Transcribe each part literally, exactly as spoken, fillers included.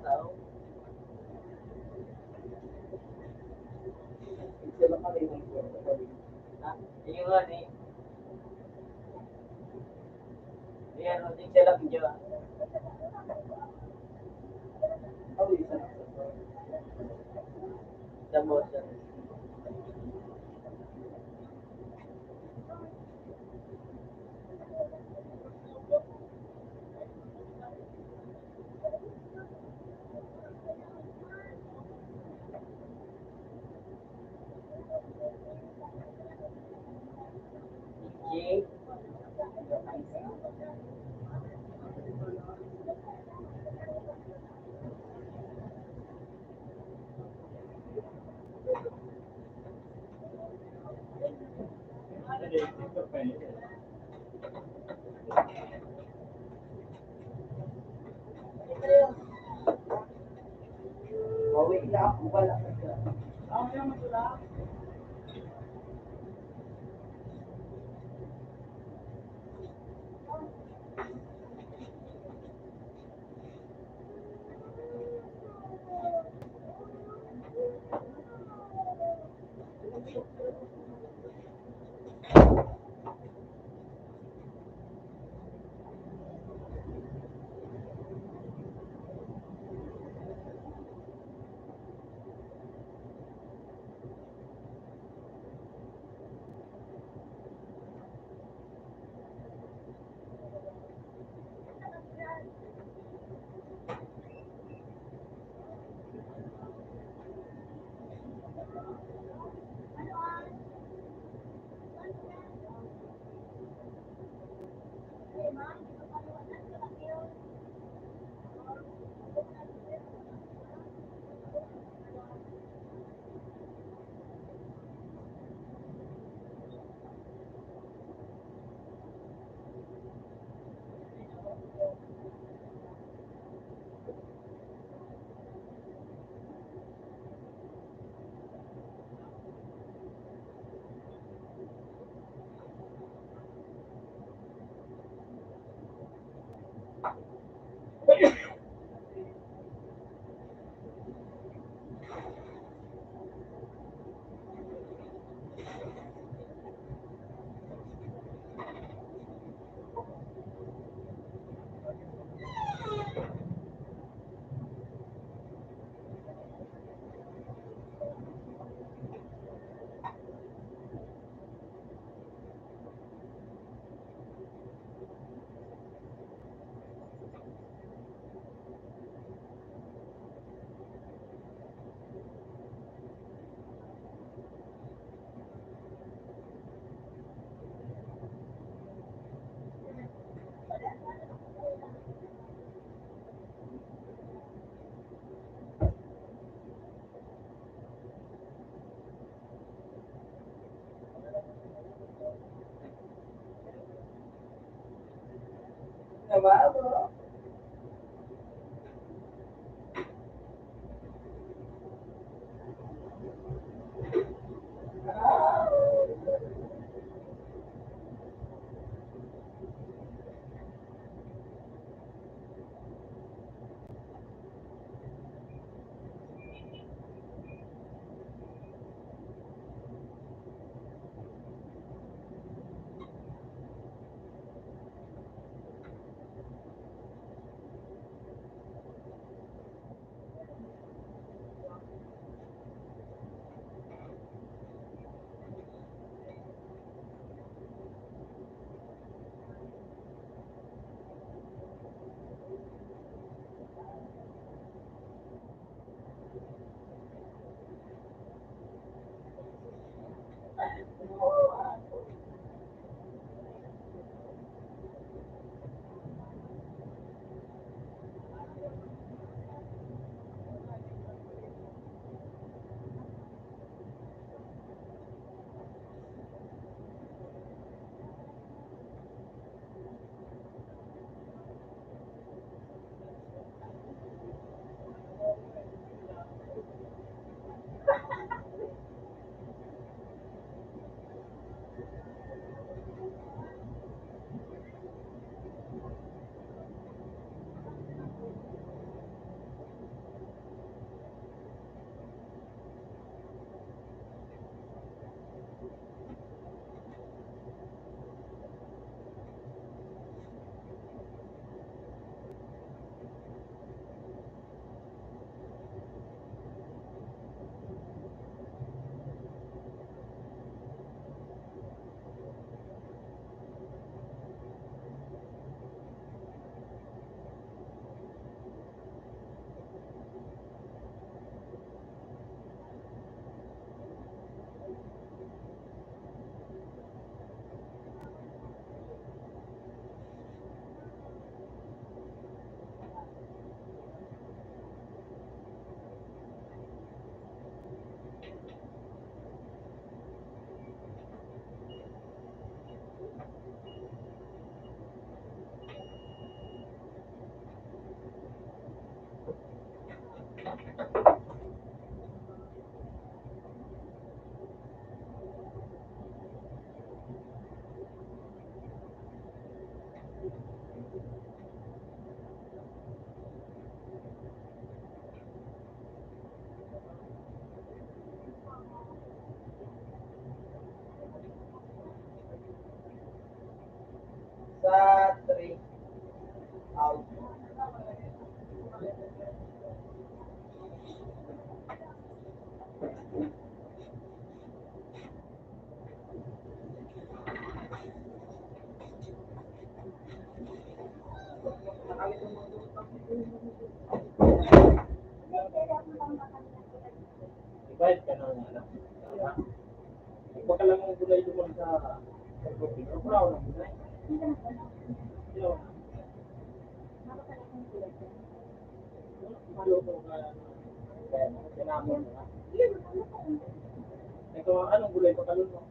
Tao. Siya lang kami ng Ha? Iyo nga ni. Ayan, o, di siya lang dyan. Sa mo, sir. Sa three. Out. Divide ka na nga lang. Tama. Baka lang ang gulay duman sa, sa grocery. Pero brown ang gulay. Yun. Maluto ka, kaya kinamon mo na. Ito, anong gulay pa kalon mo?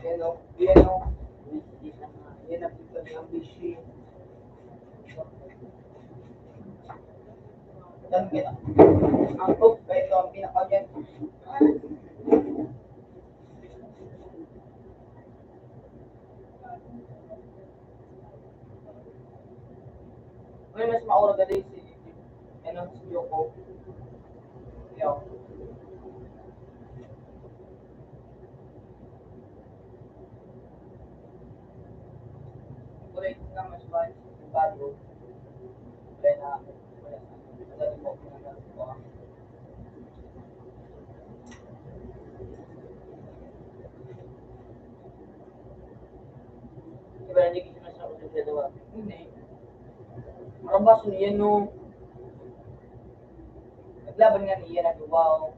Yan o, yan o. Yan ang pinto ni Ambishi. Yan, yan. Ang top, ito ang pinaka-, yan. May mas maura ka din si, ano, si Yoko. Yo. Correct na mas ba yung bago? Kaya na, wala na. Wala na po, wala na po. Iba na, hindi ko siya masyadong nagagawa. Hindi. Marabas niya, no? Naglaban nga niya, nagduwa, oh.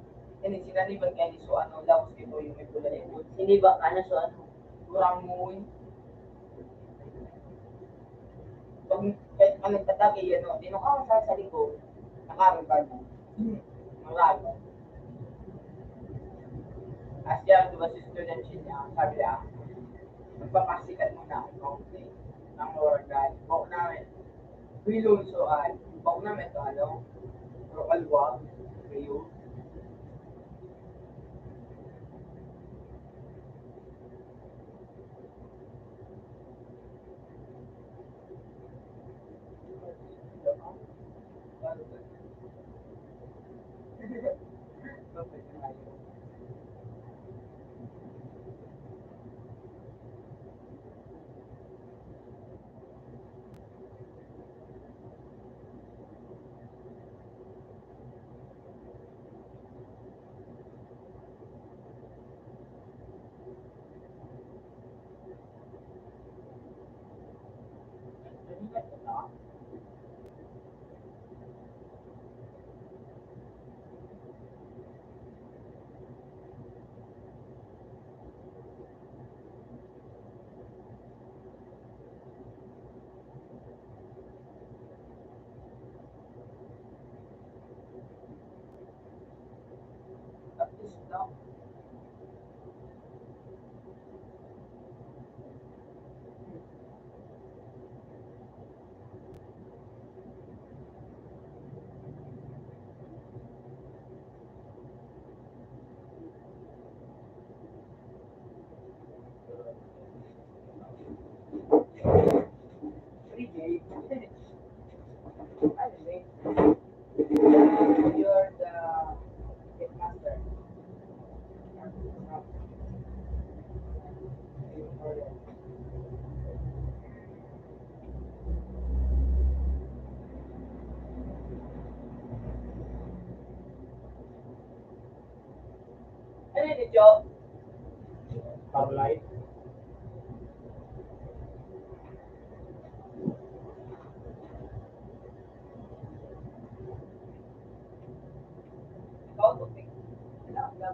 Yan, sinaniban nga ni so, ano, laos dito, yung may pula na yun. Hindi ba, ano, so, ano? Kurang mo, eh. Pag, kahit pa nagtatagi, ano, tinukawin sa, sa likod, nakaroon ka na. Marami. As yan, di ba, si student siya, sabi niya, "Magpapasikat muna ako, okay? Ang oras, guys. Bako namin." Bilon so ay, bako namin ito, ano? Pero kalwa, kayo. Ano yun, Joe? Pag-live. Ikaw, Tupik. Wala, wala.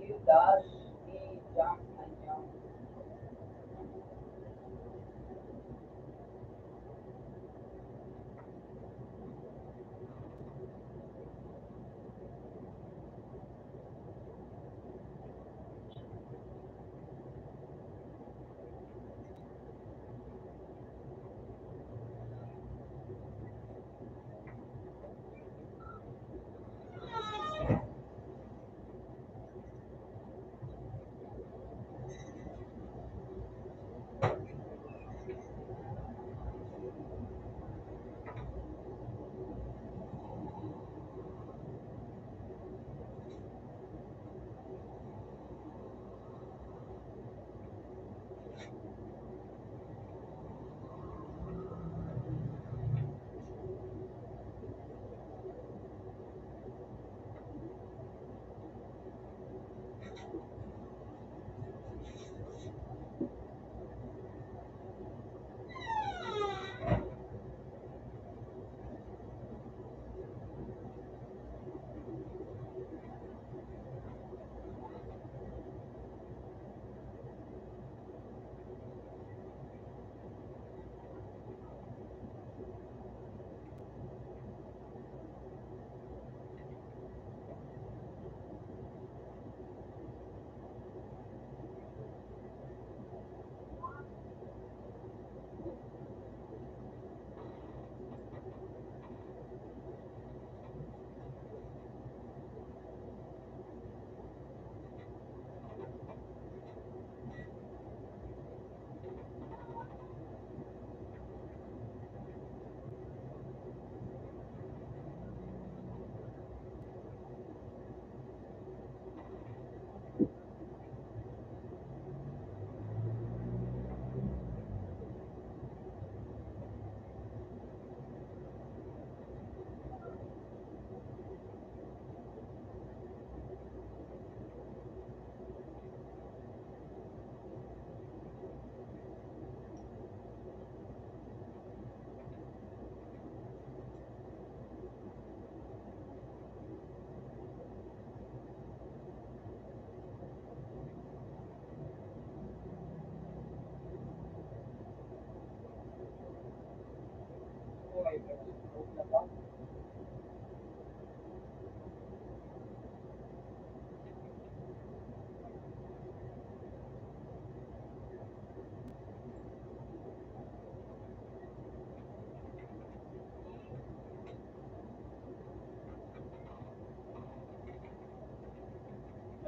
Judas, ni John, and John.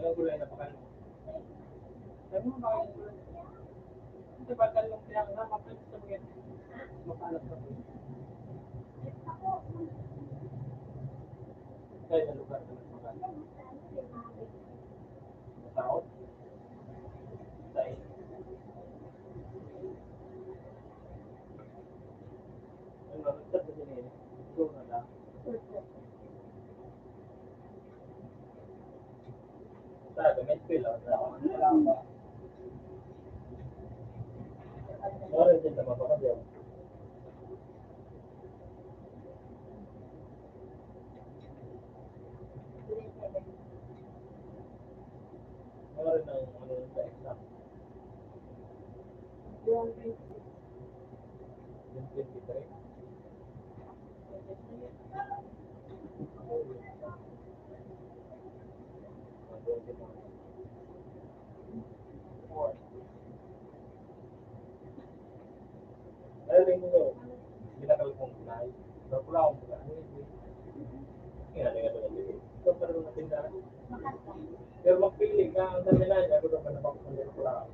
Anong gulay na pakan? Ano ba yung gulay? Ito ba talong kaya nga, mapit sa mga makalat pa po. Kaya sa lugar na mas makalat. Sa taon? Sa ano, nagtapos yun eh. Ito na lang. Sabi, may feel out na ako. Sorry, din naman ako, di ako. Sorry na yung ano sa exam. Yung twenty-three. Alam mo, ginakal kong gulay. Pero wala akong gulay. Ano yun? Kaya na nga naman yun. Ito pa rin ang tindahan. Pero magpili ka, ang sabi na niya, gusto ka na bang kung wala.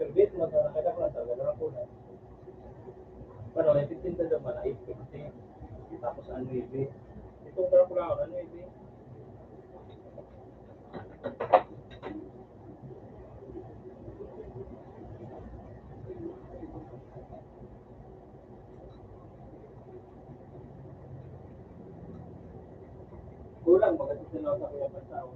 Pero dito, mas nakakita ko na talaga, wala ko na. Paano, naitinda naman na eight fifty. Tapos, ano yun? Itong wala ko na, ano yun? Kulang, baga sa sinaw sa kuya Pantao.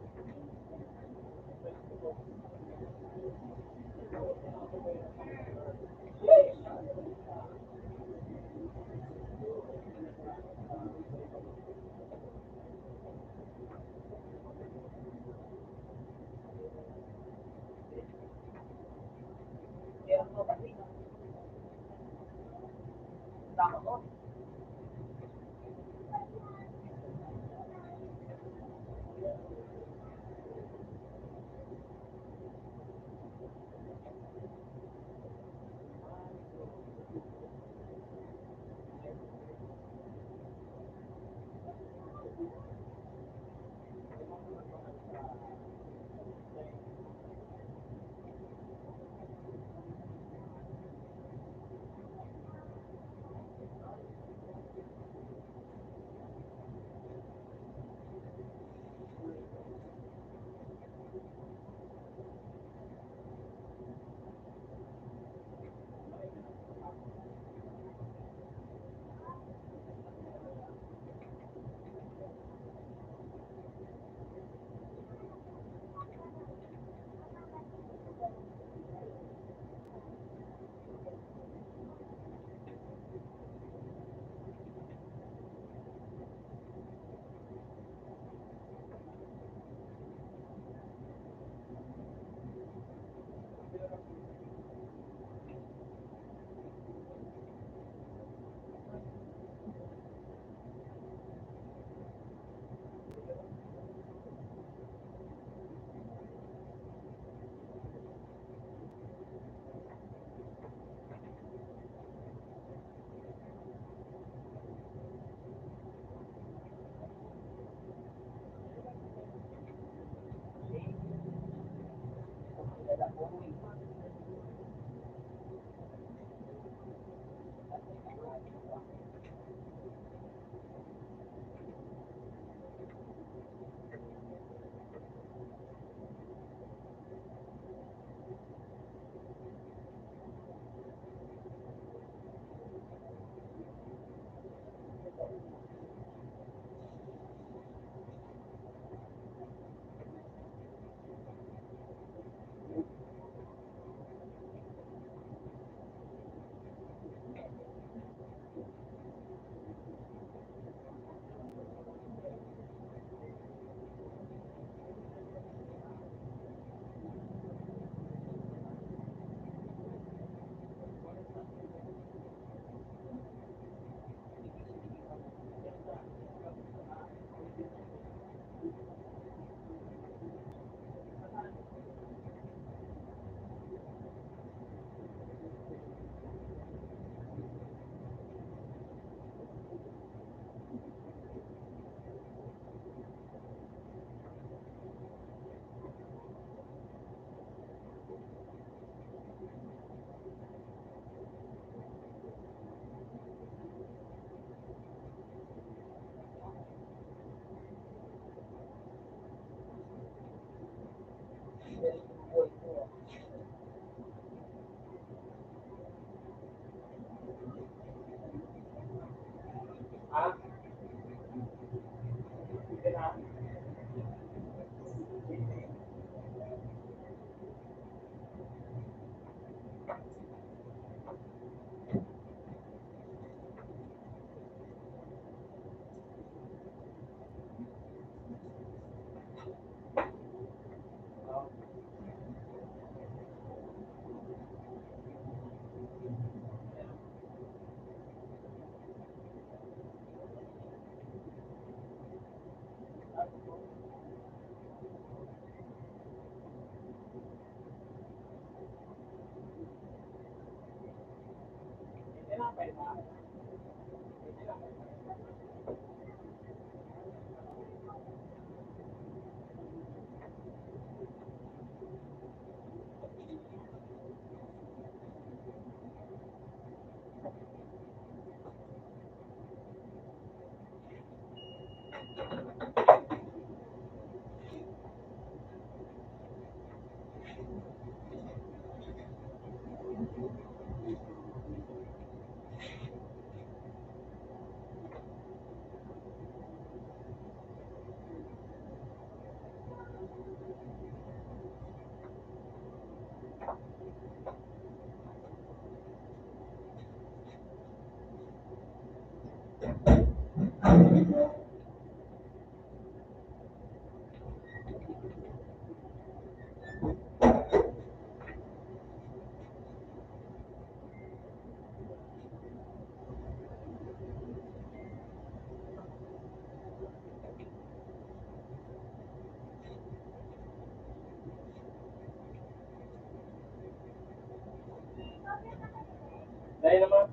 Dahil naman,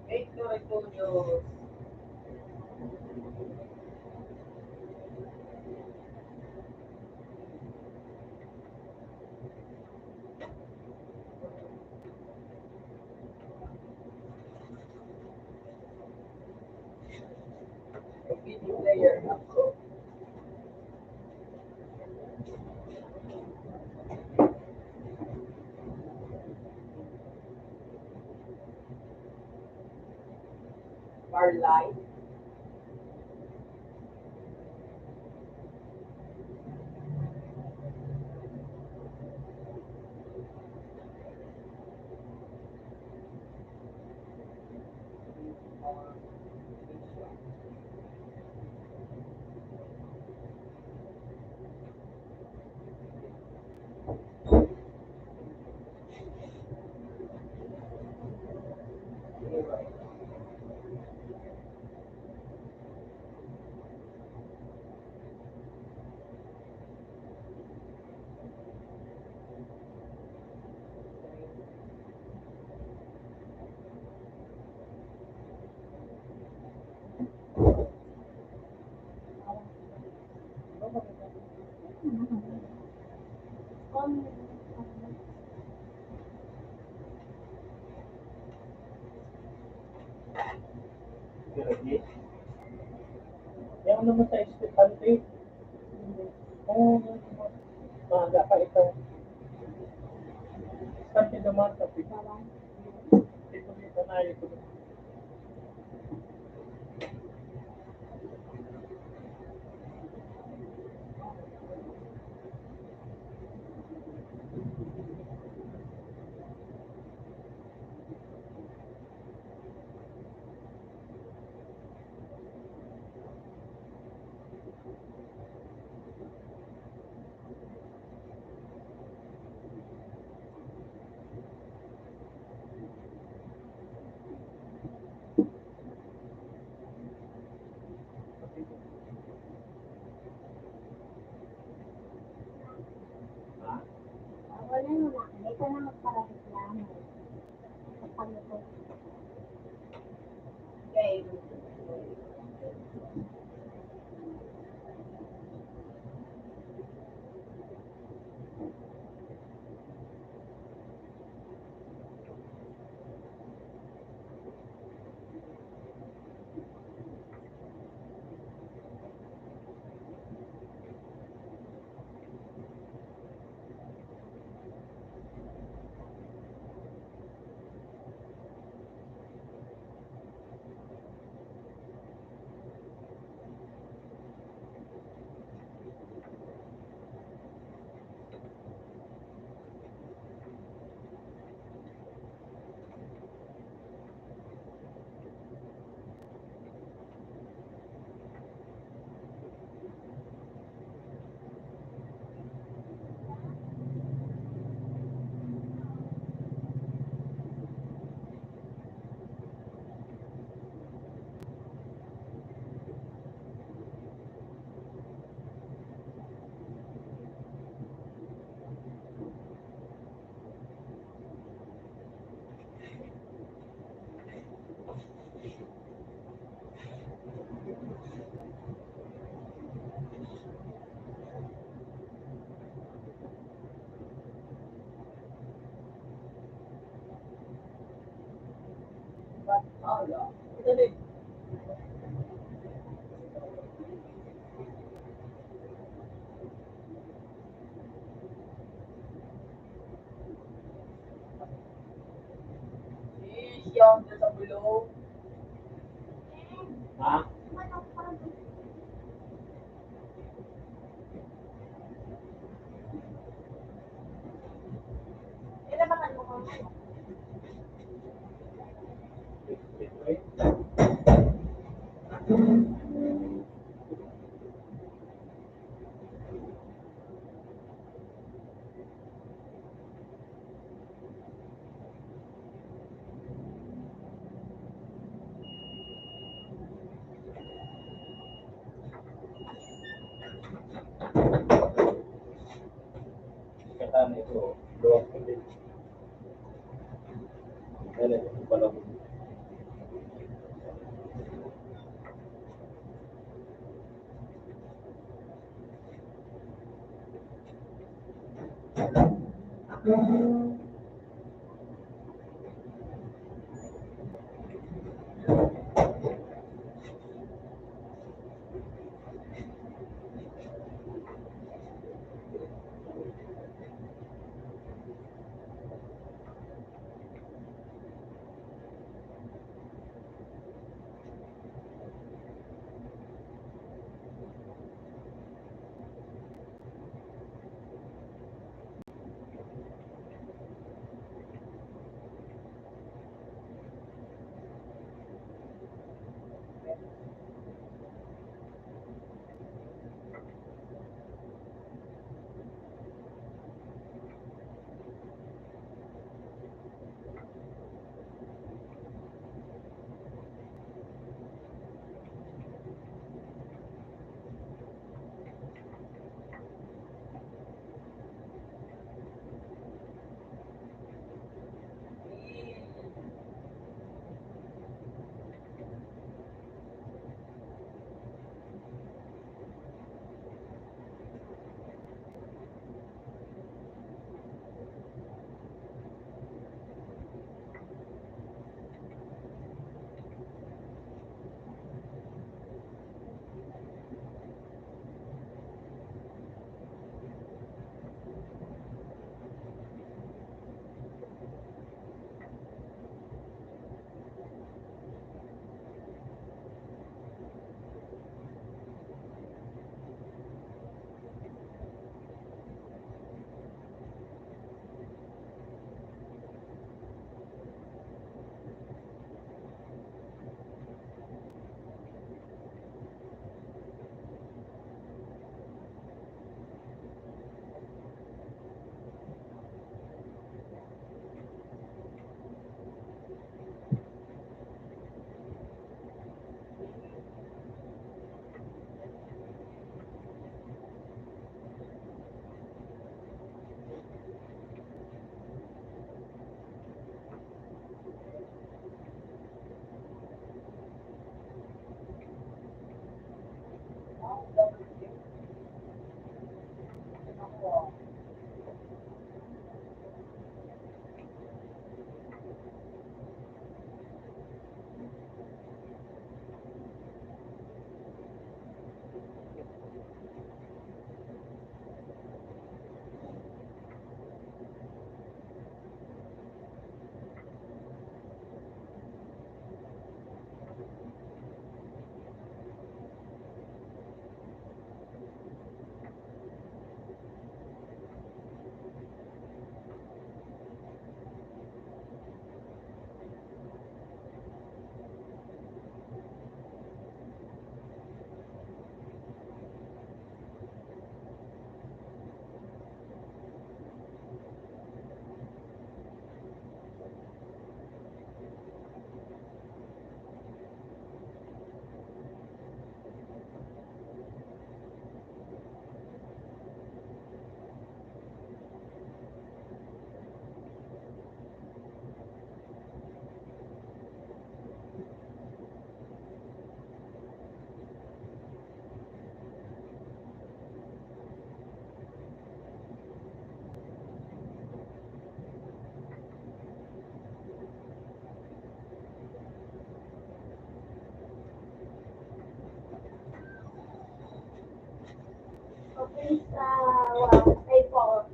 Wait, no, ito yung Our life. Yan naman sa estudyante. Oo, maaga pa ito. Estudyante naman, sabi ko. Ito, ito na, ito. Wala naman. Ito na magparareklamo. Ha? Katan ito, luwag ko din. Dala ko pala ko. Okay, sa, wow, ay po.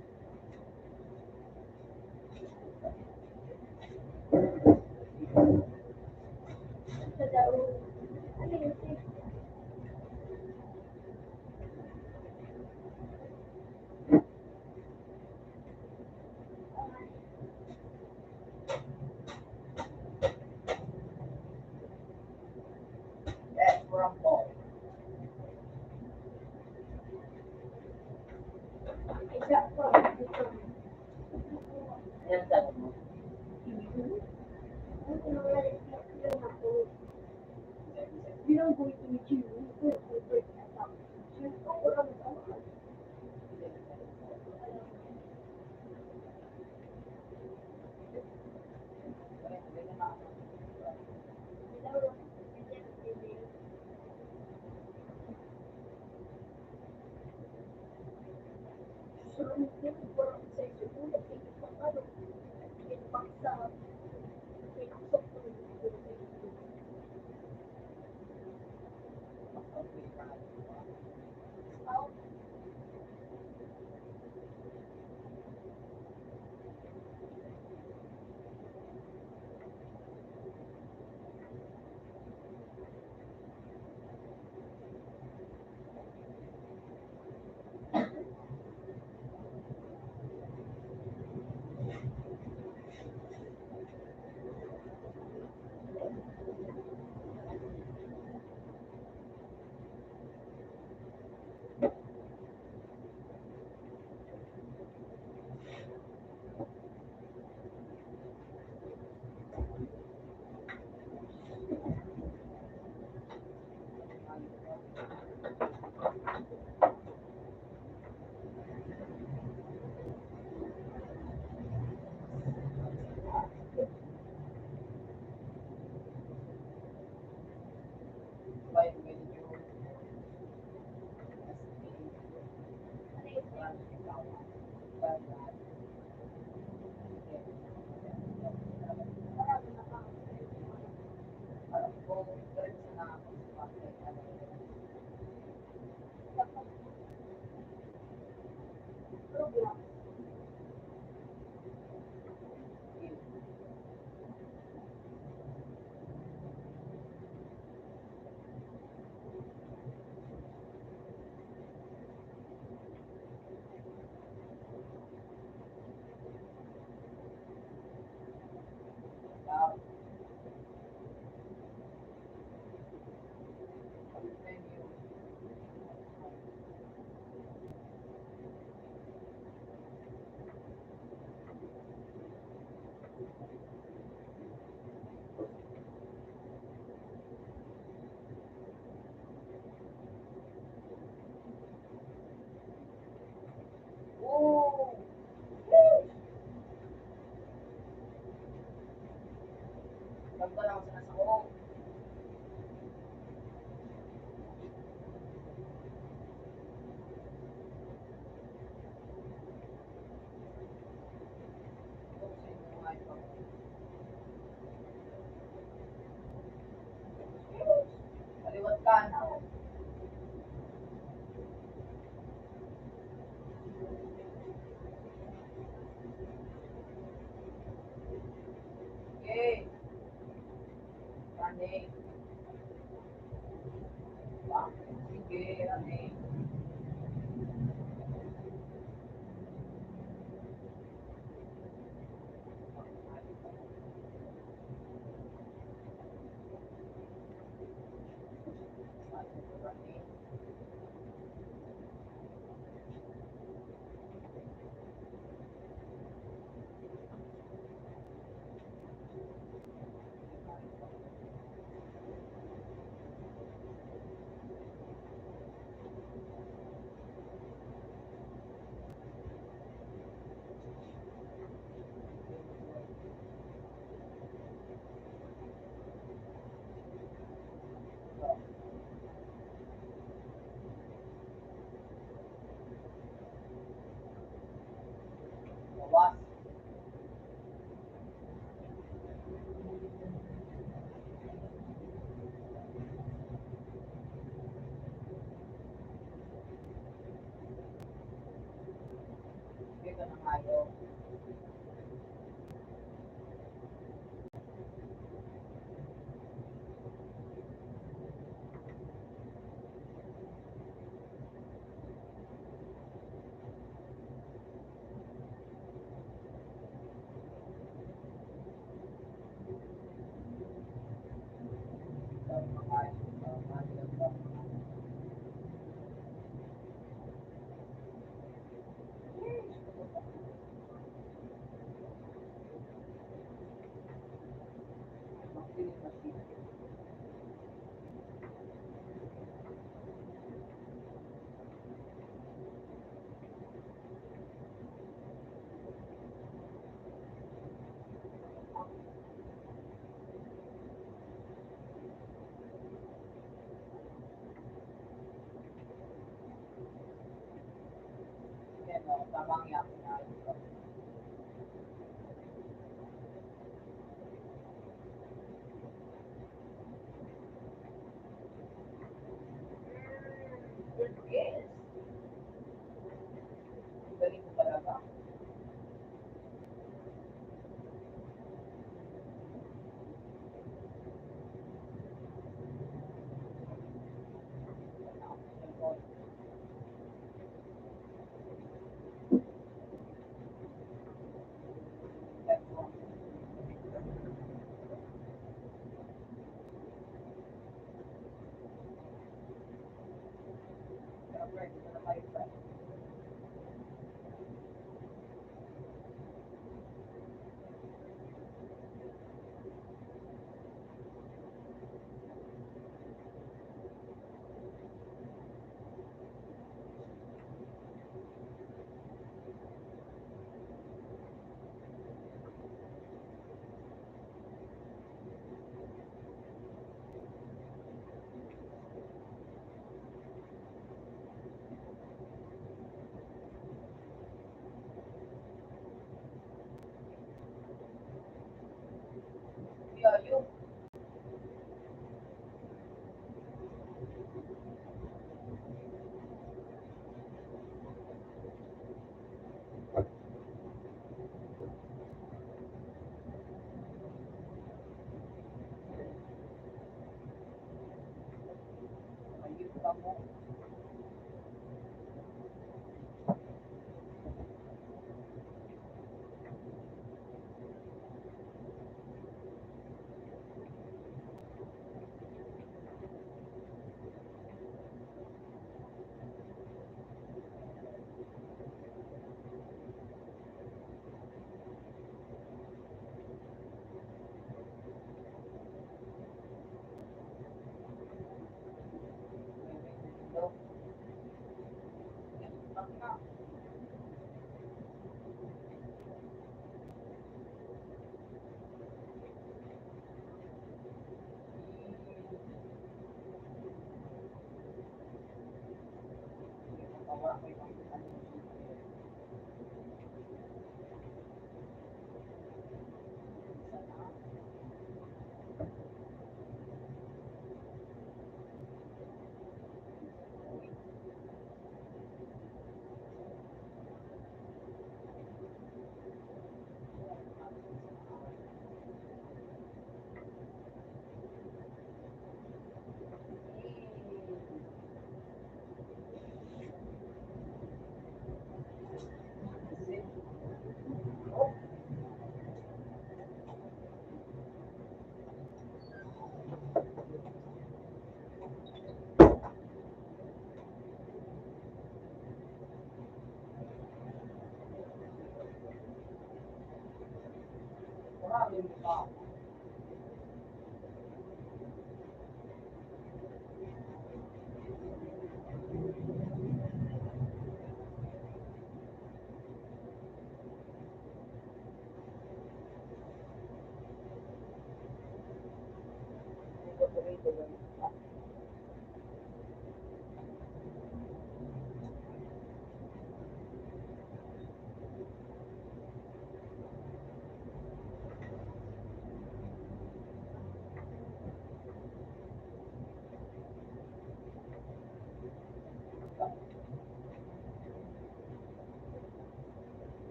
Kaliwat ka na, oh. Okay. Running. Sige, running. Yan, oh, tabang yan.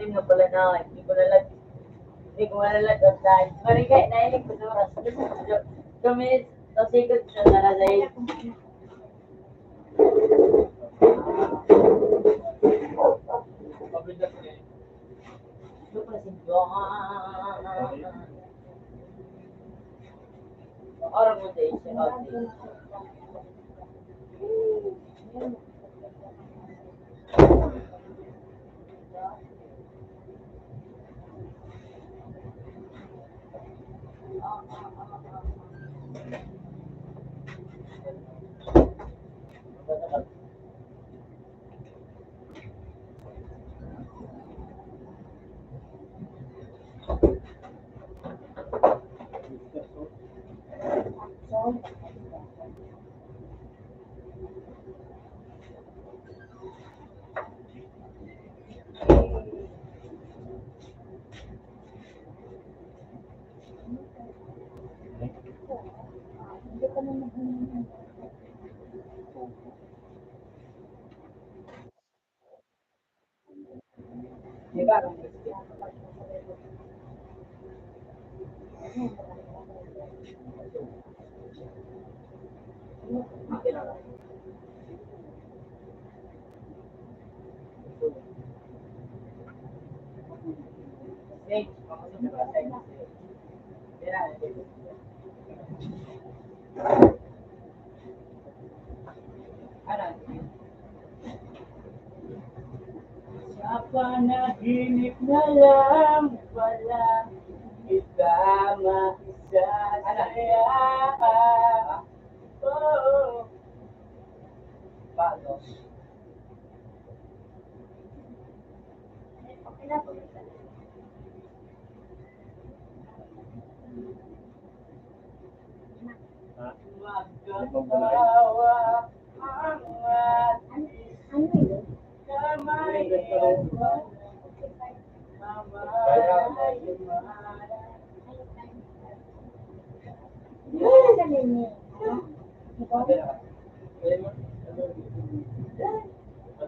Hindi ko na lang, hindi ko na lang, hindi ko na lang online. Marigay na, hindi ko na lang. Two minutes, two seconds na lang. Sa panaginip na lang pala kita maisasaya. Oh. Paano? Ha? Magkatawa ang ating kamay.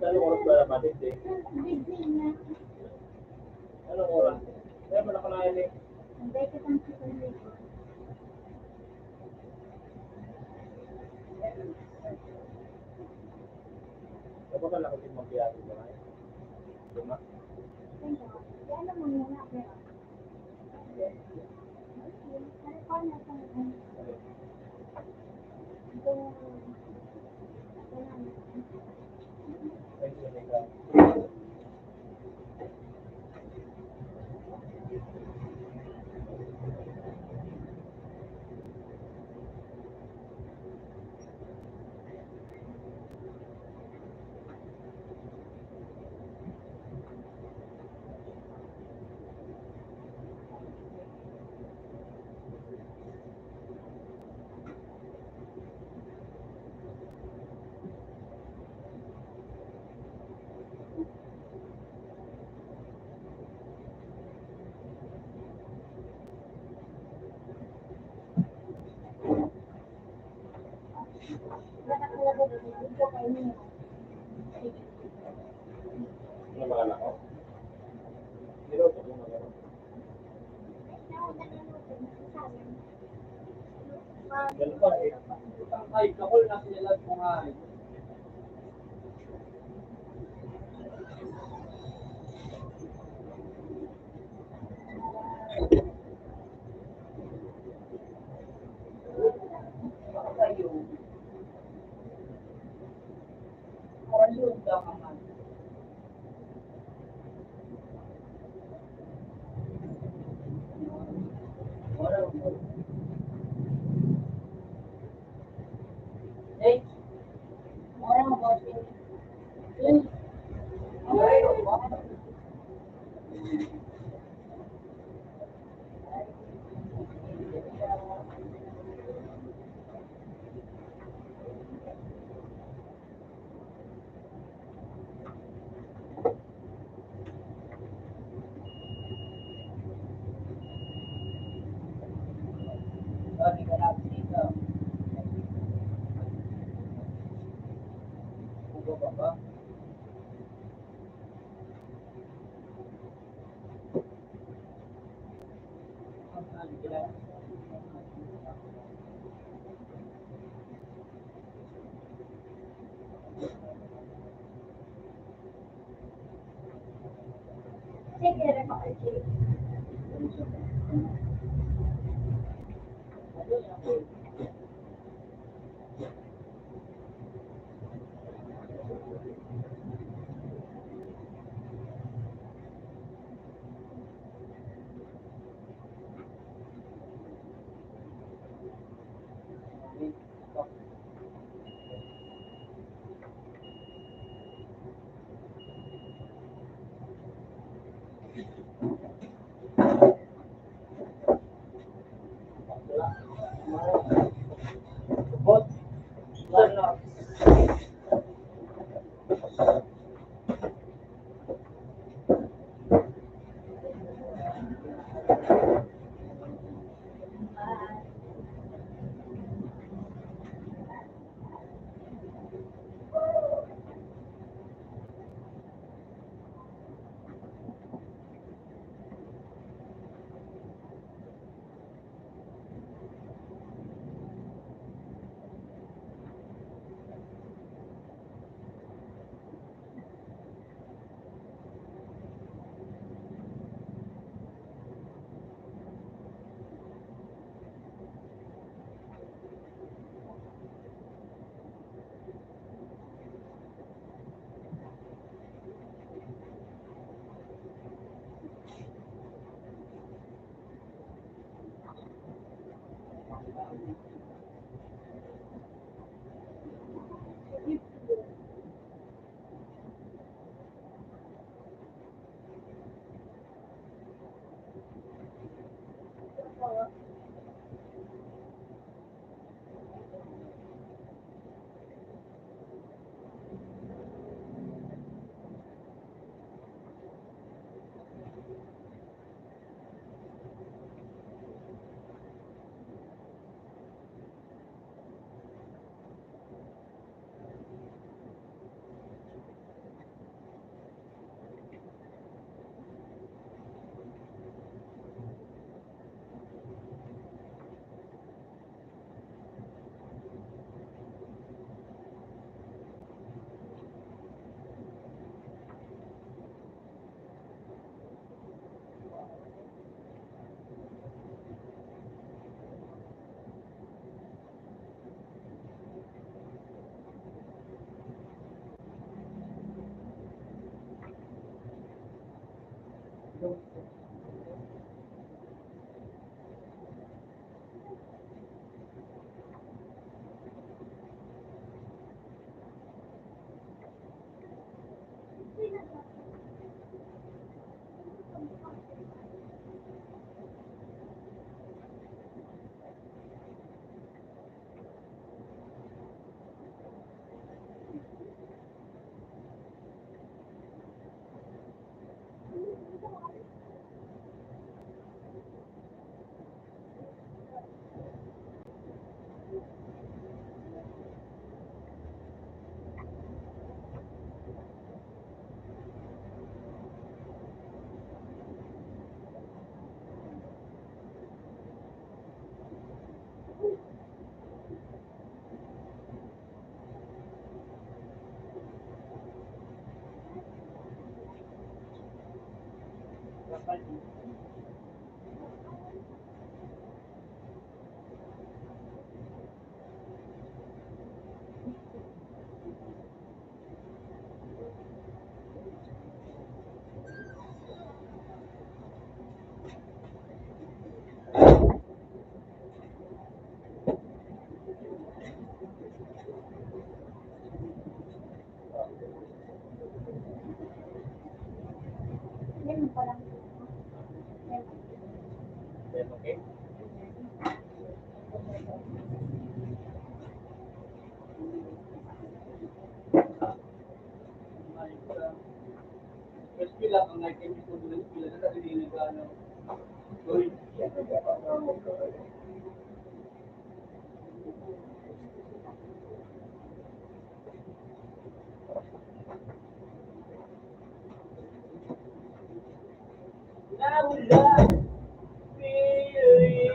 Anong oras ba natin, eh? Anong oras? Kaya mo nakalayan, eh. Dapat na lang magbiyahe ba, eh? Diba? Ano ba anak ko? Niluto ko na gano'n. Ganun pa eh. Ay, kahol na sila ko nga eh.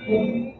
Ang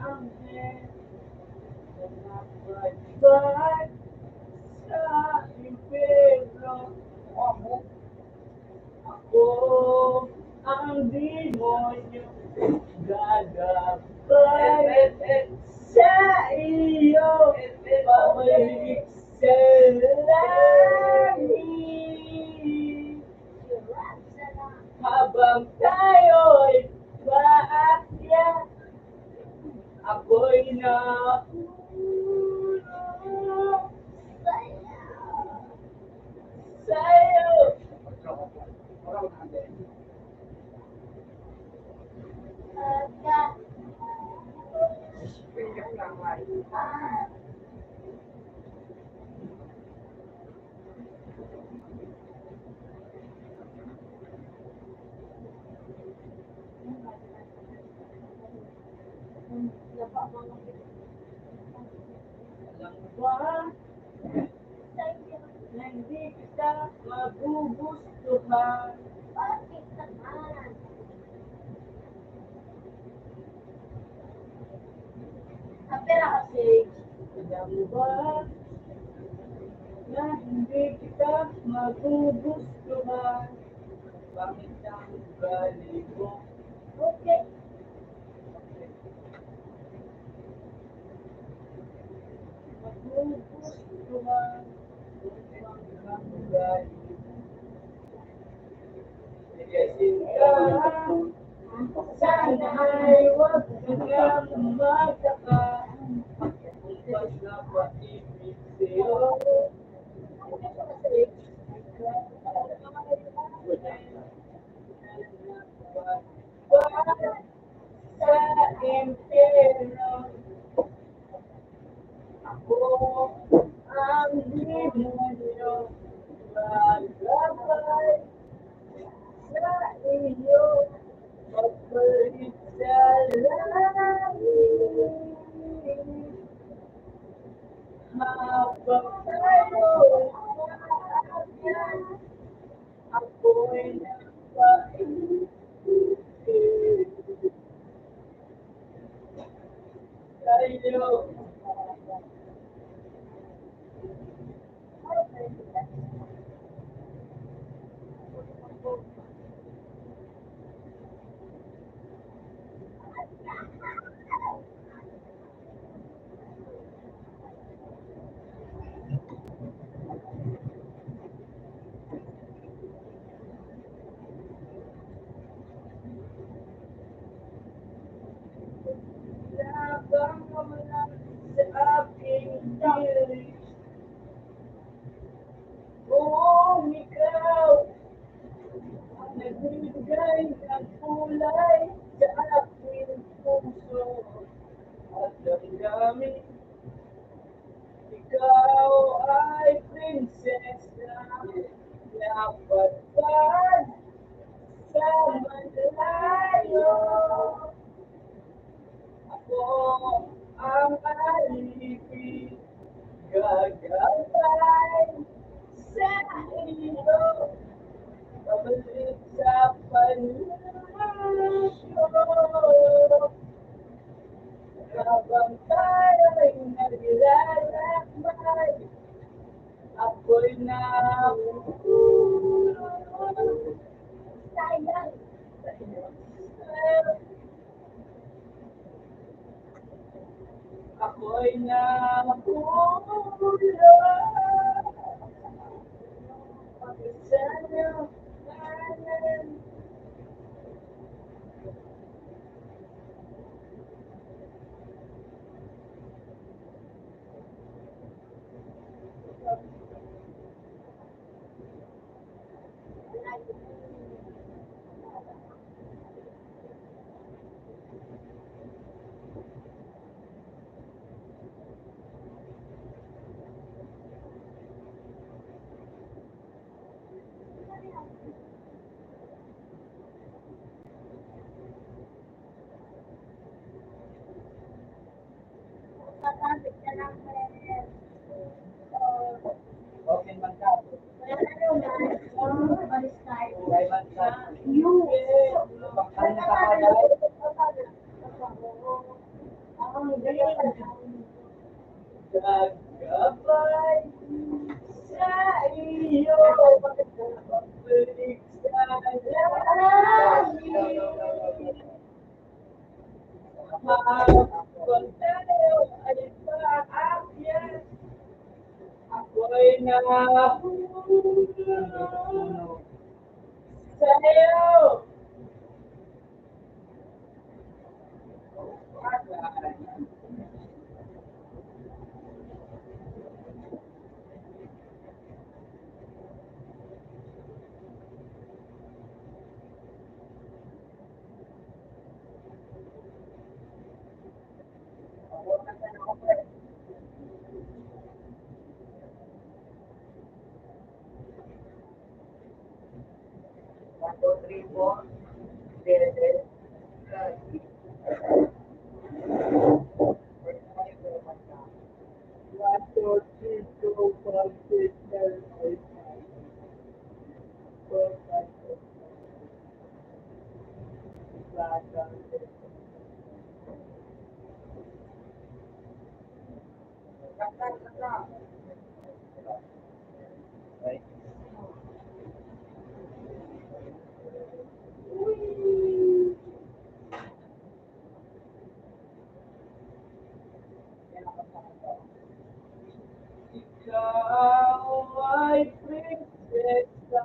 anghel na nagbabad sa impyerno. Ako ang demonyo, gagabay sa iyo, pabalik sa langit. Habang tayo'y paakyat, ako'y nahulog sa'yo. Alam mo ba na hindi kita magugustuhan? Bakit naman? Kapira kasi, alam mo ba na hindi kita magugustuhan? Bakit ang ugali mo? Okay. Sana ay wag ka nang magtaka. Basta paibig sa'yo. Sa impyerno. Ako ang demonyo, maglakad sa iyo, pagbalik sa langit. Habang tayo aakyat, ako'y nagpaibig sa'yo. Labang mo lang sa aking diri. Kung ikaw ang nagbibigay ng kulay sa aking puso at damdamin, ikaw ay prinsesa na patpad sa malayo. Ako ang alipin, gagabay Habang tayo'y naglalakbay, ako'y nahulog. Ako'y nahulog. Sana Gagabay sa iyo, pagbalik sa langit. Habang tayo ay paakyat, ako'y nahulog sa'yo. Ikaw ay prinsesa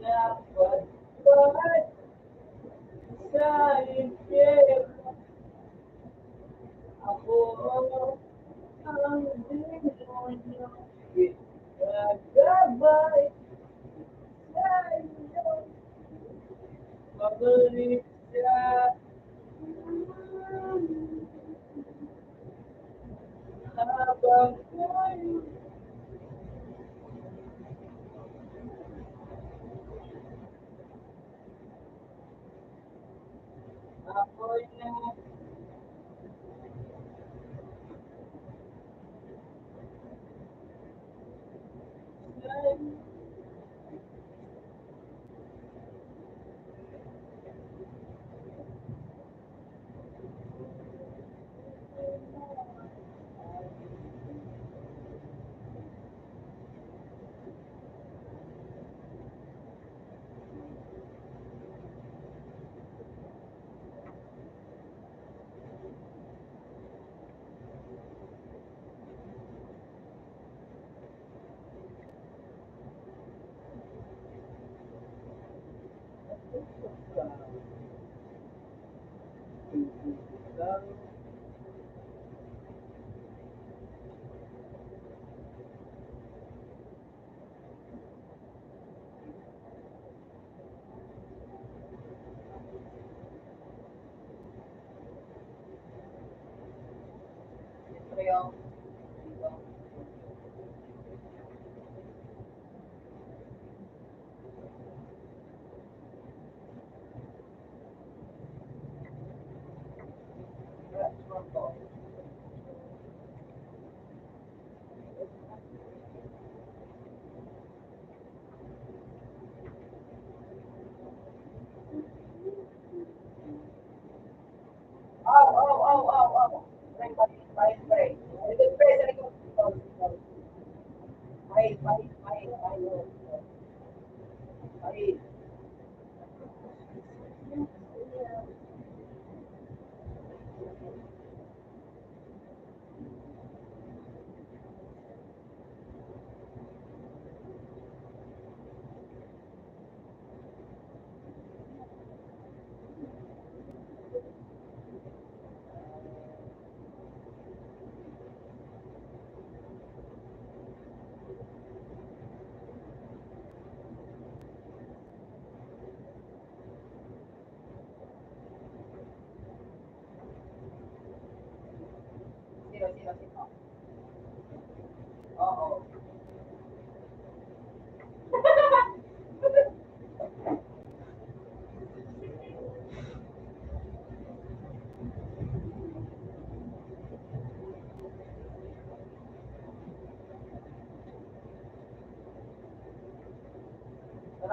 na padpad sa impyerno. Ako ang demonyo, gagabay sa iyo. Pabalik sa habang tayo. Ako'y na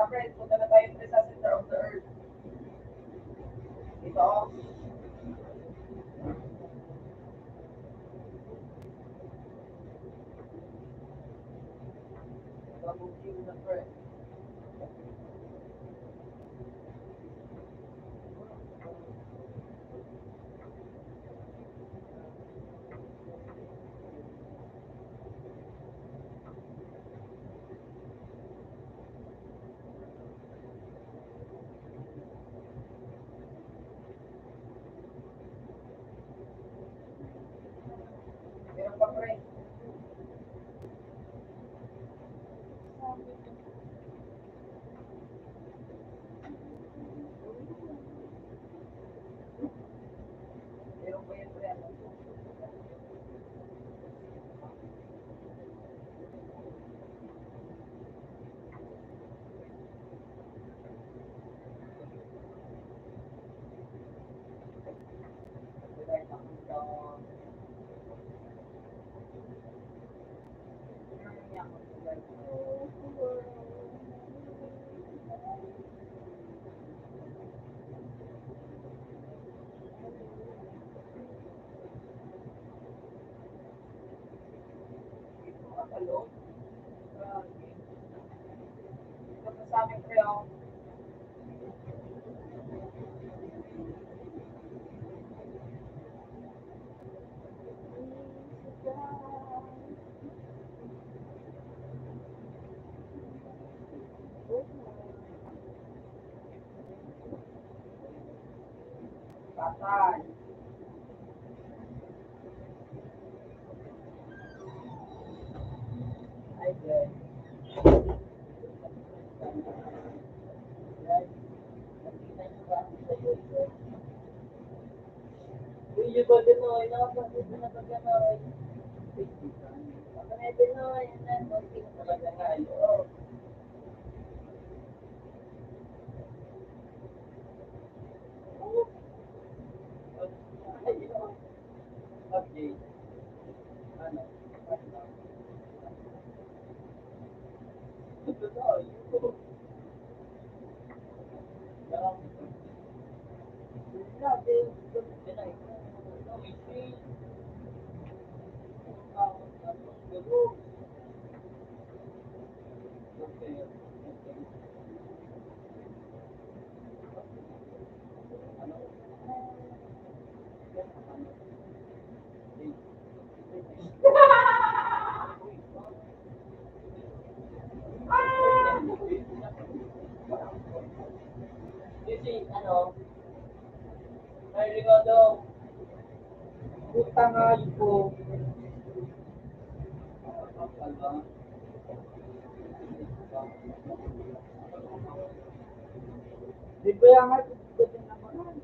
Friends, punta na tayo, pre, sa center of the earth. Ito. Ito ang view na, pre. Patay. Ay, God. Uy, yung ba din, oh, yung nakapansin ko na pag ano, eh. Baka na ito, no, yun na, konti na talaga nga, oh. Kasi, ano, may limang daw. Puta nga, ito. Di ba yan nga, ito din naman?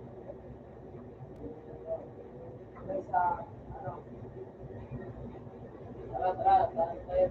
May sa, ano? Tara, tara, tara tayo.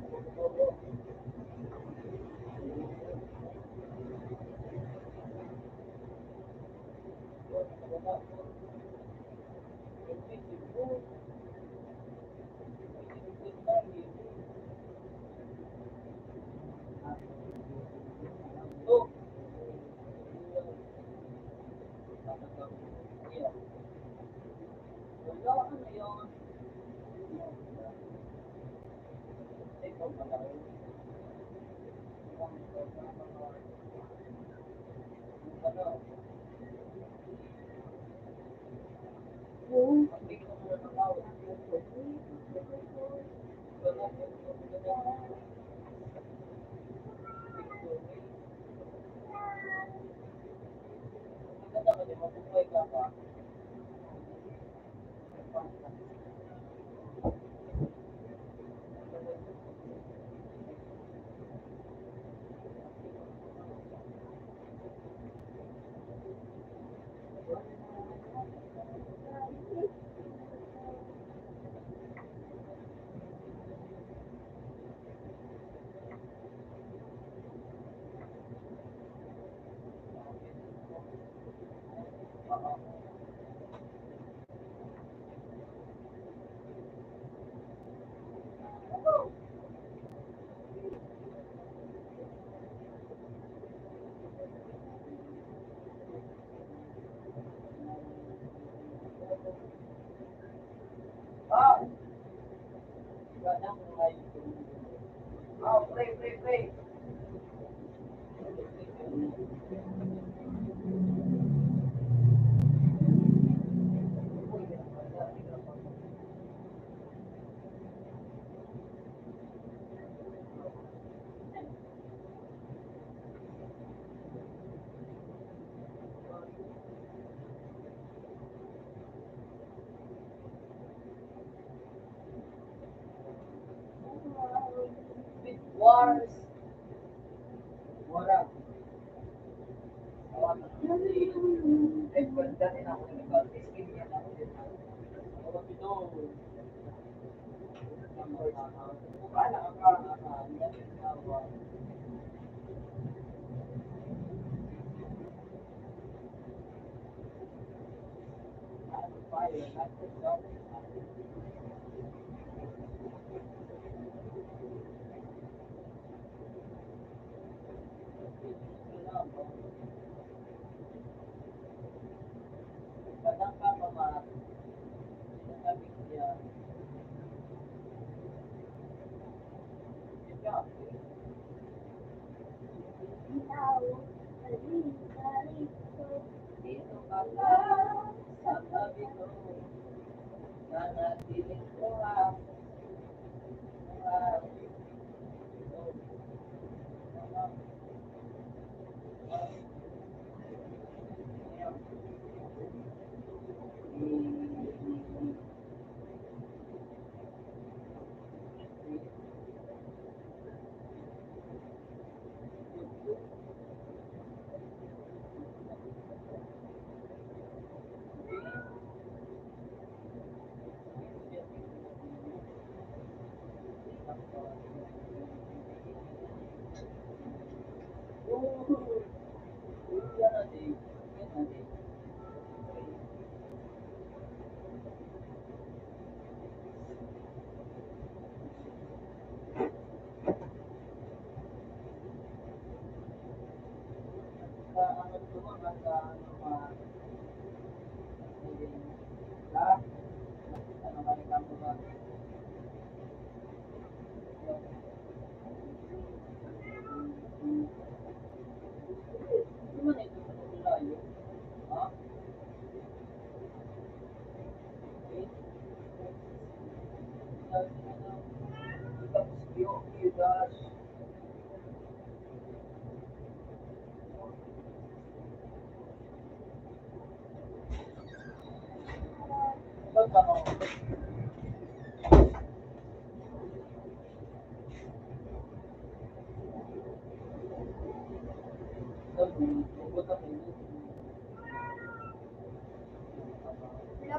Wala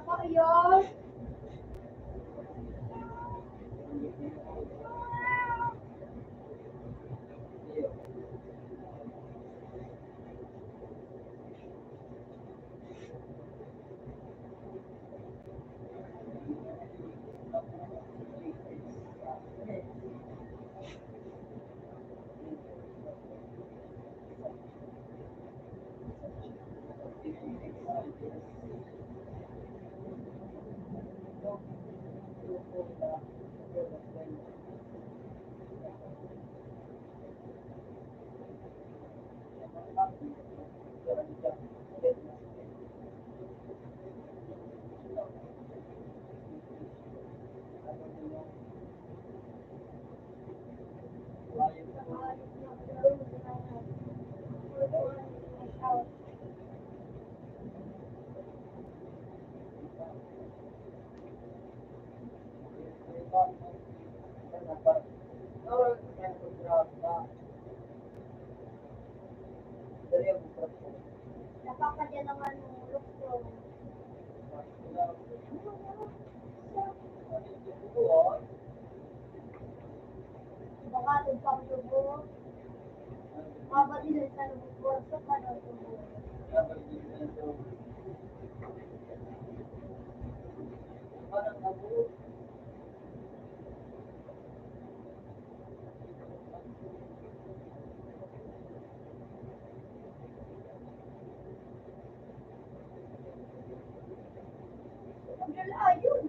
pa yun. Napapadya naman ng lukso. Baka nagpaplubo. Mabadi na sa lubot sa panagpubo. Ang lalayon.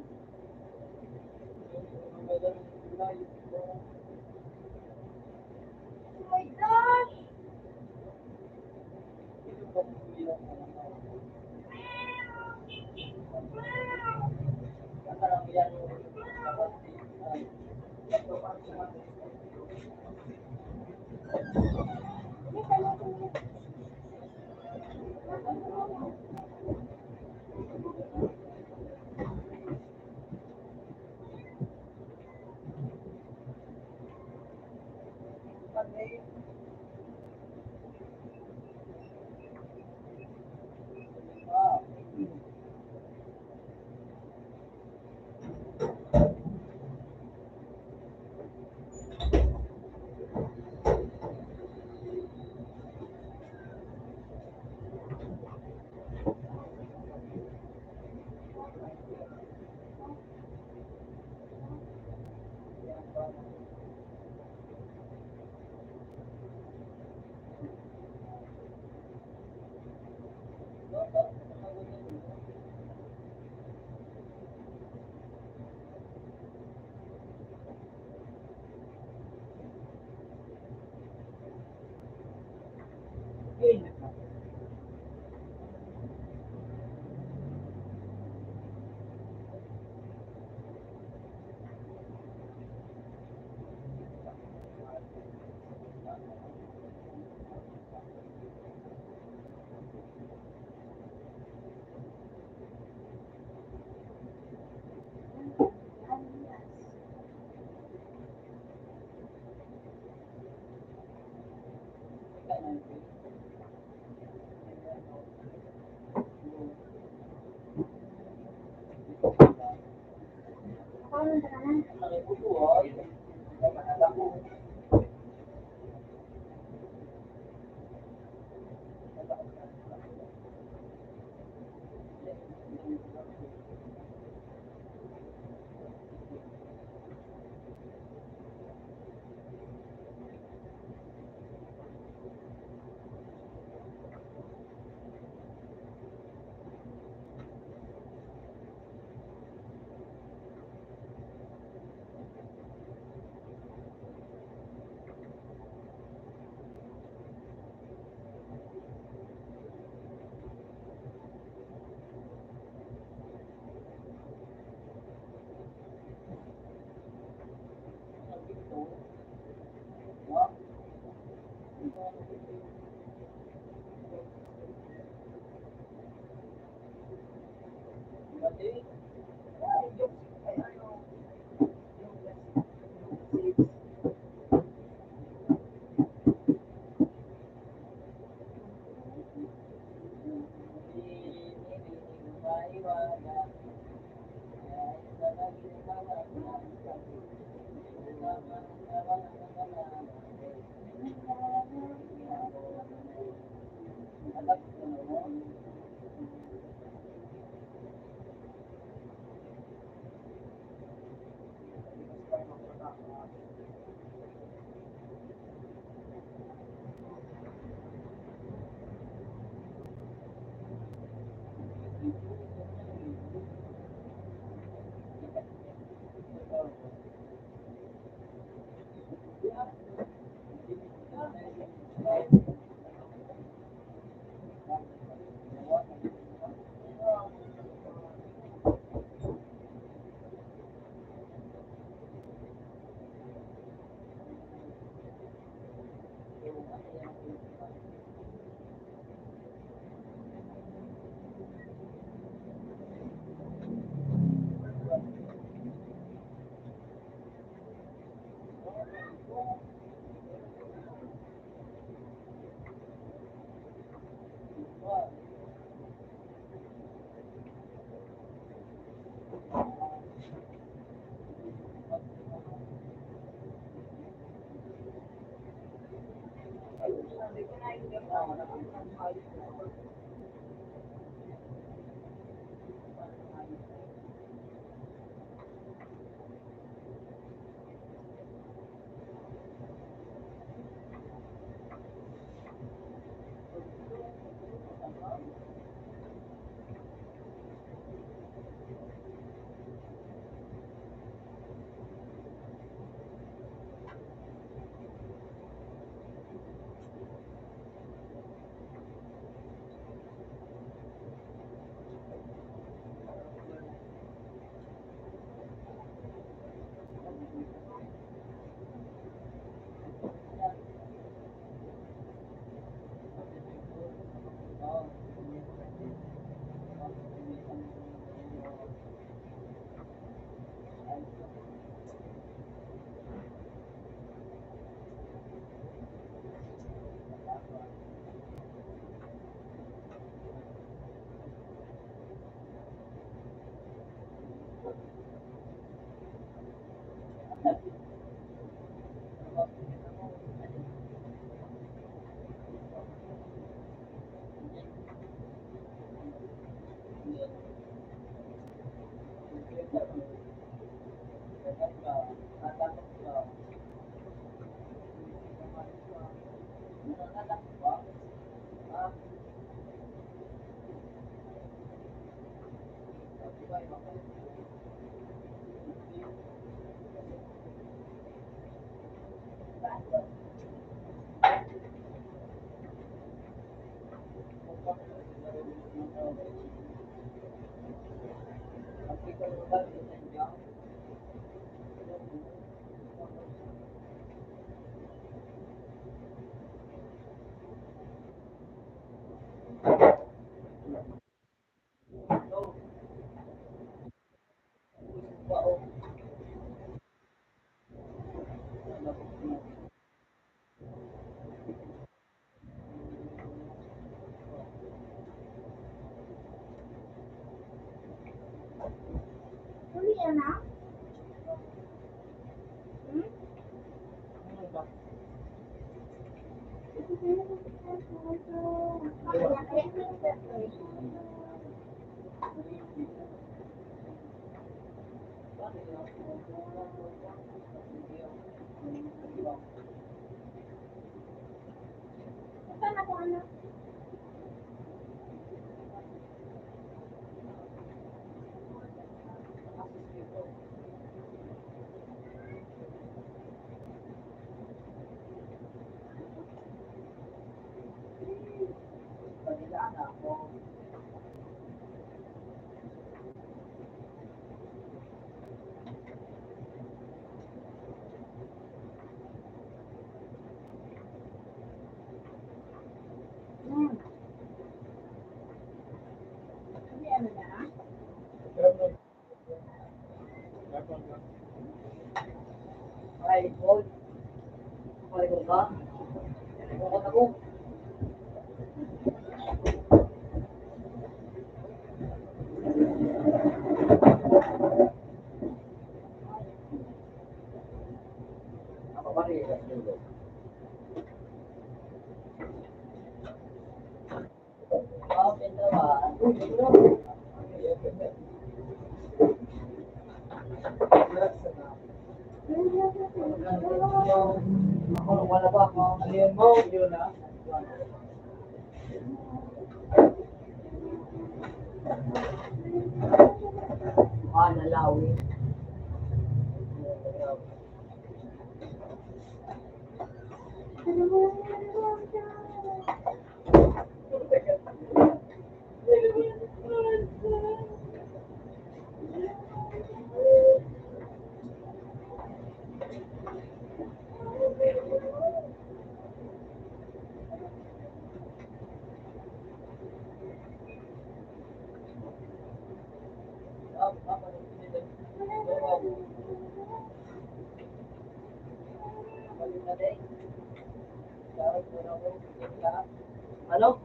Ano?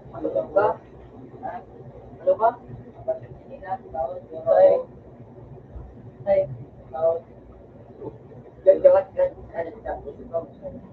Ano ka? Ano ka? Ay. Ay. Gagawat ka. Ano ka? Gagawat ka.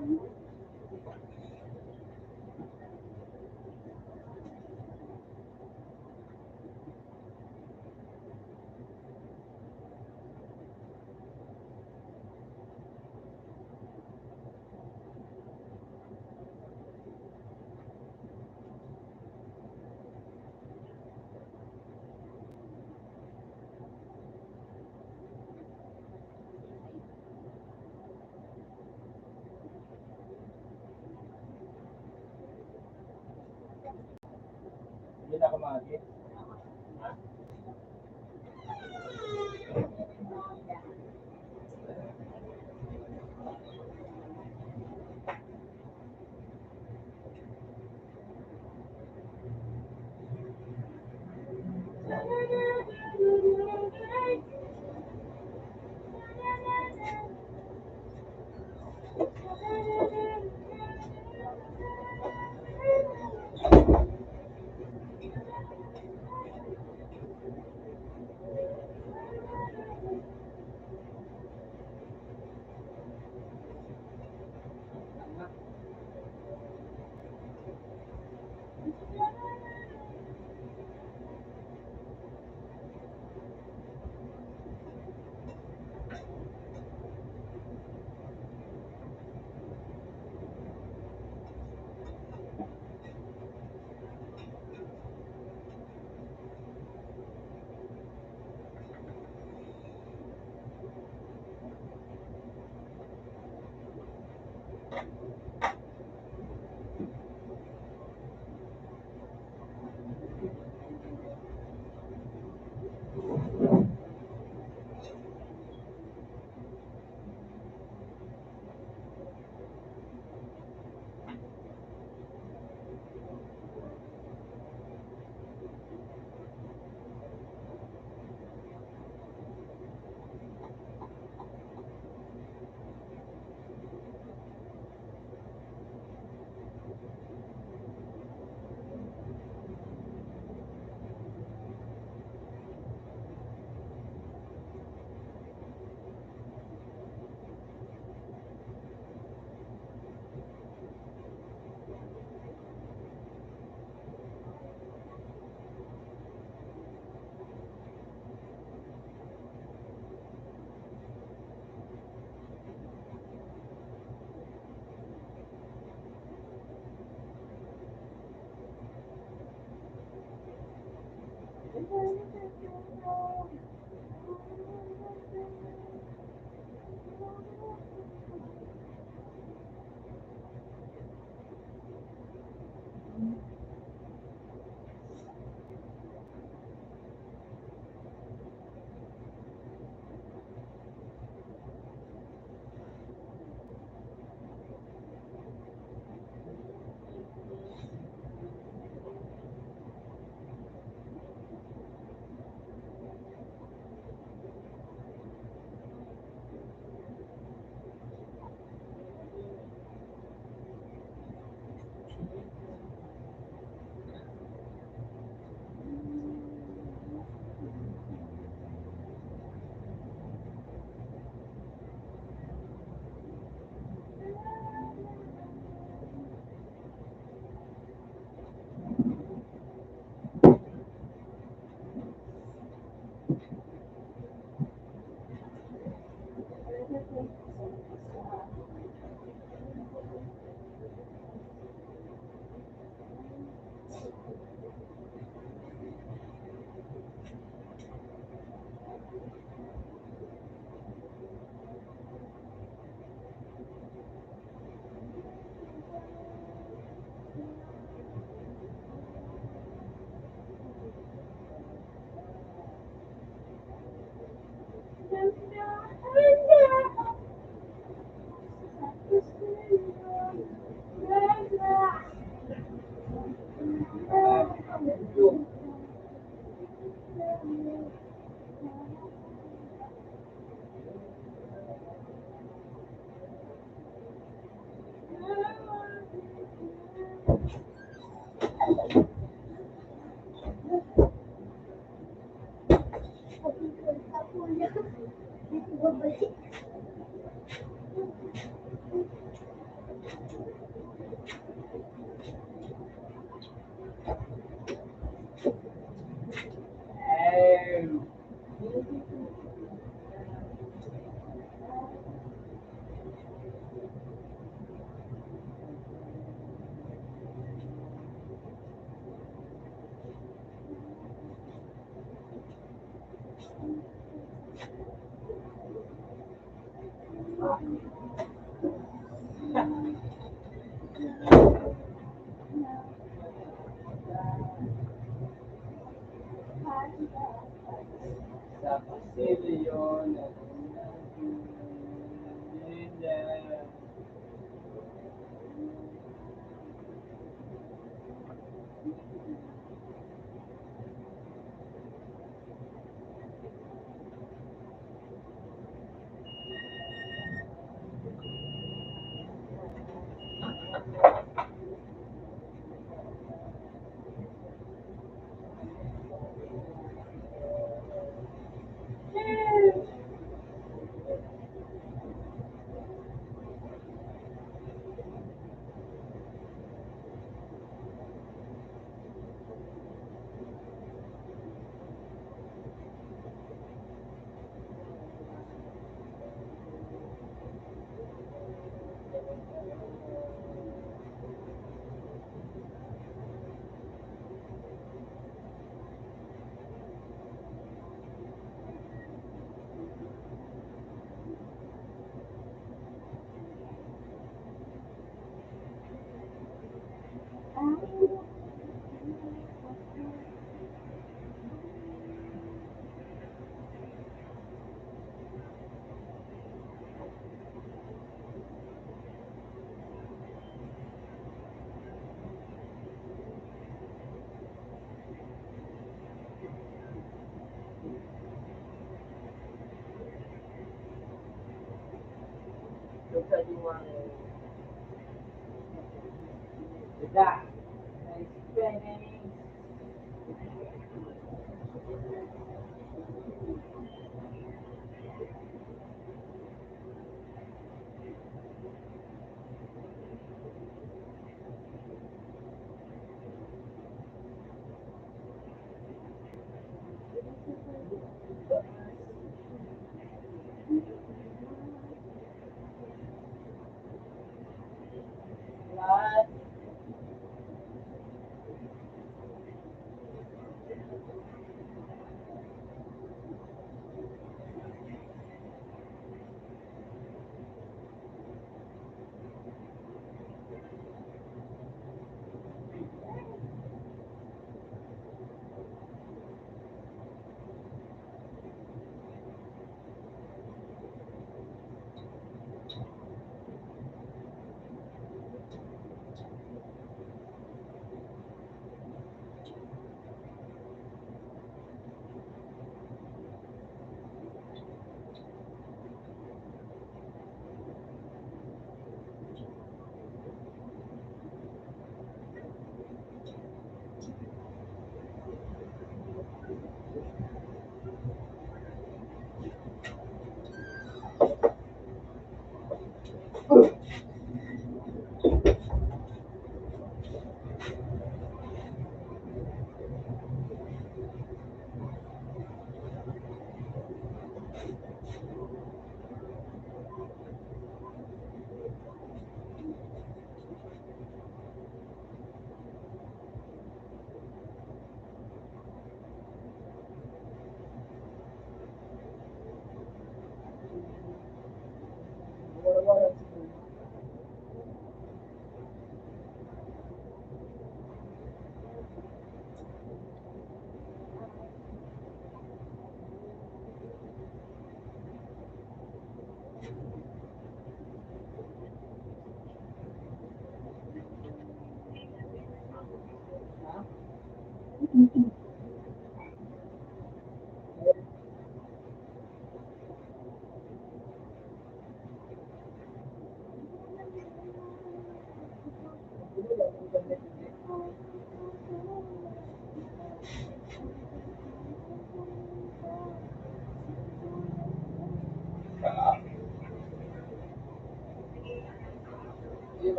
Hindi na ako maagi.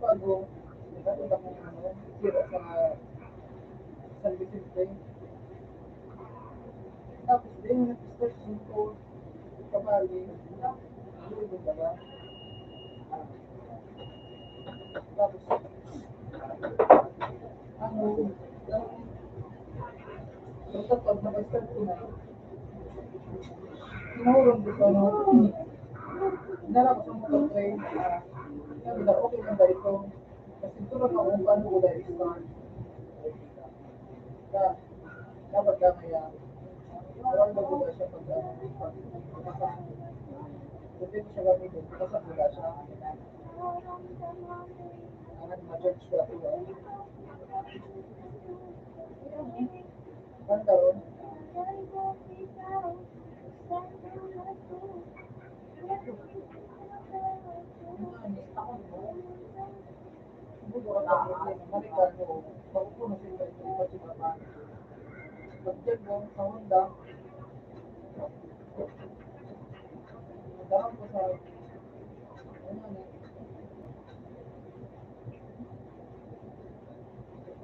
Bago, nagkakita ko ng ano, sira sa San Vicente. Tapos, din, nag-start yung call. Kabali, ano yung baga? Ah. Tapos, ano, nagtatag, nag-start ko na. Tinawag ko sa ano, inalabas ang motor ko eh. Ah, sabi na, okay lang ba ito? Kasi ito na ako, paano ko na i-start? Na, dapat ka kaya, parang bago na siya pag, ano, pag, pag, pag, pag, siya gamitin, pag, pag, siya. Ang nag-match ko ito, ah. Ang karon.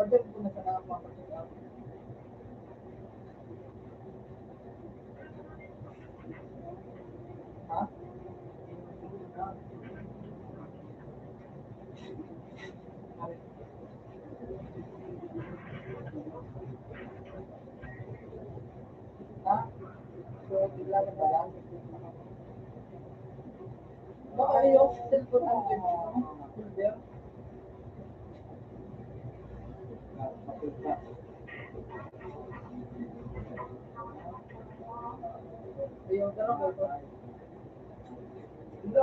Pagdating ko na sa mga pagkakas. Ha? Baka yung cellphone ang ganyan, folder. Ayun, talaga ito. Hindi.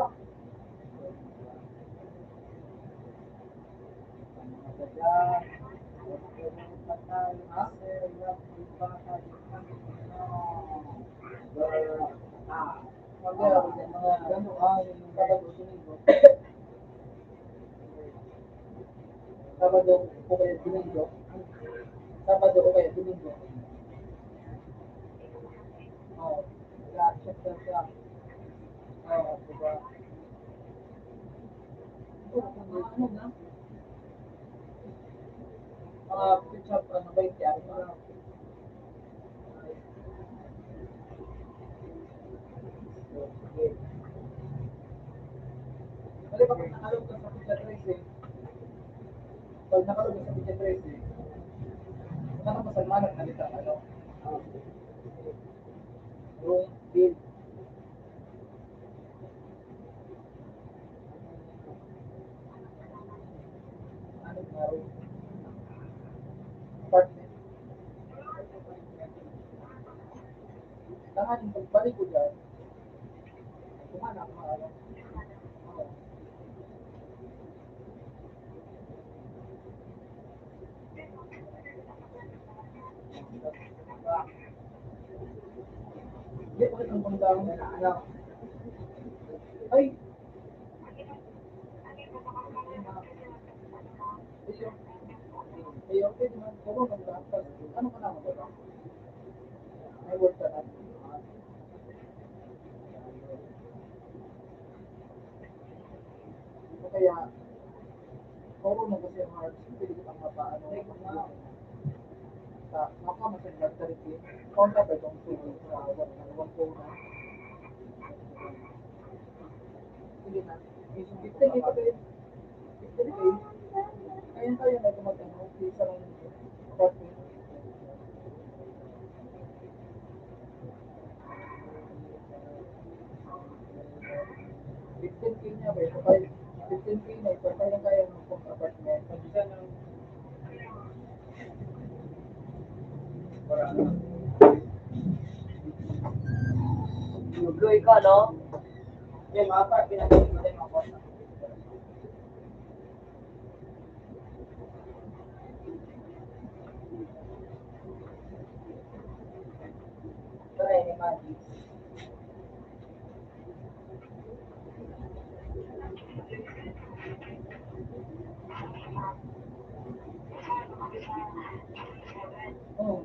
Sabado o kaya Domingo. Sabado o kaya Domingo. Oh, sa, sa, sa, sa. Oh, diba? Mga ano na? Mga pizza, ano ba yung tiyari mo? Dali, pag nakalog ka sa pizza trese, pag nakalog ka sa pizza trese, ano mo sa manok na dito, ano? Yung bill. Ano nga rin? Apartment. Tanganing pagbalik ko dyan, kumain ako, ano? Oo. Hindi, bakit ang pangdahon na anak? Ay! Ayun. Ayun, pwede man. Pero ang lakas. Ano ka naman ba? May word ka na. O kaya, puro na kasi ang heart, pwede kitang mapaano, sa, maka masaglag ka rin, kontra pa itong pwede sa one, one phone na. Sige na. Fifteen K pa kayo. Fifteen K. Kaya tayo na gumagano, okay, sa lang. Fifteen K niya ba? Ito kaya, fifteen K na ito, kaya-kaya ng pang-apartment. Blue ikaw, no? Yan, mga par, pinag-ibig ko rin mga kwarta. Try ni Madi. Oh.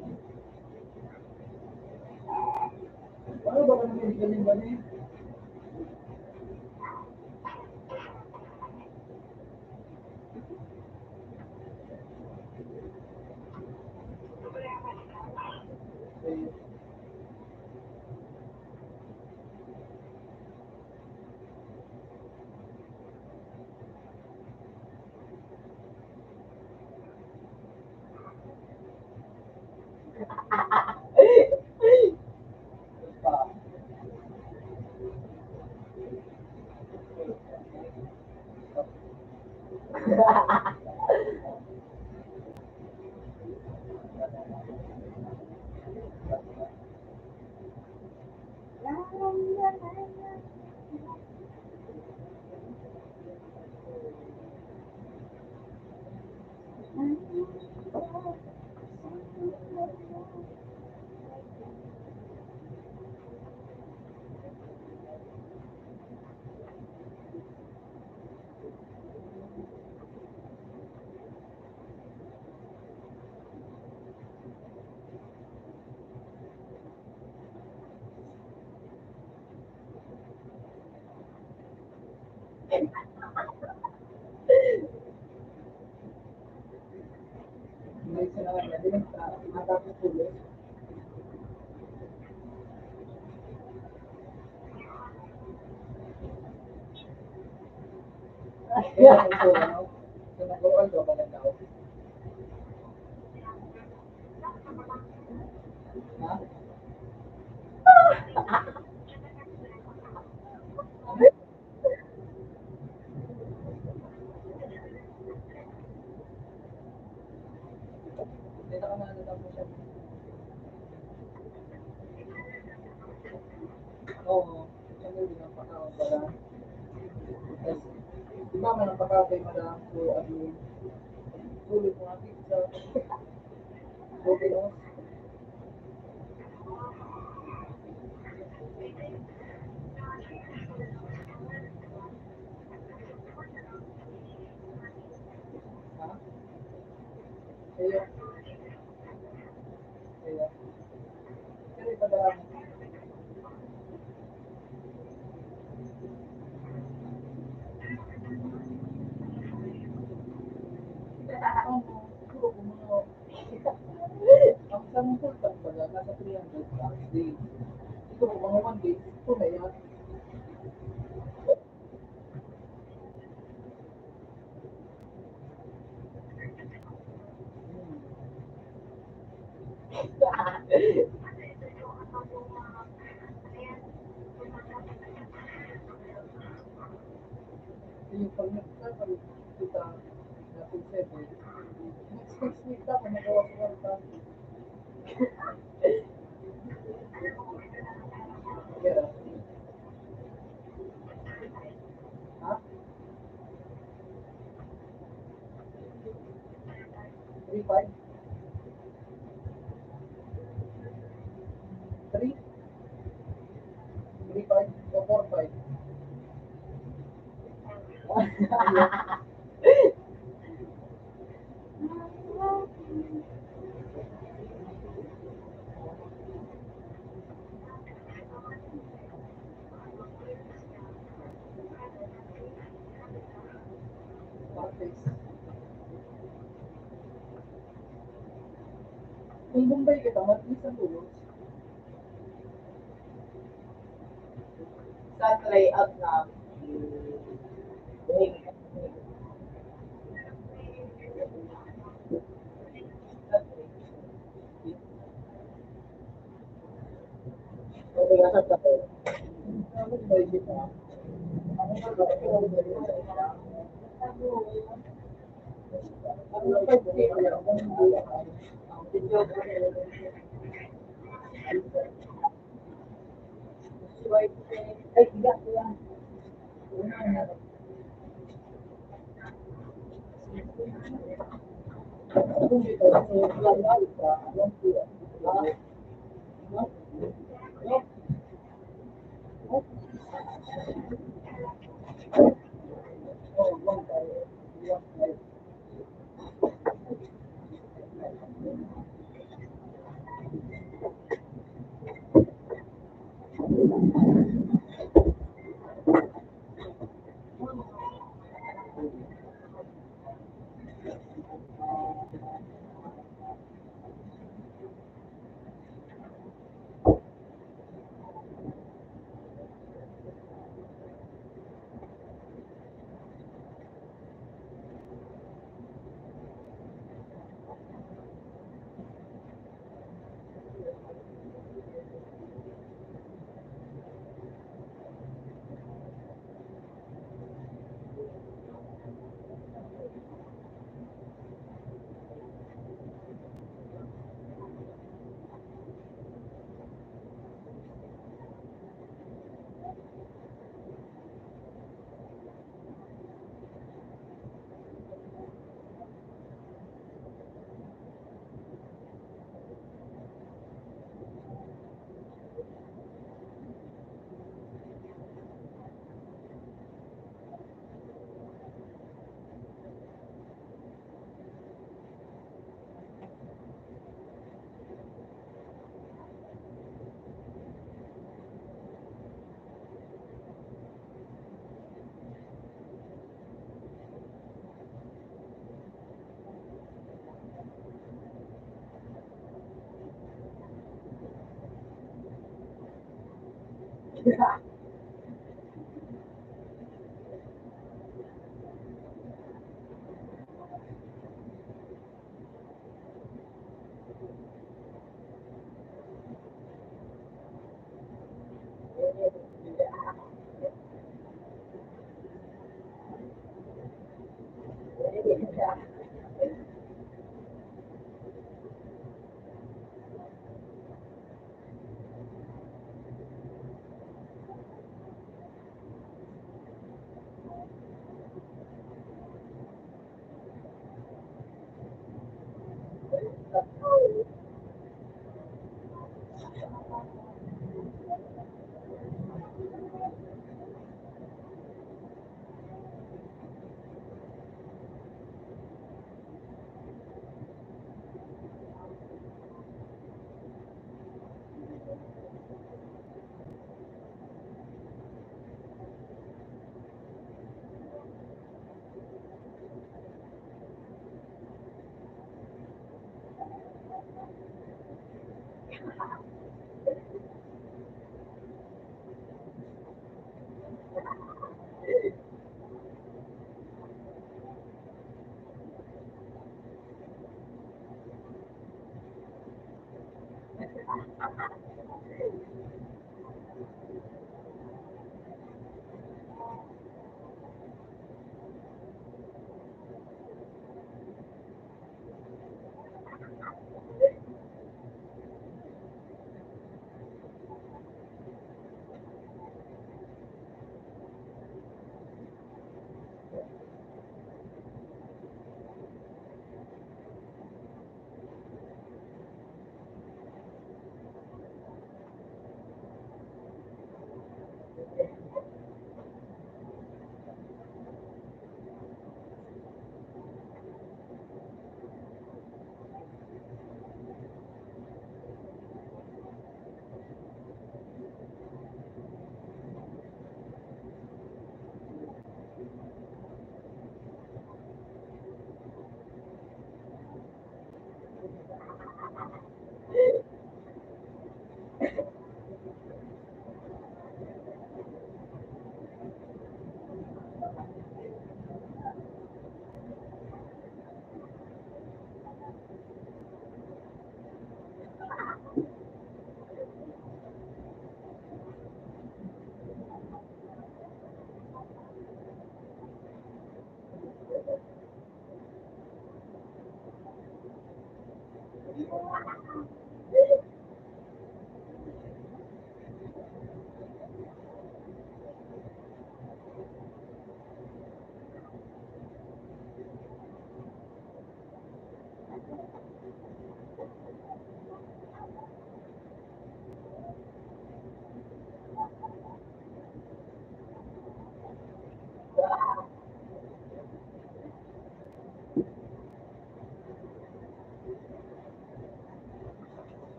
Ano ba kami galing ba ni? Oo, ano yun, ang pakaon pala. Tas, di ba, man ang pakaon kay Madam, so, ano yun, sulit mo natin sa Domino's. Ha? Ayun. Kaya, pero iba na lang. Ano, siguro kung mga, ang isang full time pala, nasa three hundred plus days. Siguro kung mga one day, ito na yan. Yung pag nagkakaroon kita, natin seven, next, next week na, kung magawa ko ang tanto. Yeah. Ha? Three five? Three? Three five o four five? Kung Bombay kita, mabilis ang tulos. Sa layout na,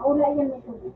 Wala yan, may tubig.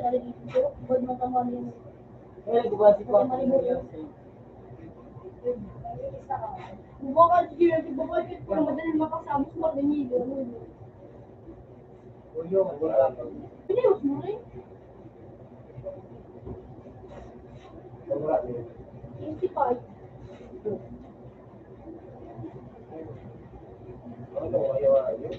Kaya nagbubuhat si Papa. Bubuhat ka, sige, nagbubuhat ka, pero madaling makasabot sa mga ganyan. Uyo, wala pa. Piniwas mo rin. Wala rin. Twenty-five. Ano, ayaw, ayaw.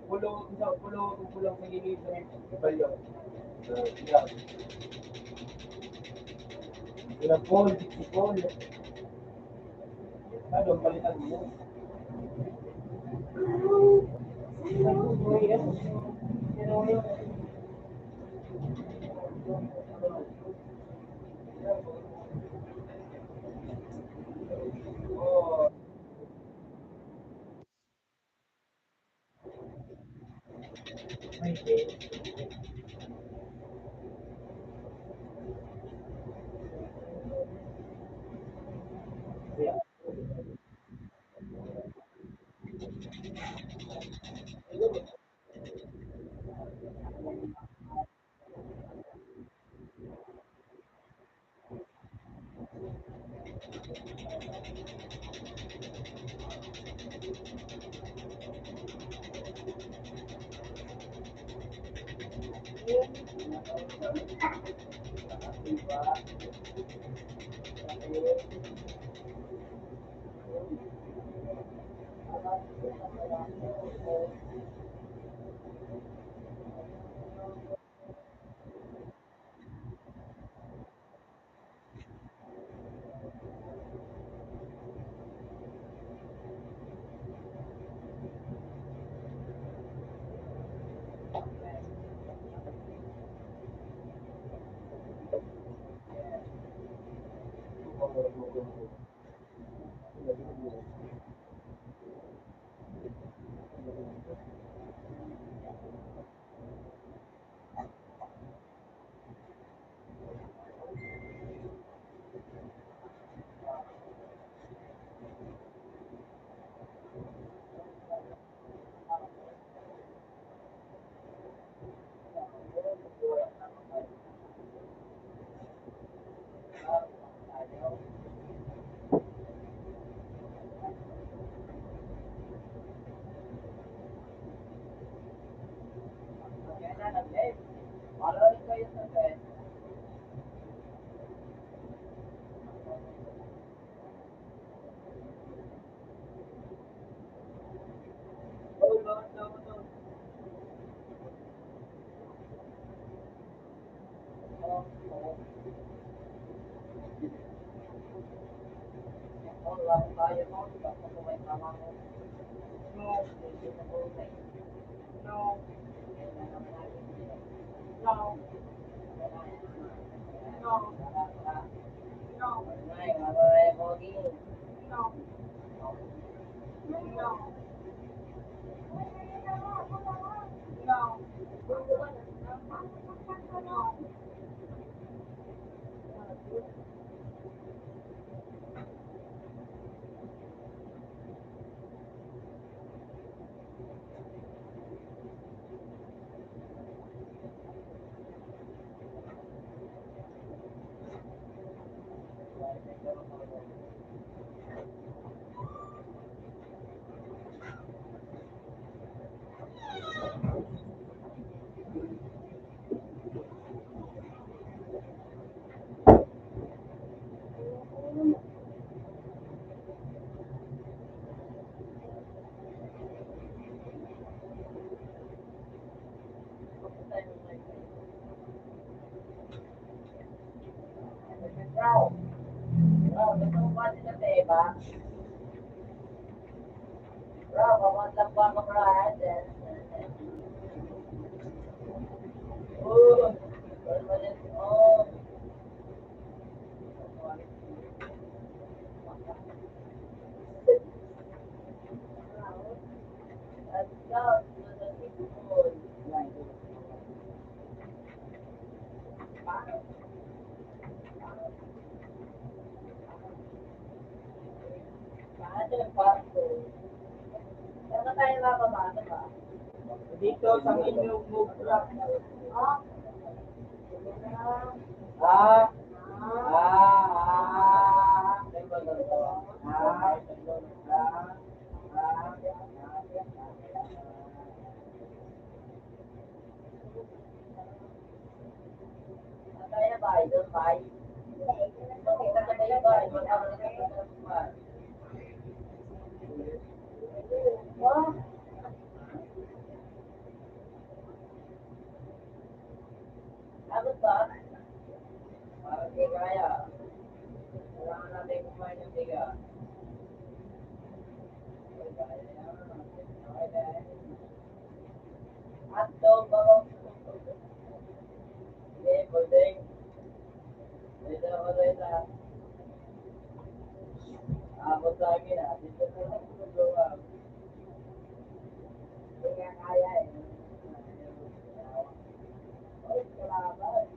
Pulo, isa, pulo, pulo sa gilid, sa may balyo. So, yeah. Sila Paul, si Paul. Ano, palitan mo? Dito sa inyong move. Ah, ah, ah, ah. Abot ba? Parang di kaya. Kailangan natin kumain ng bigas. At daw, baka. Sige, pwede. Pwede ako sa isa. Abot sa akin, ah. Dito sa akin, tulungan. Hindi nga kaya, eh. Ay, salamat.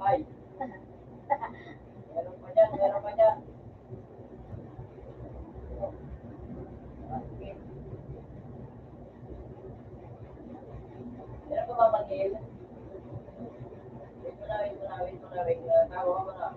Ay. Meron pa dyan, meron pa dyan. Meron pa ba, Manil? Wait mo na, wait mo na, wait mo na, wait mo na. Tawa ka na.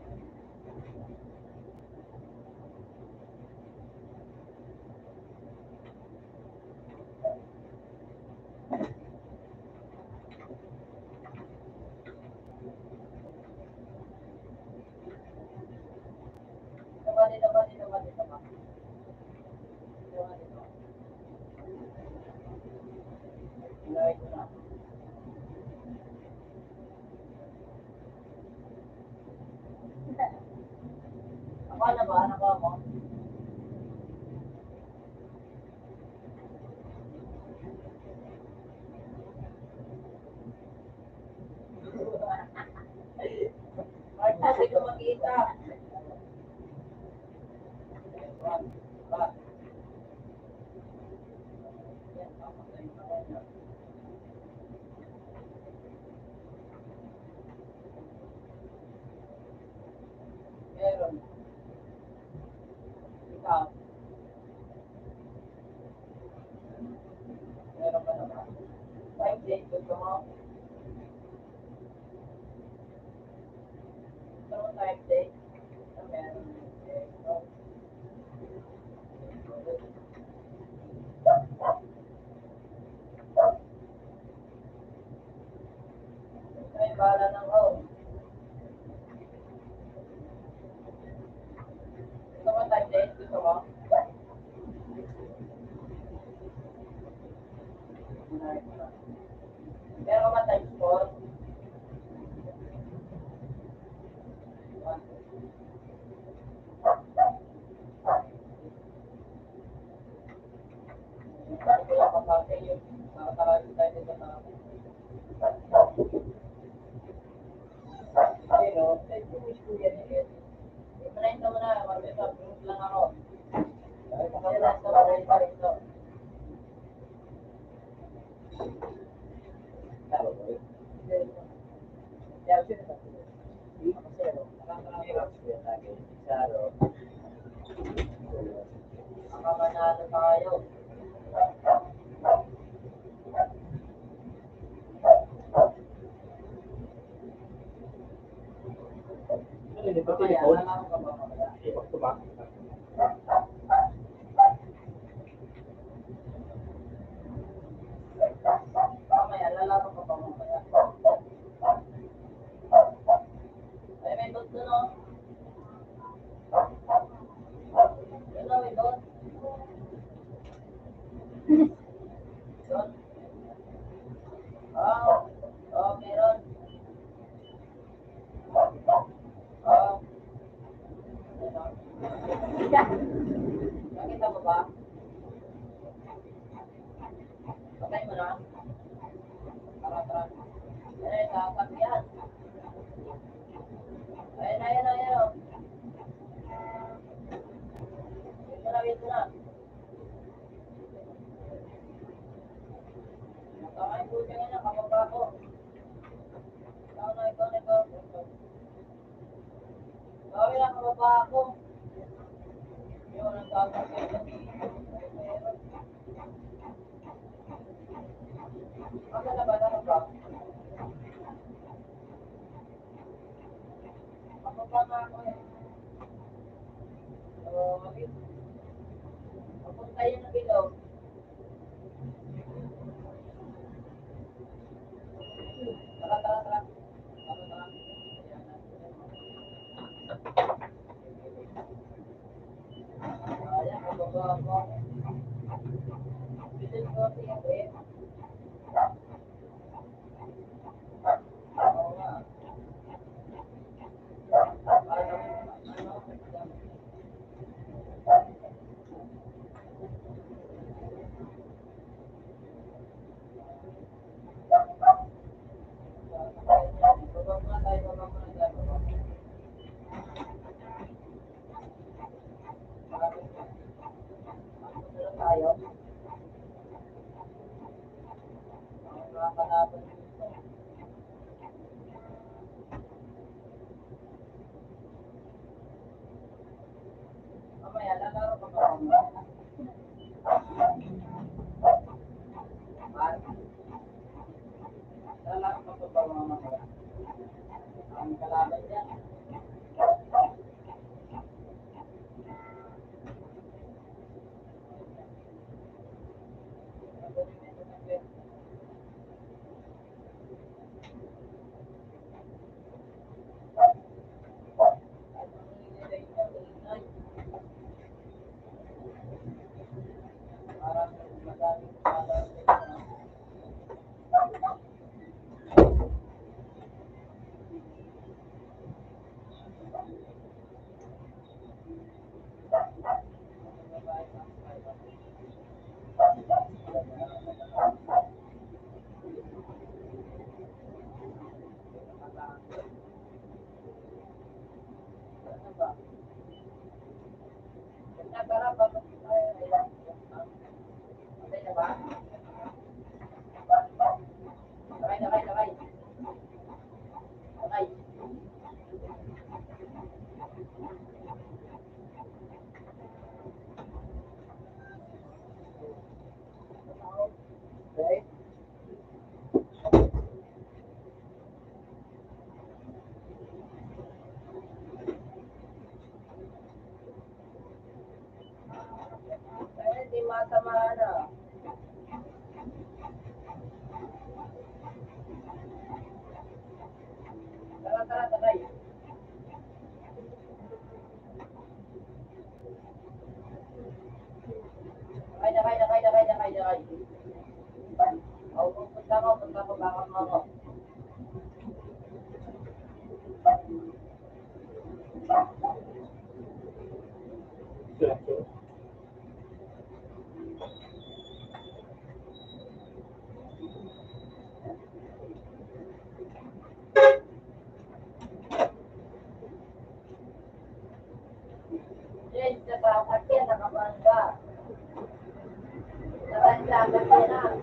Dapat na lang.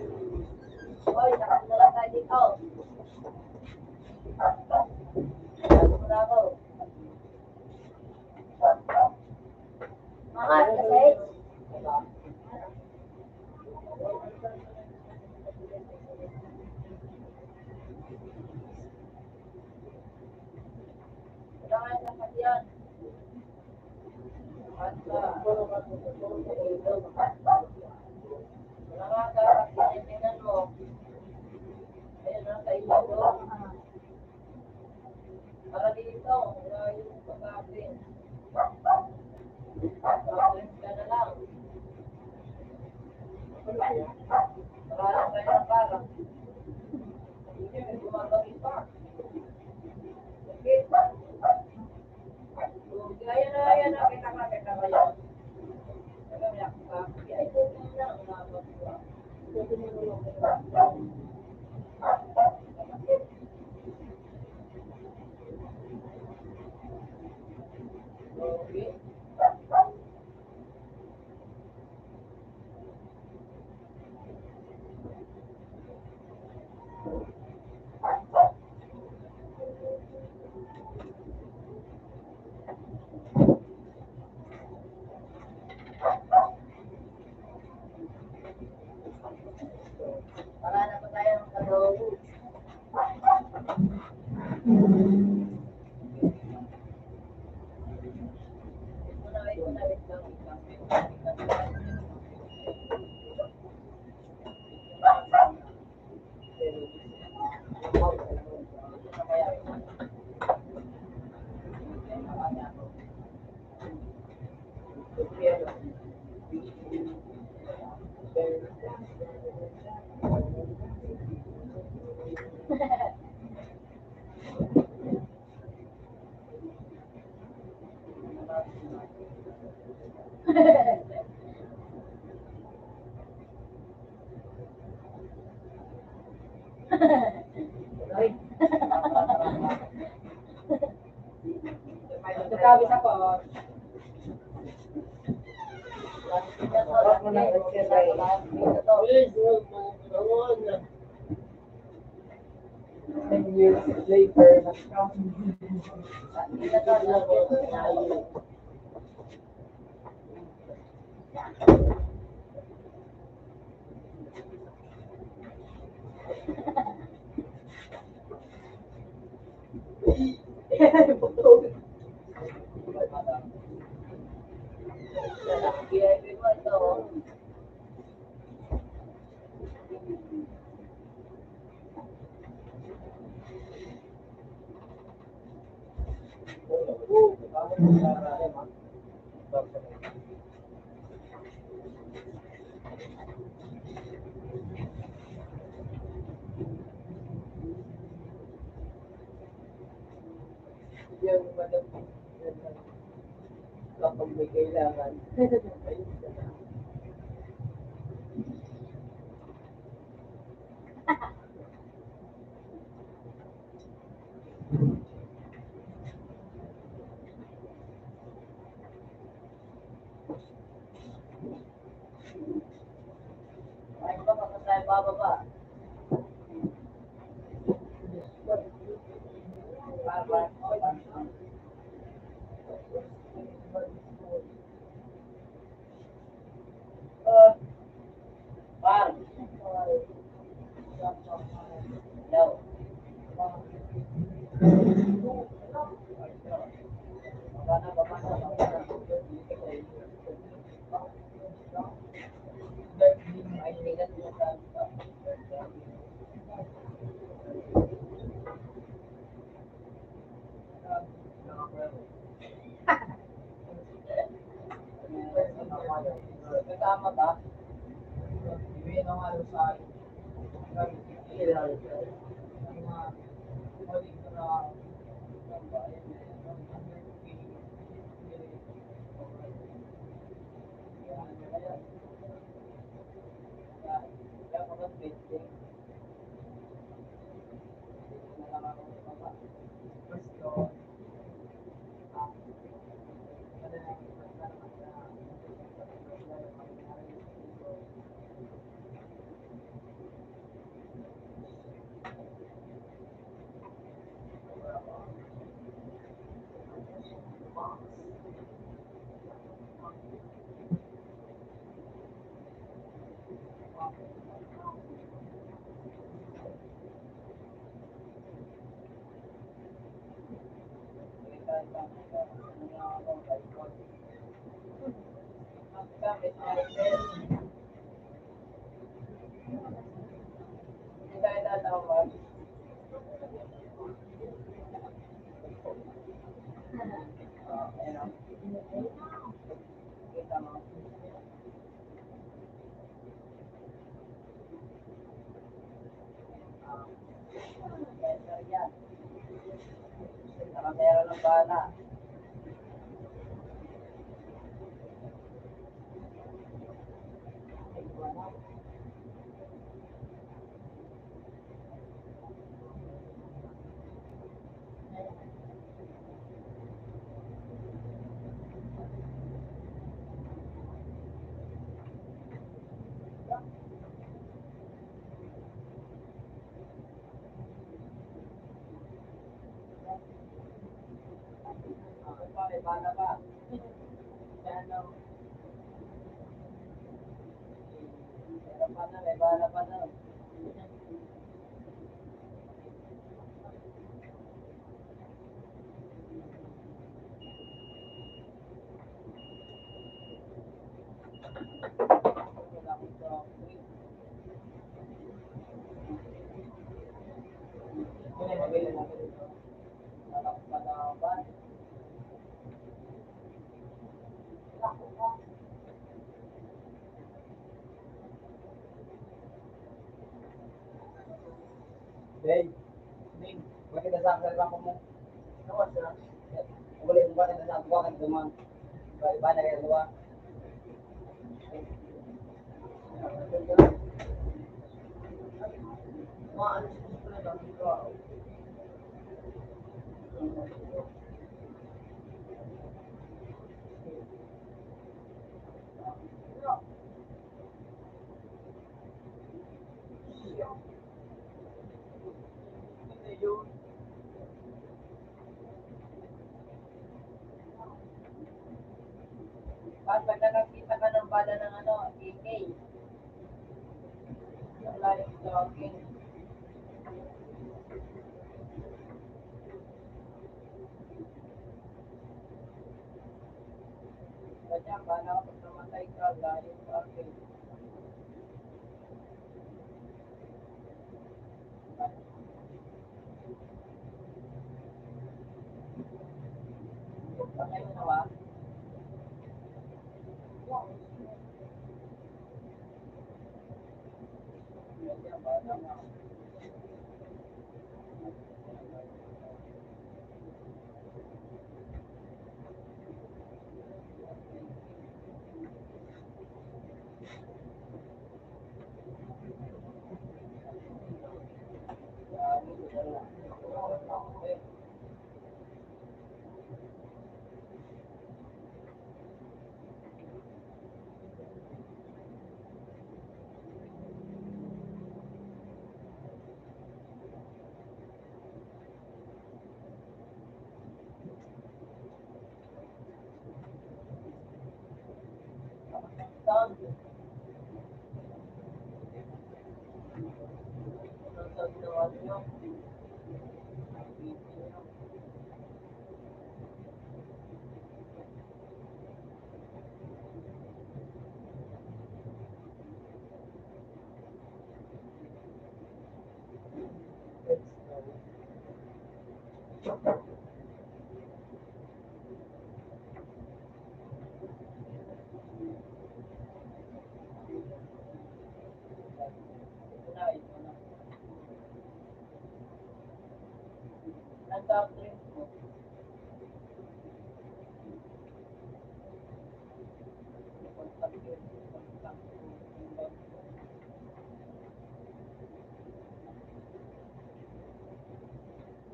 Hoy, dapat na lang tayo dito. Bravo. Mga kasay. Kailangan ng hatian. At, ah, wala nga, dapat tinitingnan mo. Ayun, nasa inyo. Para dito, wala yung pagkain. Pagkain ka na lang. Para lang kayo ng para. Hindi, may gumagaling pa. Sige. Para na po tayo ng kagawa. Ito, sabi sa ko. Ten years later, Yan, madam. Kapag may kailangan. Tama ba? Hey, Ning, bakit nasa ang sarili mo? Wala yung bakit nasa ang buwangan naman. Iba-iba na rin, di ba? Pag nakakita ka ng bala ng ano, A K, yung layo sa akin. Kanya, bala kapag namatay ka, layo sa akin.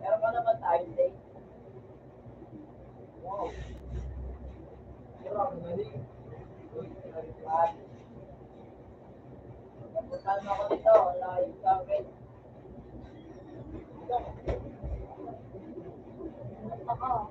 Meron ka naman tayo, Dave. Wow. Grabe, galing. Uy, grabe, pare. Napuntahan mo ako dito, wala yung gamit. Ako.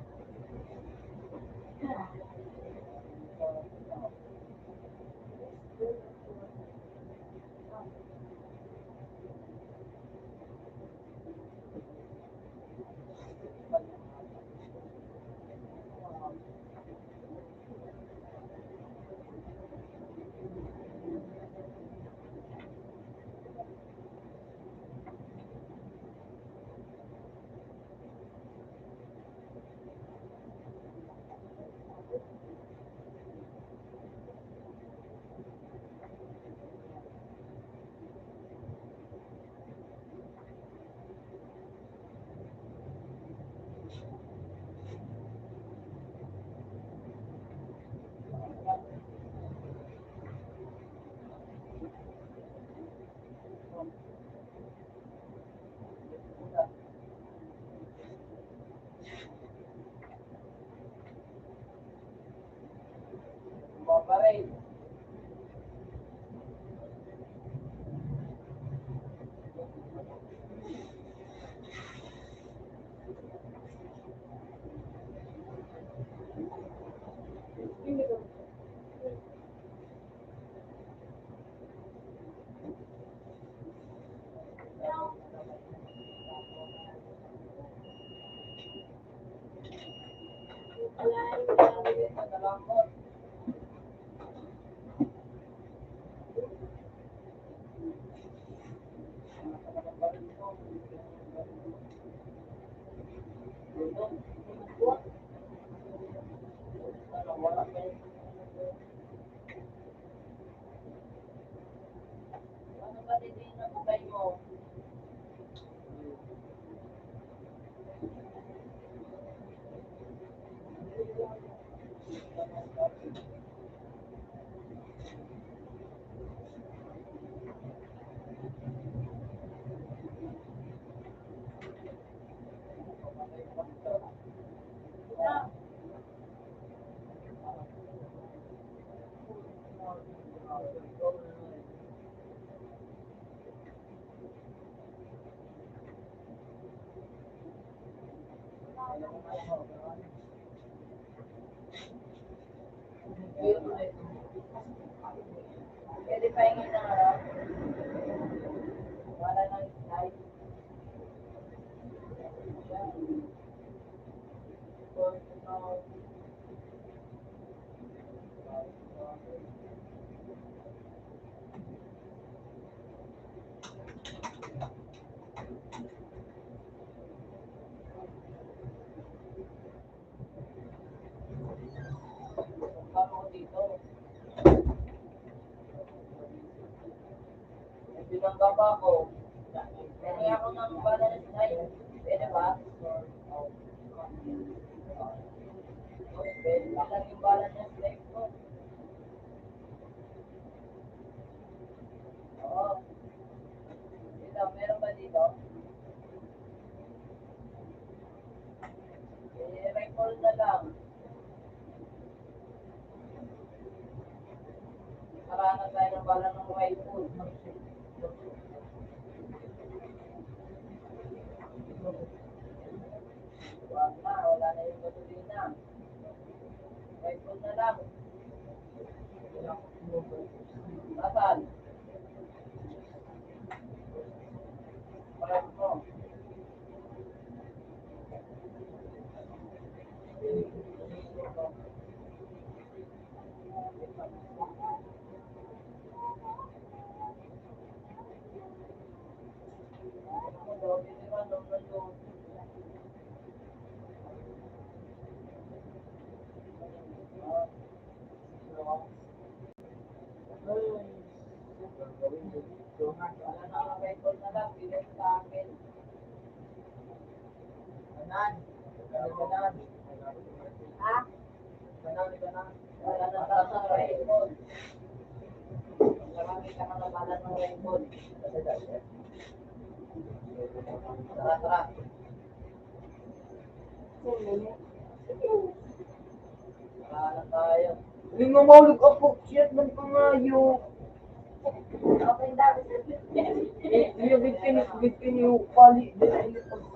Binangga pa ako. Kaya ako nang balance na yun. Pwede ba? Pwede ba lang yung balance na yun? Oo. Dito, meron ba dito? Eh, record na lang. Para na tayo ng bala ng rifle. Wala na, wala na yung gasolina. Rifle na lang. Nasaan? Parang mo. Tara, tara. Wala na tayo. Hindi nga mahulog ako, shit, man pangayo. Okay, dami sa Eh, yung gid pini-, gid pini-, pali, dili, pag-,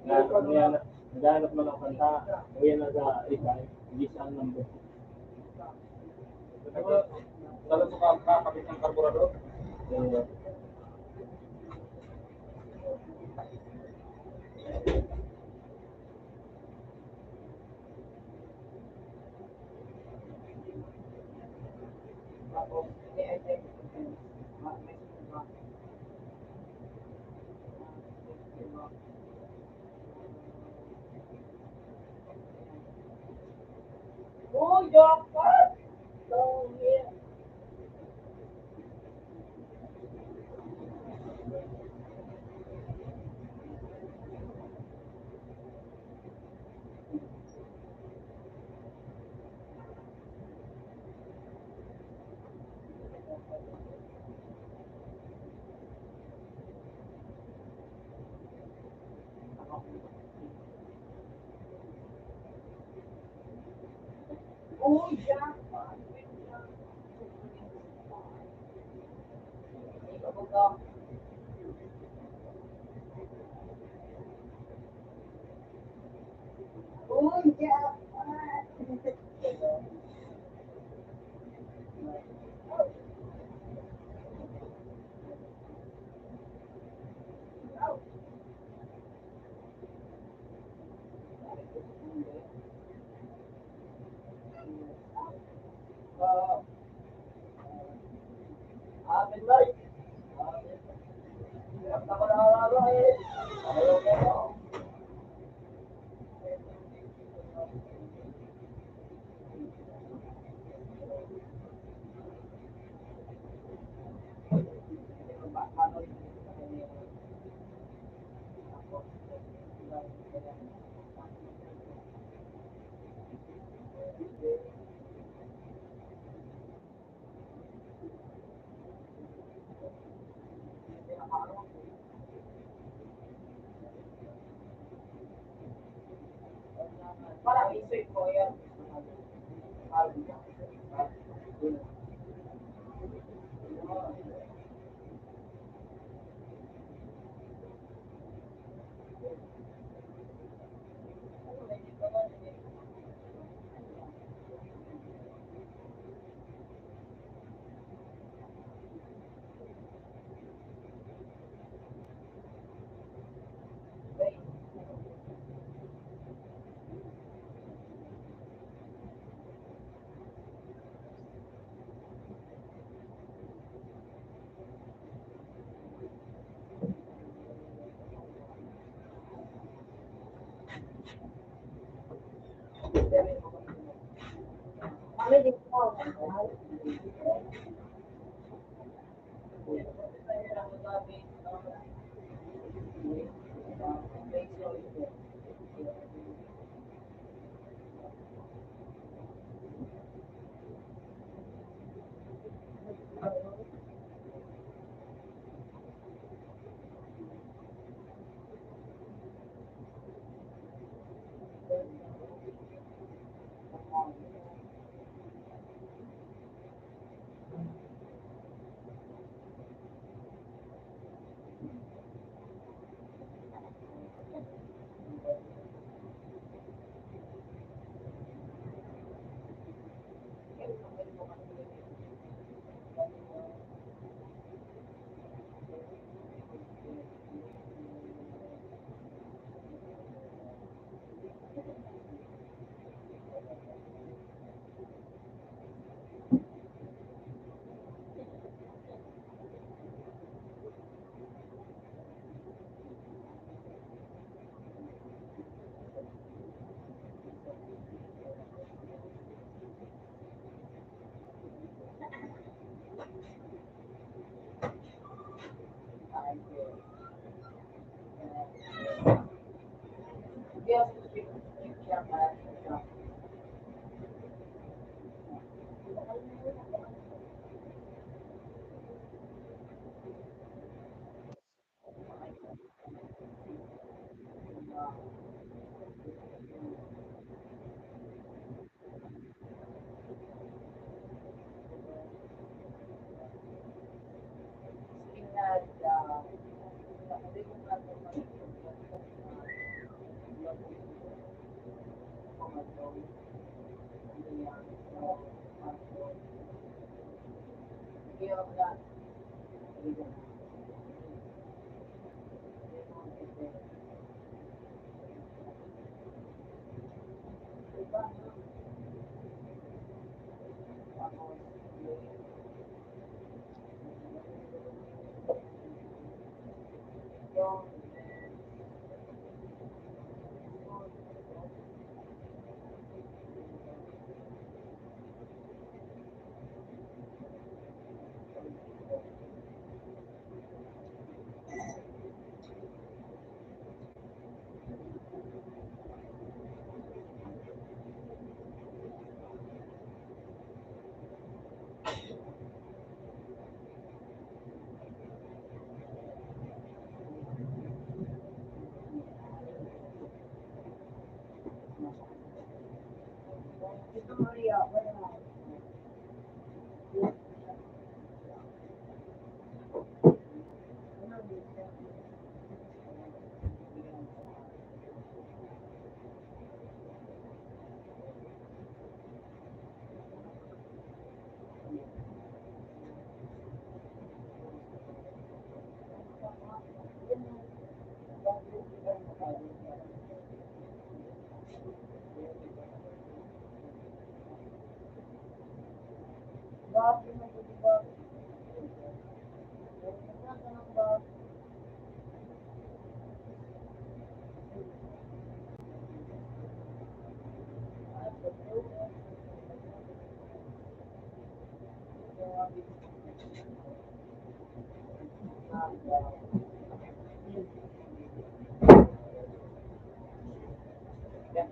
Na, ano yan, naghahanap man ang kanta, o yan nasa isa, hindi siya ang number. Ano ba? Lalo sa ka-, kakabit ng karburador? Eh,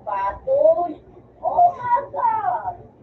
Patoy! Oh my God!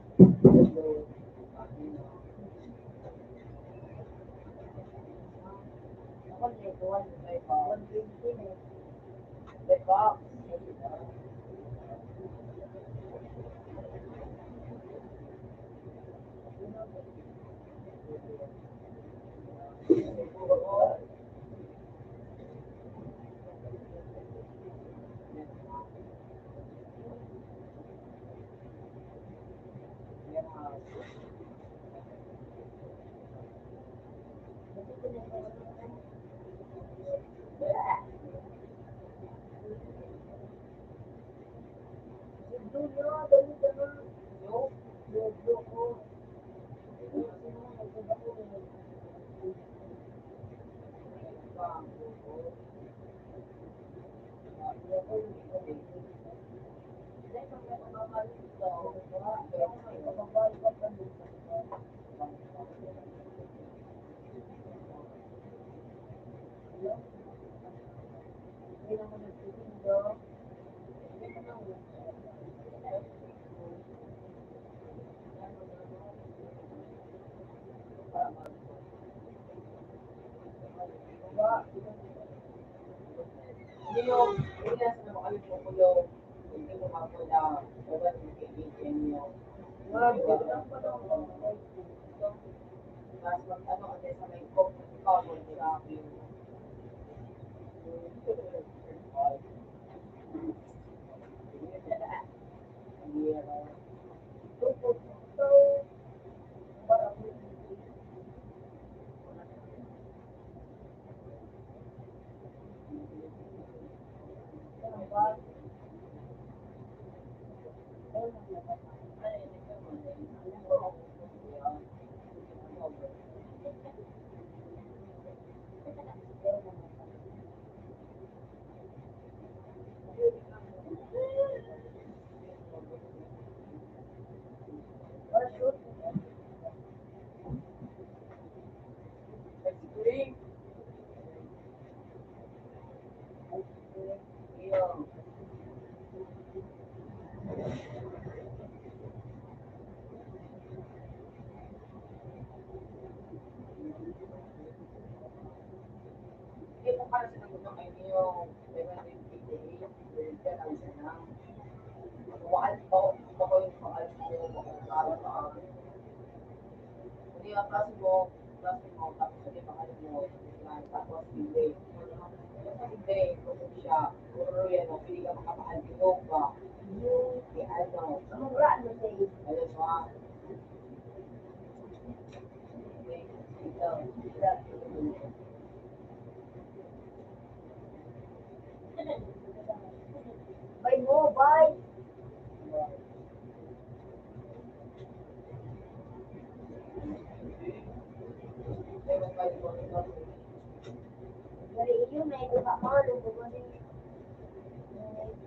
Bay mo, bay. Pero iyo na ito ka, Paolo, bumalik.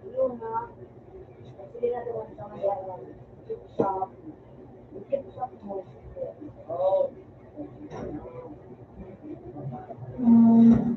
Iyo na. Sige na doon sa may, ano, gift shop. Gift shop mo. Mm.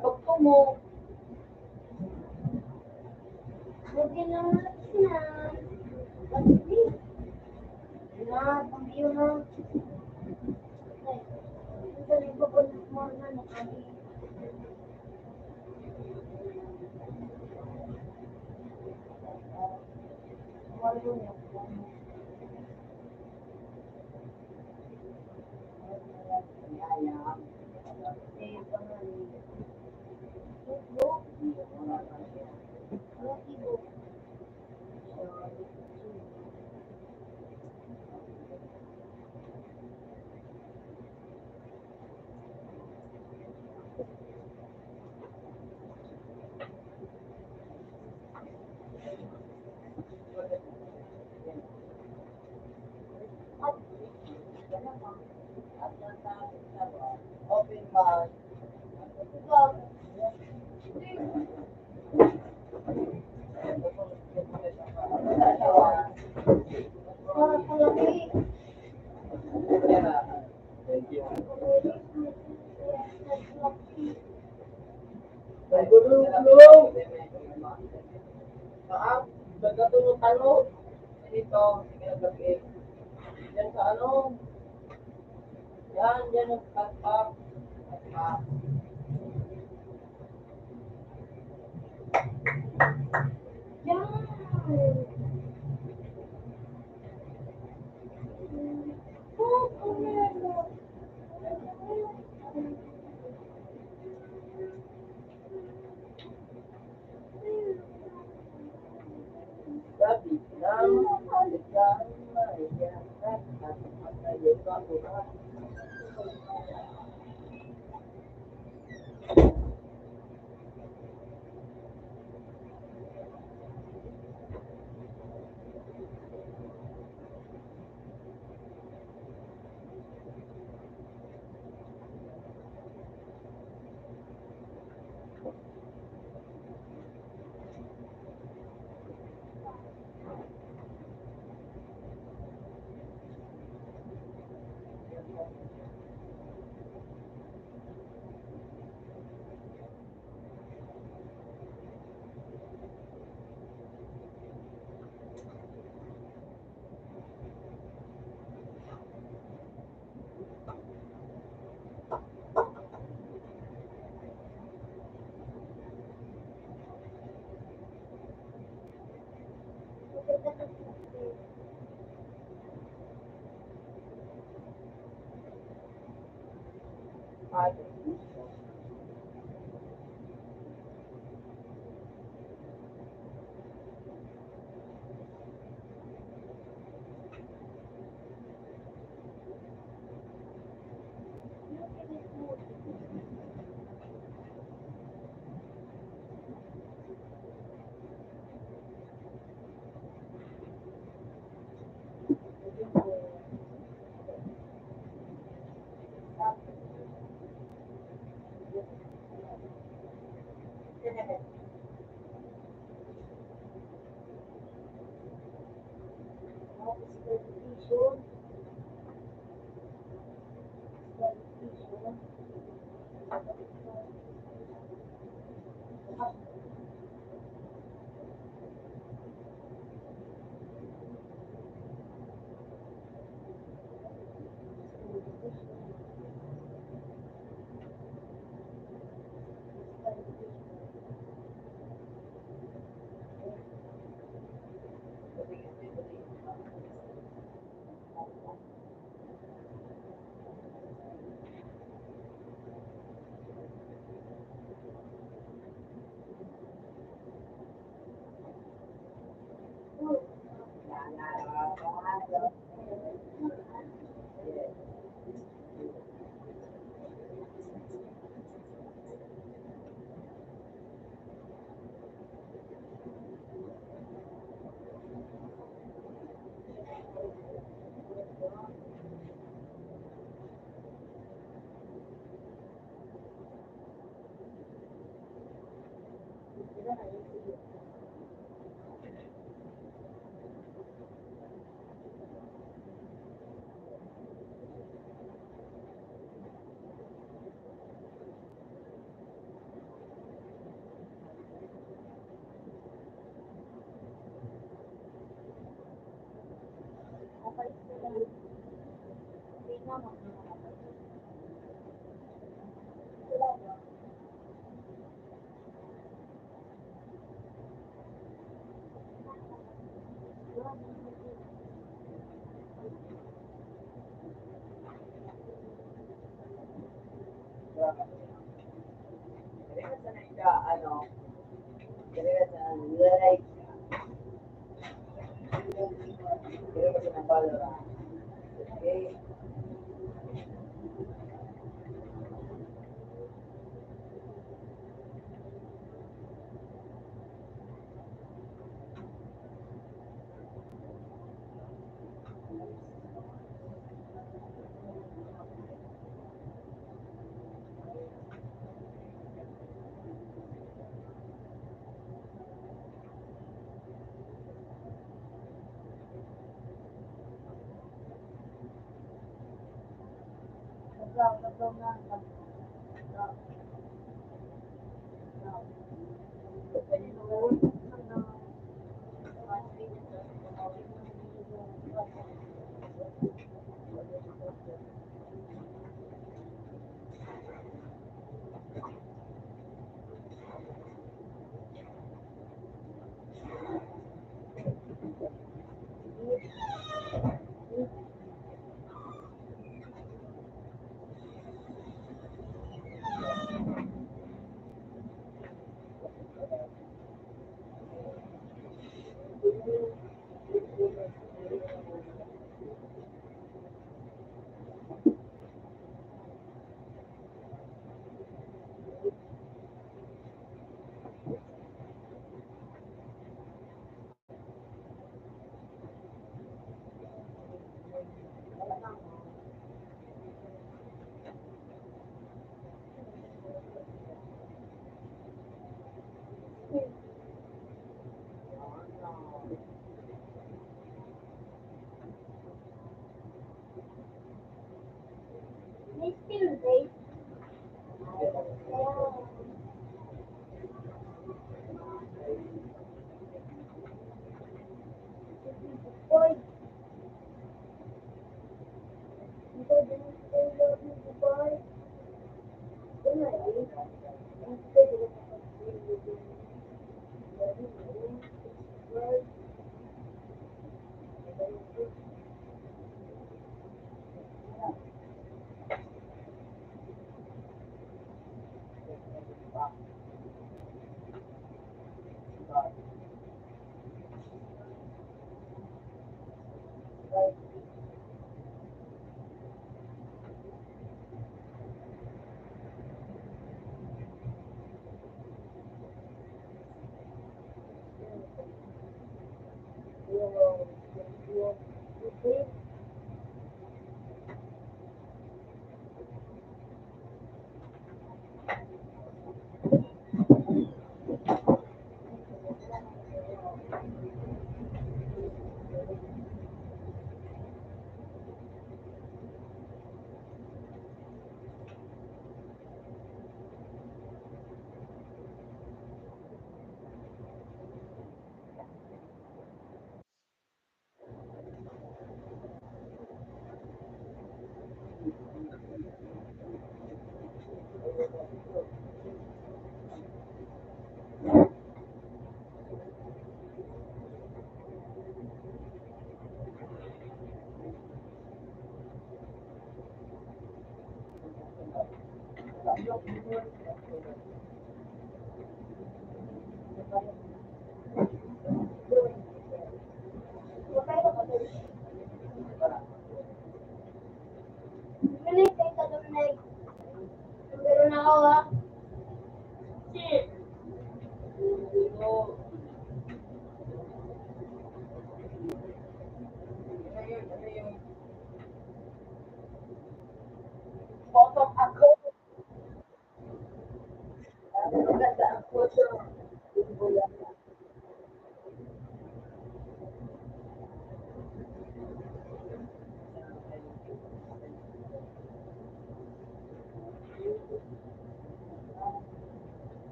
Pagko mo. Buti na nga siya. Buti na, pambiyo na. Ang galing ko po ng mga ano, kami. Nagulong-gulong. Saan? Nagkatulog-talo. Dito, sige, gabi. Yan sa ano? Yan, yan ang pagpa-, pagpa-,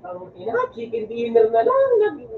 Ang ina, chicken dinner na lang. Nag-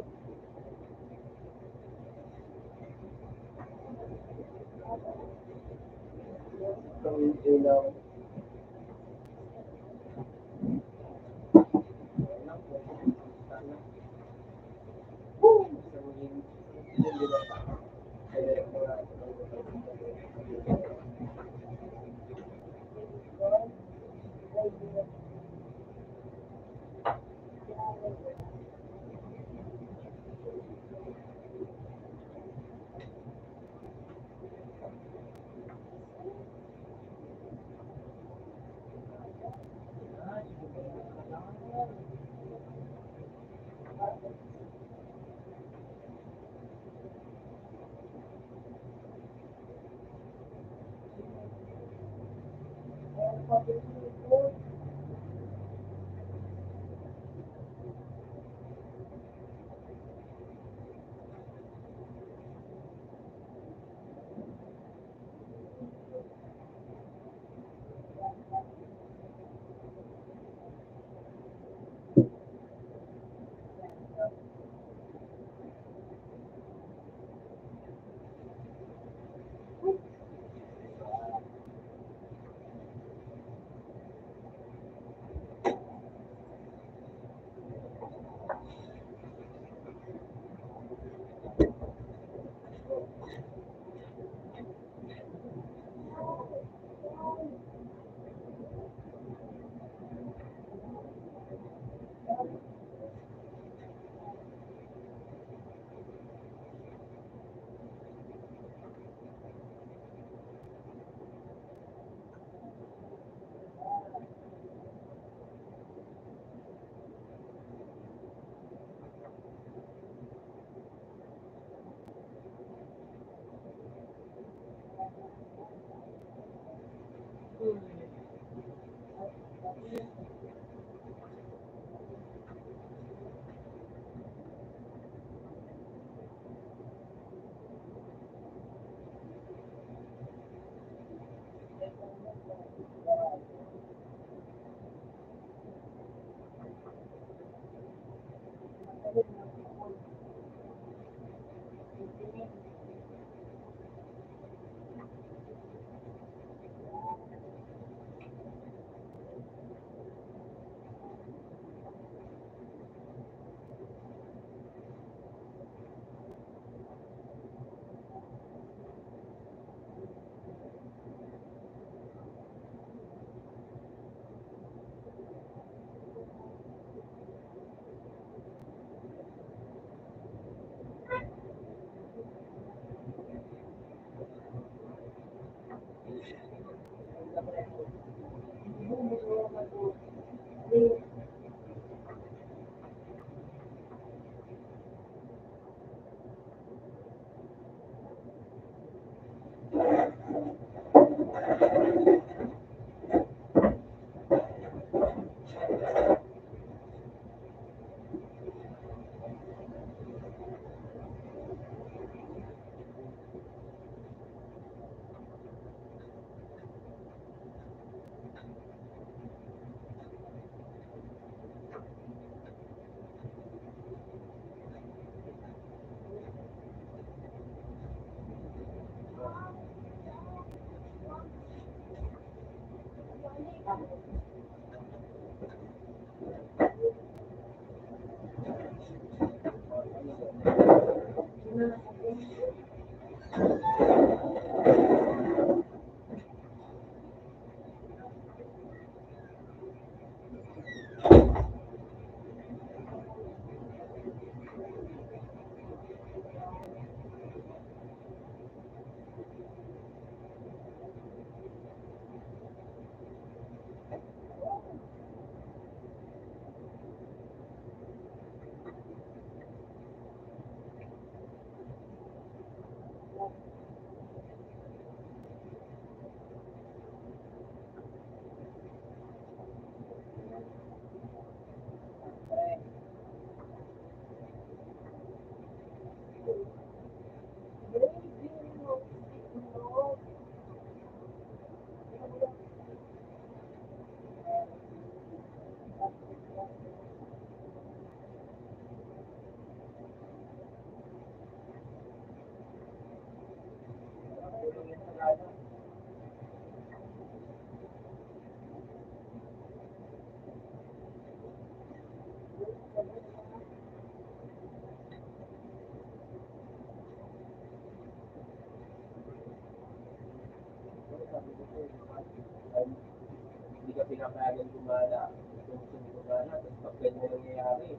Hindi ka pinapayagan gumala. Gusto mo gumala, tapos pag ganyan nangyayari,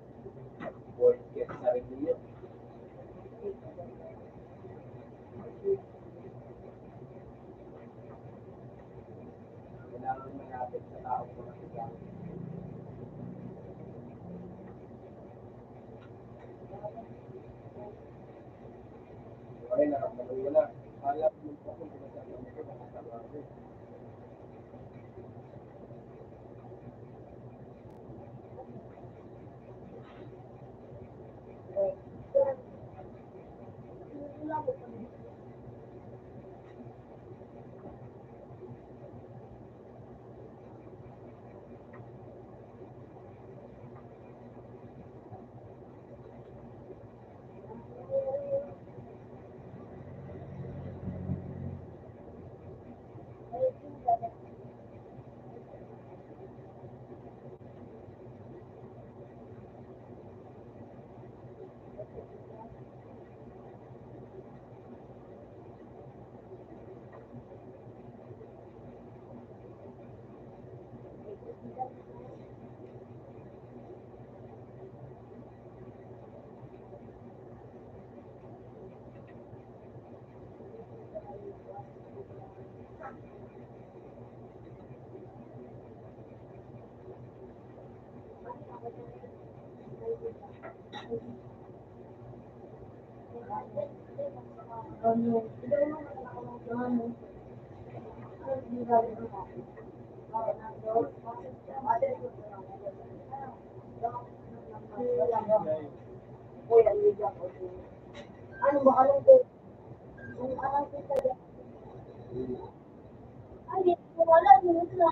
bored ka sa sarili niyo. Kailangan malapit sa taong mga sigaw. Okay na, okay na. Alam mo pa kung ano sa akin, ito, nakatawa ko. Wala, yun na.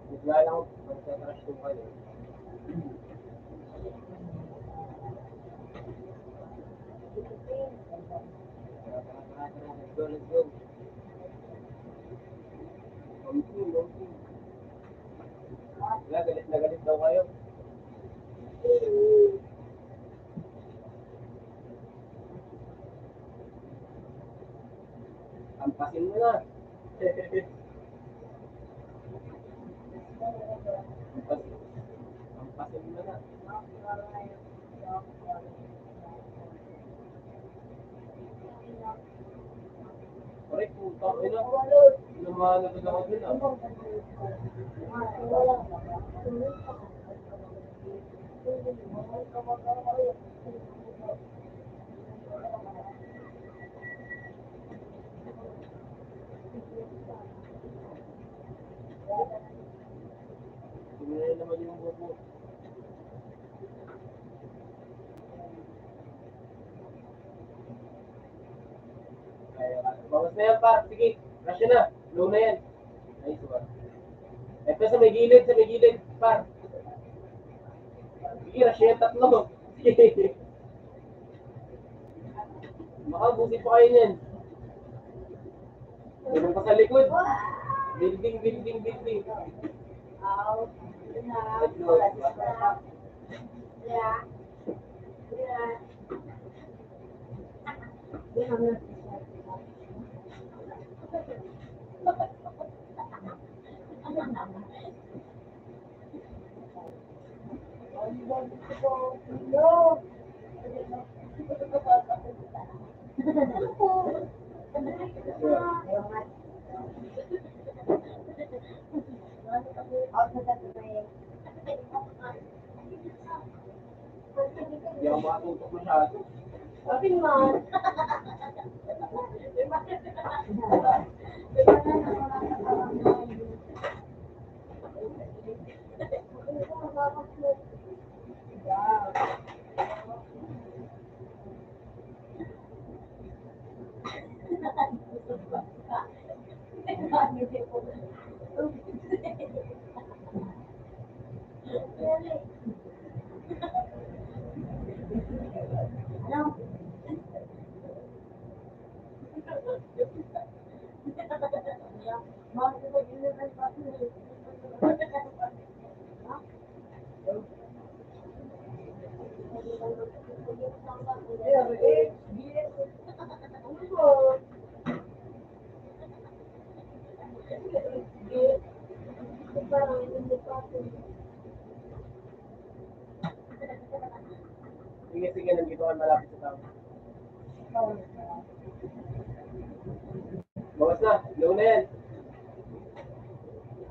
Bigla lang ako, magka-crush ko kayo. Tara, tara, tara, tara, let's go, let's go. Konti, konti. Wala, galit na galit daw kayo. Ampasin mo na. Ampas-, ampasin mo na. Correct, putang ina. Ano mga nagagawa din, ah? Tingnan naman yung buhok mo. Bawas na yan, par. Sige, rush na. Low na yan. Nice one. Ito sa may gilid, sa may gilid, par. Sige, rush yan, tatlo. Sige. Baka buti pa kayo niyan. Meron pa sa likod. Building, building, building. Tatlo. Hindi ako makatutok masyado. Sabi nga. Sige, sige, nandito ka malapit sa tao. Bawas na. Low na yan.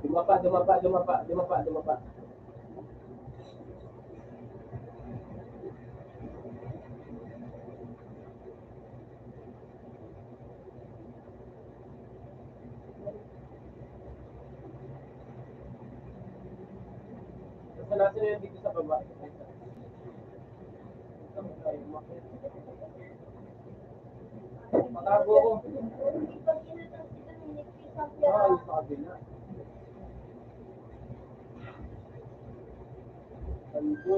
Dumapa, dumapa, dumapa, dumapa, dumapa. Basta nasa na yun dito sa baba. Matago ako. Ay, sabi na. Sabi ko.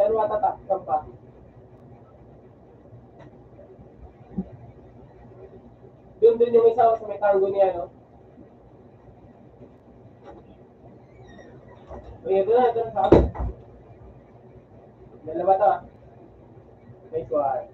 Pero matatak, sampa. Doon, doon yung isa sa may tango niya, no? Uy, ito na, ito na sa akin. Dalawa to, ah. Nice one.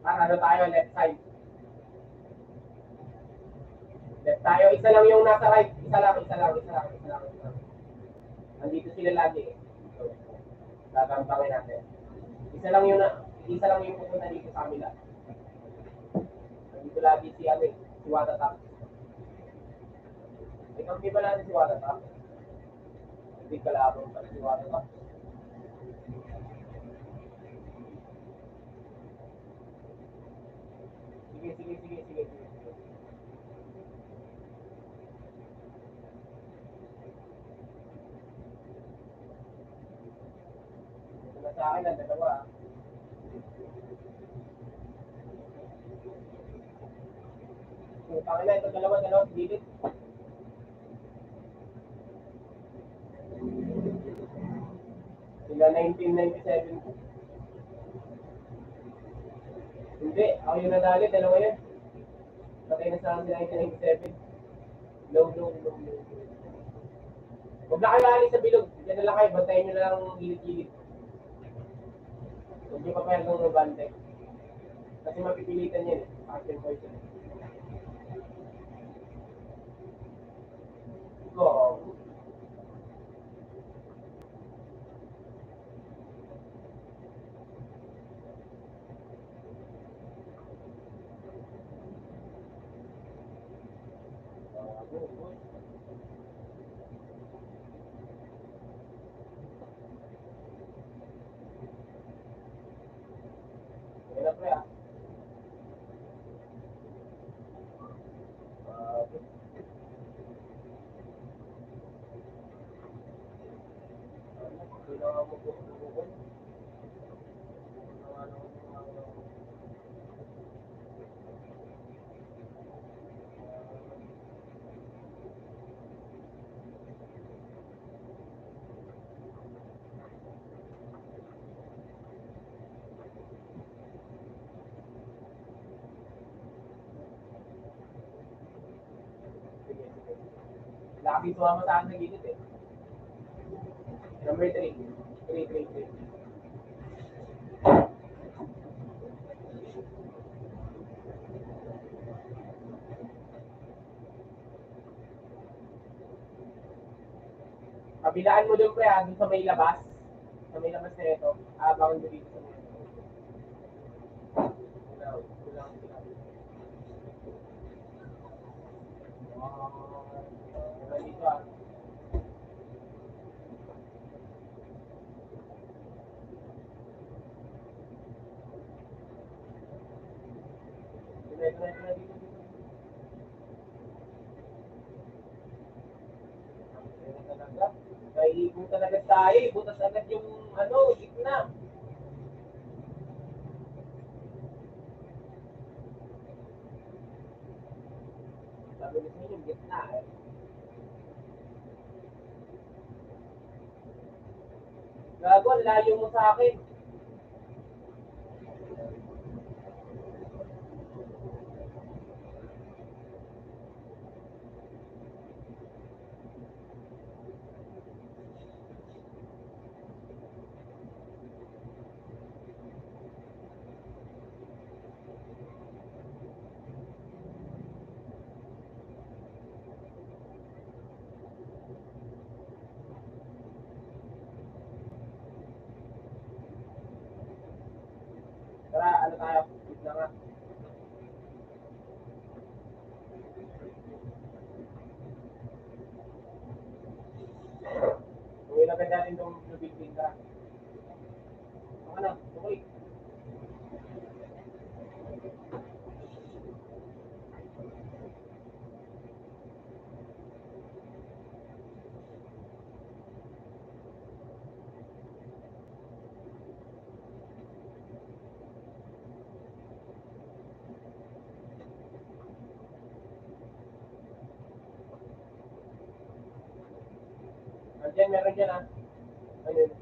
Ah, ano tayo, left side. Left tayo, isa lang yung nasa right. Isa lang, isa lang, isa lang, isa lang, isa lang. Nandito sila lagi eh. So, gagambangin natin. Isa lang yung na, isa lang yung pupunta dito sa kanila. Nandito lagi si ano eh, si Watata. May kampi ba natin si Watata? Hindi, kalaban pa si Watata. Sige, sige, sige, sige, sige. Ito na sa akin ang dalawa. Putang ina, ito dalawa, dalawa, gilid. Sila nineteen ninety-seven. Hindi, ako yung nadali, dalawa yun. Patay na sa akin sila nineteen ninety-seven. Low, low, low, low, low. Huwag na kayo alis sa bilog. Diyan na lang kayo, bantayan nyo na lang ang gilid-gilid. Hindi pa pwede ng bante. Kasi mapipilitan yan eh. Action poison. Go. Lagi ko ang mataas na ginit eh. Number three. Three, three, three. Kabilaan mo dun, pre, ah, dun sa may labas. Sa may labas na ito. Abangan mo dito sa may... Wala, wala, wala. Ah, wala dito, ah. Wala, wala, wala dito. Kaya talaga. Kaya ibutas agad tayo, ibutas agad yung ano, gitna. Sabi ko sa inyo, gitna eh. Gago, ang layo mo sa akin. Tara, ano tayo? Gitna nga. Uwi na ka dyan, itong blue building ka. Ano? Okay. Andiyan, meron dyan, ah. Ayun.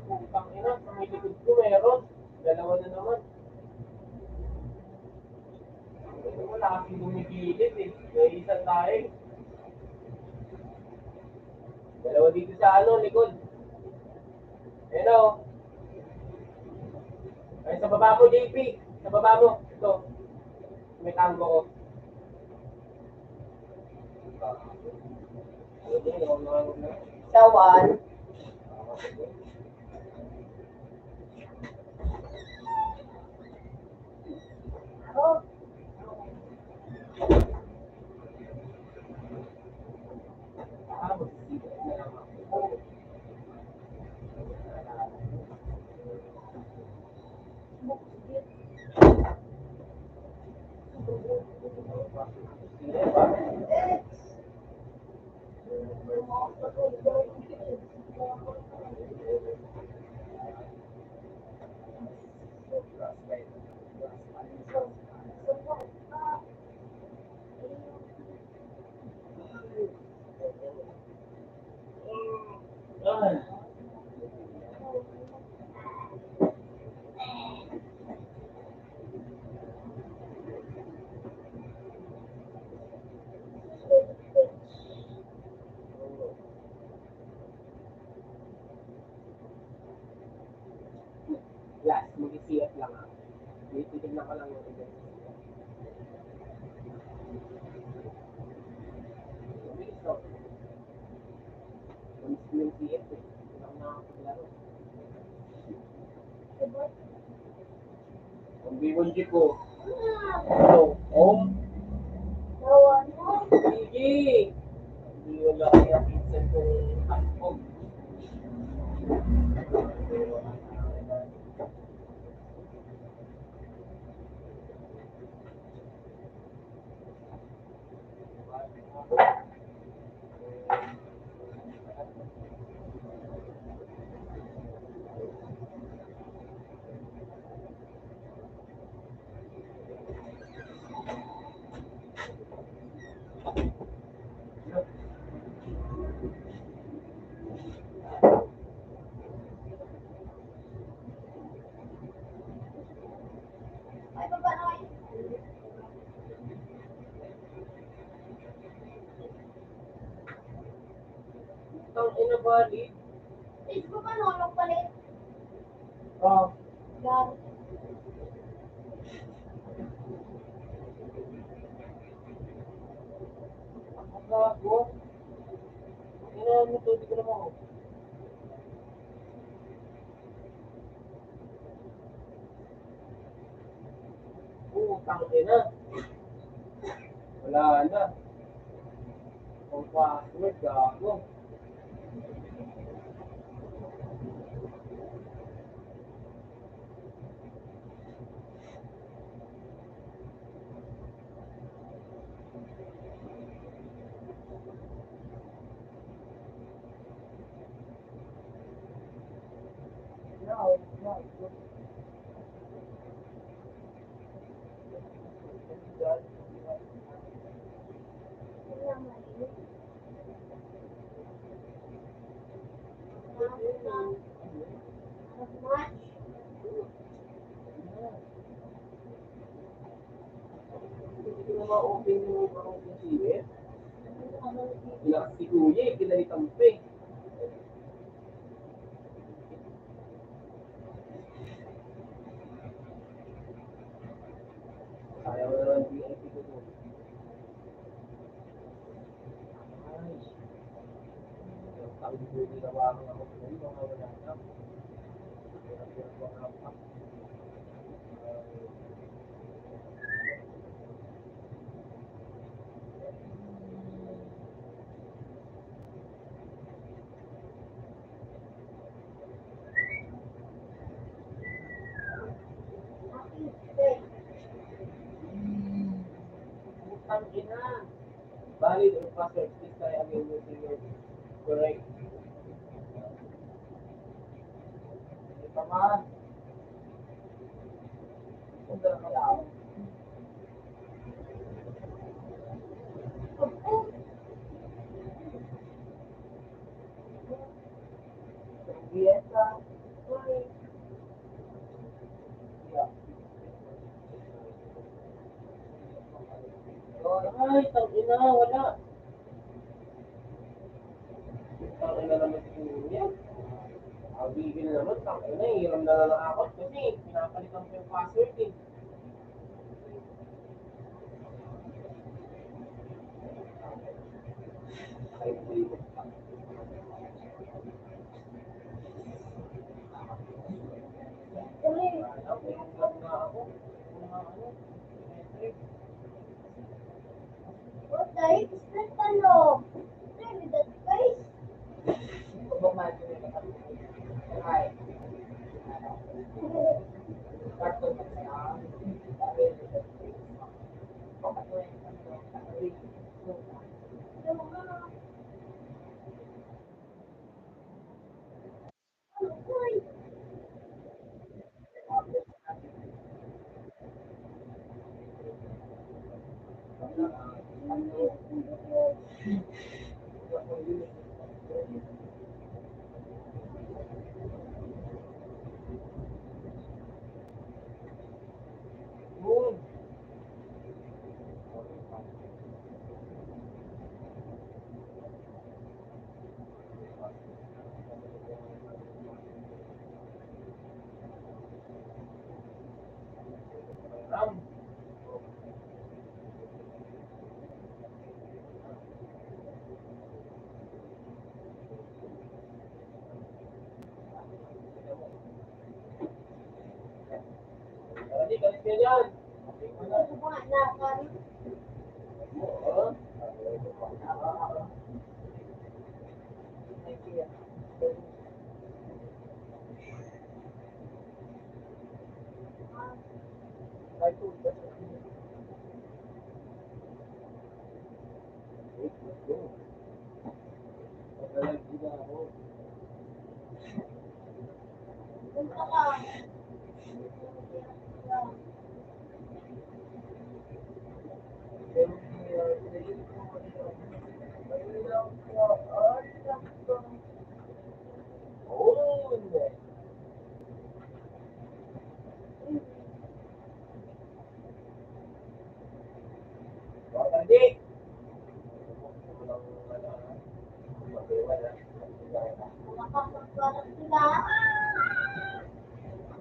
Putang ina, sa may likod ko meron. Dalawa na naman. Wala kasing gumigilid eh. May isa tayo. Dalawa dito sa ano, likod. Ayan o. Ay, sa baba mo, J P. Sa baba mo. Ito. May tango ko. Sa one. Ang biwon di ko. Hello, home. Sige. Hindi wala kaya pinsan kong hapon. Ang ina, bali. Ito pa, no? Nagpalit. Oh. Yan. Ang gago. Ina mo, tubig na mo. Putang ina. Wala na. Ang password, gago. Hindi ko na ma-open yung mga computer. Wala si Kuya, eh, pinalitan pa, eh. Sayang na lang V I P ko doon. Ay. Ang ginawa ko ako, yung mga wala na. Hirap-hirap ang rampa. Putang ina. Valid or password, please try again using your correct. Ito man. Ito na pala. Yes, sir. Ay, tangina, wala. Tangina naman siguro yan. Ang bibili naman, tangina, hiram na lang ako kasi pinapalitan ko yung password, eh.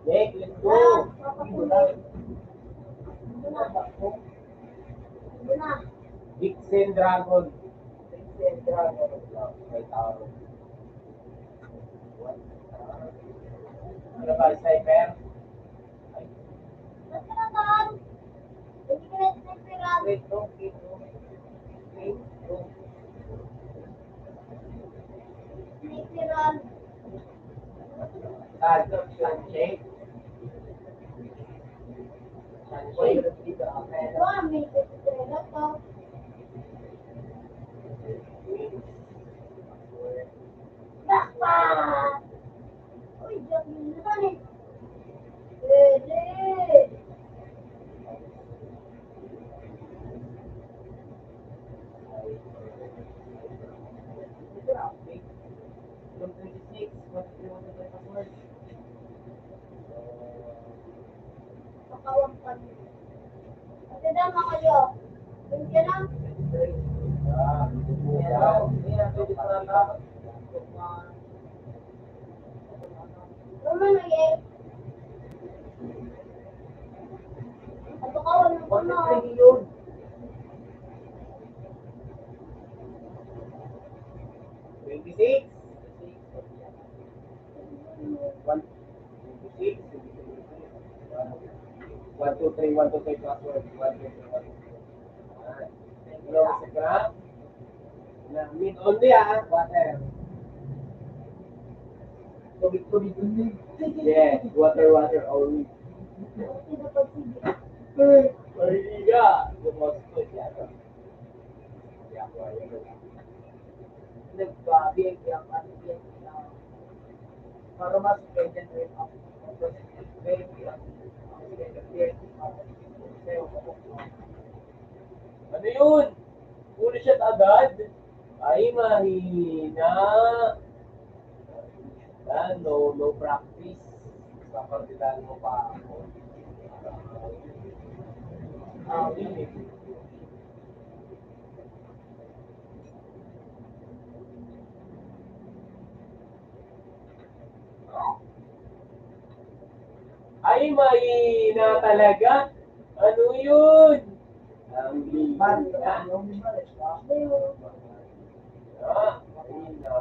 Next, let's go. Vixen Dragon. Vixen Dragon. May tao. Ano ba, sniper? Ba't ka naman? Hindi ka na sniperan. Wait, no, wait, no. Wait, no. Sniperan. Saan? Saan, Jake? Saan, Jake? Ito, may sniperan to. Jackpot! Uy, Jackpot na to, eh. Pwede. Pakawan pa niyo. Ate, dama kayo. Yun ka na. Roman, oye. Pakawan ng puno. Twenty-six. One, twenty-six. One, two, three, one, two, three, password. One, two, three, one, two, three. Ah, hello, Mister Grab. Na, mid only, ah, water. Tubig, tubig, tubig. Yes, water, water only. Mahihiga. Gusto siya. Nagbabi ang iyang ano, iyang, ah, para mas pwede na rin ang Ano yun? Puro siya agad? Ay, mahina. Ah, no, no practice. Papartidahan mo pa ako. Ah, hindi. Ay, mahina talaga. Ano yun? Ang mahina. Ah, mahina.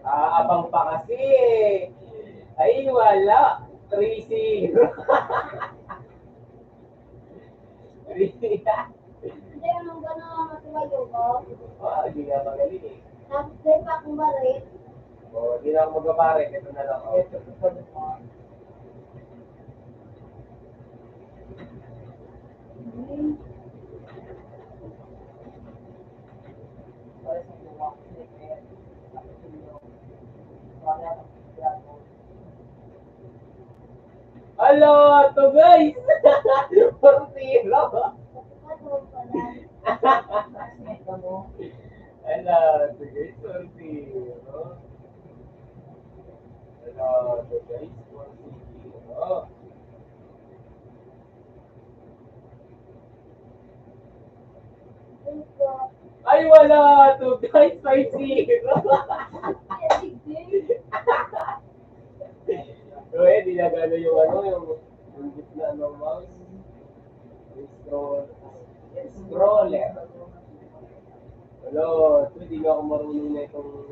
Ah, abang pa kasi eh. Ay, wala. Three zero. Three zero. Hindi, anong gano'n ang matuwag yung ko? Ah, hindi nga magaling eh. Tapos, di pa akong barit. Oh, di na ako magbabarit. Ito na lang. Oh. Ito, ito, ito. Hala, to guys! Four zero! Hala, to guys, four zero! Hala, to guys, four zero! Ay, wala! Two guys, five zero! So, eh, di na gano'n yung ano, yung, yung gitna ng mouse. Scroll, scroller. Hello, ito, di na ako marunong na itong,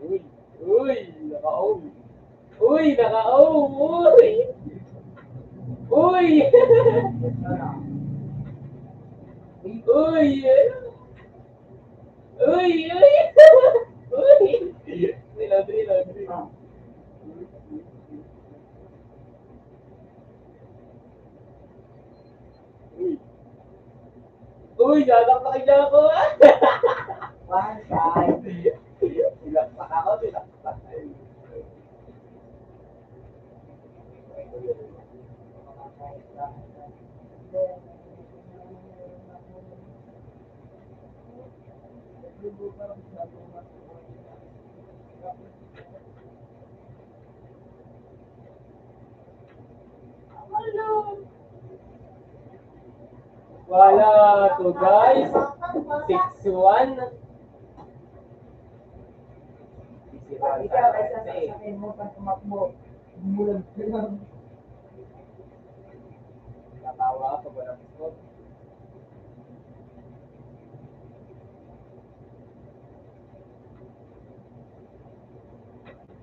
Uy, uy, naka-own. Uy, naka-own, uy. Uy! Uy! Uy! Uy! Uy! Reload, reload, reload. Uy! Uy, sinaksak niya ako! One time. Sinaksak ako, sinaksak. Wala to, guys. Six one. Ikaw, ay sa sasakyan mo, pag tumakbo, bumulag ka lang. Natawa ka pag walang score.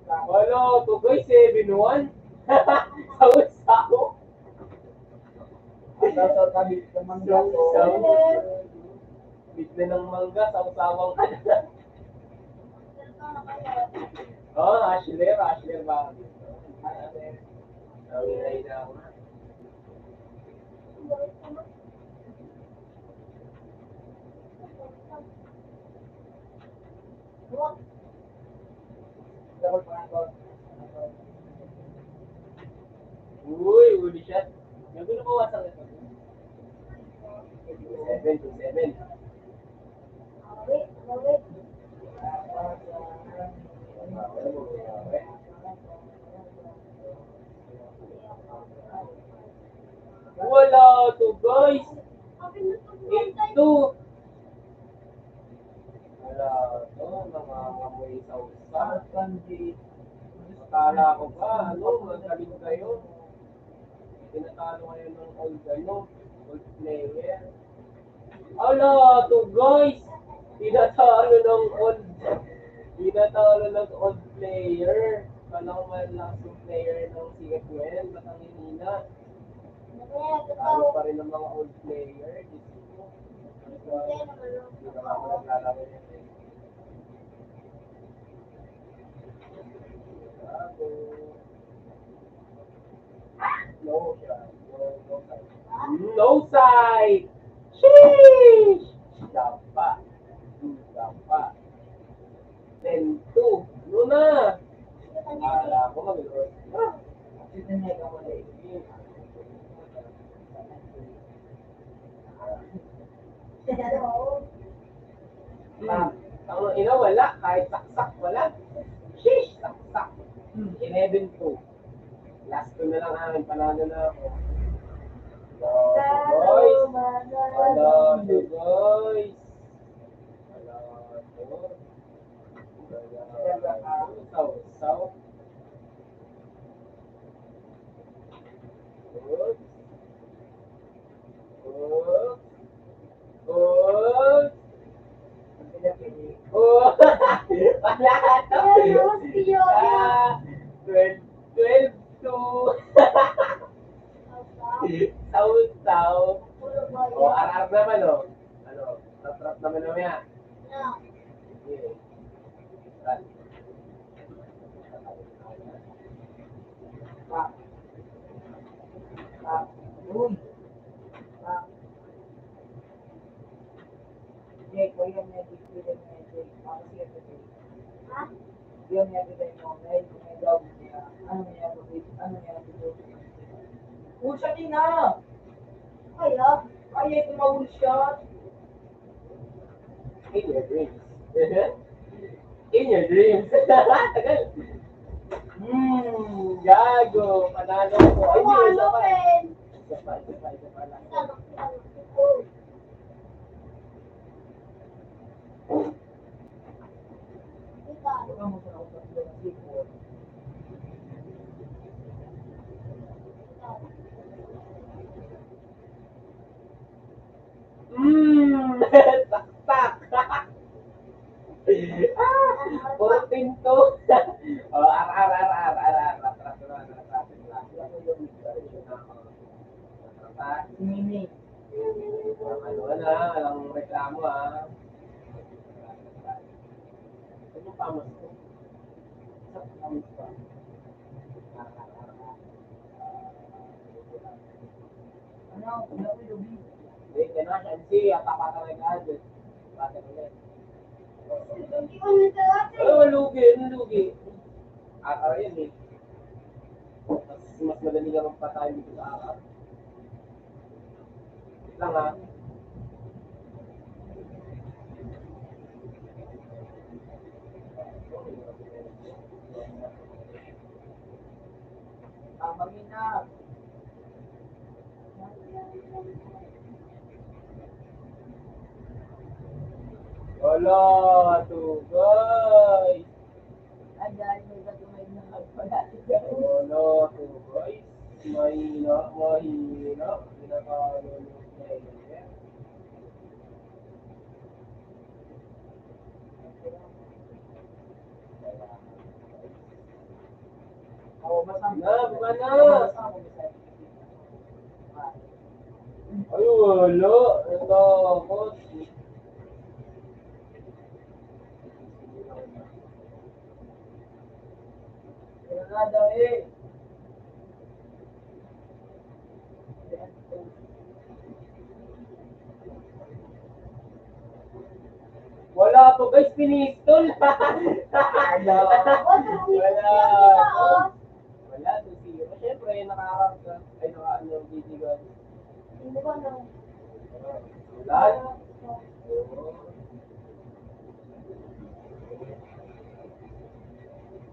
Wala, tugoy, seven one. Sawa-sawa. Ang nasa tabi ng mangga to. Sawa-sawa. Bigla ng mangga, sawa-sawang ka na. Oh, Ashler, Ashler ba? Ang hinay na ako. Uy, uli siya. Nagulo ko, wasa ka. Seven to seven. Wala to, guys. Eight two. Wala to, nangangamoy sa usa. Akala ko ba, ano, magaling kayo. Tinatalo kayo ng old, ano, old player. Ala, to guys! Tinatalo ng old, tinatalo ng old player. Kala ko malakas yung player ng C F L, ba't ang hihina? Talo pa rin ng mga old player. Diyos ko. Hindi na nga ako naglalaro niyan eh. Gago. No, siya. No, no side. No side! Sheesh! Dapa. Dapa. Ten two. Ano na? Kala ko mag-loss na. Hmm. Ang ina, wala. Kahit saksak, wala. Sheesh, saksak. Hmm, eleven two. Last two na lang amin, panalo na ako. Hello, boys. Hello, boys. Hello, hello. Saw, saw. Good. Good. Good. Oh! Wala to. Ayun, mas yun. Ah, twelve, twelve two. Saw-saw. Oh, R R naman, oh. Ano, rat-rat naman mamaya. Sige. Rat. Uy. Jake, kuya, may bibili na, Jake. Tapos yun, Jake. Ha? Yun, may bibili mo. May, may dog niya. Ano niya, ano niya, Pucha, di na! Kaya? Kaya, tumawag siya. In your dreams. In your dreams. Tagal. Hmm, gago. Panalo ko. Ay, hindi, isa pa. Isa pa, isa pa, isa pa lang. Mm, saksak. Ah, puro pinto. Oh, ar, ar, ar, ar, ar, ar, rat, rat, rat, rat, rat, rat. Mimi. Ano ka na, walang reklamo, ah. Ano pa, mas ko? Sa pangit pa. Ano, ano, ano, ano? Eh, kaya na, M C, ang papatangay ka, Diyos. Patangay. Ano, lugi, ano, lugi? Ah, ah, yun eh. Mas, mas madali nga magpatay dito sa araw. Wait lang, ha. Tama rin na. Wala, tugay. Ang dahil may bato may mga pala. Wala, tugay. Mahina, mahina. Pinakalulog na yun. Na, baba na. Ay, wala. Natakot. Wala daw eh. Wala to, guys, pinistol. Wala. Wala, two zero. Siyempre, nakaharap ka. Ay, naka, ano, G G ka. Wala.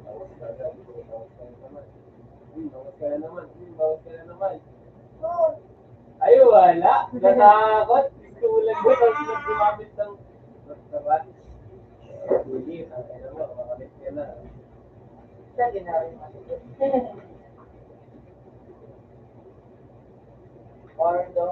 Bawas ka na naman. Hmm, bawas ka na naman. Ay, wala. Natakot. Gusto mo lang ba pag gumamit ng doktorat? Hindi, tangina mo, makamit ka na. Sa ginagawa. Or the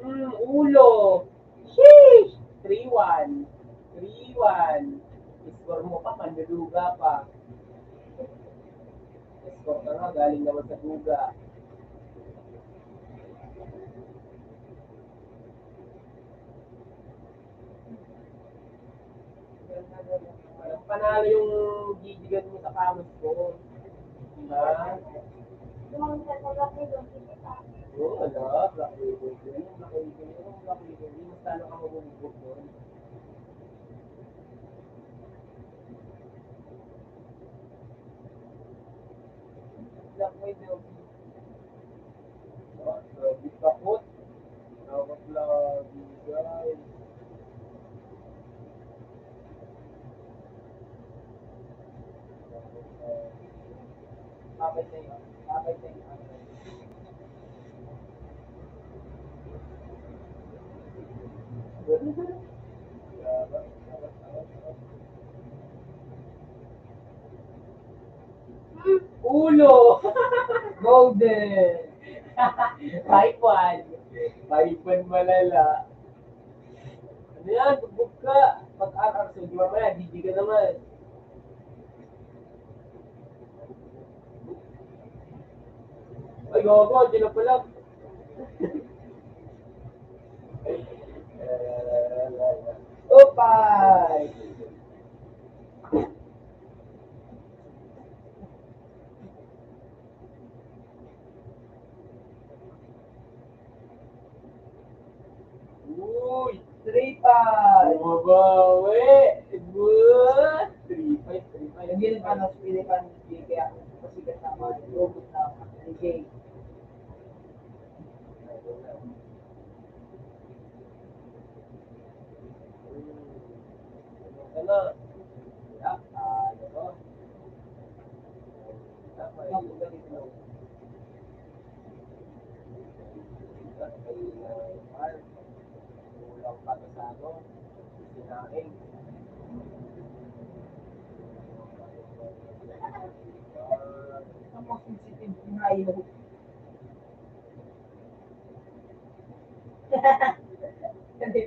Mm, ulo. Sheesh! Three one. Three one. Score mo pa, manduduga pa. Score ka nga, galing naman sa duga. Walang panalo yung gigigan mo sa kamos ko. Diba? Oo, wala. Black Widow. Black Widow. Black Widow. Mas lalo ka mabubugbog doon. Black Widow. Ah, grabe, takot. Takot lagi, guys. Bakit na yun? Bakit na yun? Ulo! Golden! Five one. Five one malala. Ano yan? Bugbog ka. Pag-arak sa di mamaya, G G ka naman. Ay, gago, di na pala. Opay! Uy! Three five! Bumabawi! What? Three five, three five. Hindi pa, mas pili pa ni J K ako. Kasi kasama, robot na ako. Ni J. Ano? Ah, ano to? Di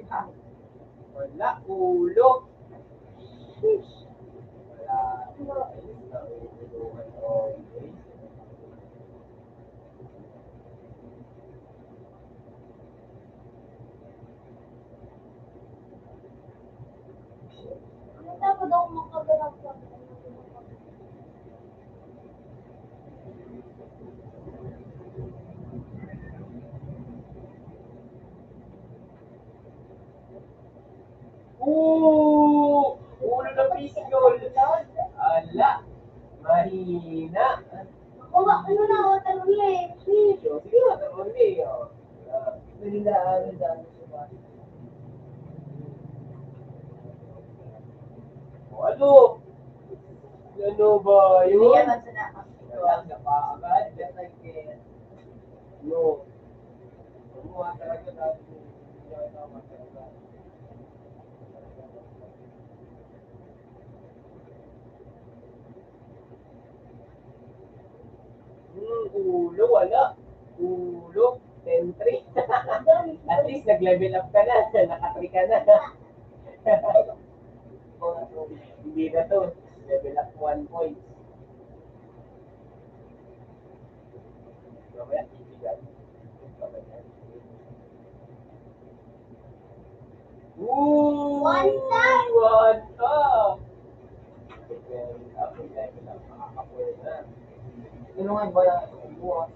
ba? Wala, ulo. Wala. Ano dapat ako makaganap sa Oo! Ulo na pistol. Ala, mahina. Baba, ano na, water only. Sige, water only, oh. Ah, dali na, ano na, ano siya ba? O, ano? Ano ba yun? Hindi naman sa nakakita. Wala ka pa agad. Just like this. No. Kumuha talaga tayo. Hmm, ulo, wala. Ulo, ten three. At least, nag-level up ka na. Naka-three ka na. Hindi na to. Level up one point. Mamaya, bibigyan. Ooh, one tap. One tap. Tulungan ba yan? Bukas.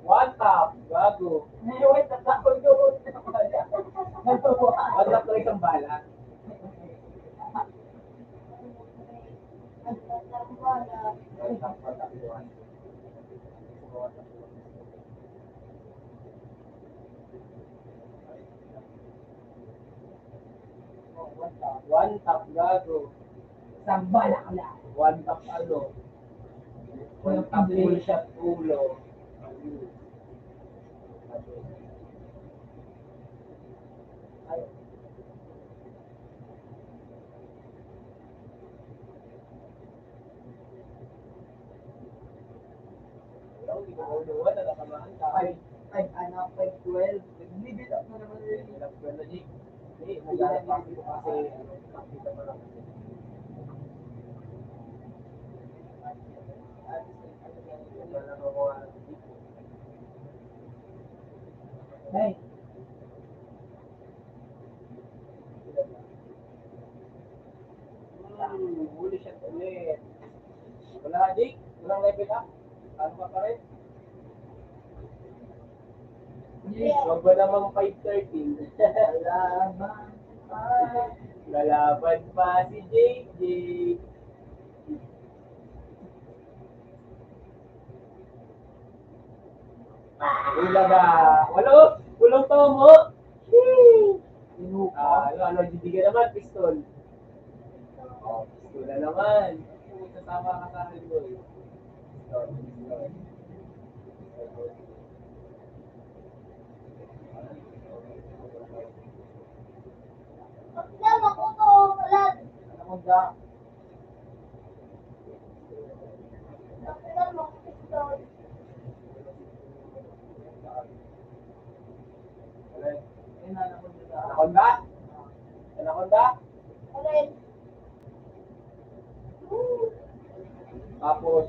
One tap, gago. May one tap ako doon. One tap lang isang bala. One tap, gago. Isang bala ka lang. One tap ano? One tap full shot ulo. Ay, ay, ano, five twelve. Nag-level up na naman rin. Level up na, G. Hindi, naglalapit ko kasi, ano, nakita mo lang. Ay. Hmm, huli siya ulit. Wala, di. Walang level up. Ano ka pa rin? Yes. Wag ba namang five thirteen? Lalaban pa. Lalaban pa si J J. Wala ba? Walo? Pulong to mo? Ah, ano, ano, bibigyan naman, pistol. Oh, pistol na naman. Sasama ka sa akin, boy. Pistol, pistol. Ano mo ba? Anaconda? Anaconda? Anaconda? Tapos,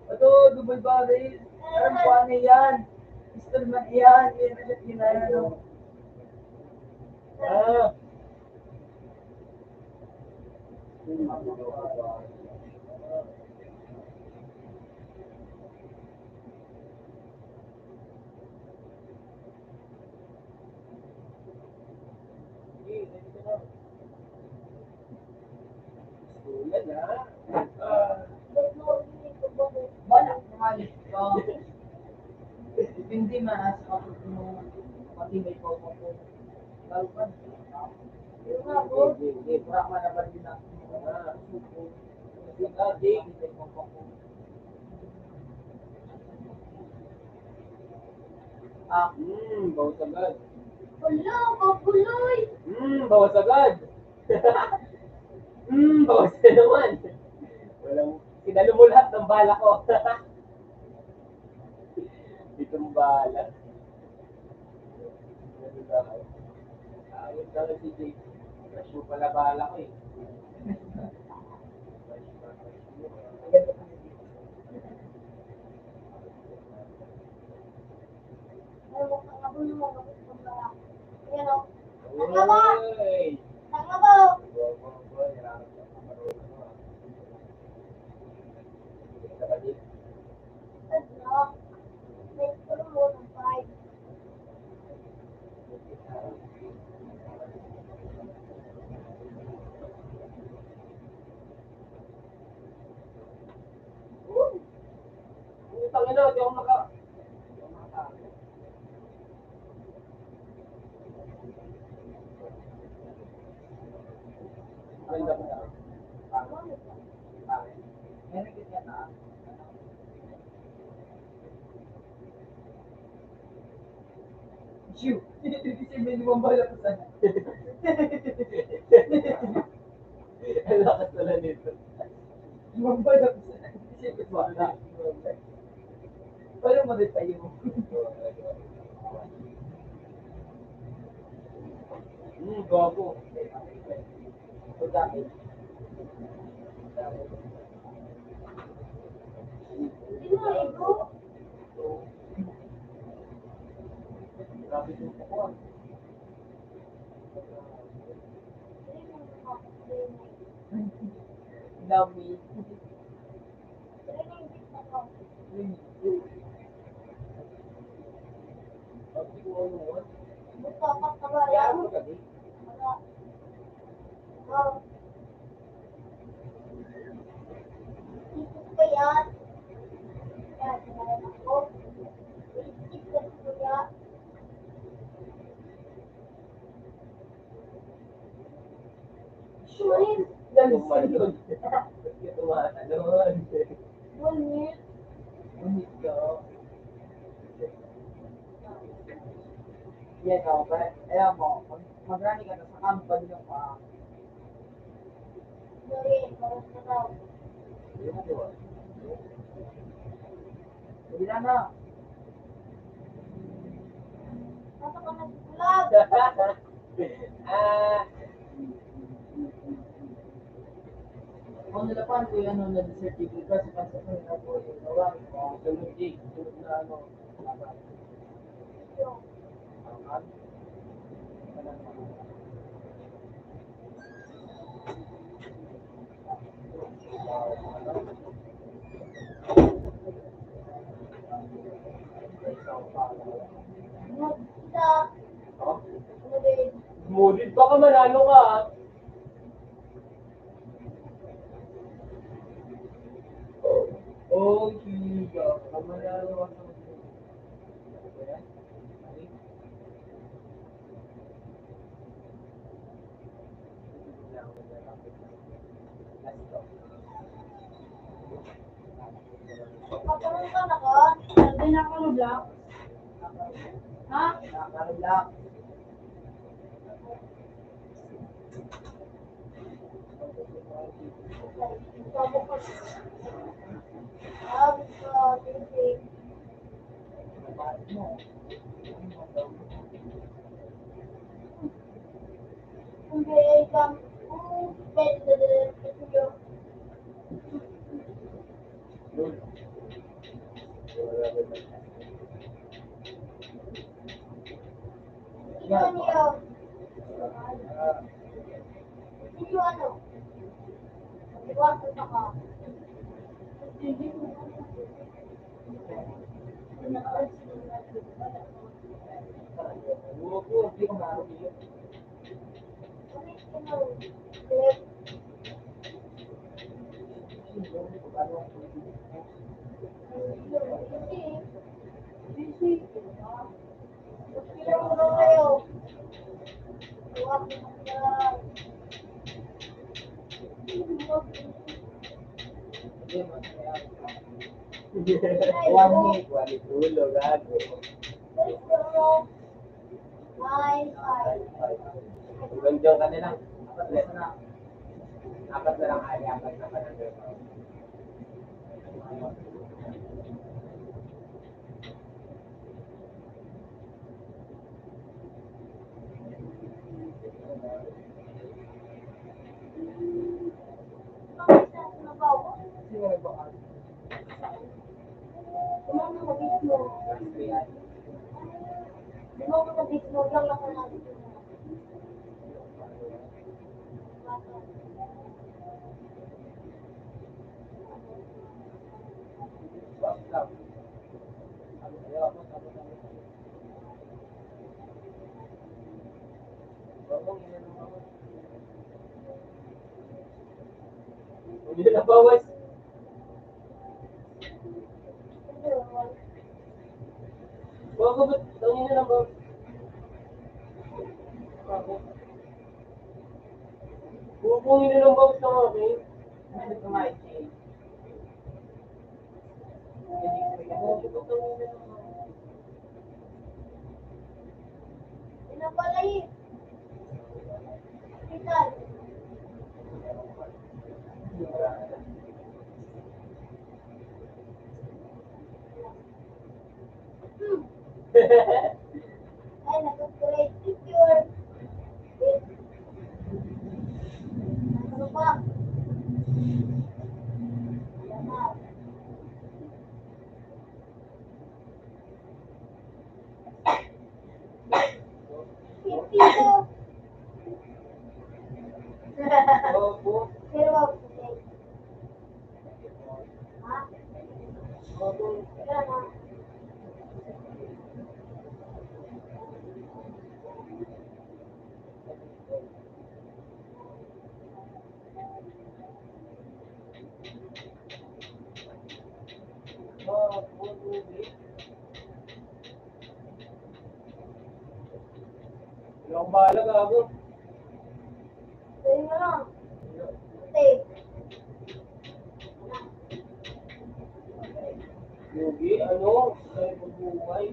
Ito, double barrel. Alam ko ano yan. Pistol man yan. Yan ang ginaya, no? Ah. Wala na. Bala, naman. Hindi maas kapag mo pati may pawang ko. Lalo pa, hindi, hindi, hindi, wala man naman din ako. Ah, suko. Kasi dati, hindi may pawang ko. Ah, hmm, bawas agad. Hala, kapuloy! Hmm, bawas agad. Hmm, bawas na naman. Walang, sinalo mo lahat ng bala ko. Itong bala. Ayun talaga si Jake. Crush mo pala bala ko eh. Ayan o. Tanga ba? Uy! Tanga ba? Tanga. May promo ng five. Putang ina, di ako maka-, di ako makatalo. Maganda ba yan? Pangit. Pangit. Meron din yan, ah. Shoo! Ibig sabihin, lumambay lang po sana. Ang lakas pala nito. Lumambay lang po sana. Siyempre, bata. Paano mo rin tayo? Hmm, gwapo. Ang dami. Ang dami. Love me. Sure. Ganun. Tumatalon. Ngunit. Ngunit ka. Yan o, pre. Ayan mo, pag magrani ka na sa kampo, di ka pa. Hindi na, no? Nasa ka nagbulag? Ah. Kung nalapan ko yan, no, na-certificate ka sa pagsasunod na po, yung gawa, yung sunod, eh, sunod na, ano, Ngunit baka manalo ka, ah. Oh, sige. Baka manalo ka. Papunta na ka? Hindi na ako nag-vlog. Ha? Nag-vlog. Ayo. Wani, wani tulo, gago. Ay, ay. Hanggang diyan ka na lang. Apat na lang. Apat na lang, ay, apat na pa lang. Hindi na bawas. Bago ba't ang ina ng bawas? Bubungin na ng bawas ng akin. Pinapalay. Pitan. Hmm. Ay, nag-upgrade picture. Ano pa? Yan na. Pipito. Opo. Pero, ha? Opo. Yan na. Wala akong bahala, gago. Ayun na lang. Ate. Lugi, ano? Sa pagbuhay.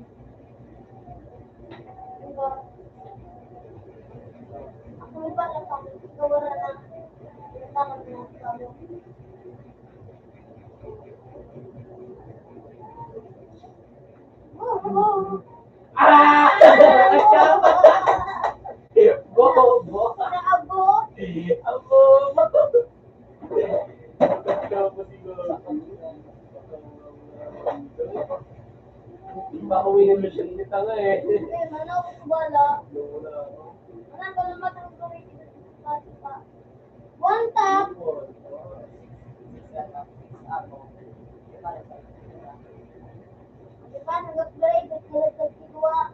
Diba? Ako may pala pa. Ikaw wala na. Ikaw wala na. Ah! Bo, bo. Abo. Abo. Tapos siguro. Hindi pa ako winner na siya nito nga eh. Eh, mana ako sa bala. Mana, bala matang gawin dito sa pa. One tap. Di ba, nag-upgrade, nag-upgrade si Dua.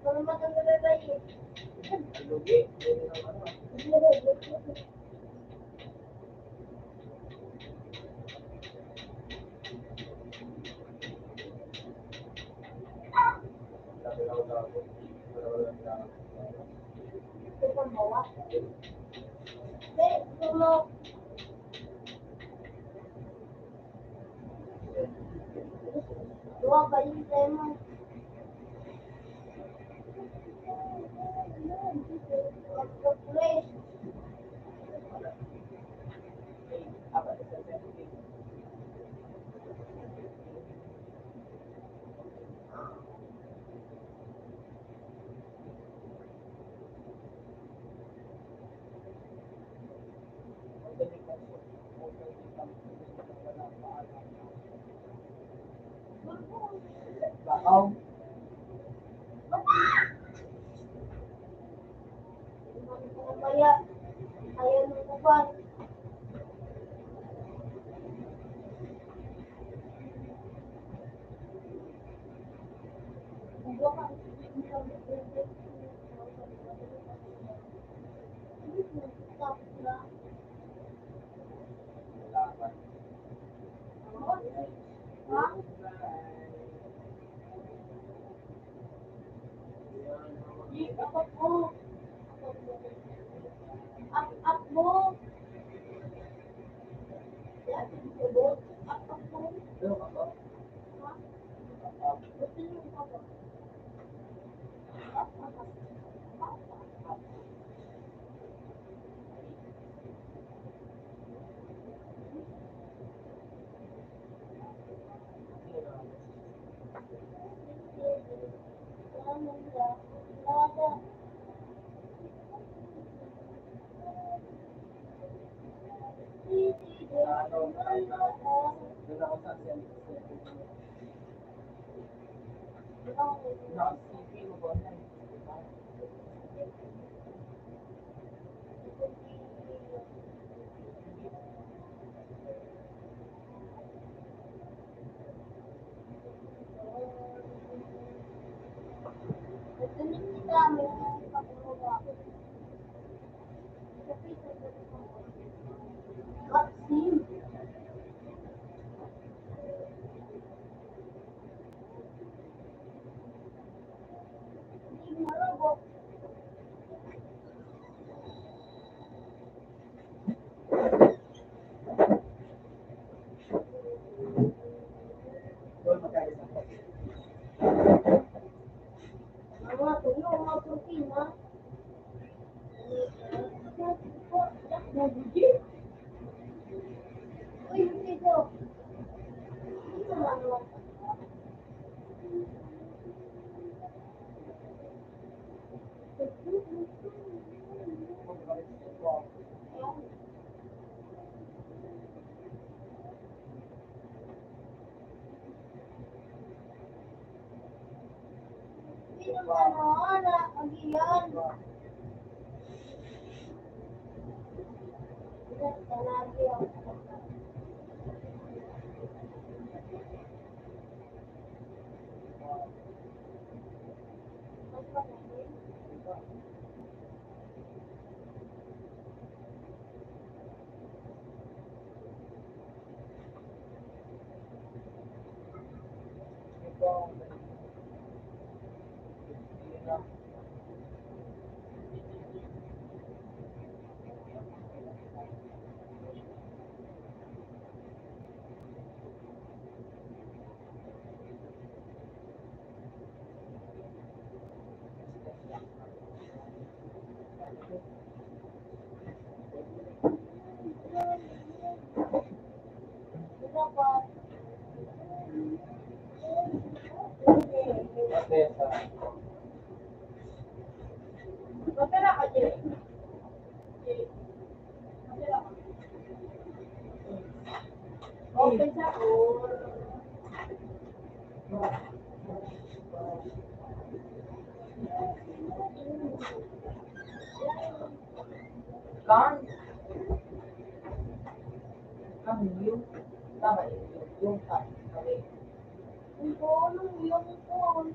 Pero matang gawin ba yun? Lugi. Duwa pa yung tema. Bakaw. Kaya, kaya ng uban. Kan? Kan yung, tama yun, yung, yung kan, kami. Yung kan, yung kan.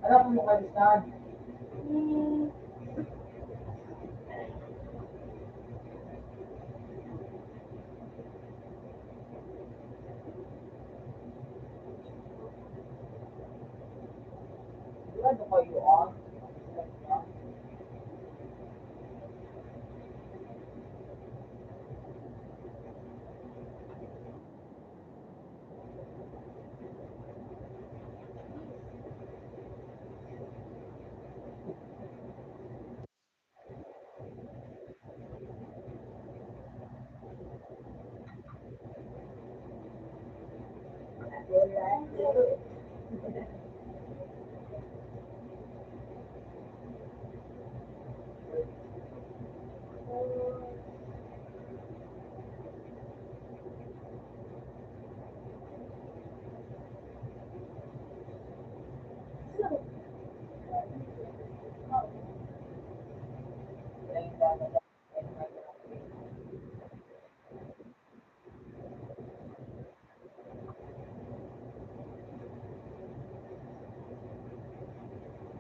Alam mo, kalisan. Sigurado kayo, ah.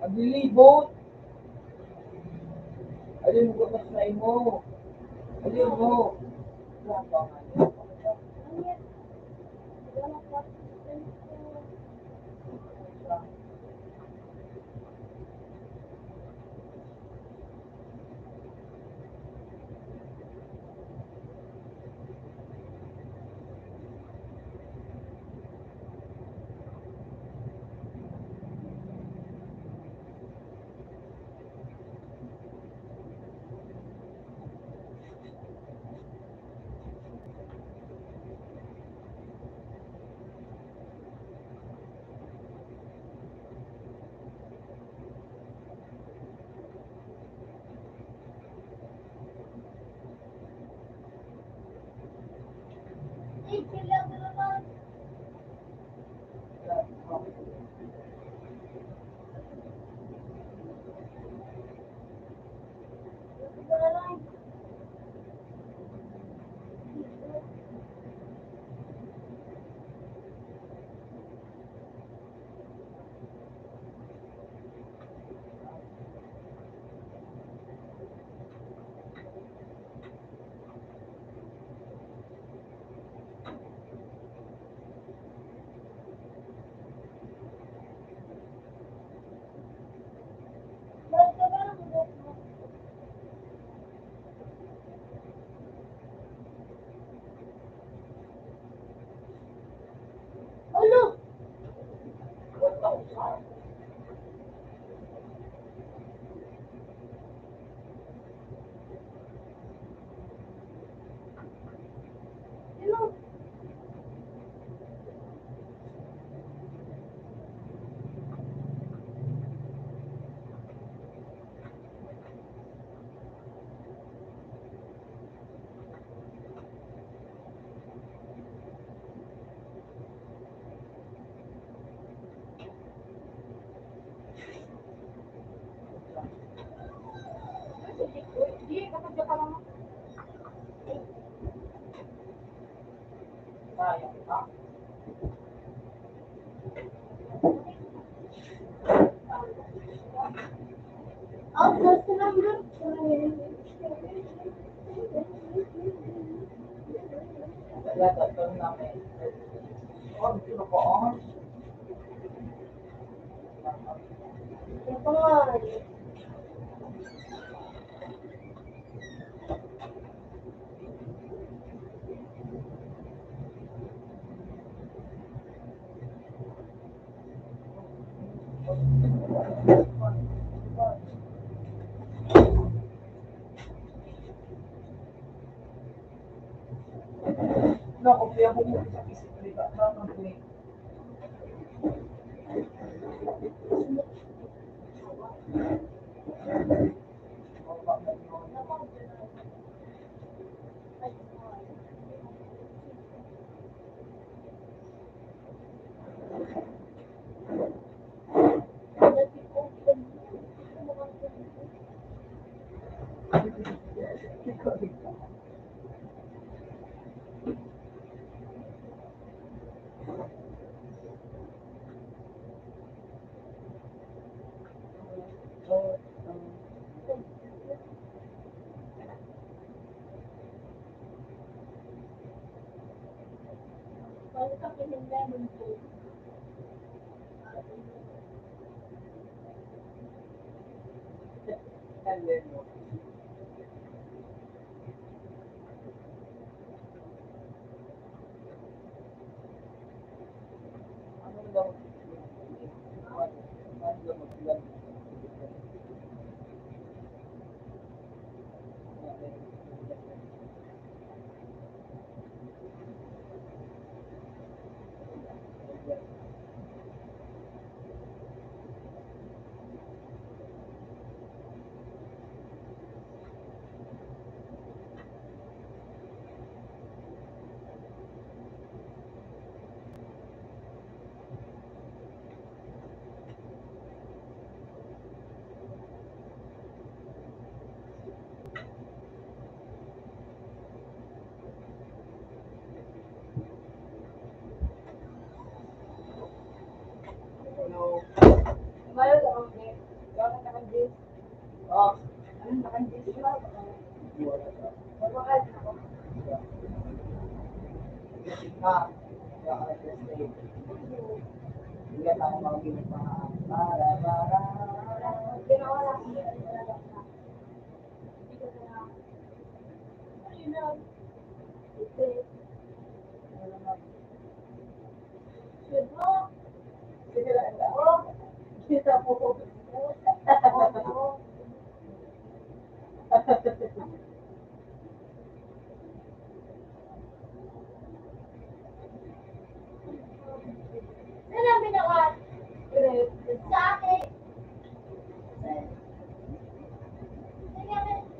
Naglilibot. Alin mo mas na imo? Alin mo?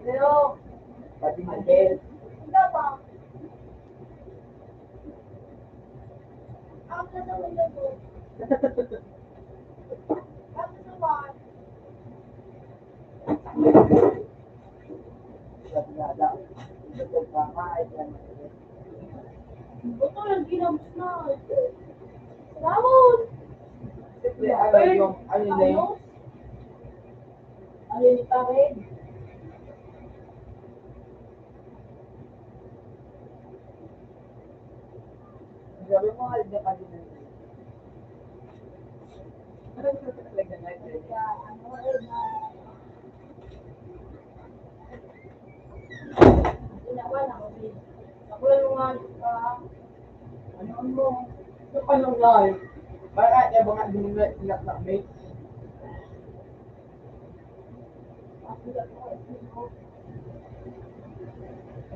Pero, pati Miguel. Ito lang ginamos na. Salamat! Siyempre, ano yung, ano yung name? Ano yung pare? Sabi mo, alam niya pa din. Talaga nga, eh. Ginawa na kami. Ako lang yung mga, ah, ano mo? Yung anong live? Para kaya ba nga din na, na, na, may Ang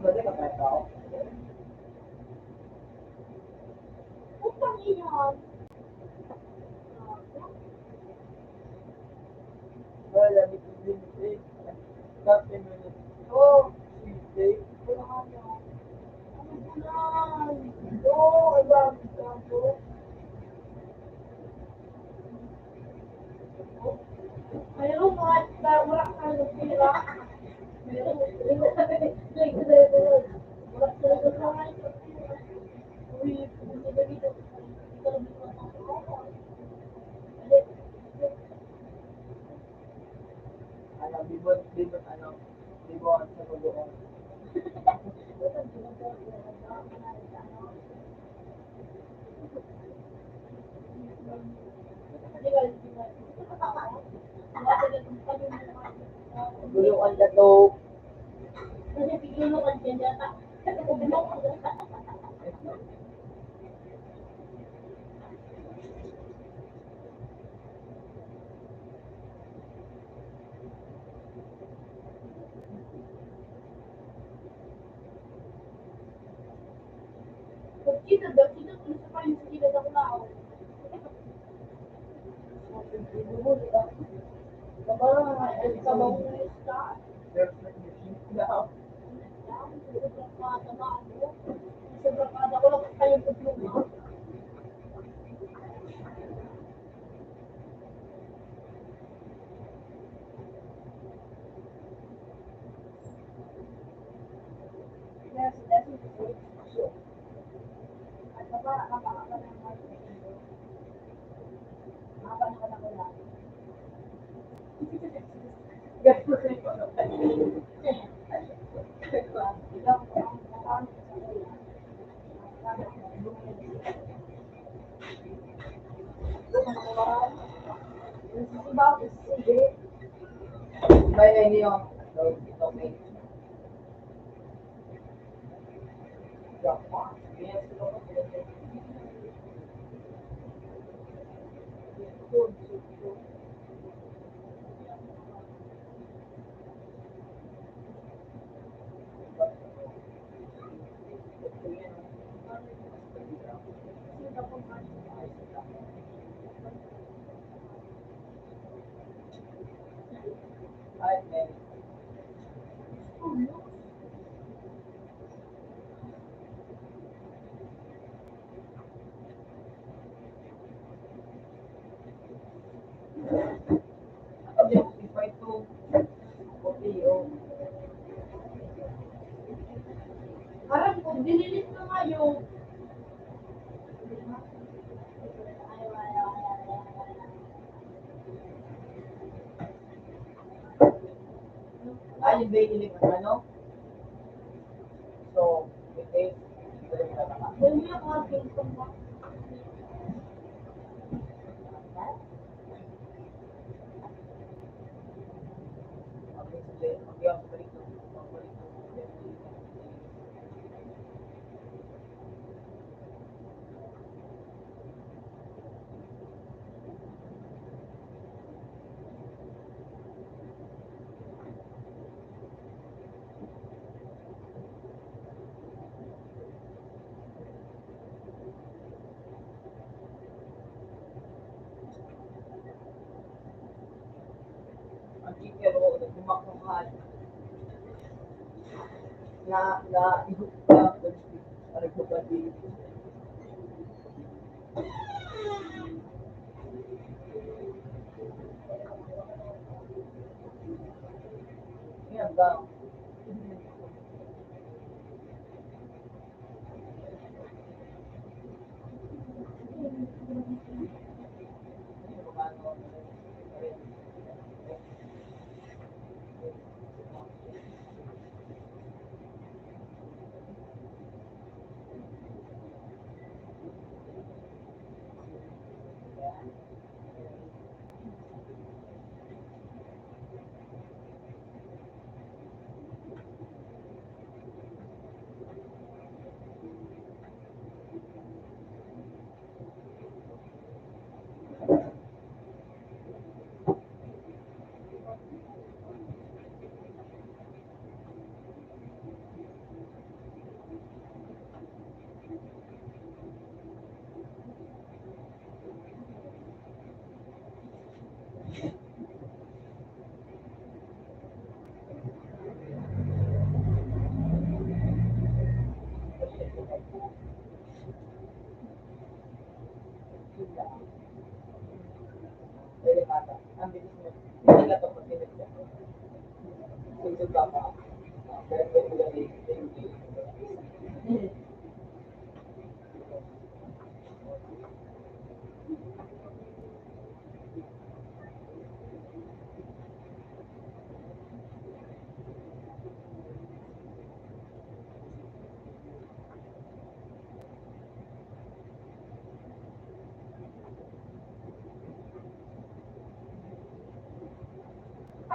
ganda ka ba ito? Upang iyan. Wala, may community. Thirty minutes. Oh, Tuesday. Wala nga niya. Ano ba na? Oh, ang dami dito. Mayroong mga, wala ka ng pera. Mayroong, wala ka ng pera. Uy, pumunta ka dito. Ano, bibot, bibot, ano, bibot sa bagoong. Gulungan ka to. Kasi tigulungan ka dyan. Pagkita daw, kita ko sa kanya sa kilid ako na ako. Baba, ay, sa mga isda. Sobrang mataba, no? Sobrang kada ko lang kayong problema. Bye, Lenny, oh. Harap ko, dinilit na nga yun. Hindi, hindi, ano? So, it is, Ang teacher, oo, nagbumakbukan. Na, na, ihog ka, nagbumakbukan. Yan ba?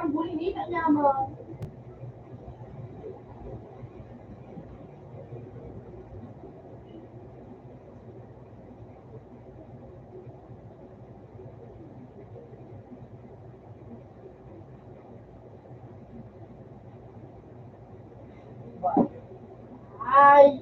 Ang bulinita niya mo. Ay,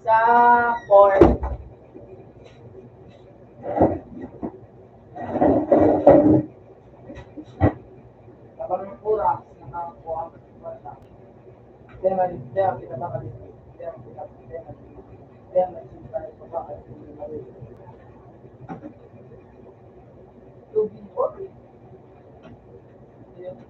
Sa four. Kapag ang oras, nakakuha ang kwarta. Kaya nga, kaya kita ba kami? Kaya kita, kaya nga, kaya nga, kaya nga, kaya nga,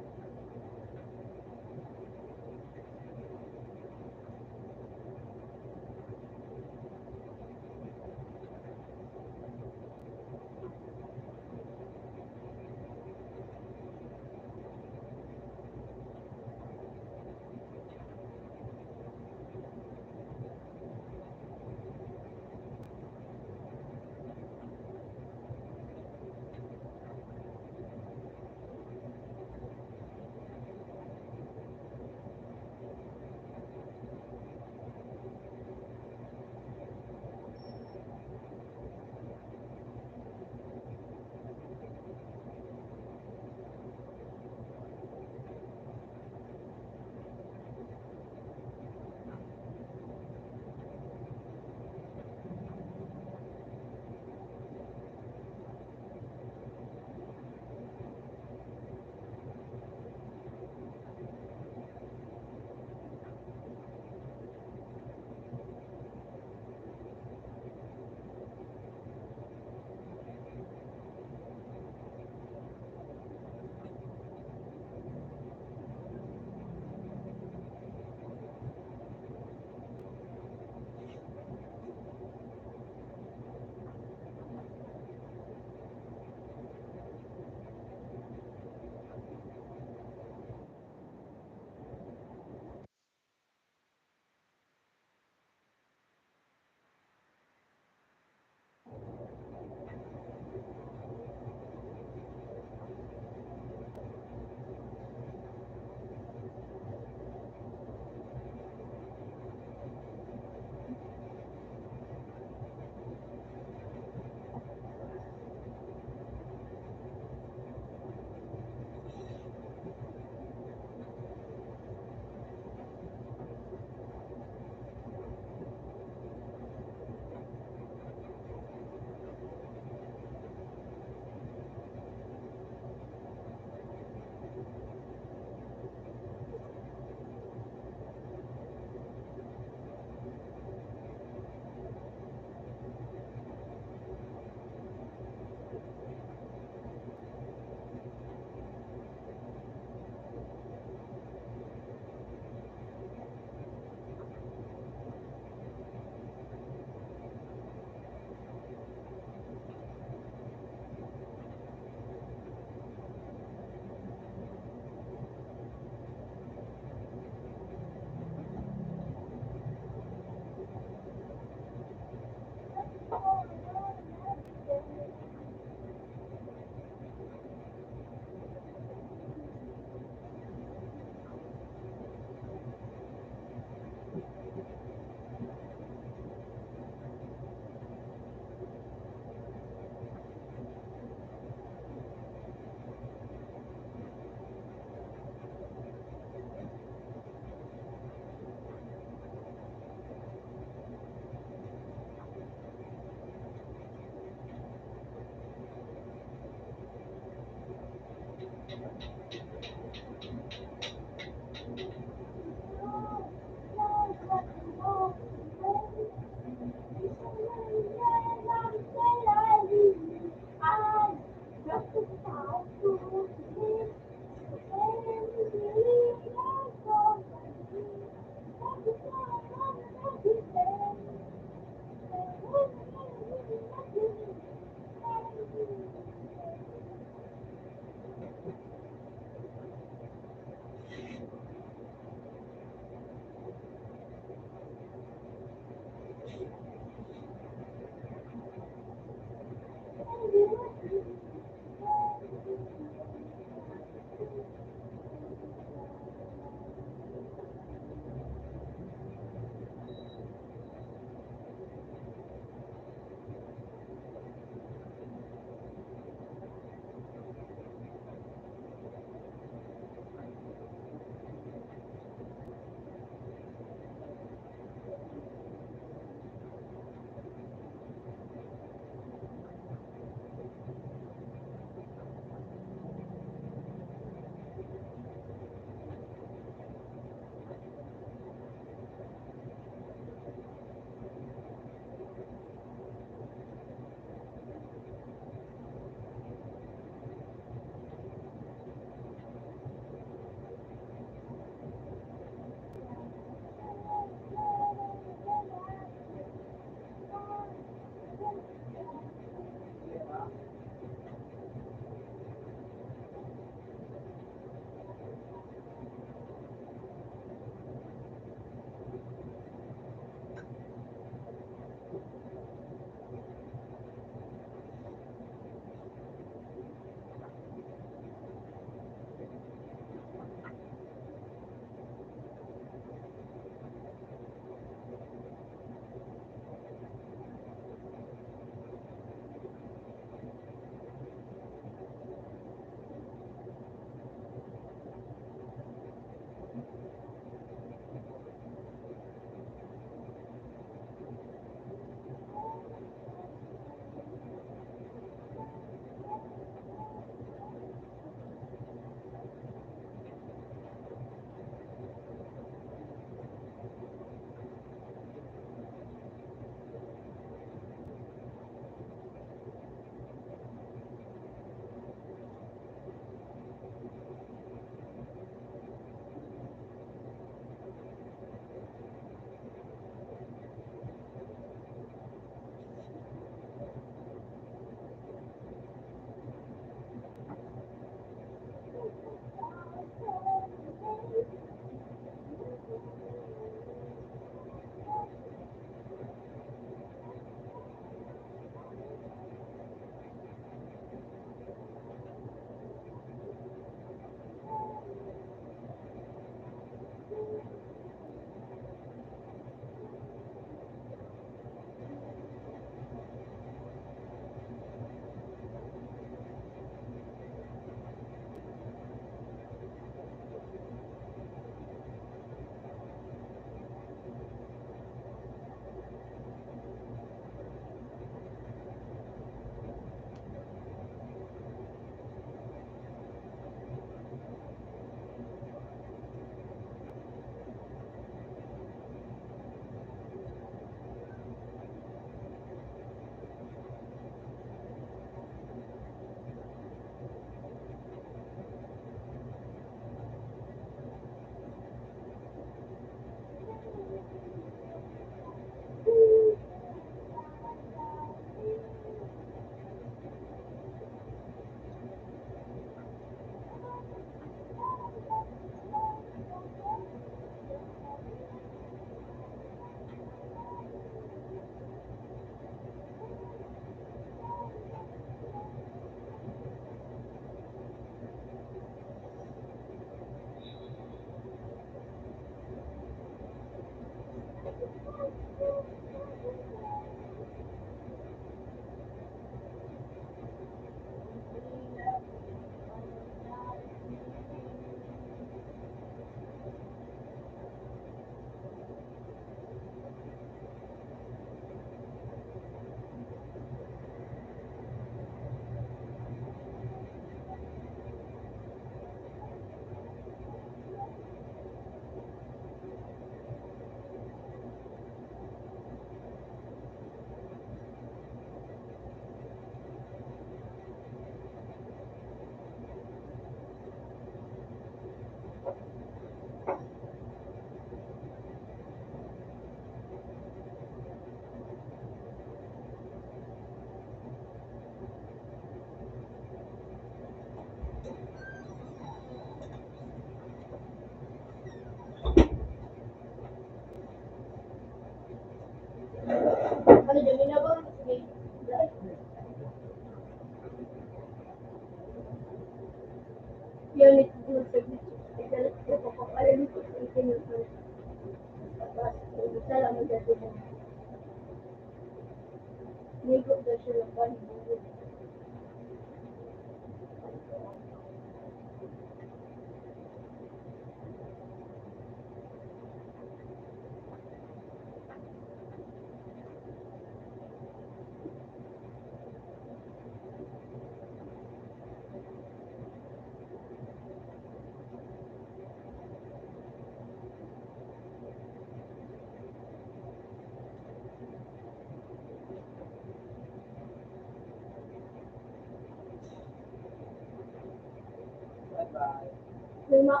Lima.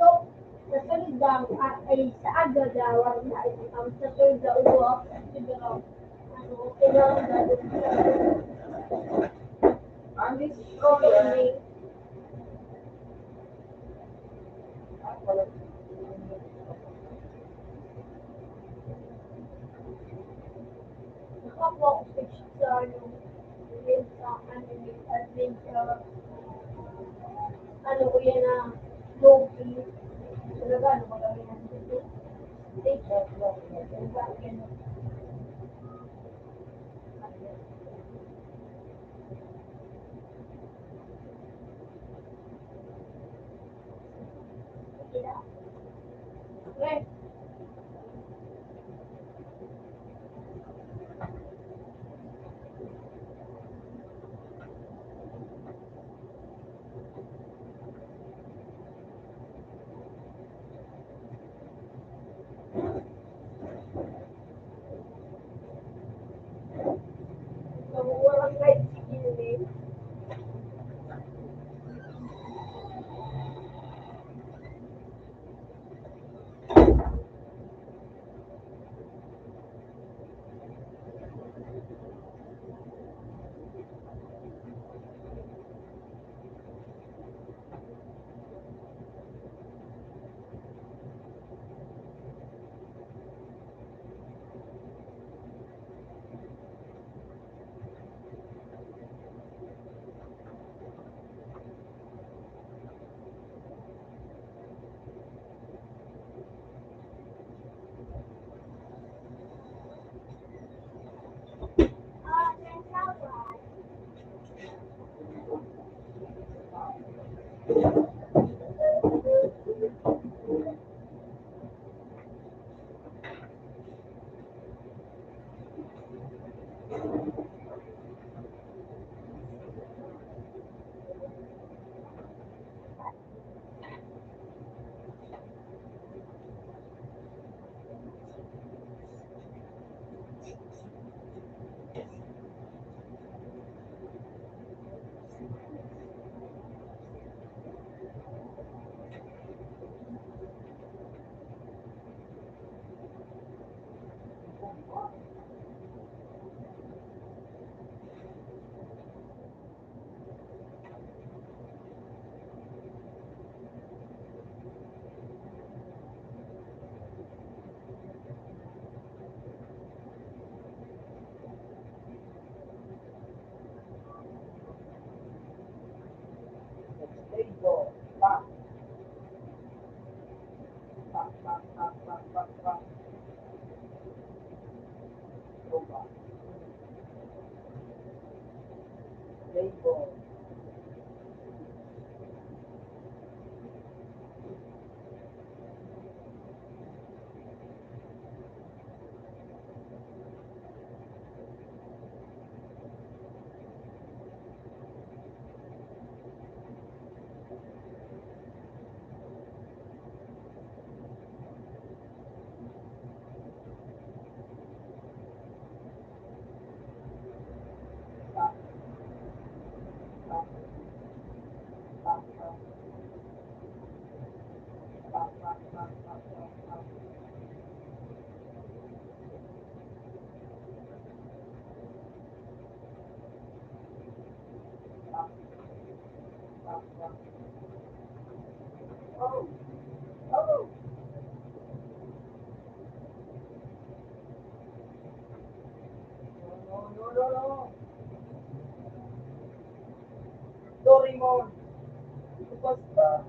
So, sa salidang, ah, ay sa agagawang na ito, ang sa third na ulo, siguro, ano, kailangan gagawin. Ang destroyer, Doraemon. Basta.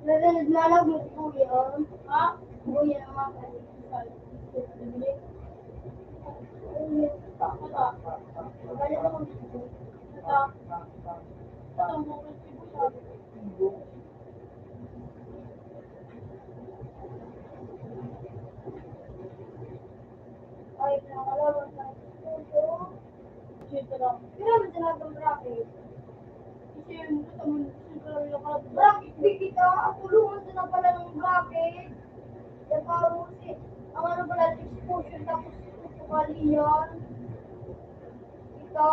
Naglalaglag mo po yan. Ha? Kuya, mga kapatid. Ay, nakalaman na ito. Siyempre lang. Kailangan talagang bracket. Kasi yung gusto mo, siyempre lang yung bracket. Di kita, tulungan sa na pala ng bracket. Kaya parang kasi, ang ano pala, exposure, tapos ito pala yan. Ito.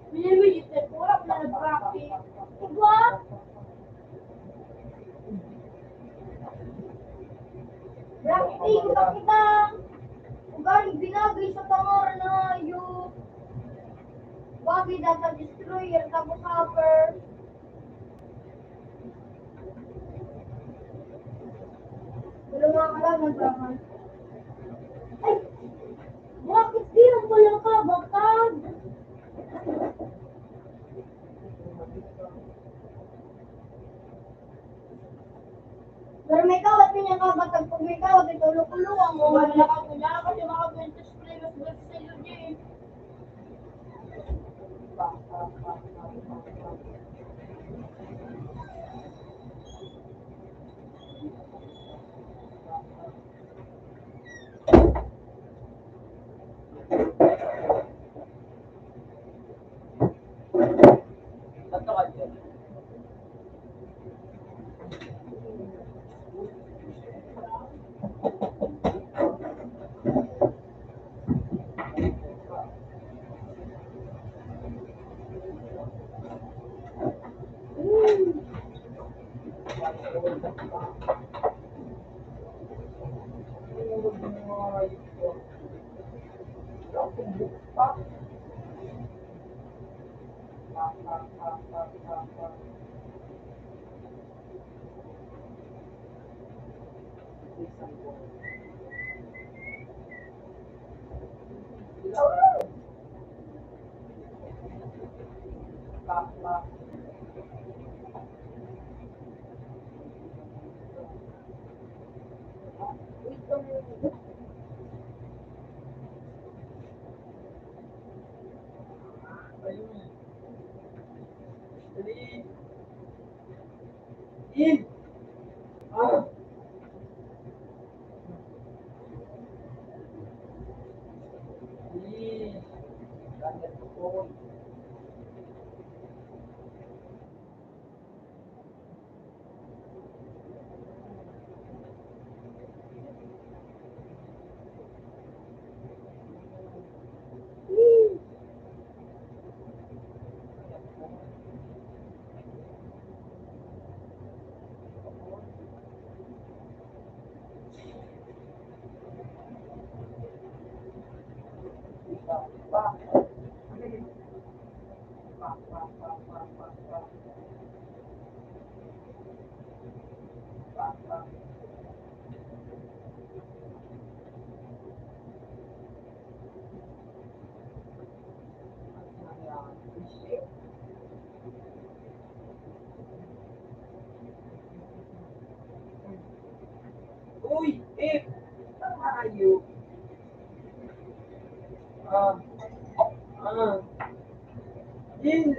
Minimit yung tempura, wala na bracket. Diba? Bracket, eh, kita, kita. Ugaling binagay sa pangaran na yung bagay na sa destroyer, tapos hopper. Wala nga ka lang, nagbakan. Ay! Bakit di ang walang kabakag? Pero may kawat niya kabatag, pag may kawat, ito, lukulungan mo. Wala ka, wala ka, kasi mga twenty kilos, basta sa'yo, Jay. Uy, eh, tama kayo. Ah, ah. Yun.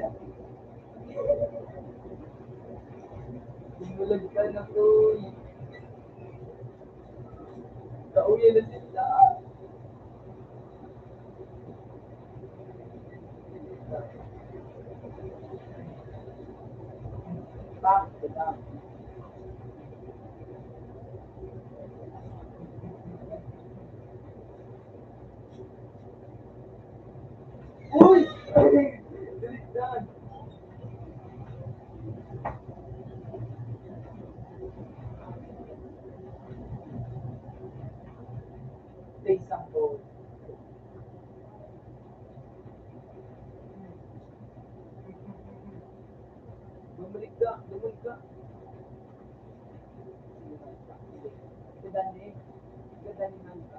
Bumulagta na to. Kauyan na sila. Uy! Example. Bumalik ka, bumalik ka. Kadali, kadali man ka.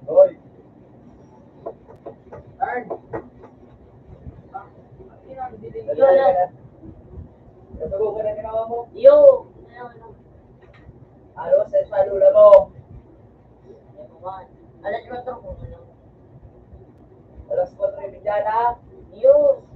Hoy. Tern. Dali, dali, dali. Natubo ka na ginawa mo? Yo. Ano, sa, sa lula mo? Alas kwatro po, ano? Alas kwatro y media na? Yo.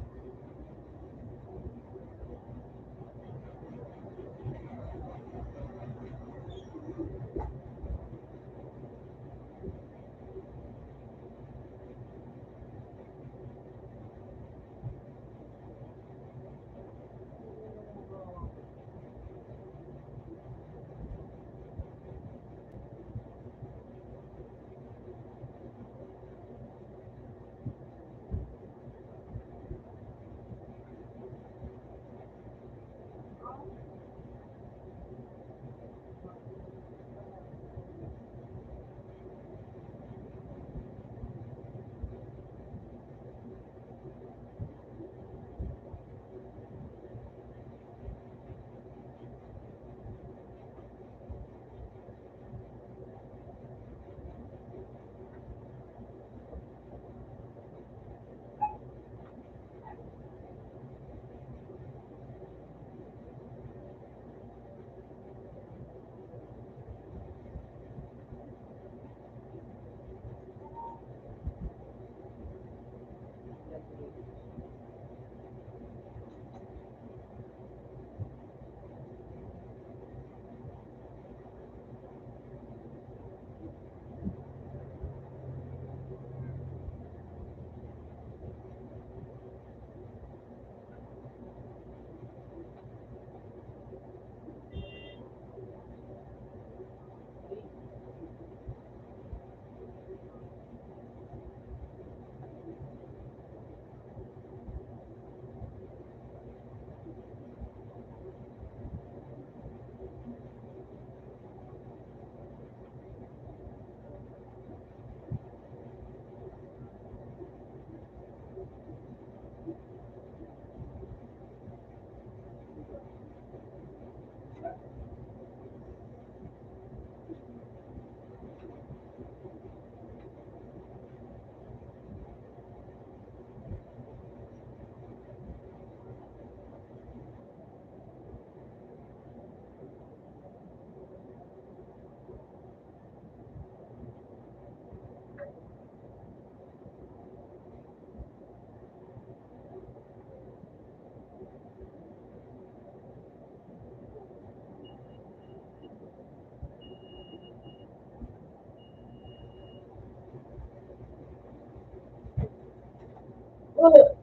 Eh,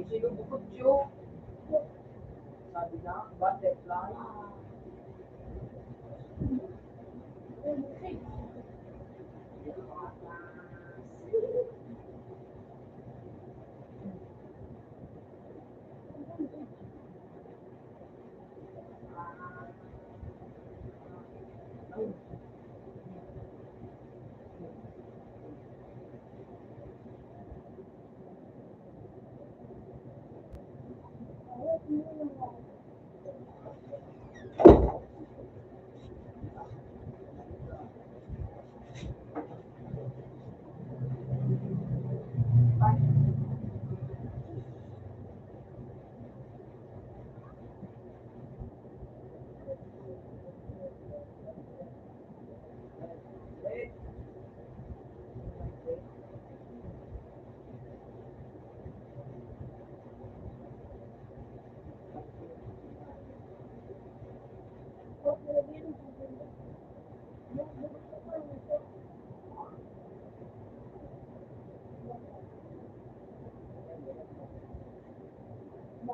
sino bukod siyo? Sabi na, butterfly.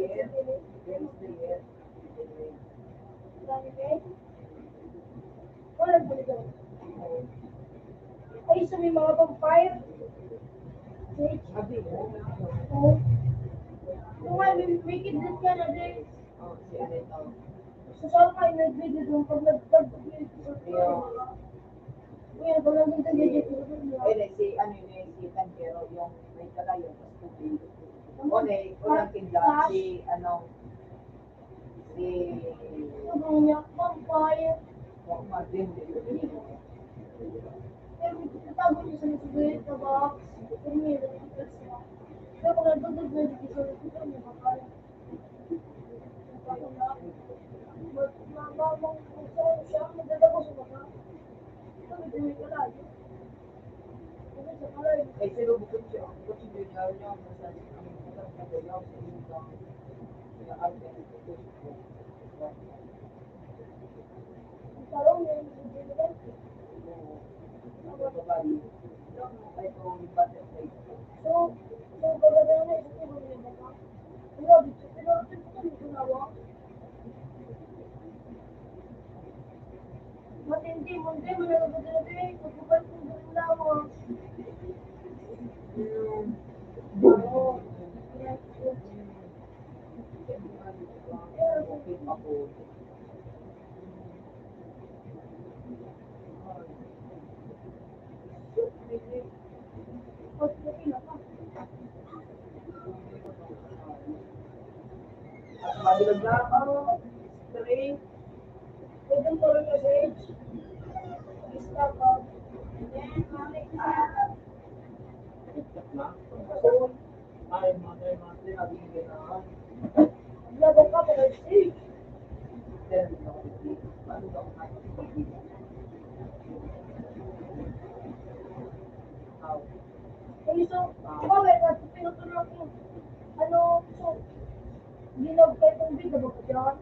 James Daniel. Wala ba ito? Ay, sa may mga vampire. Abi. Oo. Yung nga, may, may kidnap ka na din. Oh, si ano ito? Sa saan ka nag-video doon? Pag nag-, nag-, Iyo. Ngayon, pag nandun ka dito, Eh, si ano yun eh, si Tanjero, yung may kalayo, tapos tubig. O, ne, unang kidlat, si ano, si Sabi niya, "Vampire." Martin. Pero itago niya sa nasusulit na box. Pero may nagtigas na. Pero kung nagdagdag na dito sa nasusulit niya, baka Matindi, matindi, manalagot na rin. Pagkabal kong lawas. Madilag na ako. Three. Pwede mo rin kasi. Ay, mga tayo, mga tayo, mga tayo, mga tayo. Labang ka, mga tayo. Ay, so, ikaw, eh, nagpipinutulak yung, ano, so, ginaw kayo kung bida ba ko dyan?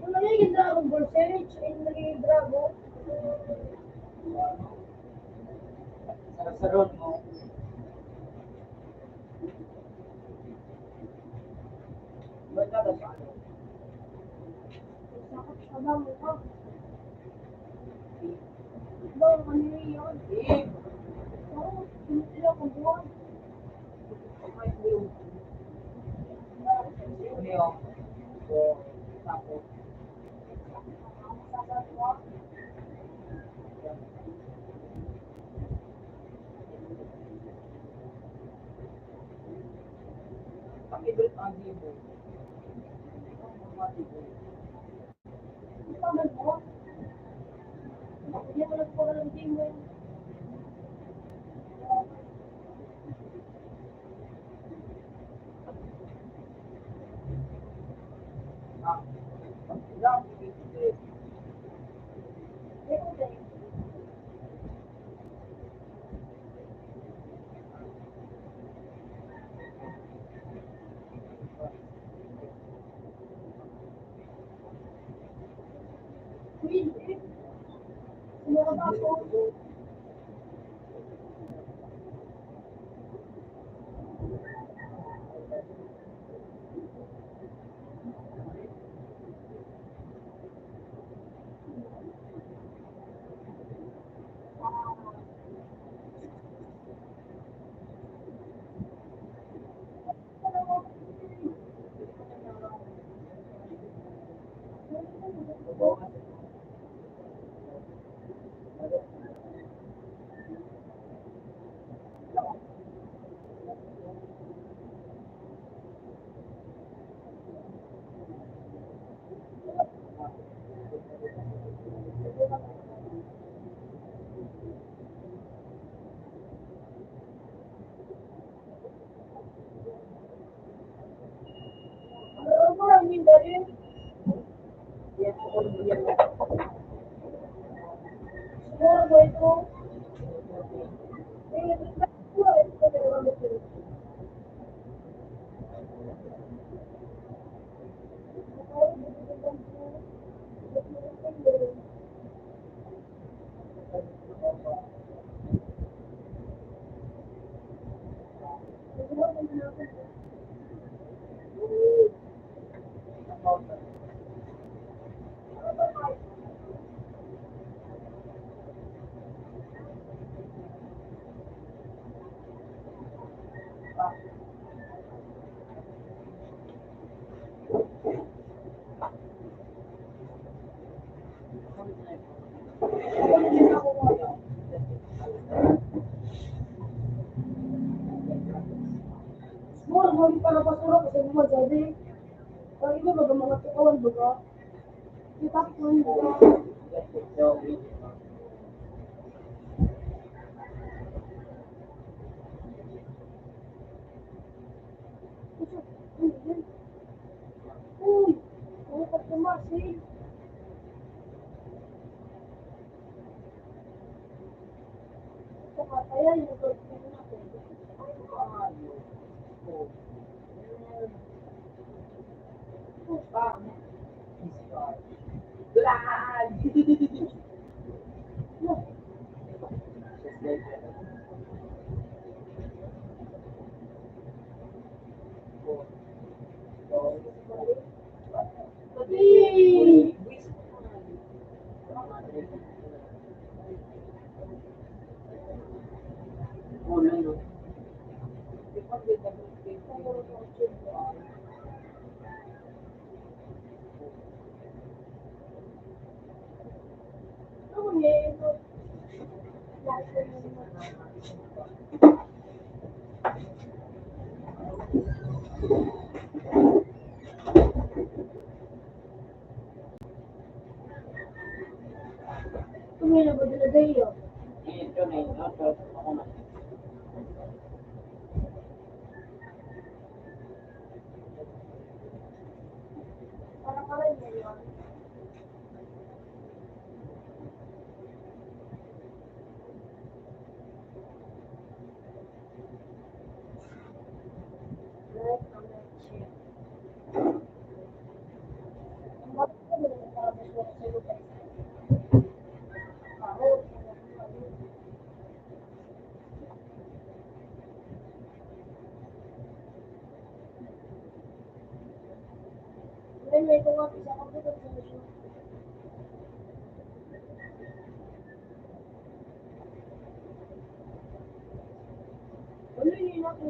Ano naging Dragon Ball series? Ay, naging Dragon. Sa sarong mo. Ba't ka nagpaano? Sakit sa damo ka. Ba, ano yun? Eh. Oo, hindi sila kumuha. Mura mo rin para basura kasi mo masabi. Ang iba baga mga tukawan baga. Kita ko yun. Uy, uy, pagkamasin.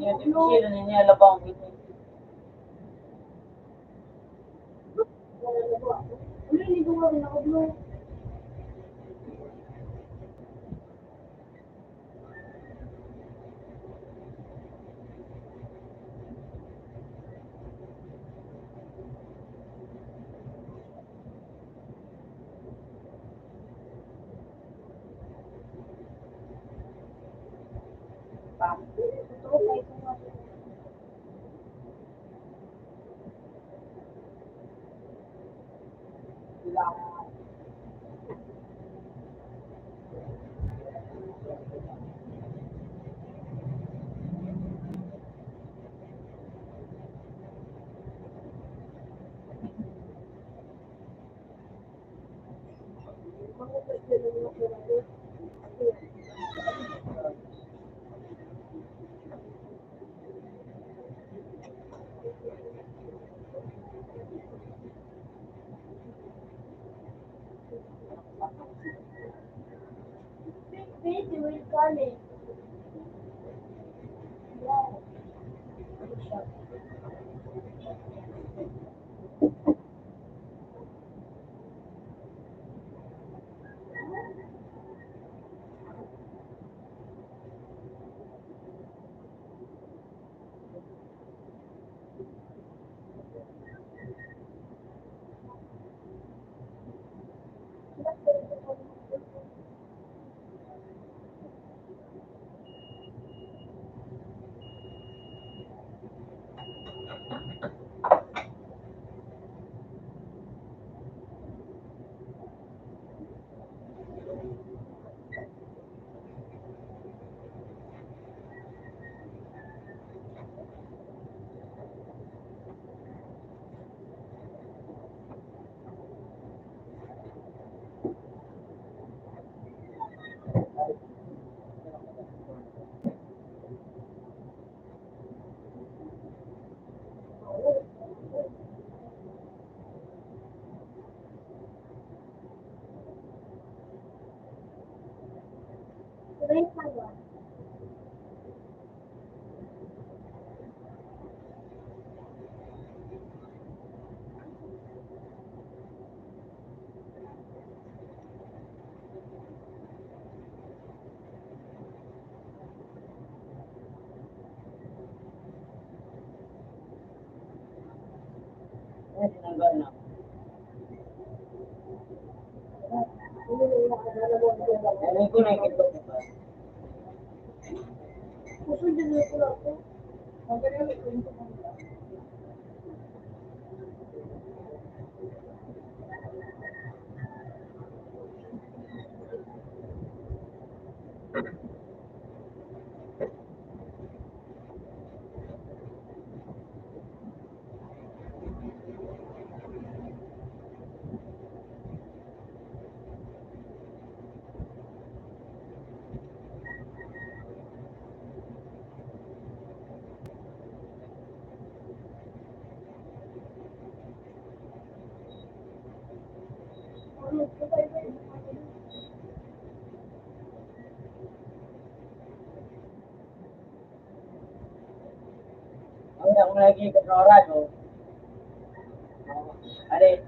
Yan, yung sino niya, labang. Ang una kong nakikita sa oras, oh. Are.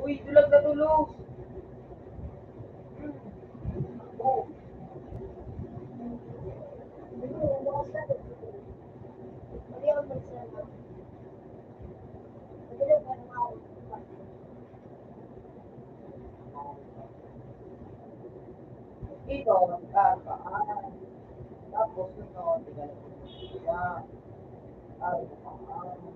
Uy, dulag na tulos. Ito, ang kakaan. Tapos, ito, tignan ko siya. Ang kakaan.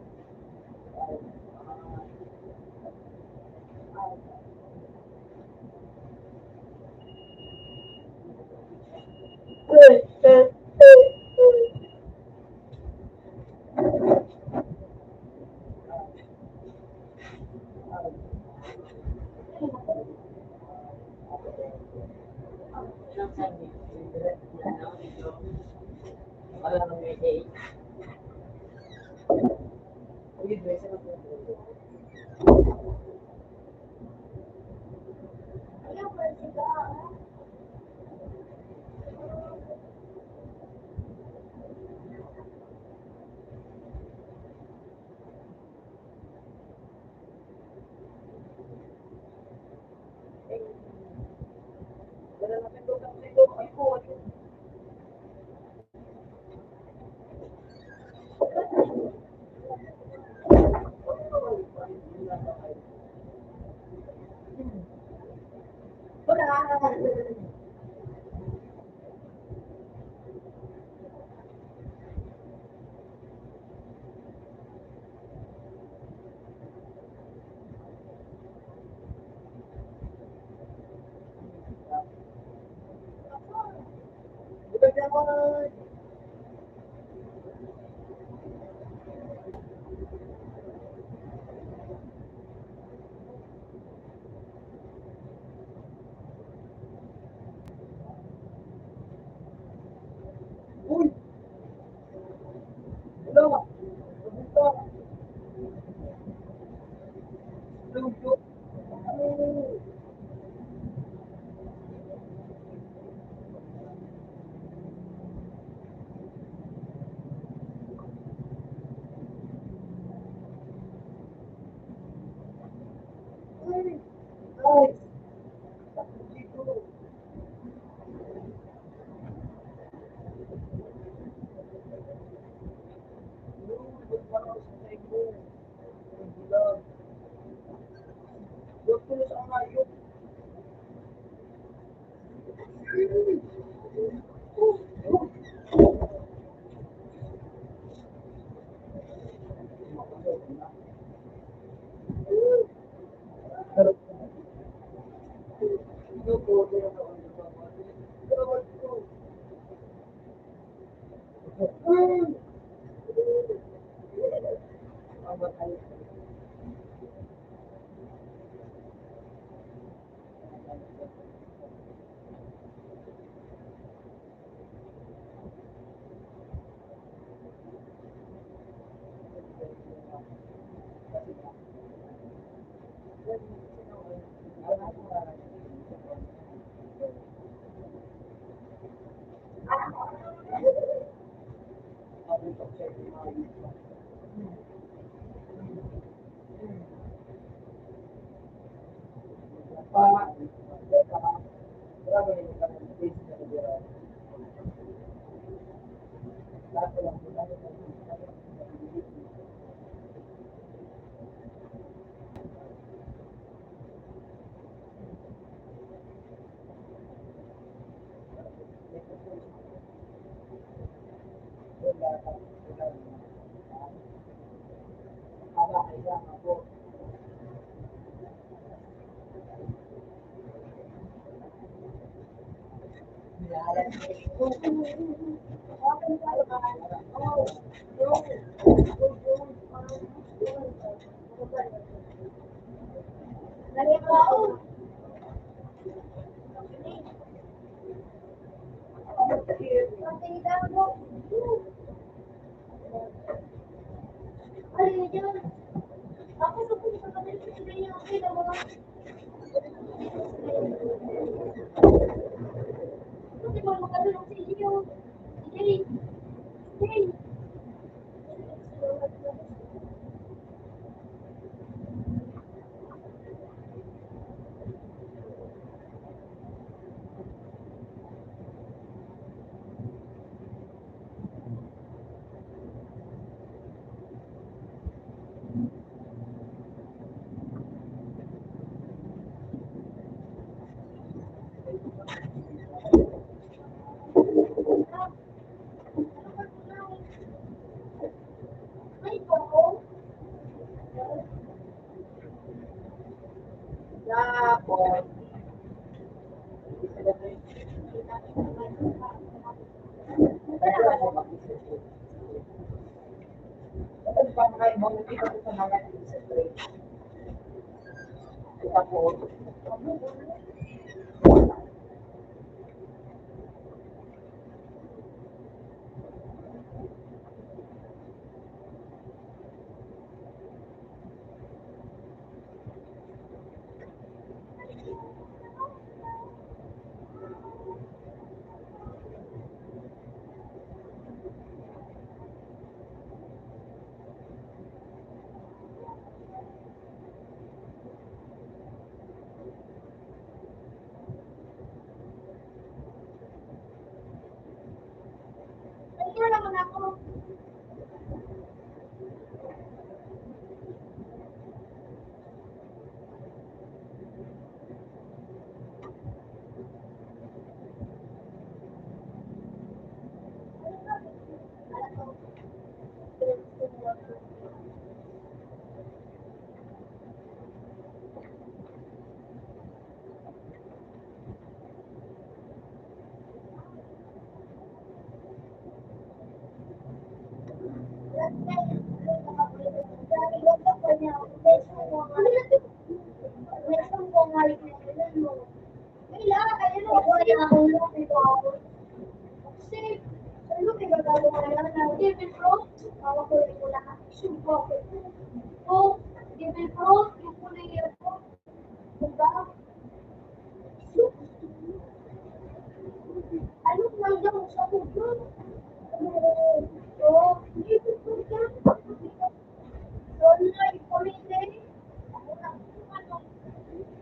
Tapos,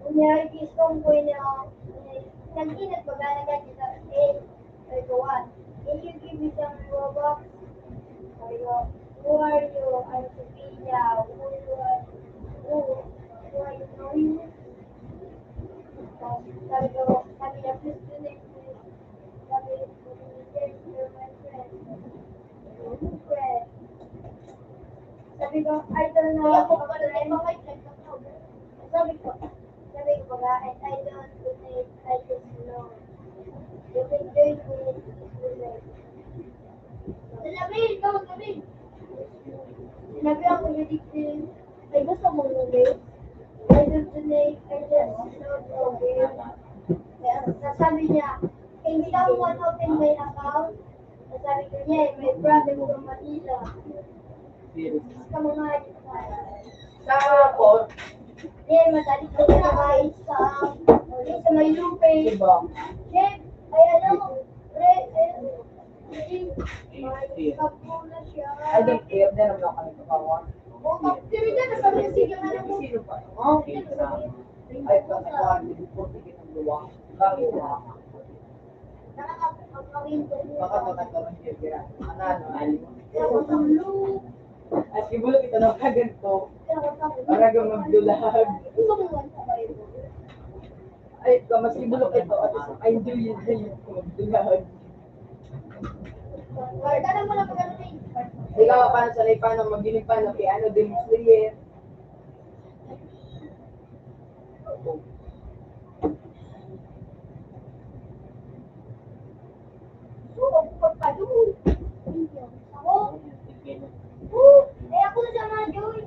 Kunyari, gusto ko yun, eh, nag-inat, maglalagay dito, eh, sabi ko, "What? Can you give me some Robux?" Sabi ko, "Who are you? I'm Sophia. Who you are? Who, who are you knowing?" Tapos sabi ko, sabi niya, "Please donate, please." Sabi ko, "Idol na ako, friend." Sabi ko, sabi ko, "Baga, I, I don't donate, I just know. You can join me if you like." Salamin, ikaw, salamin. Sinabi ako ni Dick, "Ay, gusto mong donate? I don't donate, I just know." Okay. Kaya sasabi niya, "Can someone open my account?" Sabi ko niya, "Eh, may problem sa Manila." Sa mga Tapos, eh, madali ko na kain sa, sa may lupe. Diba? Chef, ay, ano, pre, eh, hindi, may pagkula siya. I don't care, hindi naman ako nagkakawa. O, pero dyan, sabi niya, "Sige, ano mo?" Sino ba? Oh, ay, ito, nagkawa, hindi ko sige ng luwa. Bakit ba? Baka maganda ang tira. Manalo. At siguro kita ng kaganto. Para ka magdulag. Ay, ka, mas siguro ito. At sa enjoy yun sa YouTube. Dulag. Ikaw, paano sanay, paano mag-inig, paano piano, Demon Slayer? Ako, eh, ako sa mga Joy.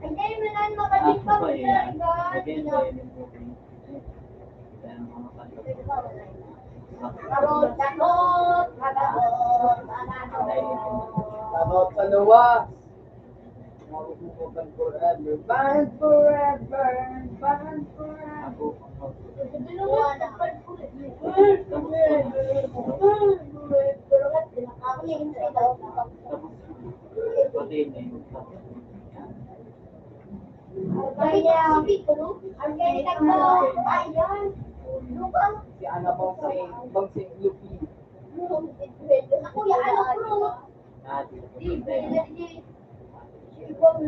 Ay, dahil mo na, makating pa mo talaga. Takot, takot, takot, takot. Takot sa luwas. Mahuhugot ang forever. Ban forever. Ban forever. Si Ana Bang sa, Bang sa Lupi. Ako, ya, ano, bro?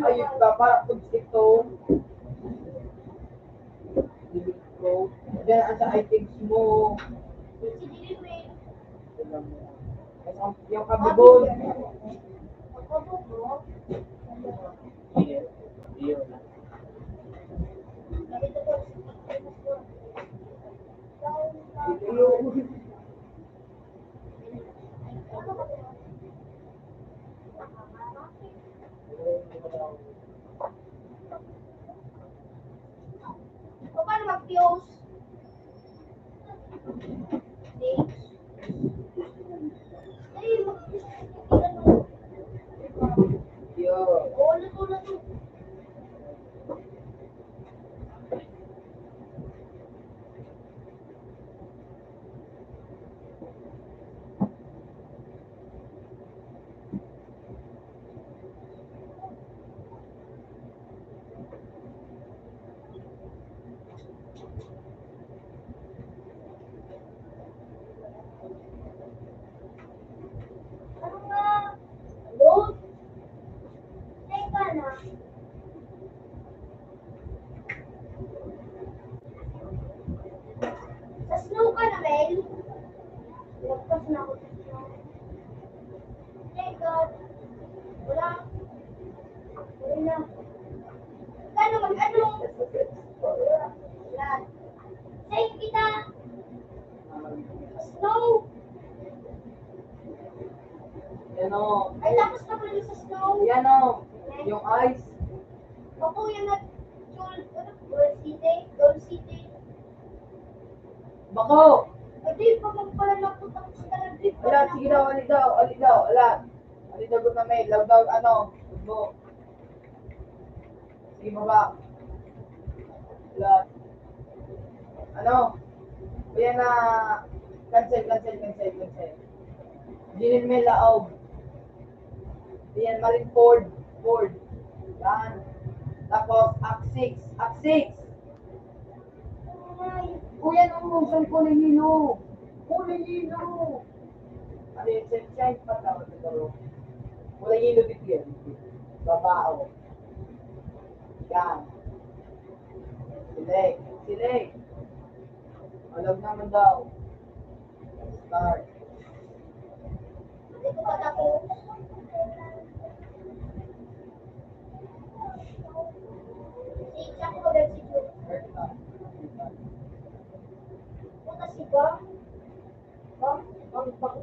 Ayun ka, para pag ito. Delete ko. Diyan, ang sa items mo. Tignan mo. Yung, yung kabibon. Yun. Yun. Sa snow ka na, Mel? Lagpas na ako sa snow. Thank God. Wala. Wala na. Kano mag-ano? Wala. Safe kita. Snow. Yan o. Ay, tapos na pala sa snow. Yan o. Yung ice. Bako yan at Gold, ano, Gold City, Gold City. Bako! Ay, di, pag magpala na po, tapos ka na, di, Wala, pala sige na. Daw, ali daw, ali daw, ala. Ali daw, good na may, lagdaw, ano, football. Sige, baba. Wala. Ano? Kaya na, cancel, cancel, cancel, cancel. Ginin may laog. Yan, maling Ford. Ford. Yan. Tapos, Axis. Axis! Kuya, nung minsan ko nahilo. Ko nahilo. Ano yun? Sunshine pa tawag ito. Wala hilo dito yan. Babao. Yan. Silig. Silig. Alam naman daw. Start. Hindi ko pa tapos. Si Jack ko, si Jude. Puta si Bang. Bang, Bang, Bang.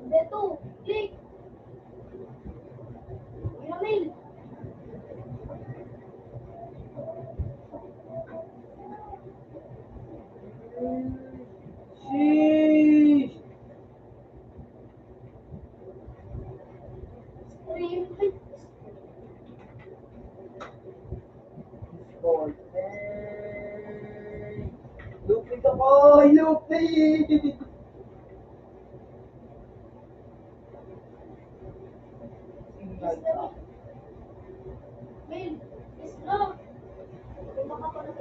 Beto, Jake. Ramil. Sheesh! Scream. Lupit ako! Lupit! Babe, please, no. Hindi makapag-,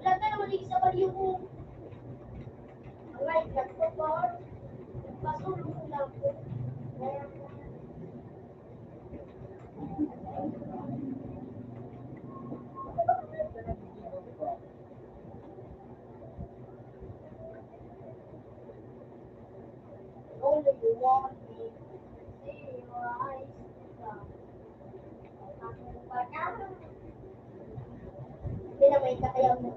Wala ka naman yung sa balyo ko. Alright, that's the part. Pasulong ko lang po. Only you want me to see your eyes. Pinamay ka kaya mo.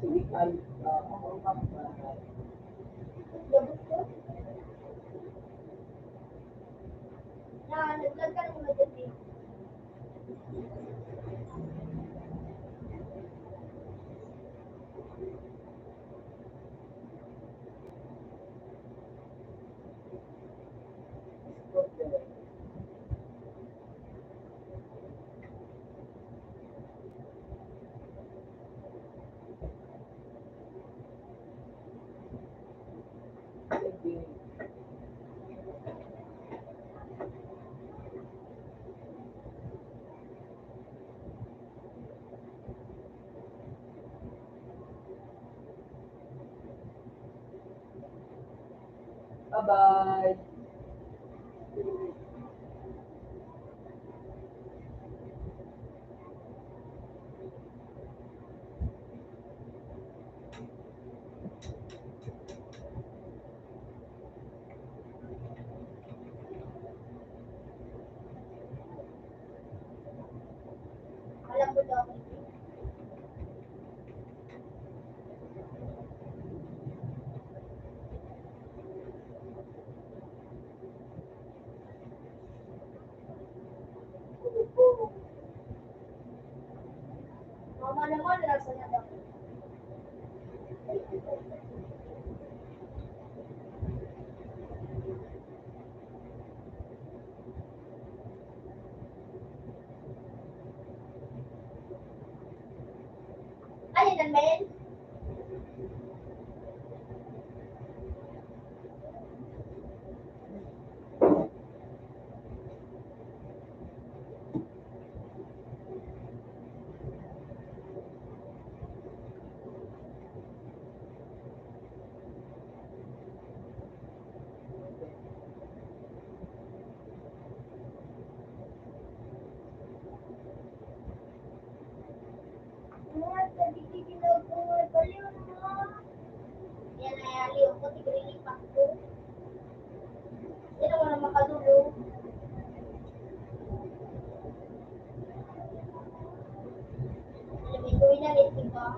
Sige, ay, ah, ako ang pagkakalakal. Yabot ko. Na, nag-vlog ka na muna dyan, eh. Bye-bye. Alam ko daw. Ayan na, men. Yan ay aliw ko, tigrilipat ko. Yan ang mga makadulo. Alam mo, ito yung nalit, di ba?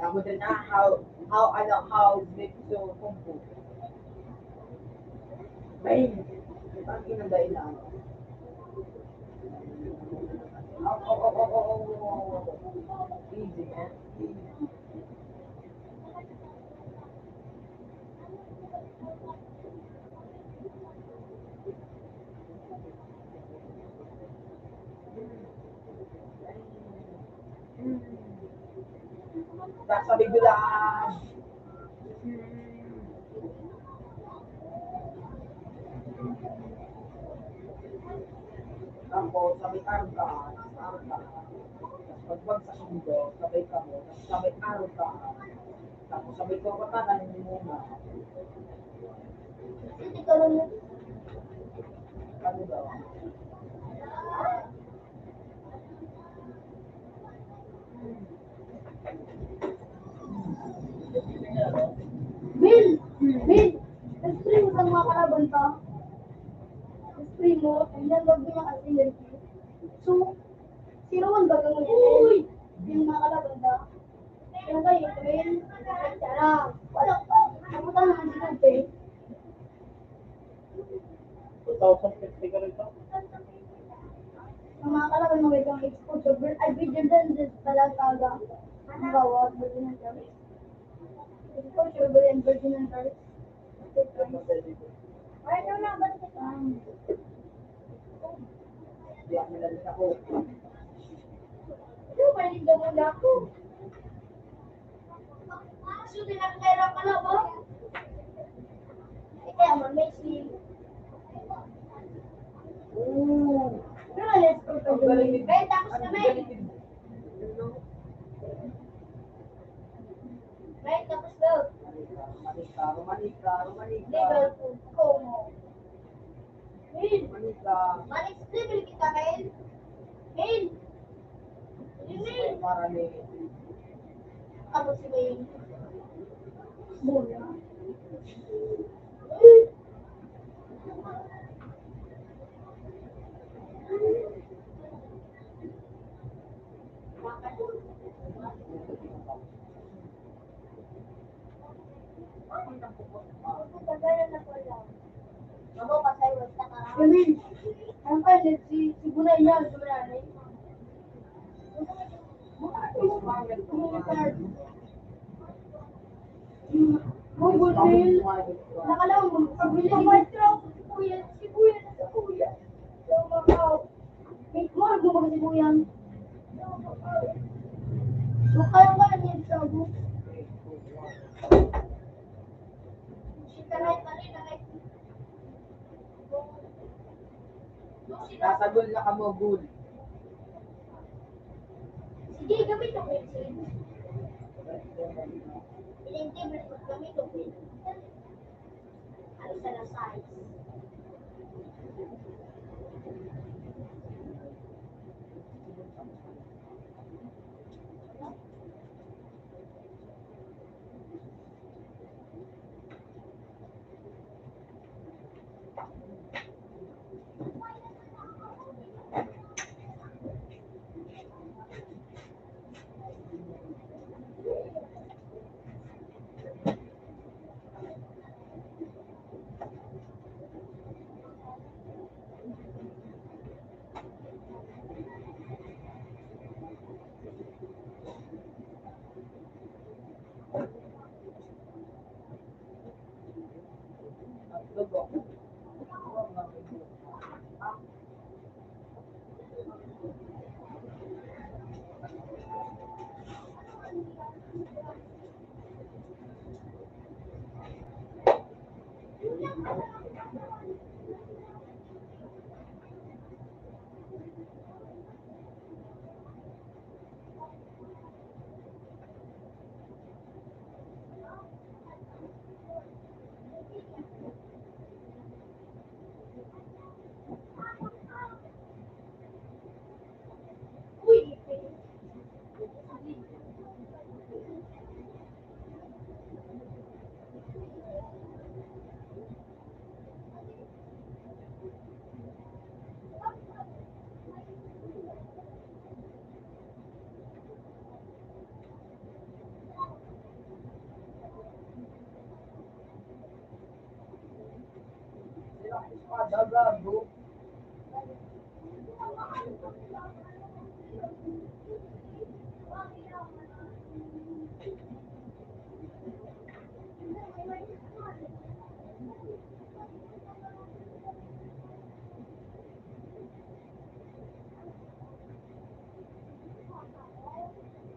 Amo din na, how, how, ano, how is it so combo? Ay, ang inang dahil lang. Oh, oh, oh, oh, oh, oh, oh. Easy, man. Easy. Sa, sa Bigla. Tapos, sabay arog ka, arog ka. Pagbagsak mo, sabay ka mo, sabay arog ka. Tapos, sabay ko, patanan mo muna. Ano daw? Primo, ang nagbago niya kasi energy. So, si Rowan baga mo yan. Uy! Yung mga kalaban ka. Yung kayo, April, Sarah. Wala pa. Nabutan naman si Kupe. Two thousand fifty ka rin to? Ang mga kalaban mo, may kang exposure. Ay, bigyan din din pala taga. Ang bawat, bigyan ng gamit. Exposure, bigyan, bigyan ng gamit. Tapos na, Mel. Right, tapos daw. Romanica, Romanica, Romanica. Liverpool, Como. Min. Romanica. Malis, libre kita, Mel. Min. Min. Para ni. Tapos si Min. Bola. Amen. Ang pwede, si, si Bunay yan, si Bunay. Google Mail. Nakalaw mo, si Bunay. Si Kuya, si Kuya, si Kuya. So, makaw. May kuwan mo ba si Kuya? So, kaya ba niya sa Google? Nasagol na kamo, gul. Sige, gamit ko, Quincy. Pinintibri ko, gamit ko, Quincy. Ano sa lasay?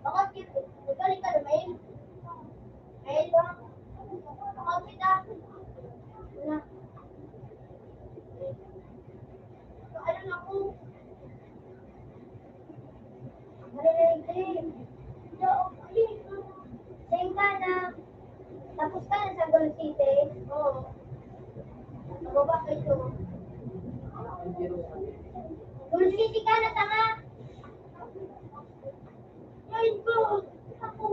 Bakit kita? Balik ka na, Mael. Mael, bakit kita? Wala. Ano na ako? Ano na yung dream? Same ka na. Tapos ka na sa Gold City? Oo. Mababa ka ito. Gold City ka na, tanga! Ay, ko! Ako!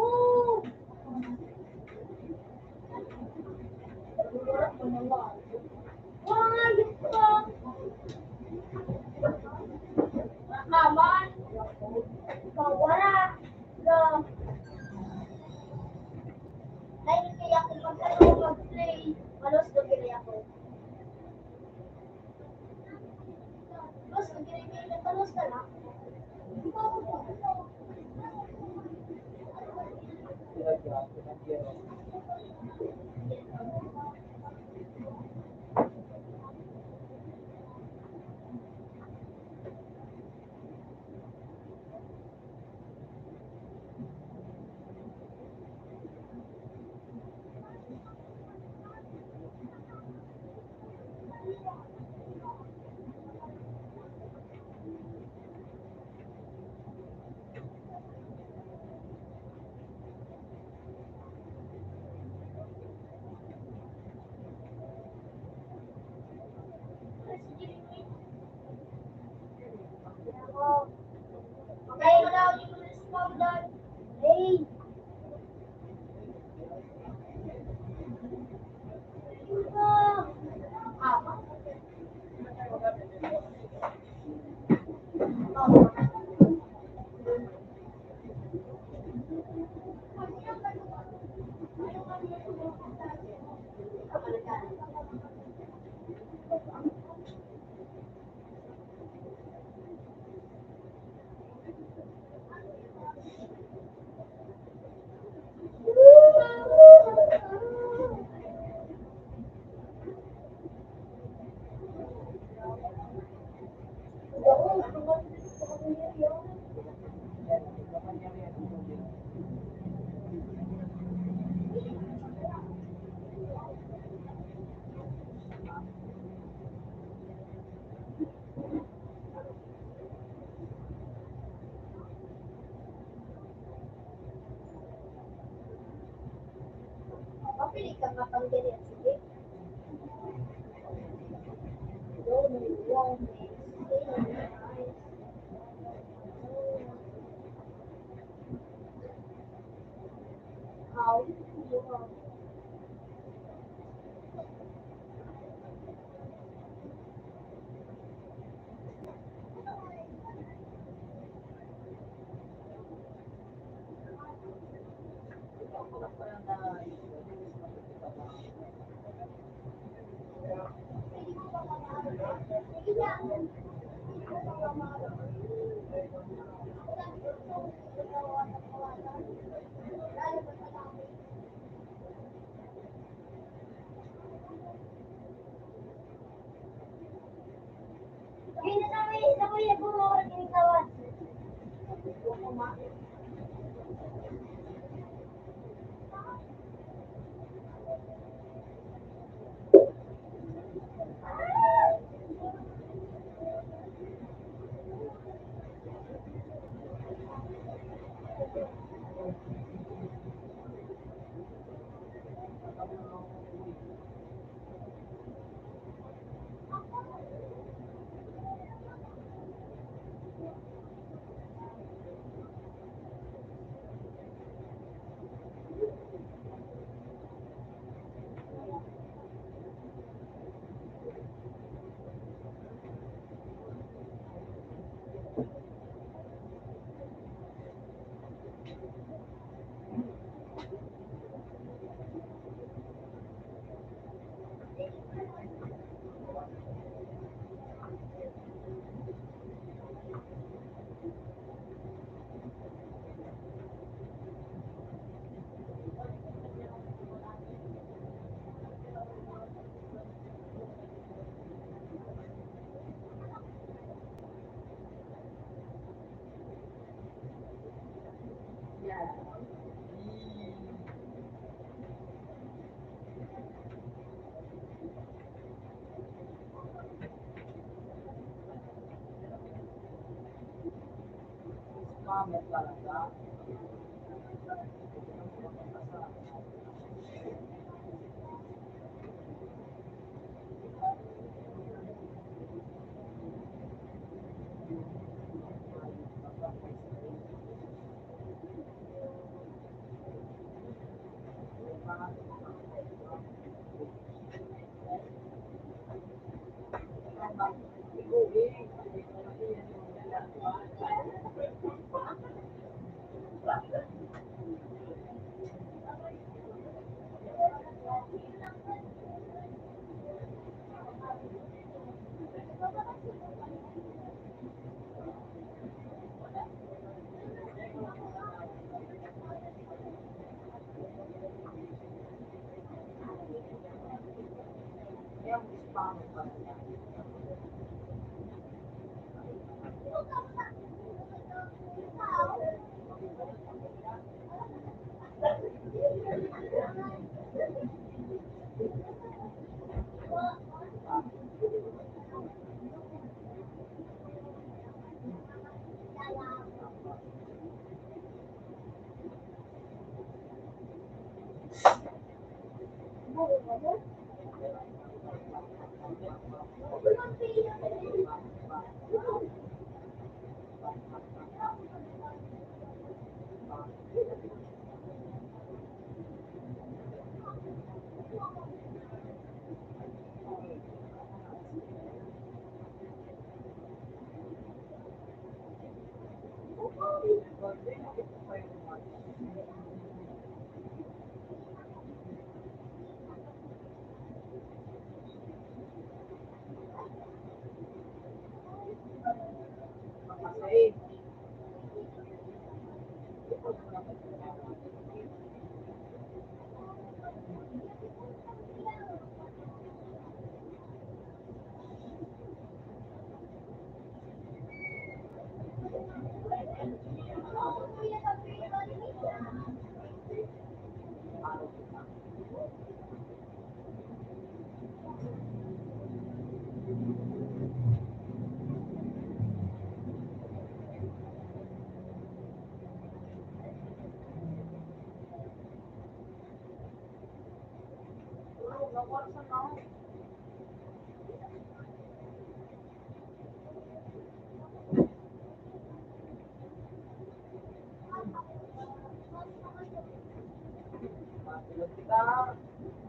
Mapili ka nga pang diri, sige.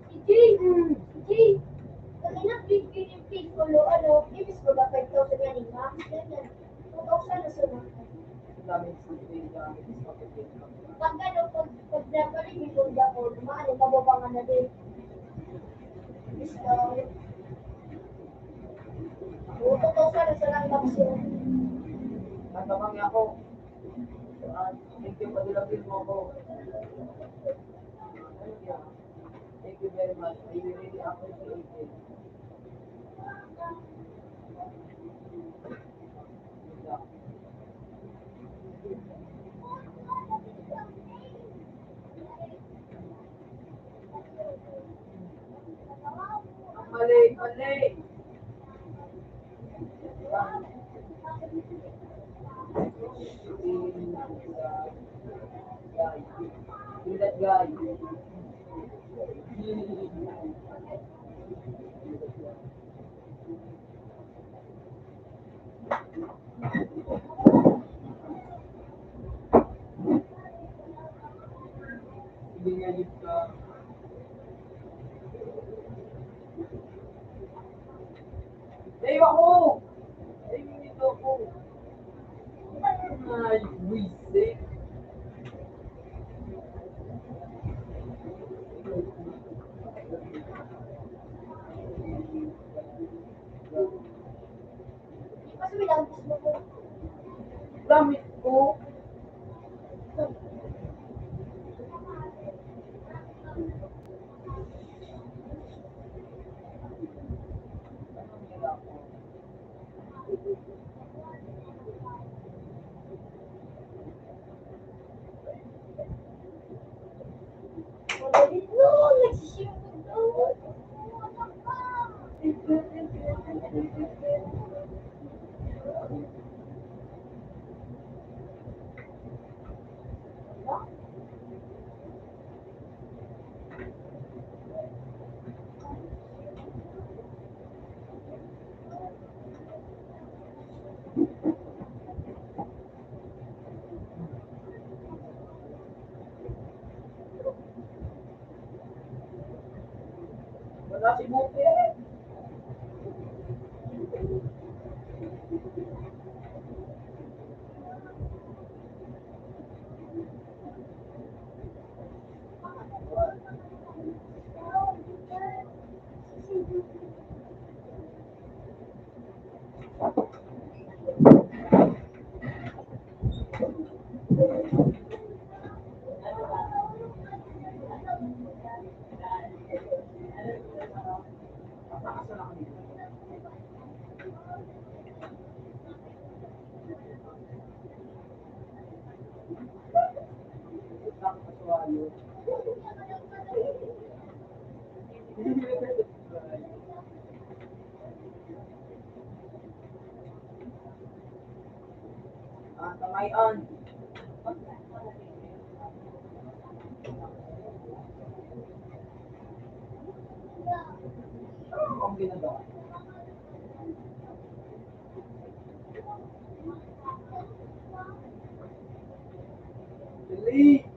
Si Jay, mm, si Jay. Kanina, big, big, big, ulo, ano, ibis ko ba five thousand yan, eh, ma'am? Ganyan. Two thousand na sila. Pag ano, pag, pag nabalik, may punda ko, maano, mababangan na din. Discount. Oo, two thousand na sila ang box yun. Ang kamang ako. Ah, thank you, padala mo ako. Thank you very much. I really appreciate it. Mali, mali. Daiwa ko! Daiwa nito ako! Ay, buwisit! Gamit ko. Wala si Buki. Ah, kamay on. Ano ang ginagawa? Dali!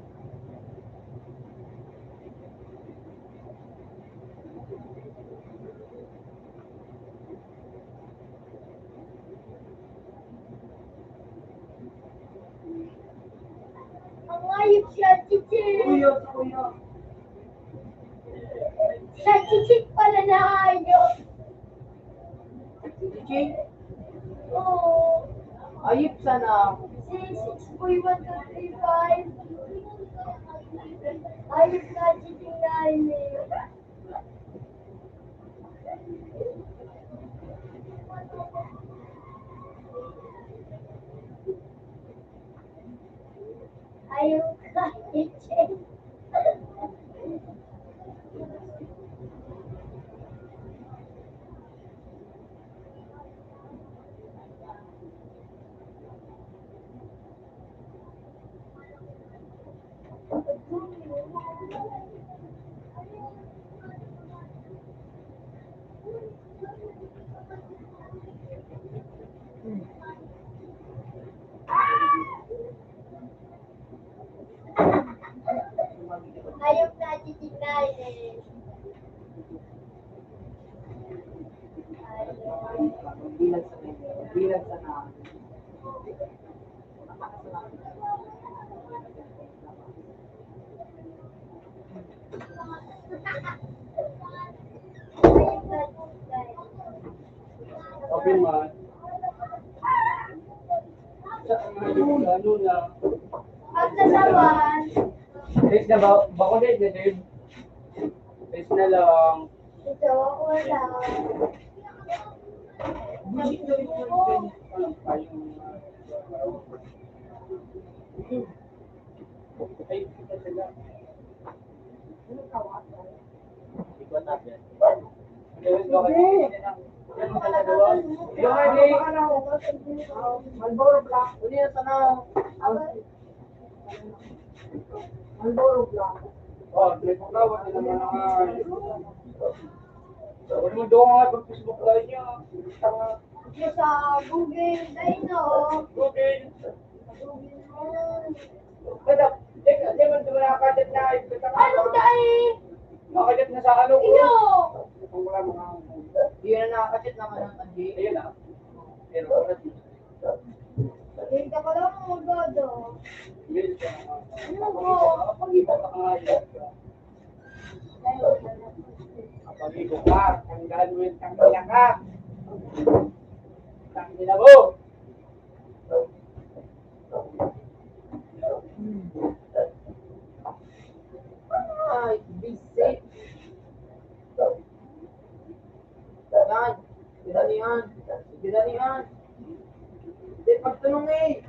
Ang hayop siya, chichi. Kuya, kuya. Sa chichik pala na hayop. Chichik? Oo. Hayop sana. Si six point one two three five. Hayop na chichik na hayop. Ayaw ka, Chen. Ayaw na, chichik na, eh. Bilang sa, bilang sa na. Open mo. Sa ano, ano na? At nasawan. Face na ba? Bako din, din. Face na lang. Ito, wala. Ay, Malboro Black. Uli na sana. Malboro Black. Oh, may pagkawat na naman ang, ah, ano mo doon nga pag-Facebook live niya? Sa Google, ay no. Google. Google mo. Madam, di ka, di man nakakadit na, ano tayo? Nakadit na sa ano ko? Iyo. Ang wala mga, di na nakakadit naman ang andi. Ayun ah. Pero, Dito ka lang, mga godo. Ano po? Kapag-ibo ka, ang gagawin, tangina ka. Tangina mo. Ay, busy. Yan. Ginanihan. Ginanihan. Hindi, pagtunong eh.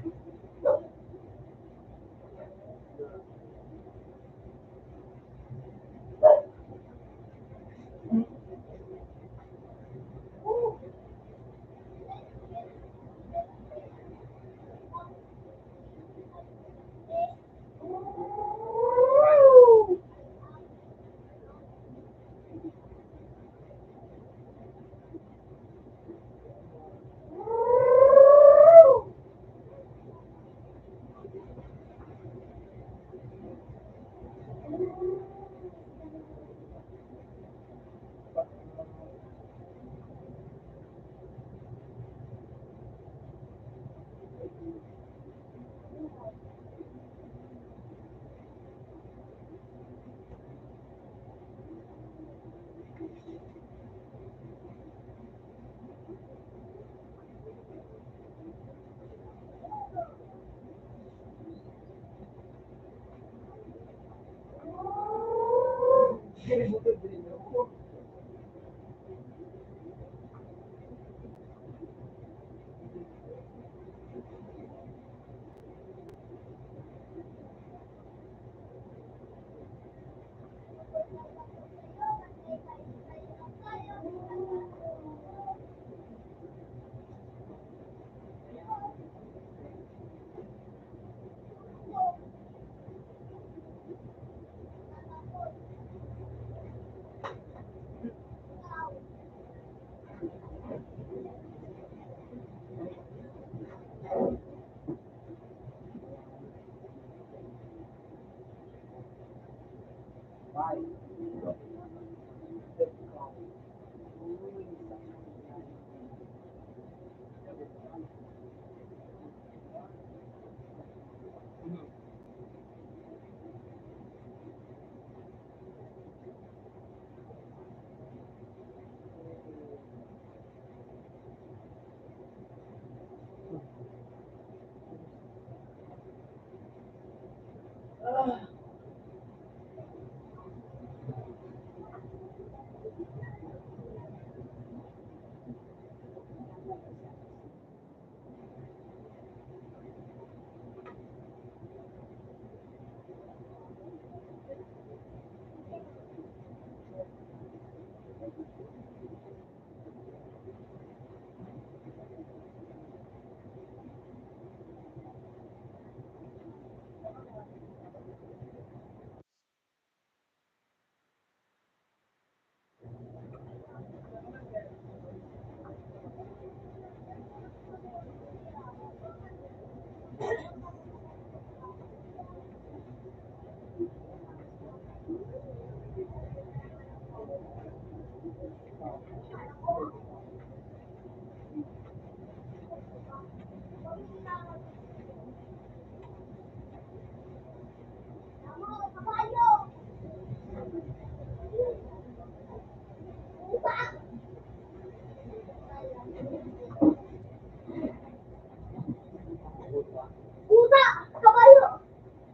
Puta! Kabayo!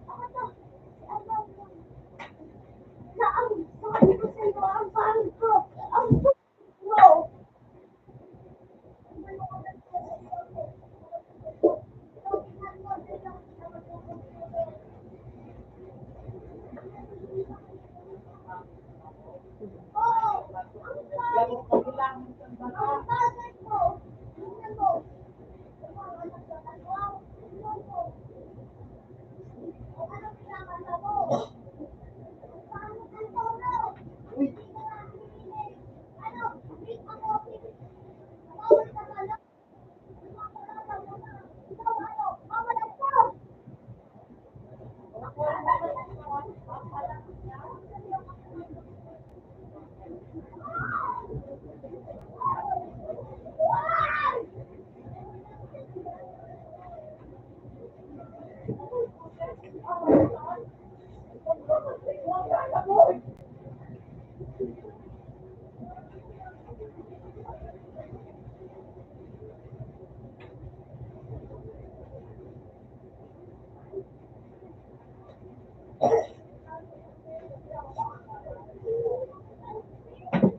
Ano to? Si Armando. Na ang sabi ko sa iyo, ang pangit ko. Ang pangit ko.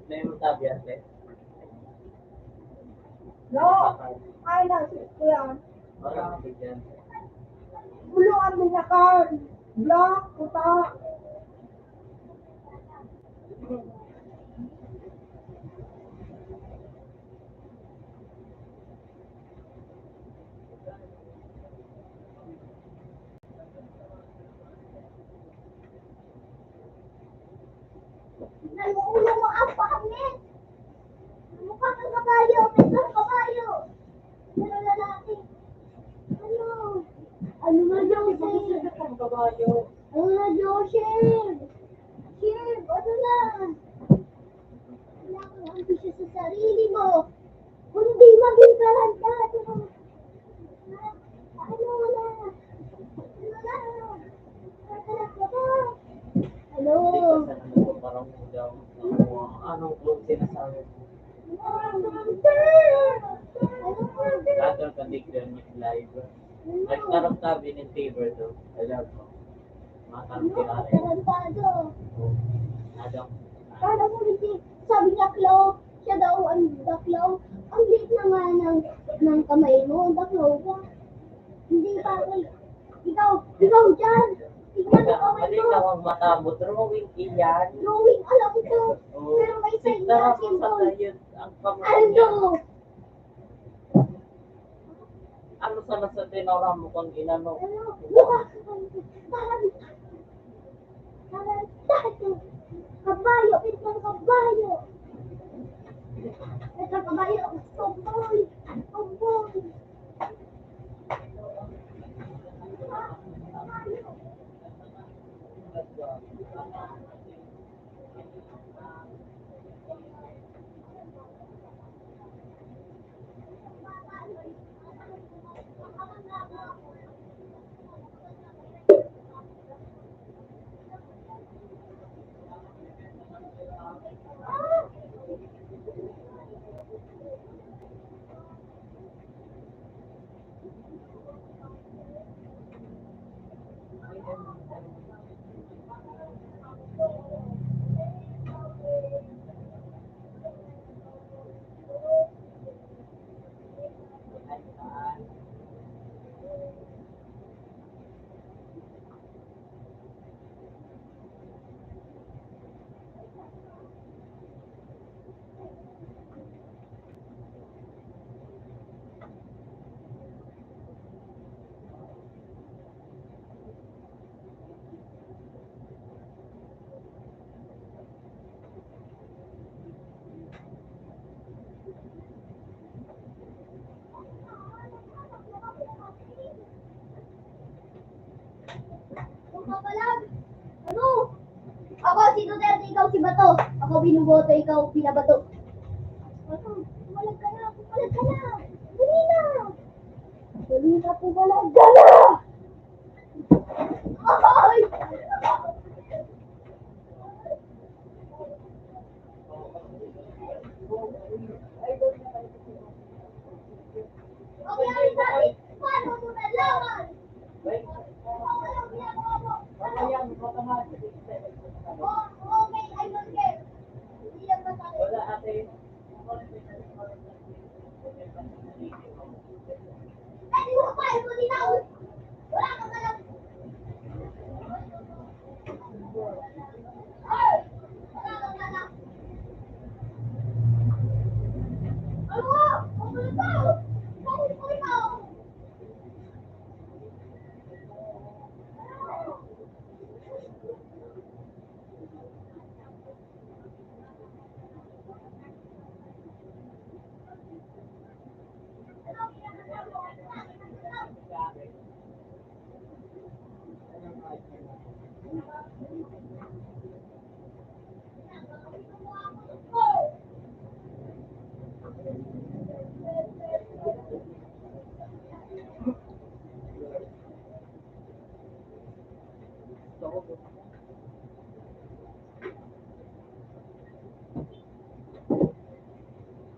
May masabi, ate? No. Ay, na, yan. Wala akong bigyan. Buluan mo na kan. Black, puta. Nalulungo ang pangit. Mukha kang kabayo, mukha kang kabayo. Pero lalaki. Ano? Ano nga daw, sir? Ano nga daw, sir? Sir, ano na? Wala kang ambisyon sa sarili mo. Kundi maging tarantado. Ano na? Ano na? Tarantado ka ba? Hello? Hindi ka sana nagpaparamdam ng kung anong sinasabi mo. Ano? Lahat ng kanigdan niya live. Nagtarap tabi ng favor to. Alam mo. Mga tarantado. Tarantado. Adam. Parang ulit eh. Sabi niya, Clo, siya daw ang the Clo. Ang liit na nga ng, ng kamay mo, the Clo ka. Hindi pa, eh. Ikaw, ikaw dyan. Tignan mo kamay mo. Ikaw ang mata mo, drawing iyan. Drawing, alam ko. Oo. Pero may sign na symbol. Tignan mo sa tayo, ang kamay niya. Ano? Ano sana sa tinora mo kung inano? Ano? Bukas. Parang, parang dati. Kabayo, ito ang kabayo. Ito ang kabayo. Tomboy. Tomboy. Magpapalag! Ano? Ako si Duterte, ikaw si Bato. Ako binuboto, ikaw binabato. Ano? Pumalag ka na, pumalag ka na. Dali na. Dali na, pumalag ka na. Ay!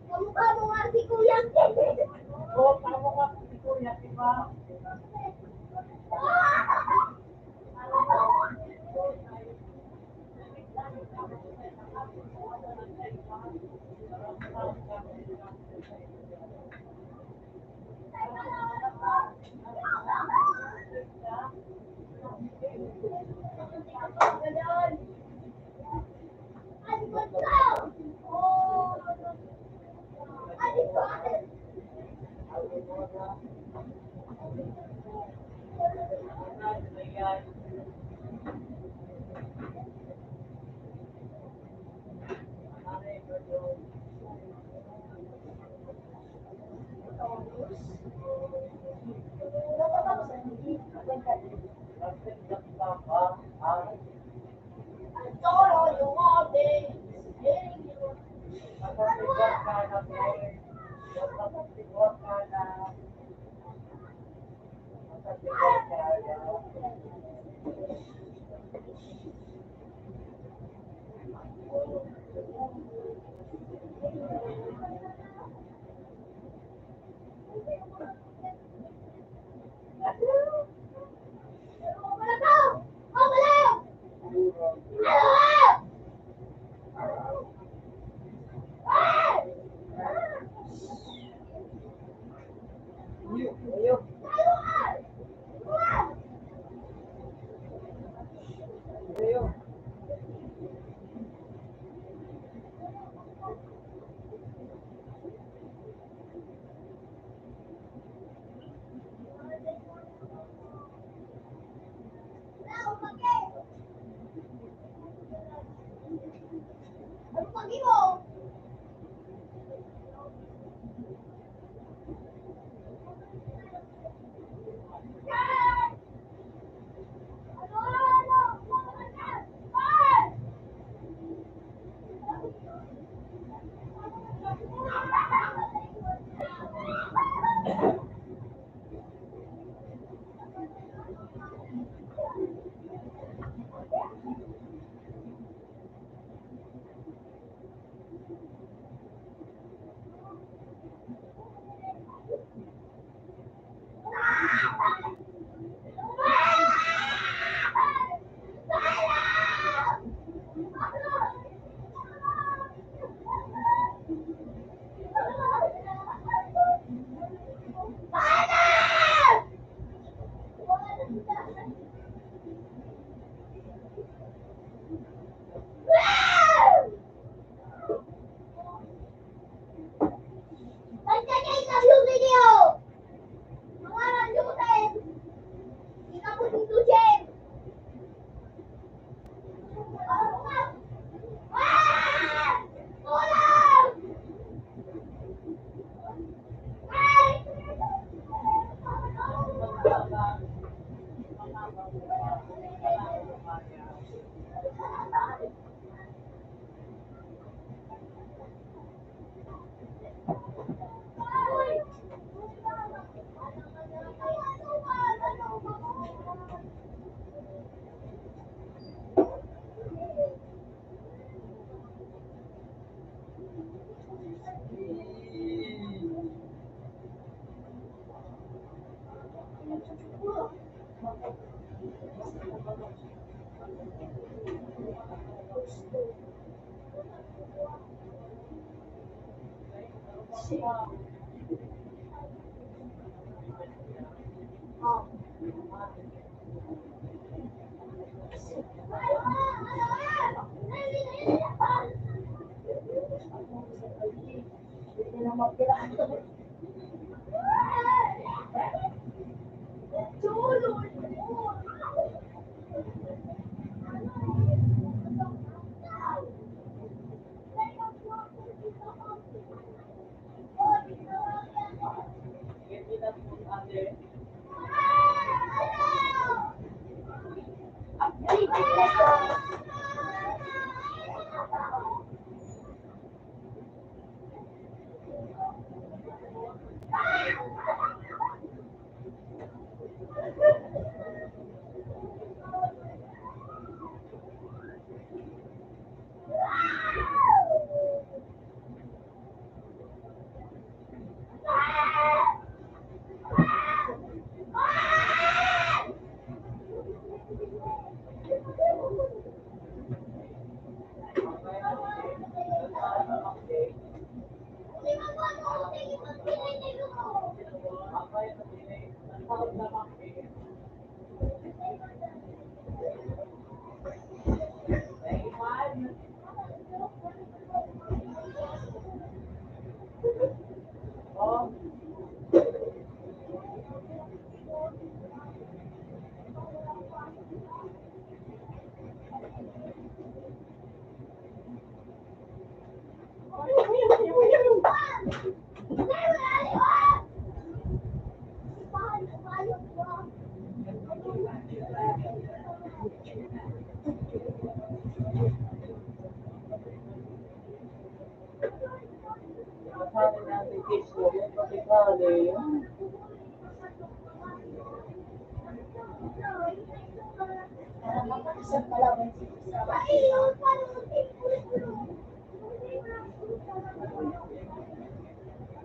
Kamukha mo nga si Kuya Ken. Oo, kamukha mo si Kuya, di ba?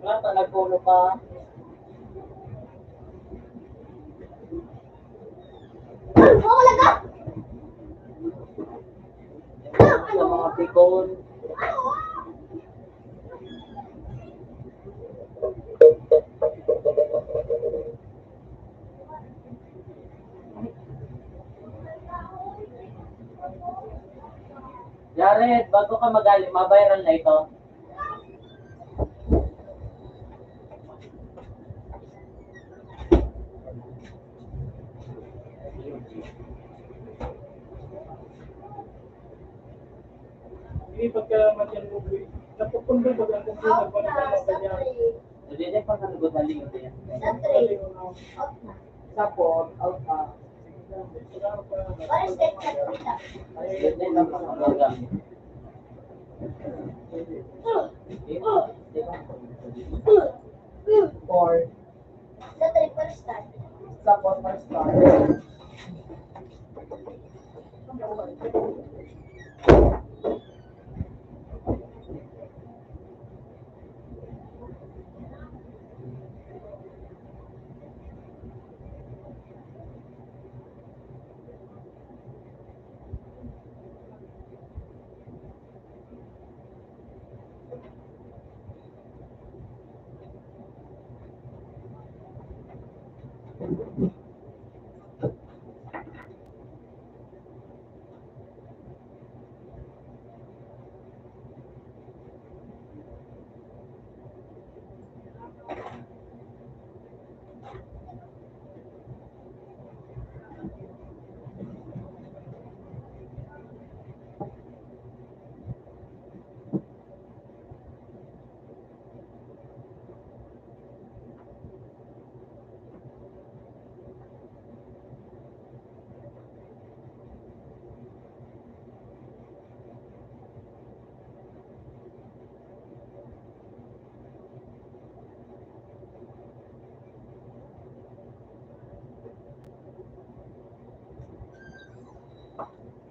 Wala pa, nagkulo pa. Sa mga pikon. Jared, bago ka magaling, ma-viral na ito. Hindi, pagka matyan mo, boy. Napupundo pag ang computer, pag nagkakapag yan. Hindi, hindi, pag nagkakapag yan. Sa three. Out na. Sa four, out na. What is that? Hindi, hindi, hindi, hindi. Four. Sa triple star. Sa triple star.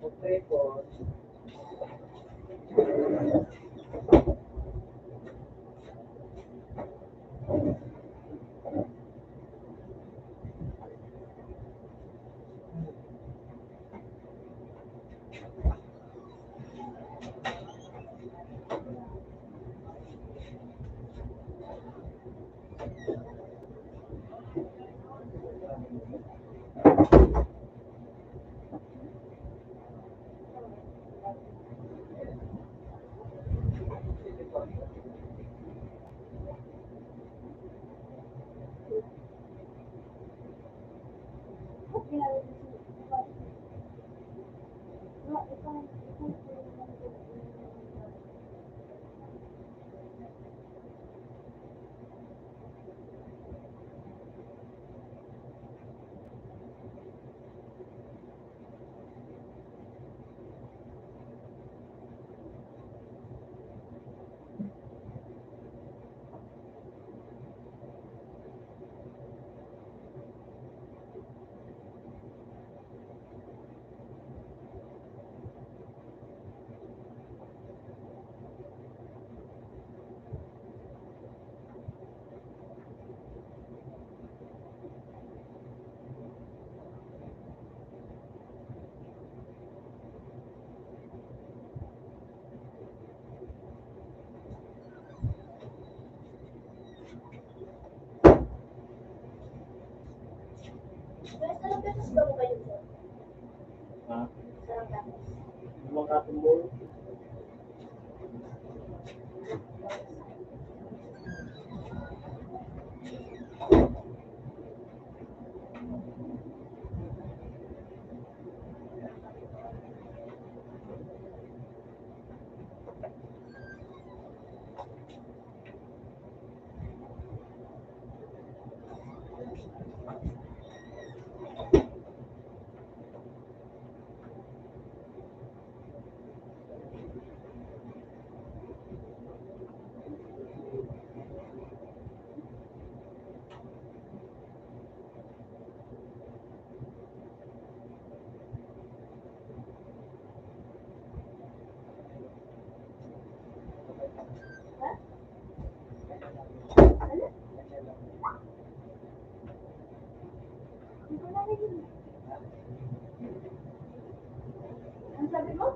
Okay po. Ha? Makatumbol. Ang sabi mo?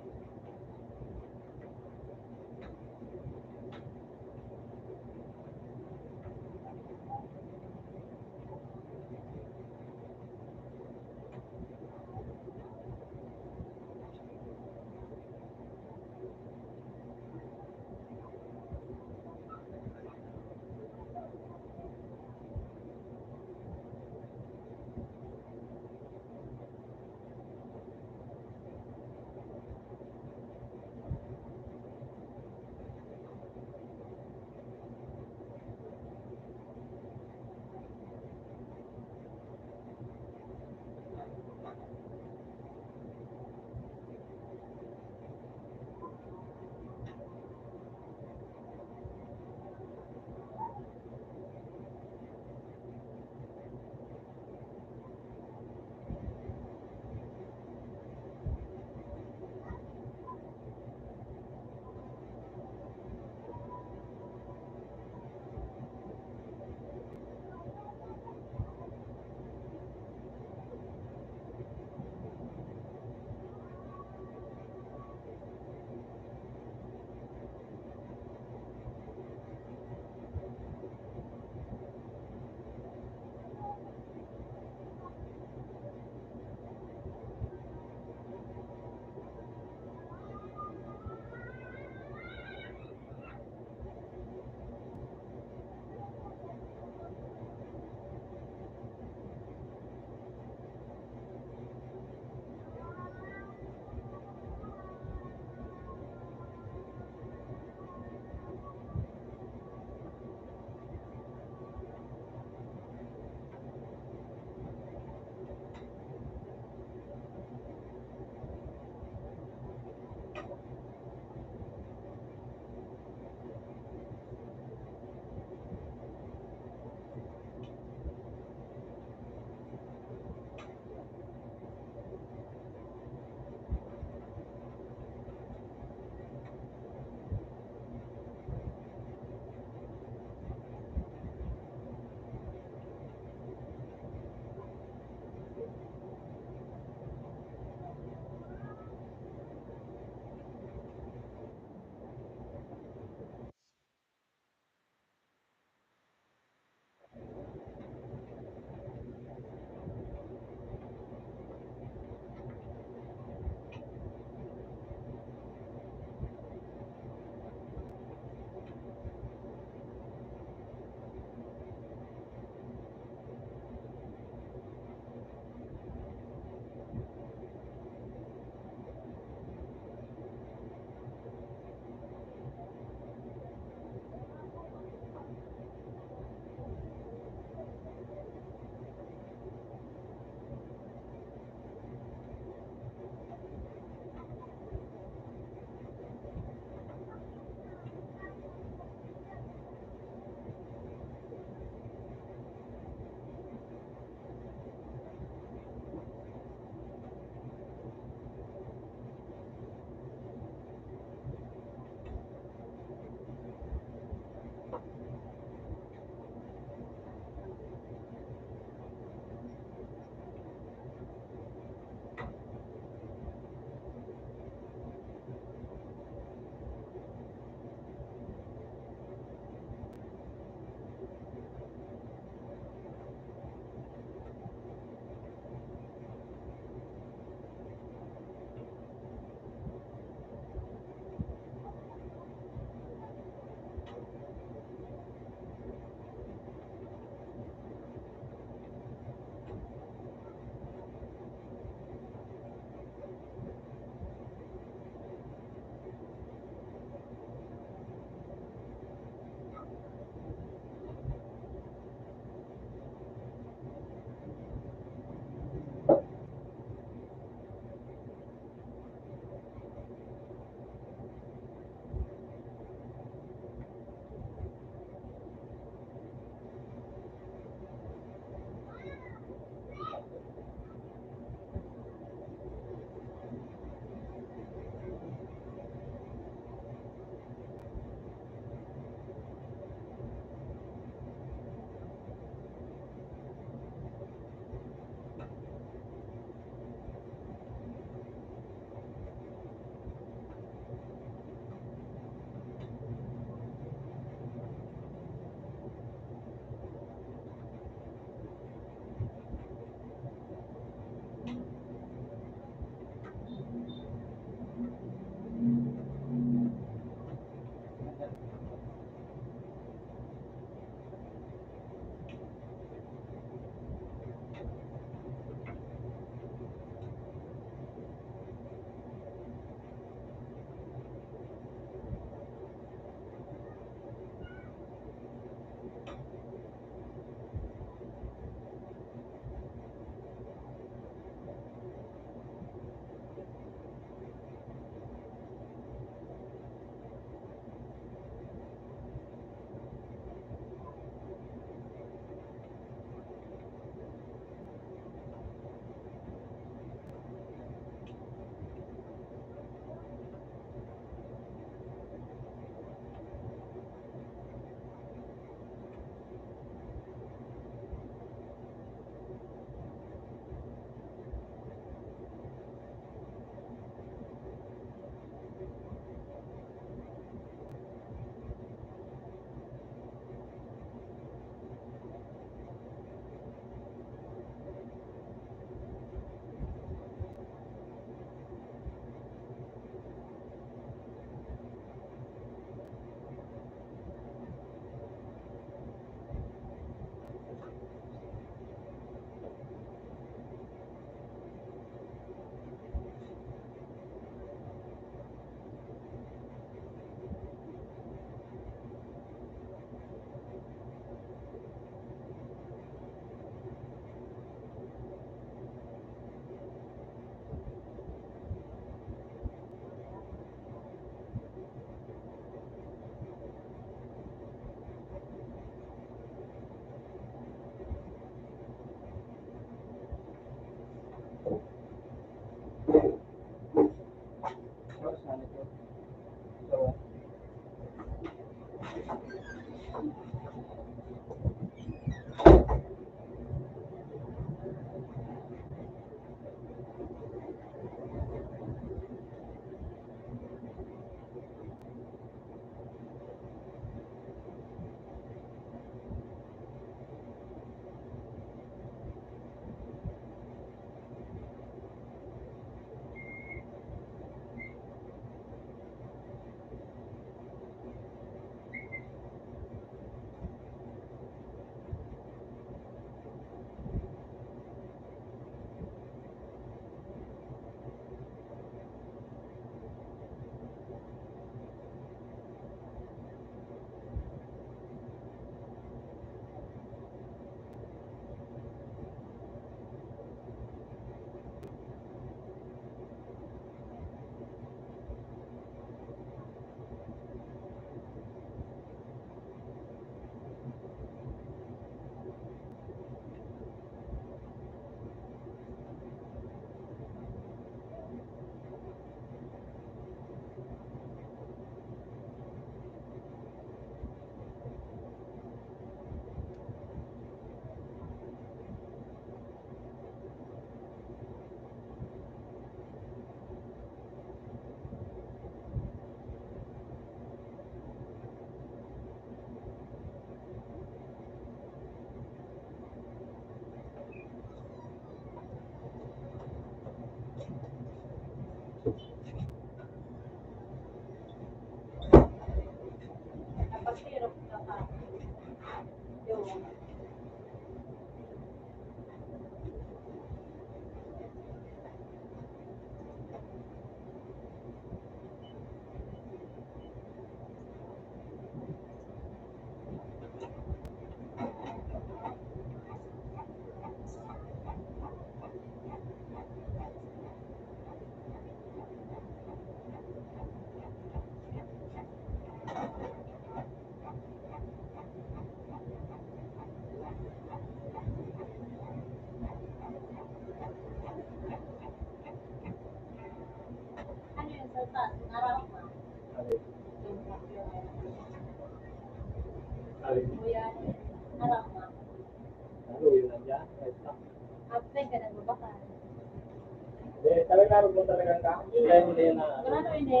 Talaga mo talaga ka? Kaya mo na yan na Grado ini.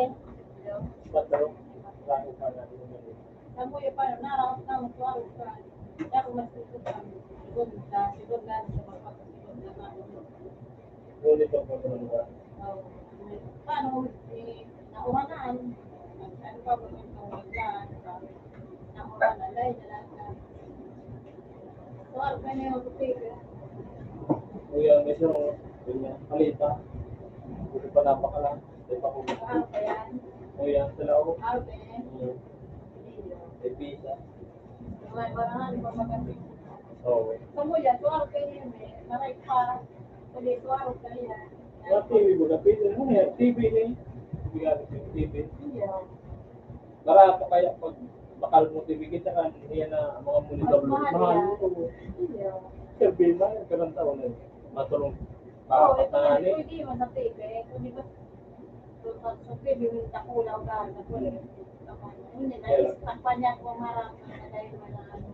Patro. Grado pa na. Sa mo yung paano, naraot na mo, tuwaro ka. Dapat mas tutukan. Sigod na, sigod na, sa pagpapasigot na mga. Ngunit ang pagmamahal. Oo. Paano, eh, nauhanan? Ano pa ba yung pangalagaan? Nauhanan, dahil na lang na. Tuwaro ka na yung tubig. Kuya, may sarong, yun nga, palita. Buti pa napakala. Di pa ko. Tuwaro ka yan. Kuya, sa loob. Tuwaro ka yan. Mm. Hindi, oh. May pizza. Wala, wala nga, di pa maganda. Oo. Sa mo yan, tuwaro ka yan, eh. Maray pa. Kundi tuwaro ka yan. Mga T V mo na, pwede mo yan. T V na eh. Hindi nga, T V. Hindi, oh. Barato kaya pag bakal mo tibigit ka, niya na mga monitor Mas mo. Mahal Mahal yan. Ito. Iya. Sabi na, yung karang taon na yun. Matulog. Oo, Papat ito na na, ni. Pwede mo sa T V. Kung di ba, kung sa, sa T V, yung takulaw ka, sa kulay. Hindi, Kaya nais-, takpan niya kung marami na dahil wala ano.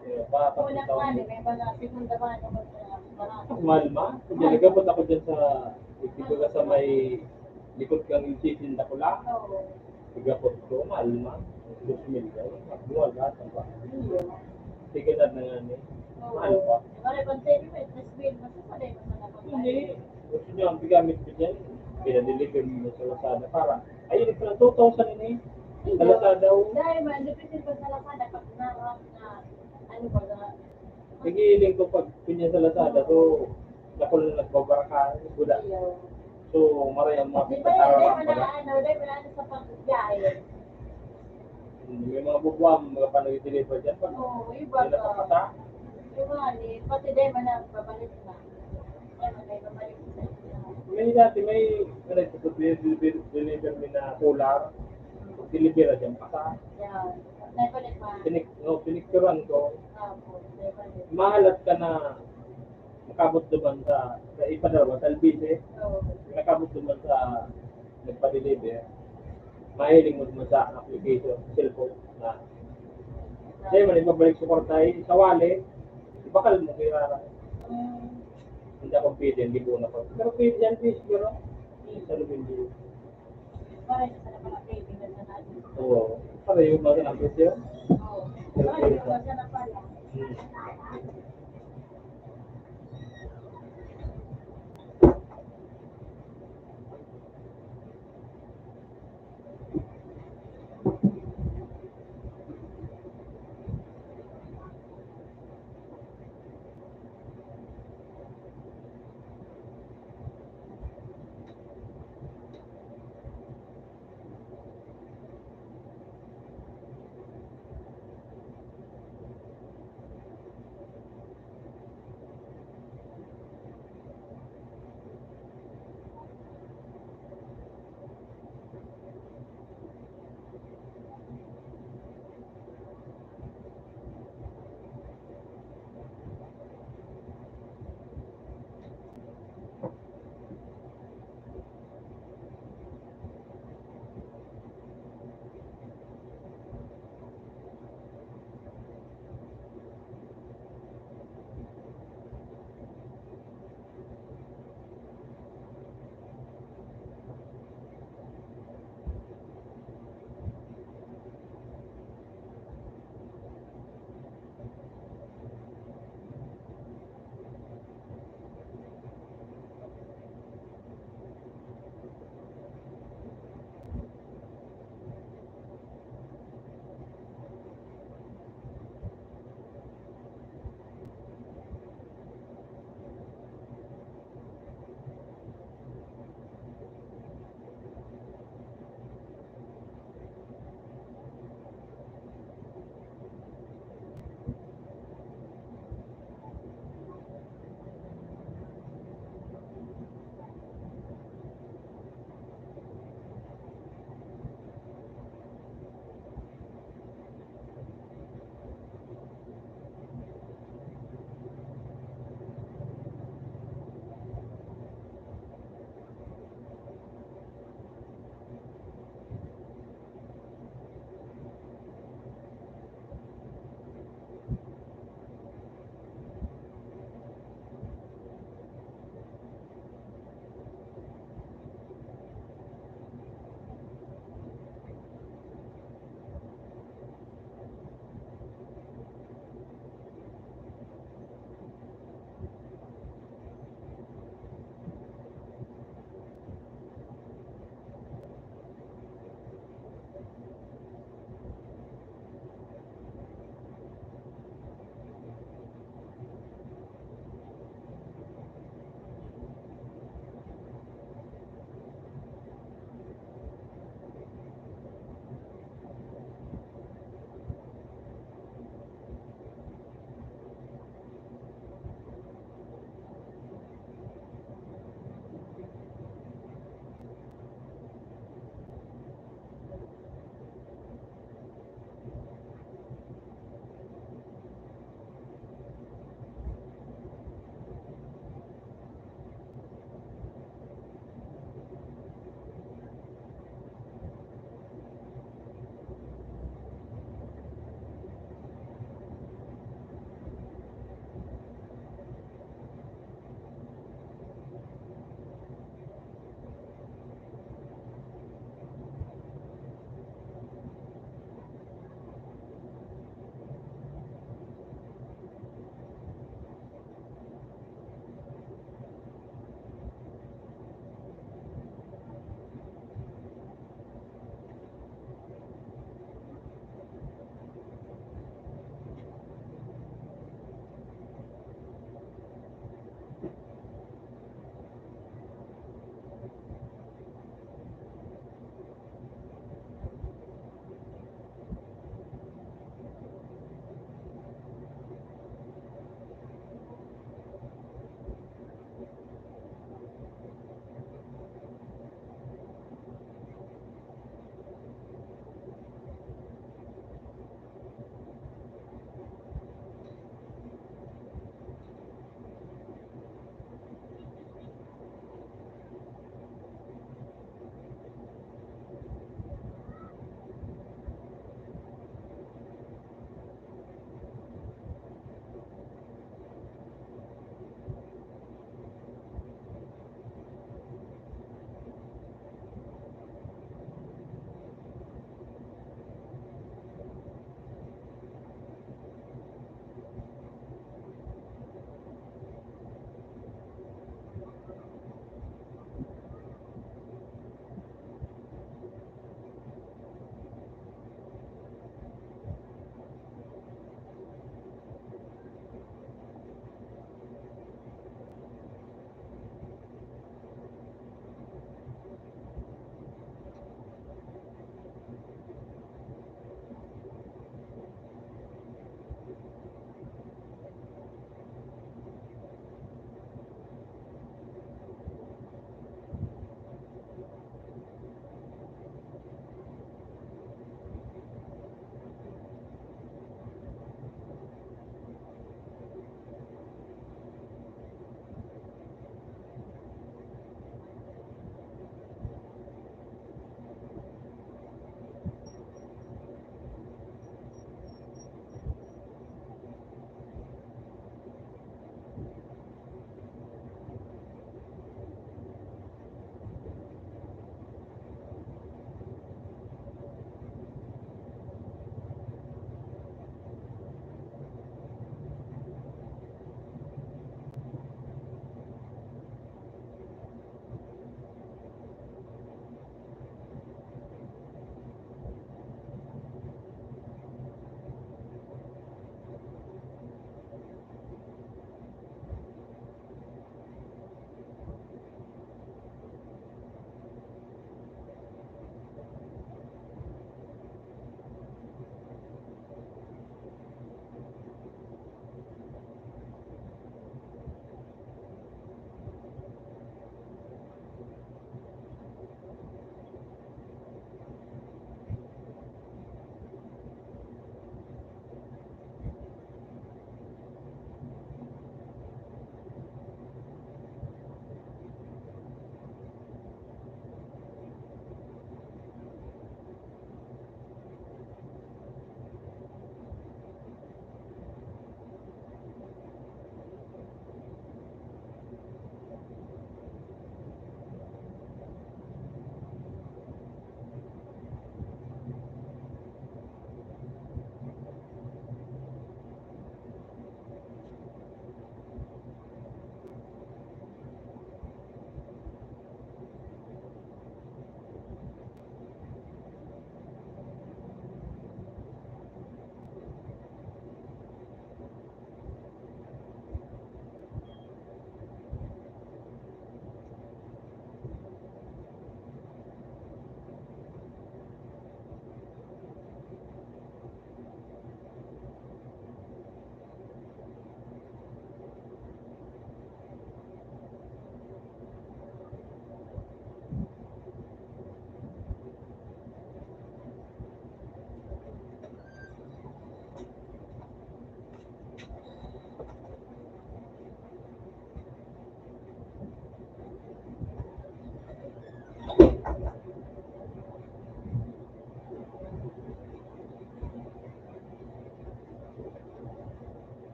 Kaya papat Kulang na taon. Nga, may mga segunda ba, ano, mas, ah, marami. Mahal, ma? Kung nagabot ako dyan sa, ito ka sa may likod kang N C C, Dakula. Oo. Tiga Porto, mahal na. Dos mil ka. Mahal na, tamba. Sige na na nga ni. Oo. Mahal pa. Pare, pag sa'yo, may tres mil, mas pare, mas malapit. Hindi. Gusto niyo, ang pigamit ko dyan, pinadeliver mo sa Lazada. Para, ayun, ito na, two thousand ini. Sa Lazada, oh. Dahil man, depende pa sa Lazada, pag na, na, ano ba, na, Nagiiling ko pag pinya sa Lazada, so, dakul na nagbabaraka, guda. Iyo. So, maray ang mga Di ba yan, di ba pagkakaroon na, pala. Ano, di ba na, ano, sa pagbiyahe? Hmm, may mga bubuang, mga panag-deliver dyan, pag Oo, iba hindi ka. Nakapasa. Di ba, di, pati di man na, babalik na. Ano, may babalik na. May dati, may, may nagtutubli, deliver, deliver mi na kular. Deliver na dyan, pasa. Yan. May balik pa. Pinik-, no, pinicturan ko. Opo, may balik. Mahalat ka na makabot naman sa, sa ipadala sa Albite. Oo. Nakabot naman sa nagpa-deliver. Mahiling mo naman sa application, cellphone na. Sa'yo man, ibabalik sa kwarta, eh, sa wallet, ibakal mo kay Rara. Mm. Hindi ako pwede, hindi ko na pa. Pero pwede yan, please, pero sa Lumindio. Para sa pala, pwede na sa natin. Oo. Para yung mga natin siya. Oo. Para yung mga na pala. Hmm.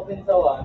Minsawa.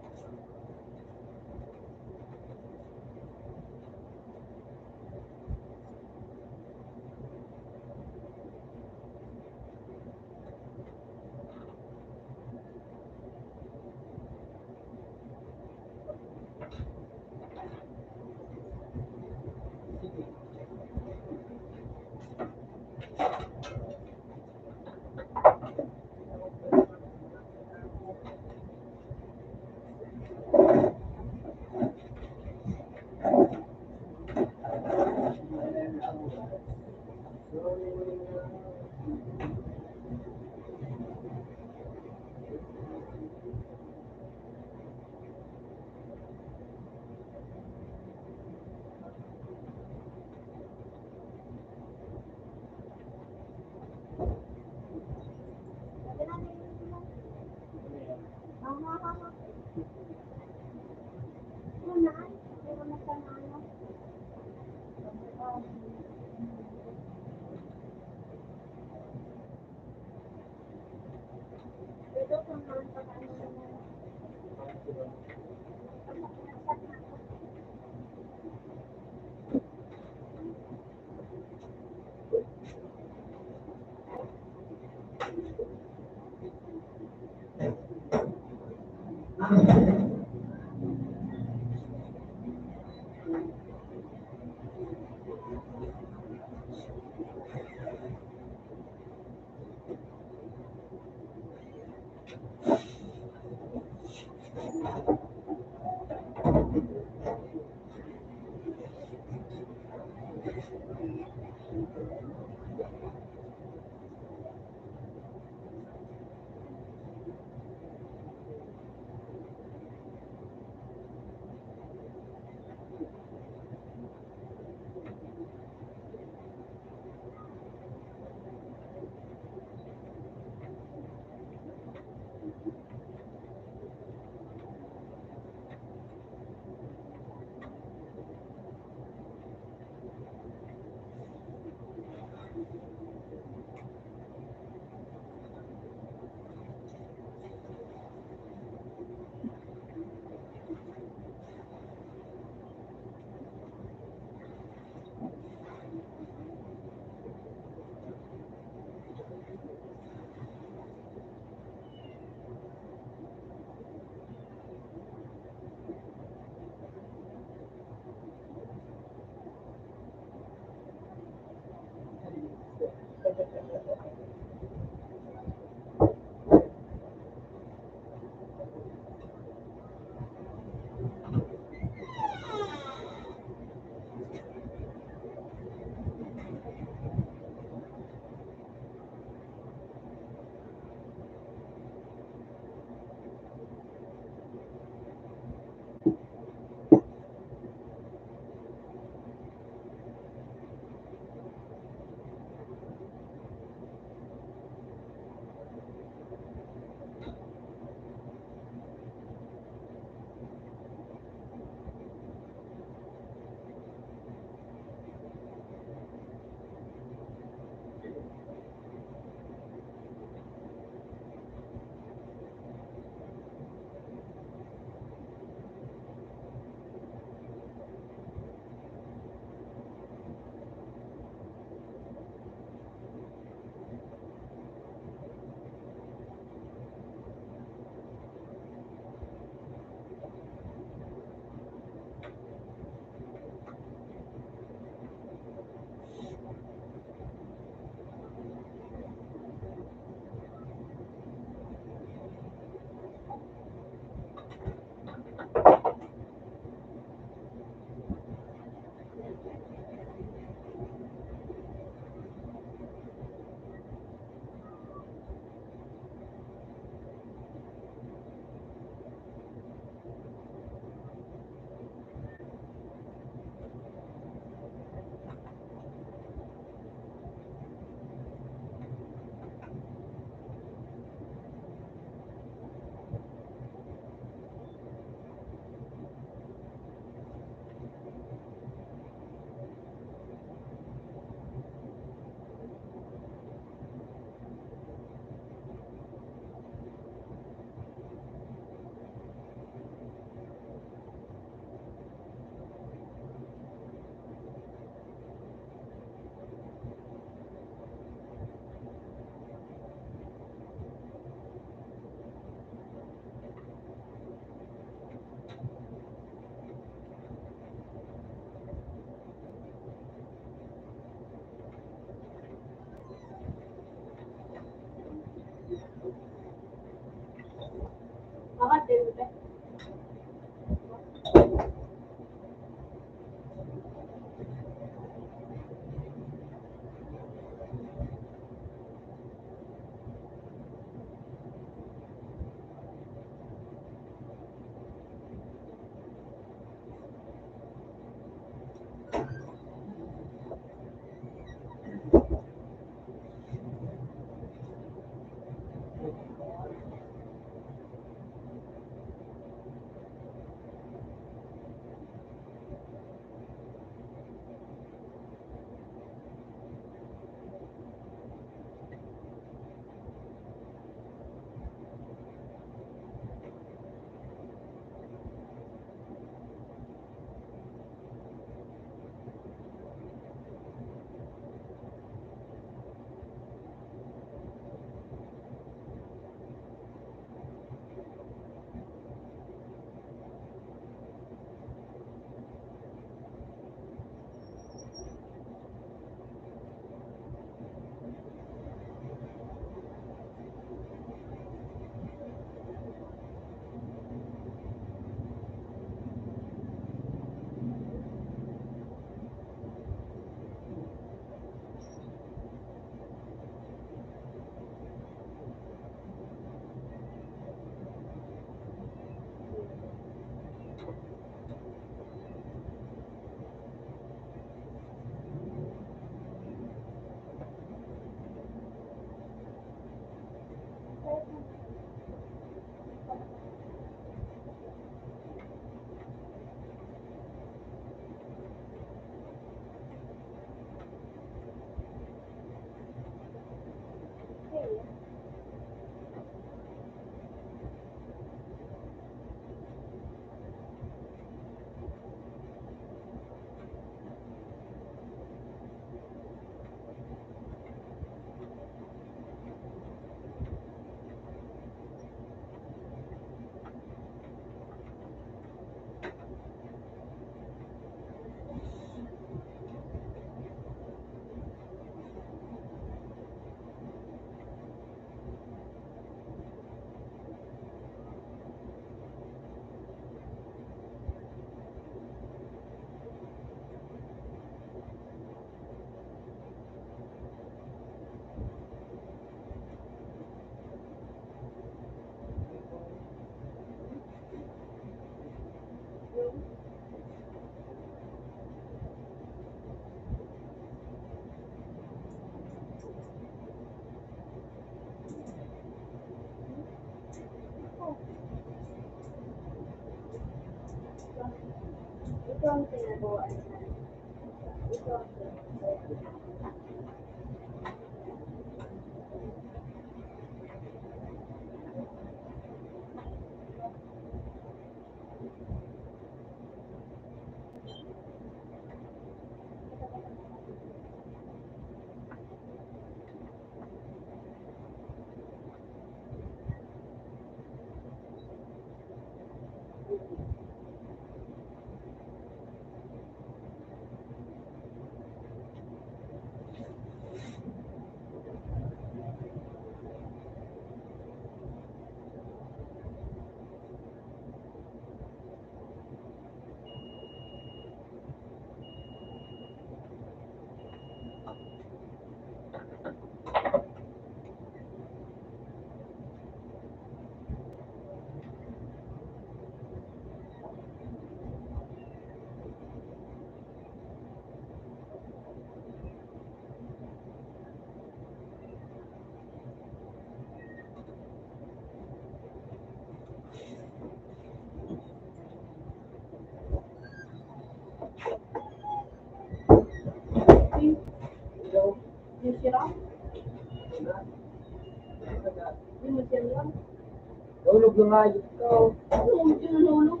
Nahulog na nga ikaw. Ano mo pinahulog?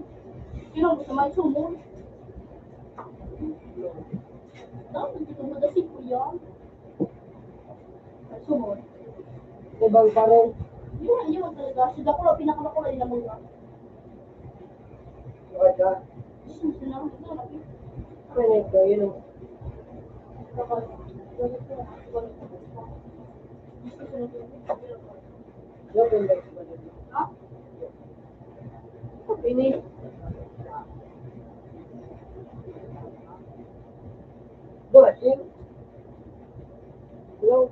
Sino mo sa may sumon? Dapat ito madasig ko yan. Sumon. Ibang parol. Yun, yun talaga. Sa dakula, pinakamakula nila mga. Ano ito? Yun o. Ini. Bossing. Hello.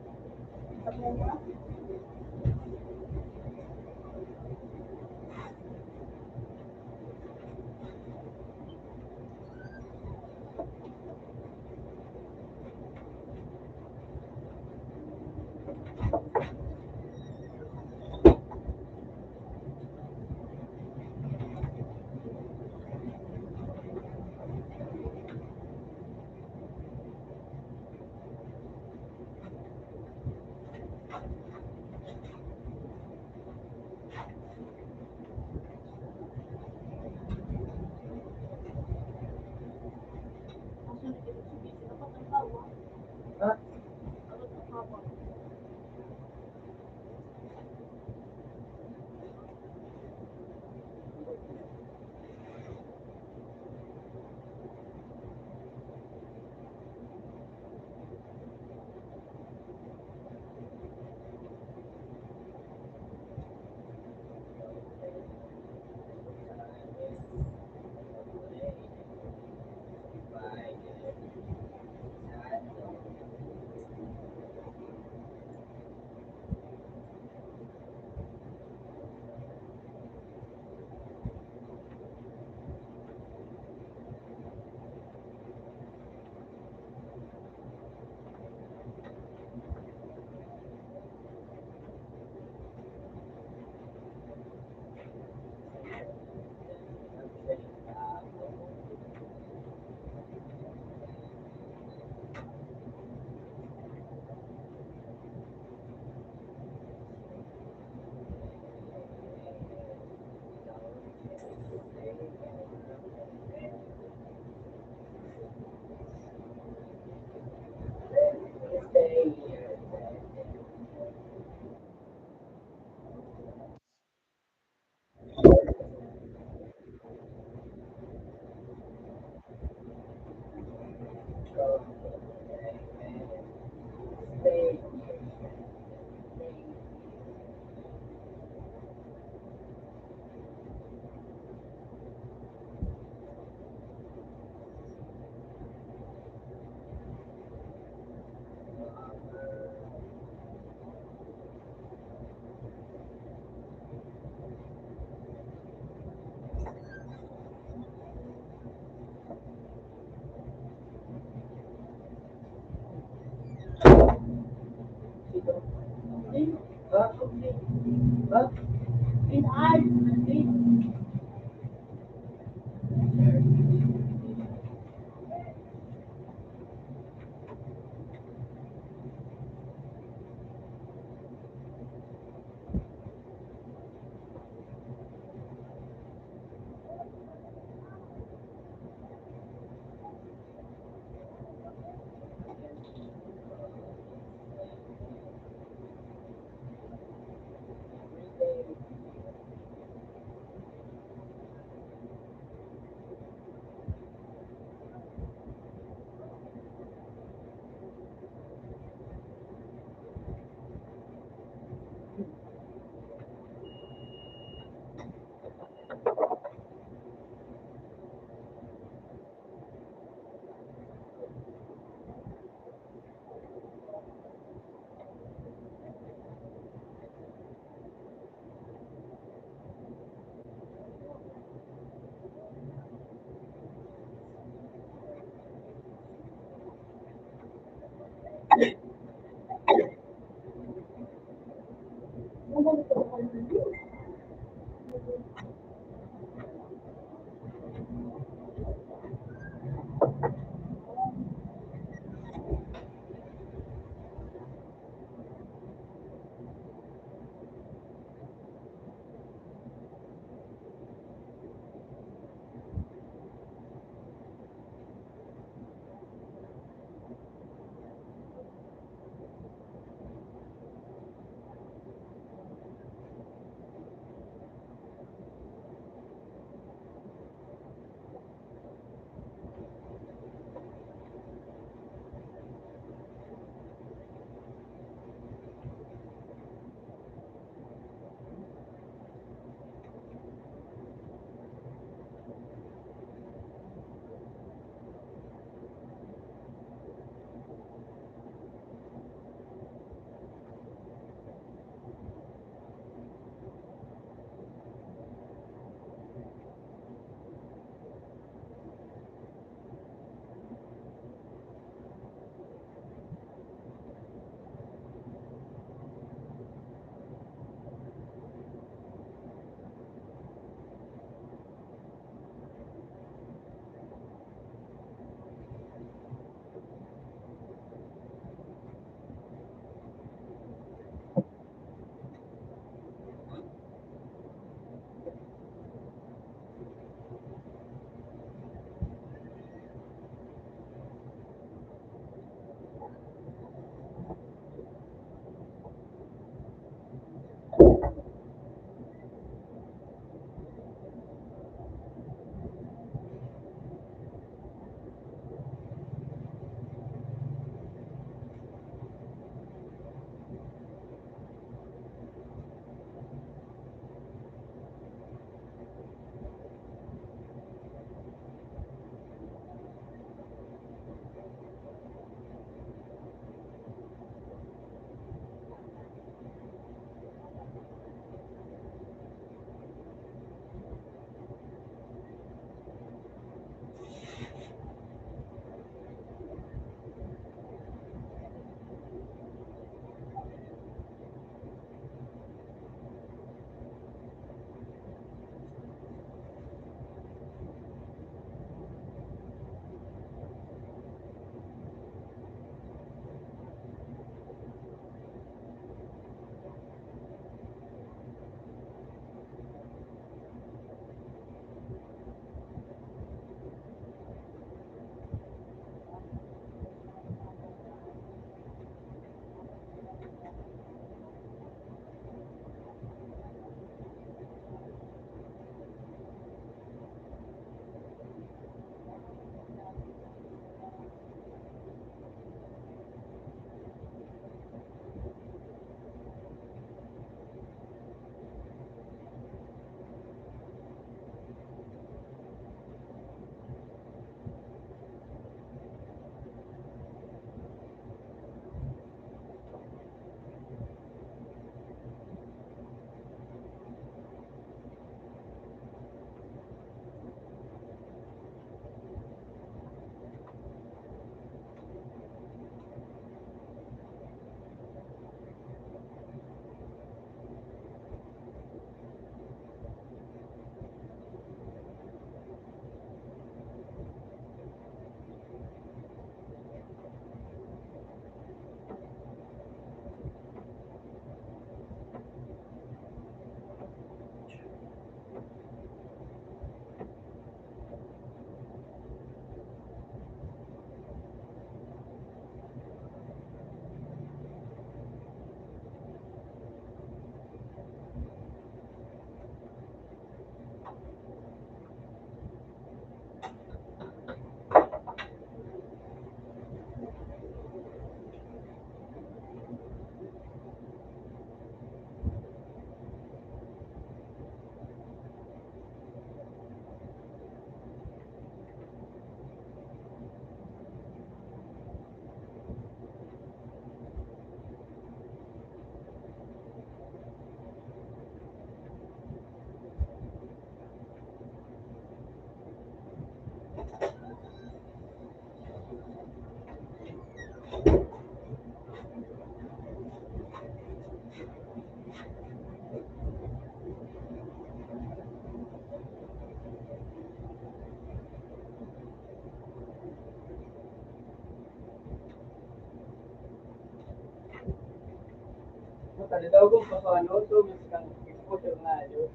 Daw kung paano, so, mas kang exposure na yun.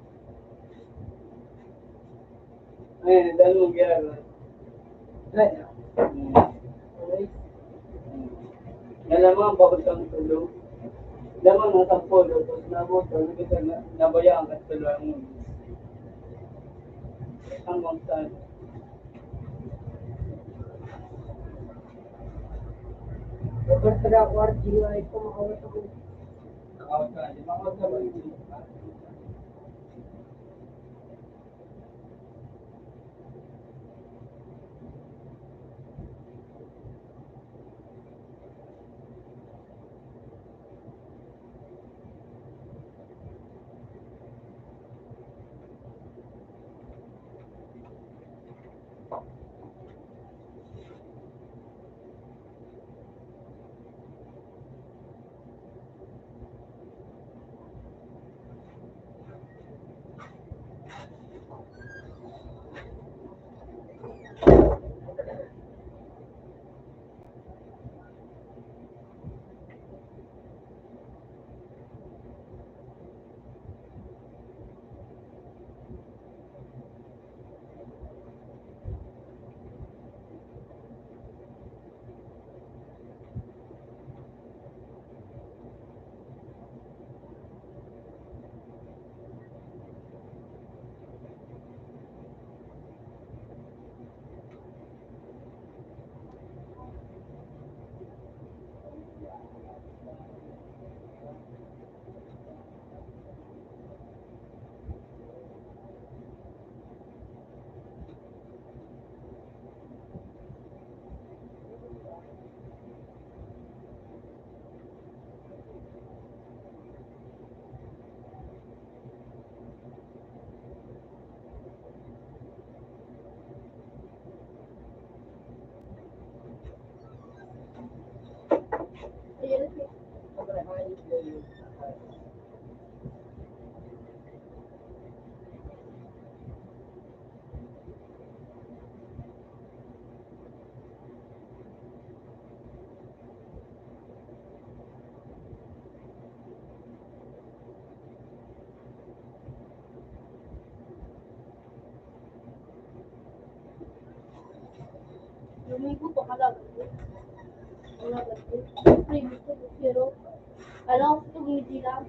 Ayan, dahil mong giyara. Ayan. Okay. Alam mo, ang bakod kang tulog. Alam mo, nasa polo, tapos nabot ka, nabigyan na, nabayaan ka sa tulog mo. Hanggang saan? Dapat sa dakwar, di nga ito makawat ako. Nakawat ka, di makawat ka ba? Lumigo pa ka lang. Wala ba? Siyempre, gusto ko, pero alam ko, hindi lang.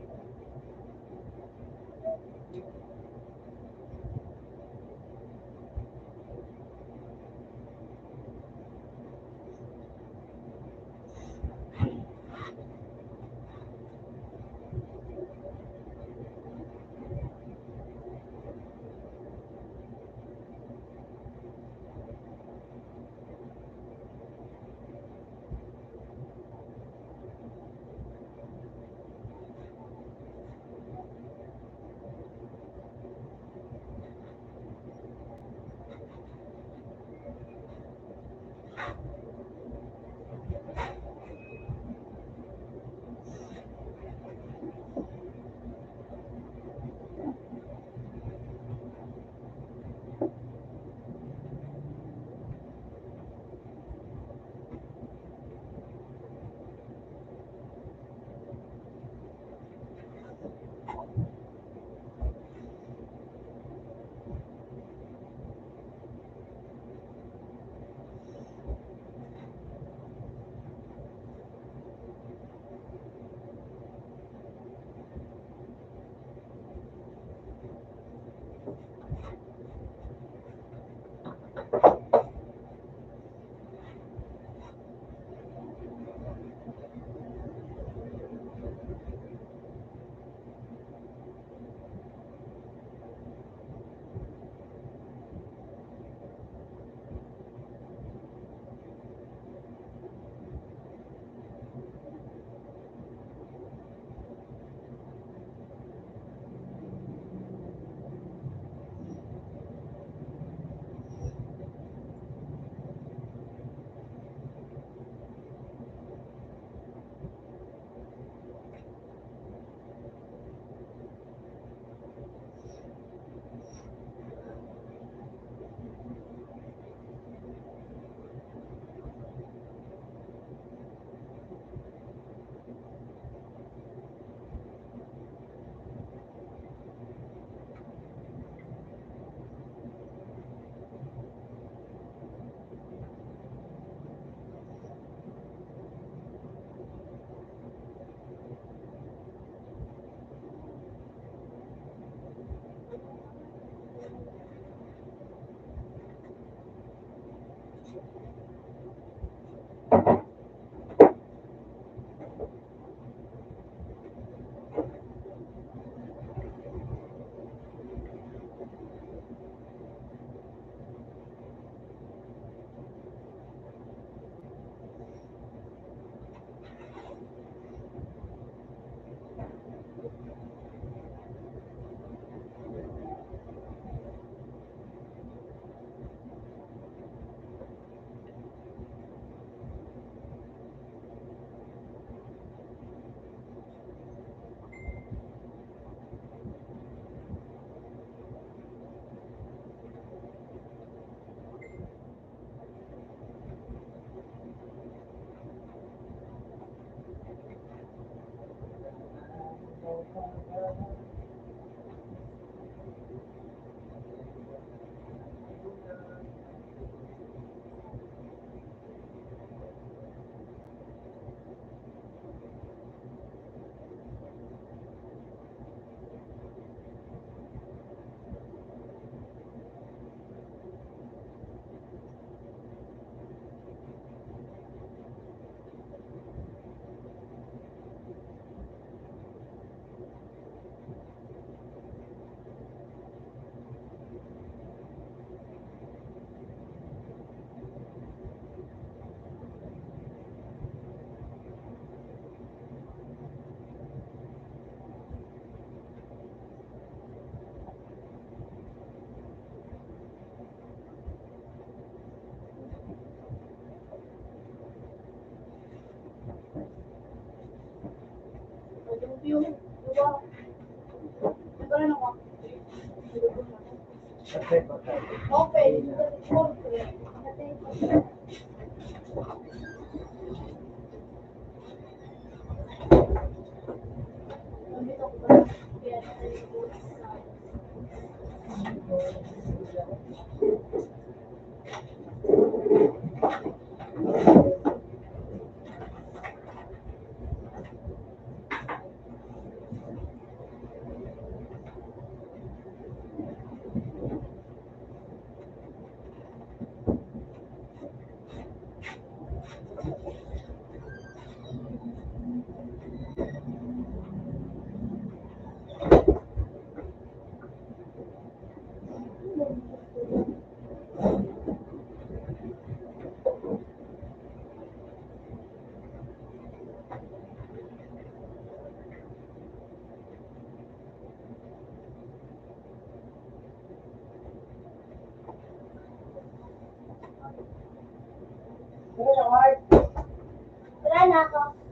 Wala na ako.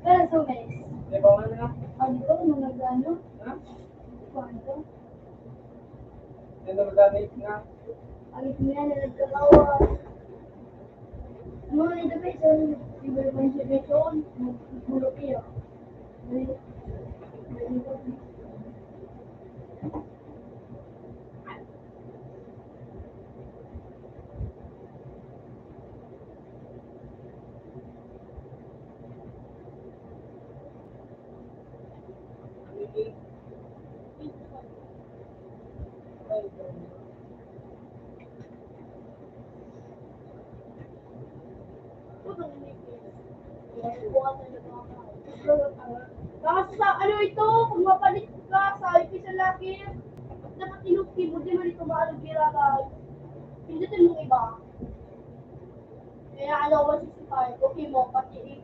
Pero so, guys. May bawal na. Ano to? Nung nag-ano? Ha? Ano to? May nagdamit na. Ang ito niya na nagkakawa. Ano na ito, guys? Ang iba-iba yung situation. Bulok iya. Basta, ano ito? Kung mapalit ka sa I P sa laki, dapat tinutibod din man ito maano gira, guys. Pindutin mong iba. Kaya ano, one sixty-five. Okay mo, pati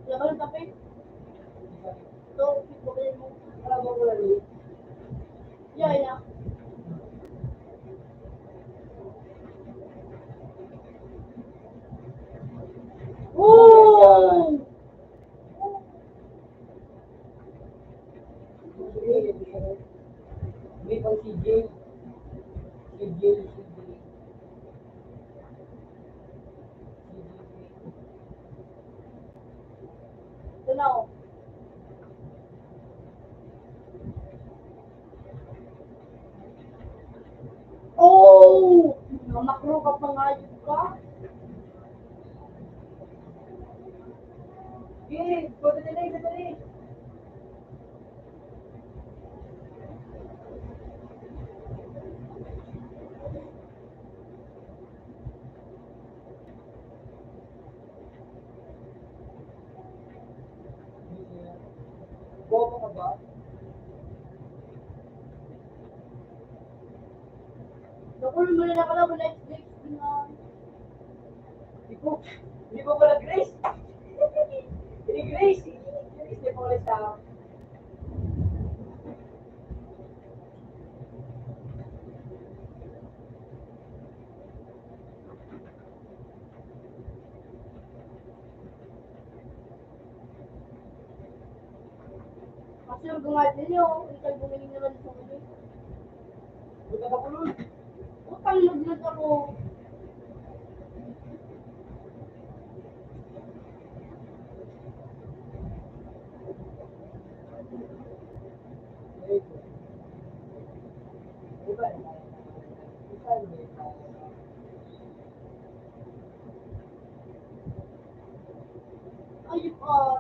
Laban ng kape. Ito, problema mo. Para mo wala rin. Yeah, yeah. Oh! Ito na, oh. Oh! Namakro ka, pangayop ka. Sige, pagdali, pagdali. Bobo ka ba? Naku, wala na ka na, wala, next, next, na. Di ko, di ko pala Grace. Hindi Grace. Grace, di ko pala sa Kasi ang bunga ninyo, ang kalbungan naman sa mga. Buta ka, Kulon. Utang lugod ako. Ayun, ah.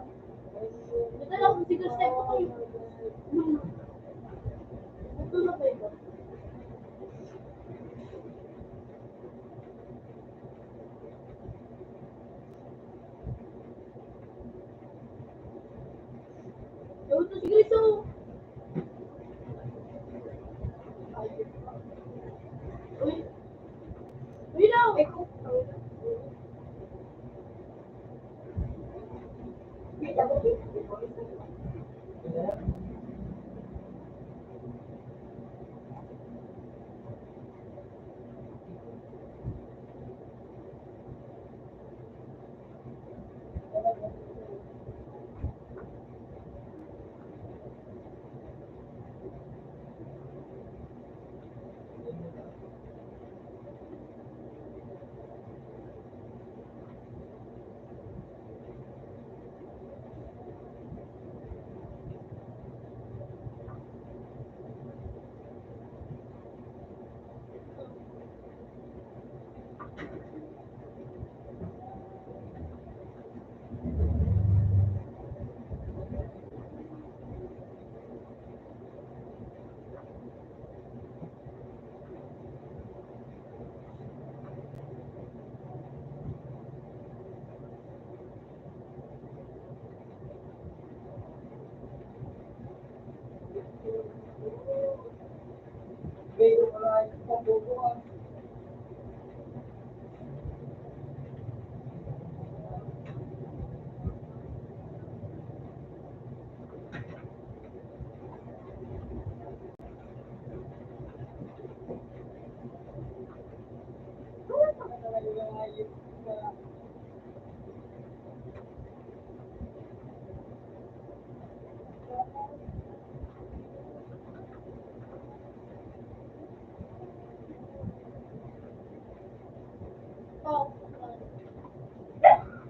Nadala ko si Gustavo ko eh. Hmm. Ito na ba ito? Ito si Cristo. Uy. Uy, no.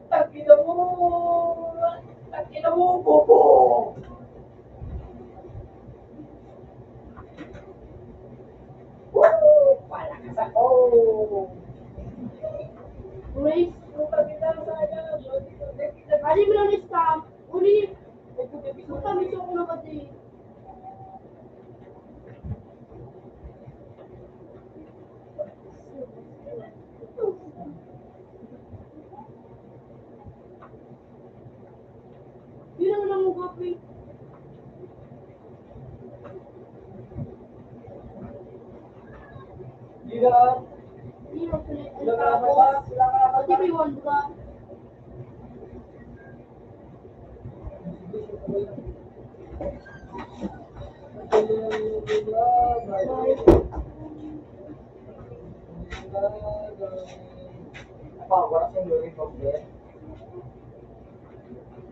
Tangina mo! Tangina mo, bobo! Woo! Palakas ako! Uy, putang ina, sayang. Ano mo lang yung stamp? Uli, puta, may choco na ba di? Yun ang namugap eh. Yun ang. Yun ang. Pati may one ka.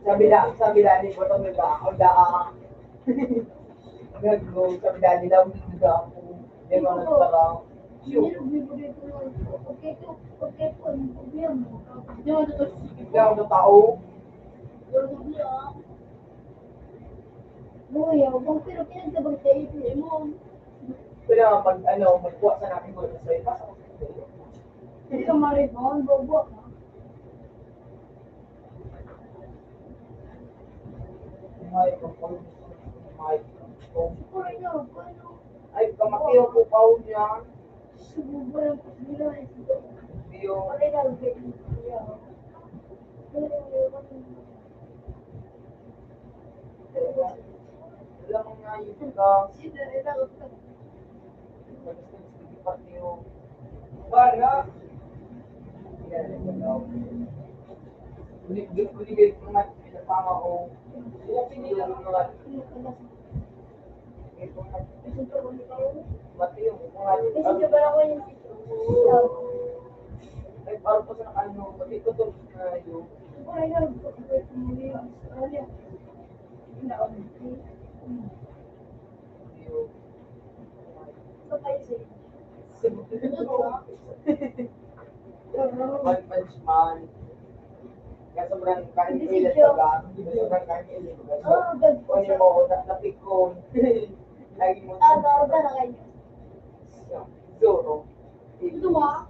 Sabi na, sabi na ni Botong nila, ang daa. Nagro, sabi na nila, ang daa po. Yung mga nagtaraw. Hindi, nagbibigay ko lang. Pagka ito, pagka ito, ang problema. Hindi naman ito sisigil ka ng tao. Pero hindi, ah. Uy, ah, bang pero pinagtabang sa ipin mo. Kailangan pag, ano, magkuha sa natin, wala sa iba. Hindi ka ma-rebound, bobo ka. Ay, kapatid. Ay, kapatid. Ay, kapatid. Ay, kapatid. Iyo. Alam mo nga, yun ka. Para. Binigay ko nga, pinapama ko. Yung pinili ko nga. Ay, parang ko sa ano, pati ko to, ah, yung One Punch Man. Kaya sobrang kain ko yung baga. Sobrang kain ko yung baga. So, kung yung mo, na-, napikon. Lagi mo. Ah, bawal ka na kayo. Zoro. Ito mo, ah.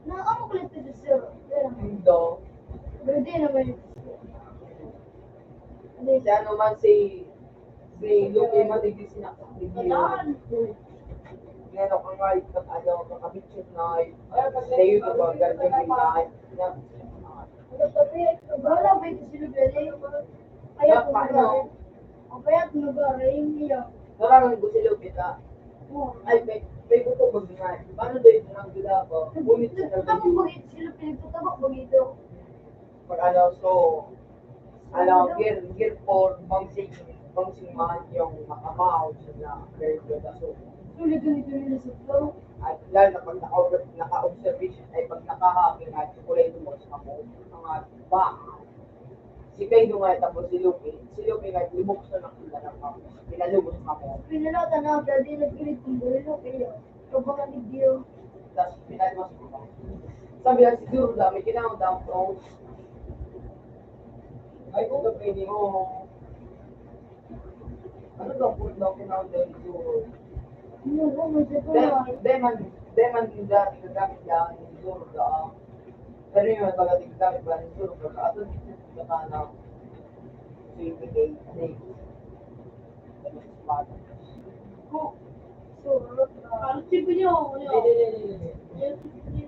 Na, ano ko lang ito, Zoro? Pero, Indo. Pero di naman yun. Si ano man, si, si Lupe man, di sinaksak ni Gio. Yan ako nga, itong ano, kakabitsyon na, eh. Tayo ito ba, garden na, na. Wala ba ito si Lupe? Kaya Dapat, no? Ang kaya ito nag-aray, hindi yan. Parang gusto Lupe ka. Oo. Ay, may, may buto ba nga? Paano daw yung mga gula ko? Ngunit sa Nagtatabang bagay ito si Lupe, nagtatabang bagay ito. Pag ano, so, ano, gear, gear four, bouncing, bouncing man yung makamaw, so na, very good. So, Sulit ang ito nila sa flow. At lalo na pag naka-, naka-observation, ay pag nakahagin at kulay lumos na po, mga ba? Si Kaido nga, tapos si Luffy, si Luffy nga, lumukso na sila ng mga, pinalubos na po. Pinalatan na, pero di nagpilit kung gawin mo, kaya, pag mga video. Tas, pinalabas ko pa. Sabi lang, siguro dami, kailangan daw, bro. Ay, kung gagawin mo, ano daw, kung daw, kailangan daw, siguro. Ano, ano, ano, Dem-, deman, deman, gagamit lang, siguro, daw. Pero yung mga pagdating gamit ba, siguro, pagka ato, katana, safety gate, safe. Ano, smart. Ko, Ano tipo niyo? Ano? Hindi, hindi, hindi, hindi.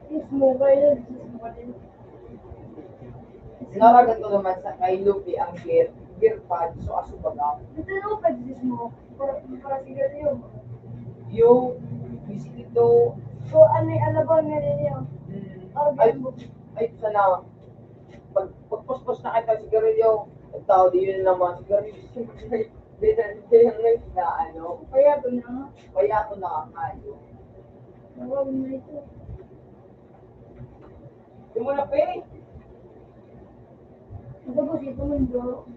Yes, mobile, yes, mobile. Naragan ko naman sa kay Luffy ang gear, gear pad, so aso baga. Ito yung pag-exist mo, para, para sigarilyo. Yung, bisik ito. So, ano yung alabang na rin yun? Hmm. Ay, ay, sana. Pag, pagpuspos na kita sigarilyo, ang tao, di yun naman sigarilyo. Di na, di na, na, ano, Kaya ito na. Kaya ito na ang kayo. Tawag mo ito. Di mo na pay. Ito po, ito mo, bro.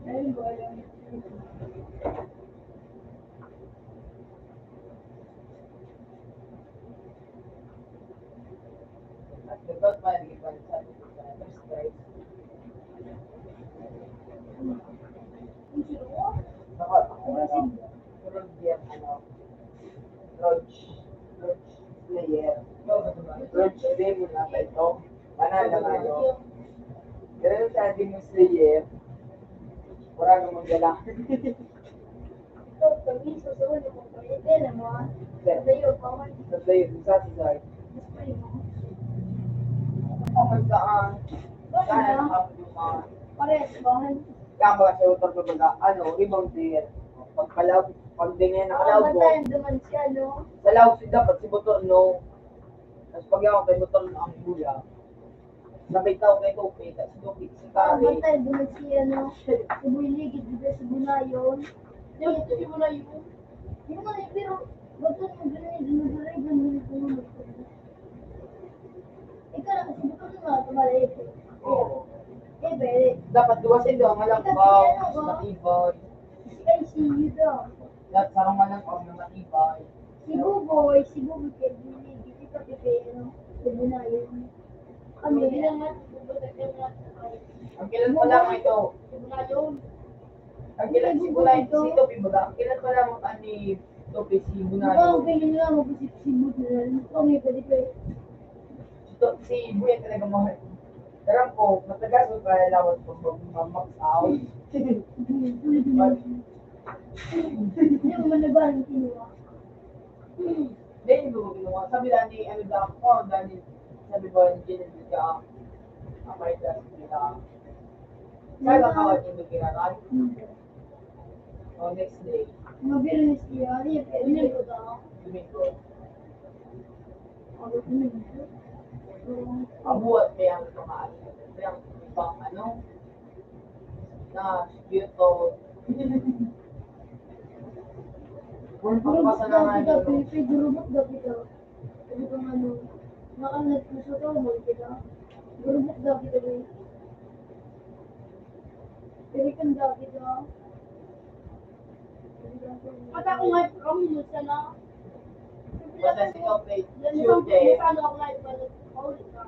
Ayun, bro. Roach, Roach Slayer. Roach Demon ata ito. Banal na kayo. Pero sa Demon Slayer, wala namang gala. Ito, kami susunod na kung pwede na mo, ah. Sa layo pa man. Sa layo, sa side. Gusto mo? Paman ka, ah. Bakit Saan na? Ang pagduman? Parehas ba? Kaya ba sa utang na baga, ano, rebound player. Pag palaw-, pag ganyan na Oo, kalawbo. Bantayan naman siya, no? Sa lawbo, dapat si Botorno. Tapos pag ako kay Botorno ang gula. Sabay tao kay Tope, tas si Tope, si Pare. Bantay, duman si, ano, si Boy Ligid, di ba, si Bunayon? Di ba, si Bunayon? Di ba, eh, pero, ba't ang ganun yung ginagawa, ganun yung ginagawa? Ikaw na kasi, ba't ang mga tumalay? Oo. Eh, pwede. Dapat duwa sa inyo, ang alam Ikaw, ko, ano, mas ba? Matibay. Si Yuda. Lahat sa mga nag-om na matibay. Si Buboy, si Buboy, kaya binigyan kita pipino. Sabi na yun. Kami. Ang kailan pa lang ito? Ang kailan si Bulay, si Topi baga? Ang kailan pa lang ang ni Topi si Bunayo? Ang kailan lang, mag-isip si Bunayo. Ang kailan pa lang. Si Topi, si Buya talaga mahal. Alam ko, matagal ko kaya lawan pag mag-, mag-, mag-out. Hindi mo manabahan kinuha. Hindi, hindi ko kinuha. Sabi lang ni, ano daw ako, dahil sabi ba ni Jenny, hindi ka, ah, may dahil hindi ka. Kaya ba kawat hindi kinakain? O, next day. Mabilis niya. Ano yung pwede ko daw? Domingo. Ako, Domingo. Mabuhat kaya ang pamaas. Kaya ang ibang ano, na cute o kung pagpasa na nga yun. Gurubot daw kita. Sabi ko nga nung nakalat ko sa tawag kita. Gurubot daw kita, eh. Pilikan daw kita. Mata ko nga, kami mo siya na. Basta si Tope, Yan, cute eh. Paano ako nga, paano, paulit ka.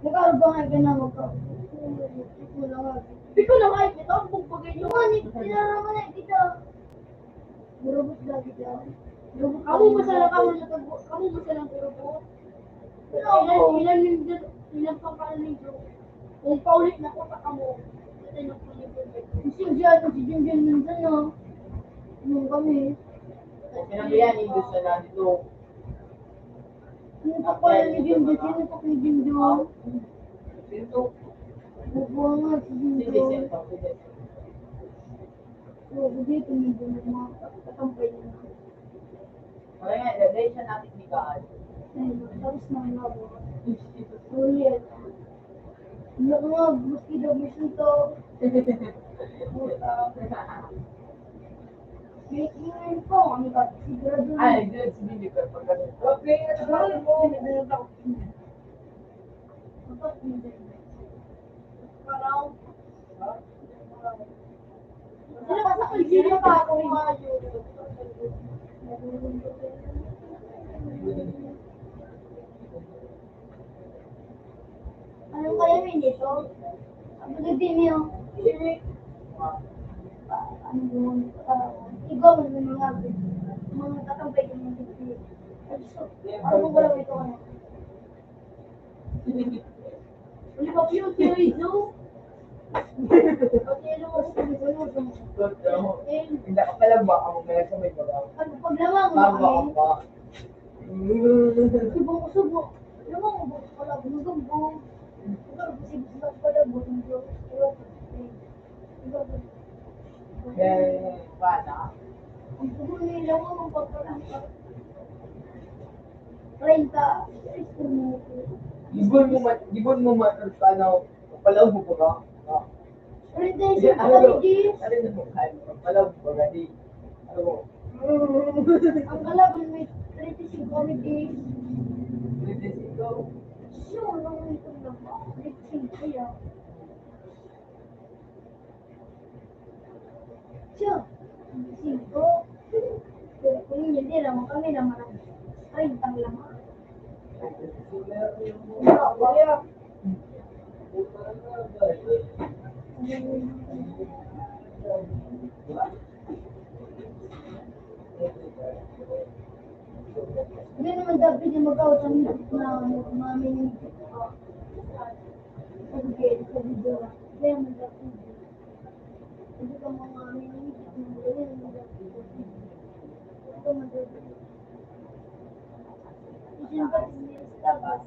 Nag-aarog ba nga ka na magka-, Hindi ko na nga, ito ang pagpagay nyo. Ano, hindi ko na naman nakikita. Gurubot lagi daw. Gurubot Kamo lagi masala daw. Kamo na tag-, kamo masala ang gurubot. Pero Ilan, ako, ilan yung, ilan pang kalan ninyo? Kung paulit na ko, pa kamo. Patay na po yung gurubot. Kasi siya, ito si Junjun nandun, no? Nung kami. Sinabihan, hindi siya na dito. Sinutok pala ni Junjun, sinutok ni Junjun. Dito. Nakuha nga si Hindi, Junjun. Sir, pag-, So, hindi ko medyo mga katampay na. Wala nga, ilagay siya natin ni Kaan. Ayun, tapos na nga ako. Ulit. Hindi ko nga, gusto daw gusto to. Puta. May tingin ko, ano ba? Sigurado na. Ay, good, sige, good. Pagka-, okay, ano ba? Ano ba? Ano ba? Ano ba? Ano kaya may nito? Ang pagdating niyo, ano mo, ah, ikaw, ano mo nga, mga tatambay ko ng pagdating. Ay, so, ano mo lang ito, ano? Ano ba yun? Pero ito? Pati ano, ano, ano, ano, Hindi ka pala ba? Ako kaya sa may baga. Ano, pag lamang mo Tama kami? Ka pa. Subong, subong. Lamang mo ba pala? Gumugumbo. Ikaw, kasi gusto ko pala, gumugumbo. Pero, eh, ikaw, Yan, bata. Ang gusto nila mo, magpapalangka. Treinta. Gibon mo man, gibon mo man, ano, palaw mo pa ka? Ah. Treinta y cinco Ano, kami, G. Ano na mo, kaya mo, palaw mo pa ka, di? Ano mo? Ang kalaban may treinta y cinco kami, G. Treinta y cinco? Siya, walang ito na ba? Treinta y cinco yan. Siya, singko. Pero kung hindi naman kami naman ang treinta lang. Hindi naman dapat yung mag-out ang mga, mga minimum. Sabi ko, sabi ko, kaya man dapat. Hindi ka mga minimum, hindi ka mga minimum. Siyempre, hindi sa labas.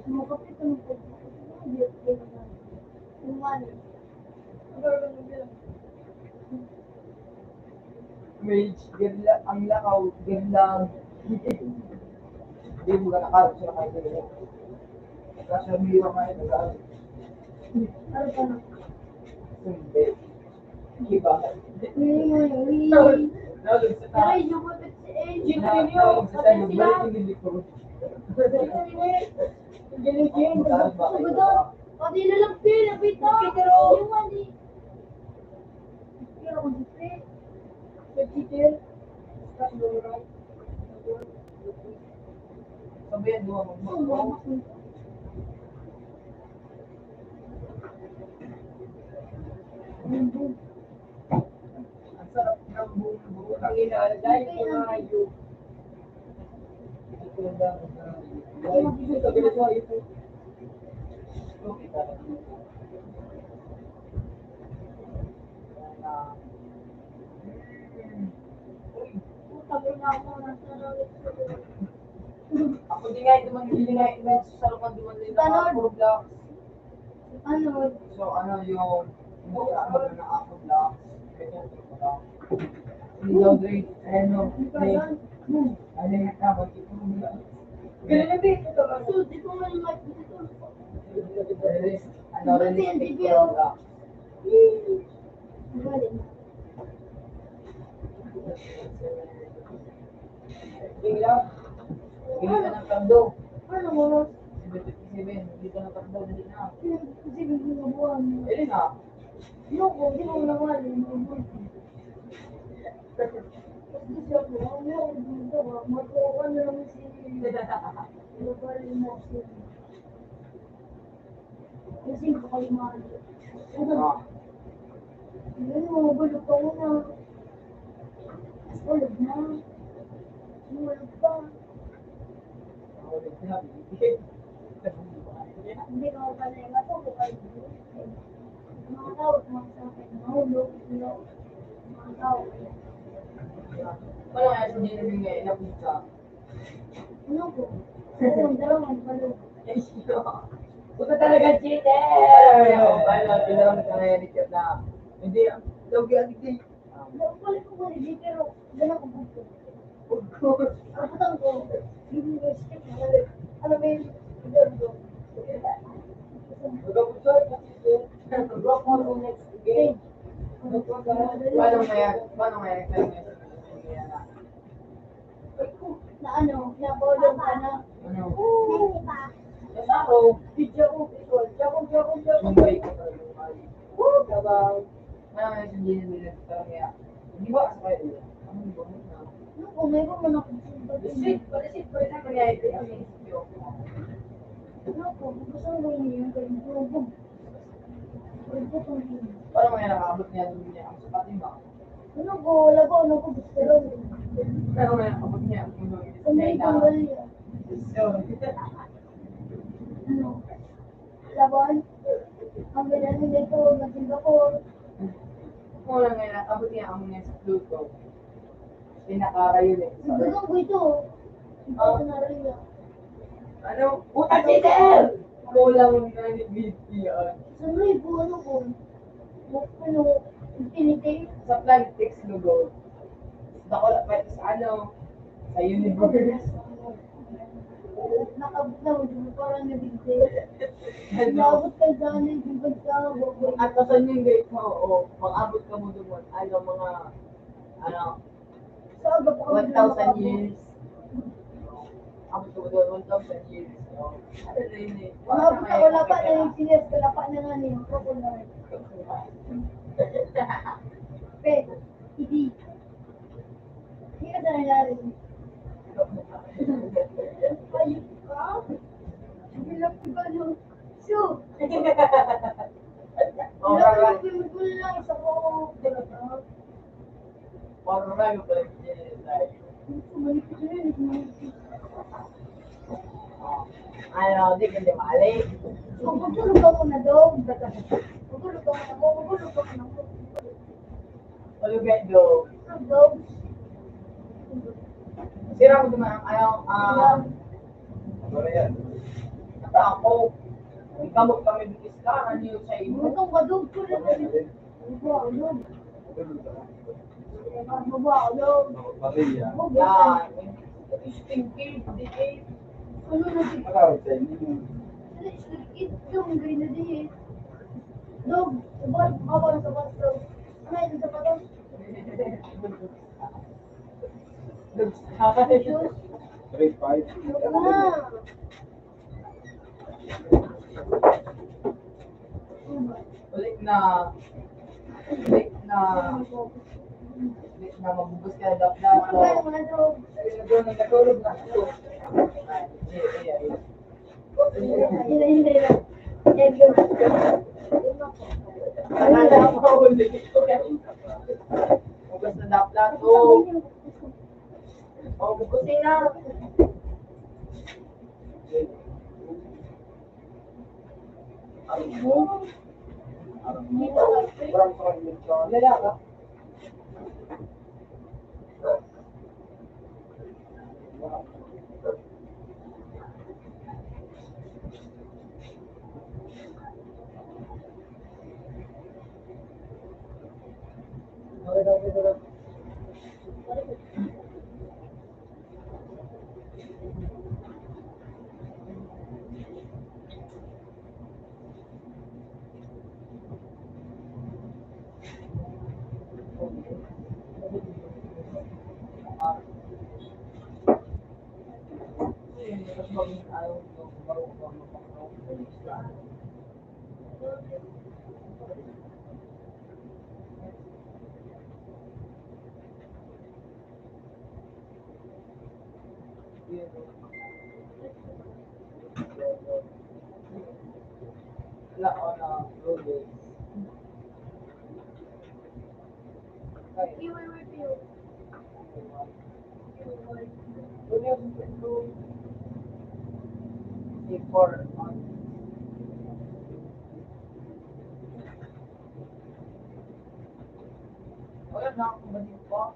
Mga kapit ang pagkakas. Ang mali. Ang gagawin mo yun. Mage, girla-, ang lakaw, girlang. Hindi mo ka nakarap sa kayo. Nasa mira nga yun, nag-aaral. Ano ka na? Hindi. Iba. Uy, uy, uy. Nahulog sa taas. Aray, yung kapit si Angel. Nahulog sa taas, balik yung likod. Uy, uy, uy. Galing, galing. Sagot doon. Pati na lang, Phil, napita. Pero, yung mali. Pero kung di, Phil, nagtitir. Sabihan, duha mo. Ang sarap ng bumbu. Ang ina, dahil ko na yun. Ako din nga, ito man, hindi nga, ito man, sa sarap ng duman nila, mga puro blocks. Ano? So, ano yung, yung ano na ako lang, ito, ito ko lang. Hindi daw, Dre, ano, Dre, ano yung tawag ito? Ganun na, Dre, ito ka. So, di ko nga yung mic dito. Ano, Dre, release ko lang. Galing. Sige lang. Bili ka ng kardo. Ano mo? Seven fifty-seven. Bili ka ng kardo. Dali na. Sige, sige, buwan. Dali na. Ayoko, hindi ko naman. Gusto siya po. Ang meron dito, matuwa na lang si Mabali mo. Kasi kakalmado. Ah. Yun, mga bulog pa muna. Bulog na. Bulog pa. Hindi ko pa na yung ato, kung ano. Mga tao, mga sa akin, mahulog, you know, mga tao. Wala nga, hindi namin ngayon, nakita. Ano po? Ano, dalawang balon. Puta talaga, cheater! Ano, ano, ano, ano, ano, ano, hindi, logi, adik, eh. Wala ko, wala ko, pero wala ko gusto. Of course. Ang putang ko, yung respect na, alam mo yun, Thank you. Paano nga yan? Paano nga yan? Na ano, na bolo ka na. Ano? Nasa ako. Video ko, video. Jago, jago, jago. Yung break ko sa yung mali. Woo, kabang. Ano nga yung hindi nila sa kanya? Hindi ba sa kayo? Ano yung gamot na? Ano kung may ko man ako? Receipt, receipt, receipt, receipt. Ano ko, gusto mo yung ganito? Paano kaya nakaabot niya doon niya? Ang sapatin ba? Ano ko, wala ko, ano ko, gusto ko. Pero may nakabot niya. Kung may tanggal niya. So, ano? Laban? Ang ganda nila ito, maganda ko. Wala nga, nakabot niya ang mga sa Pluto. Pinakarayo na ito. Ang ganda ko ito. Ito, ah, narayo. Ano? Puta, cheater! Kulang na ni B P R. Sa may po, ano po? Ano? Infinity? Sa Plantex, lugaw. Dakula pa ito sa ano? Sa universe. Nakabot na, parang nabigay. Ano? Nakabot ka dyan, yung bigay ka, baboy. At kasan yung gate mo, o, pag-abot ka mo doon, ano, mga, ano, one thousand years. Abot ko doon, one thousand years. No? Ano na yun eh? Umabot na, wala pa na yung seniors, wala pa na nga niya. Pe, hindi. Hindi ka na nangyari. Ayun ka? Bilap ka ba yung shoe? Oral lang. Bilap ka lang sa ko. Oral lang yung pala yung life. Ano, di ka di mali. Magulog ako na daw. Magulog ako na mo. Magulog ako na mo. Magulog ako na mo. Sira mo naman ang ano, ah, ano yan? Ata ako. Ang kamot kami ng iska, ano yun sa imo? Itong madog ko rin. Ano yan? Baba, baba, baba. Maria. Yan. Stinky, stinky. Ano na si Ano sa inyo? Stinky, yung grenade eh. Dog, sabat, baba, sabat, dog. Ano yung sapatos? Dog, Grade five. Ah. Ulit na. Ulit na. Ulit na, magbubus ka na dapat. Natulog na ako. Hugas na dapat. O, kusina. Wala na akong balik pa.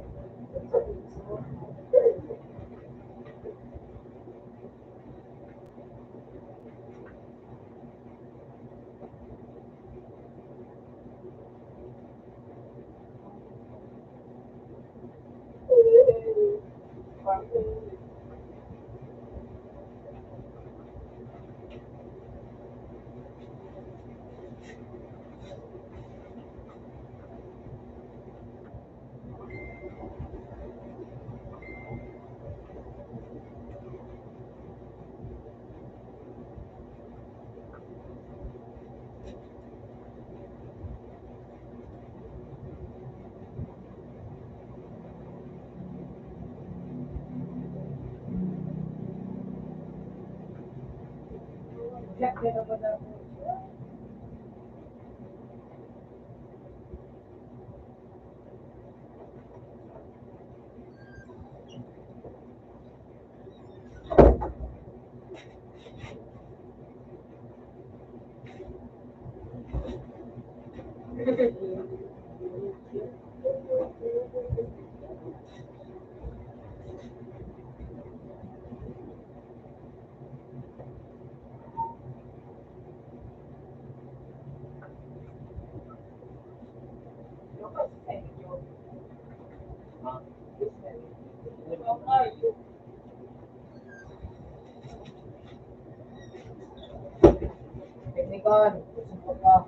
Teknikon, susunod ka.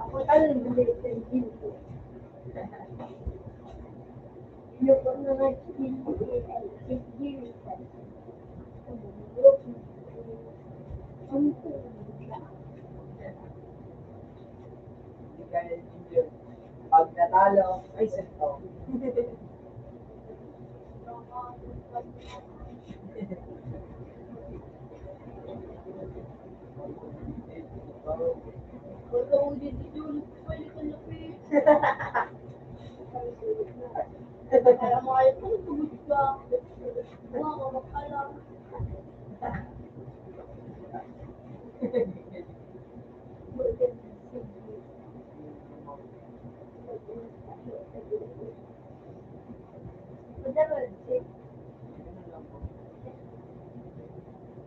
Ako talaga, hindi ko. Ano po na nga, hindi ko. Pag natalo, ay, sento.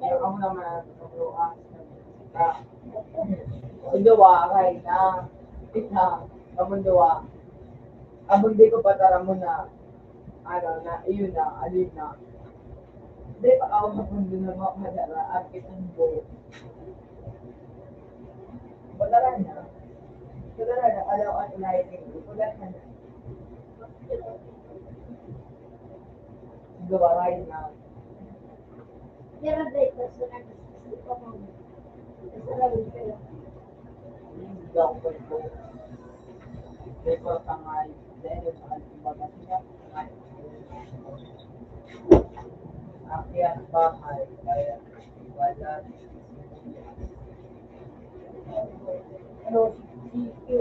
Pero kamo naman, nagkakaroon ka. Ang duwa, okay na. Ika, kamong duwa. Kamong di ko pataramon na, ano na, iyon na, alin na. Di pa ako mapundo na mga madara, at kitang buo. Madara na. Madara na, alaw at lighting. Madara na. Ang duwa, okay na. Akyat bahay, kaya wala. Ano, si, si,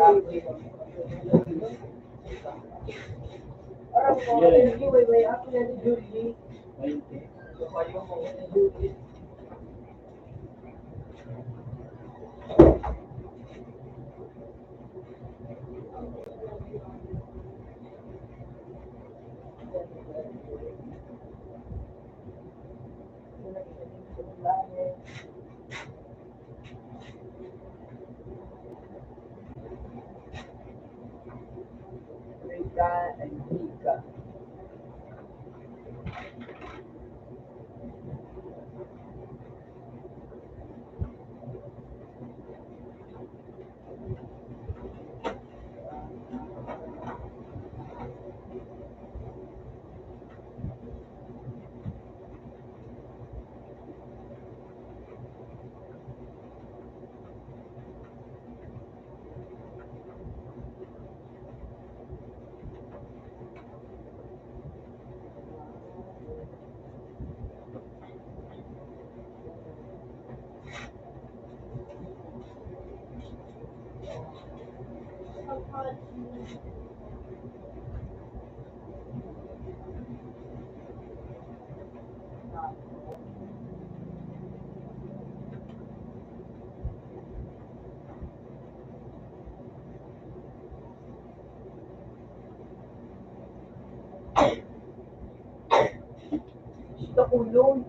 parang ko, si Julie, may, may, ako na ni Julie. Rika and Rika. Sa ulo.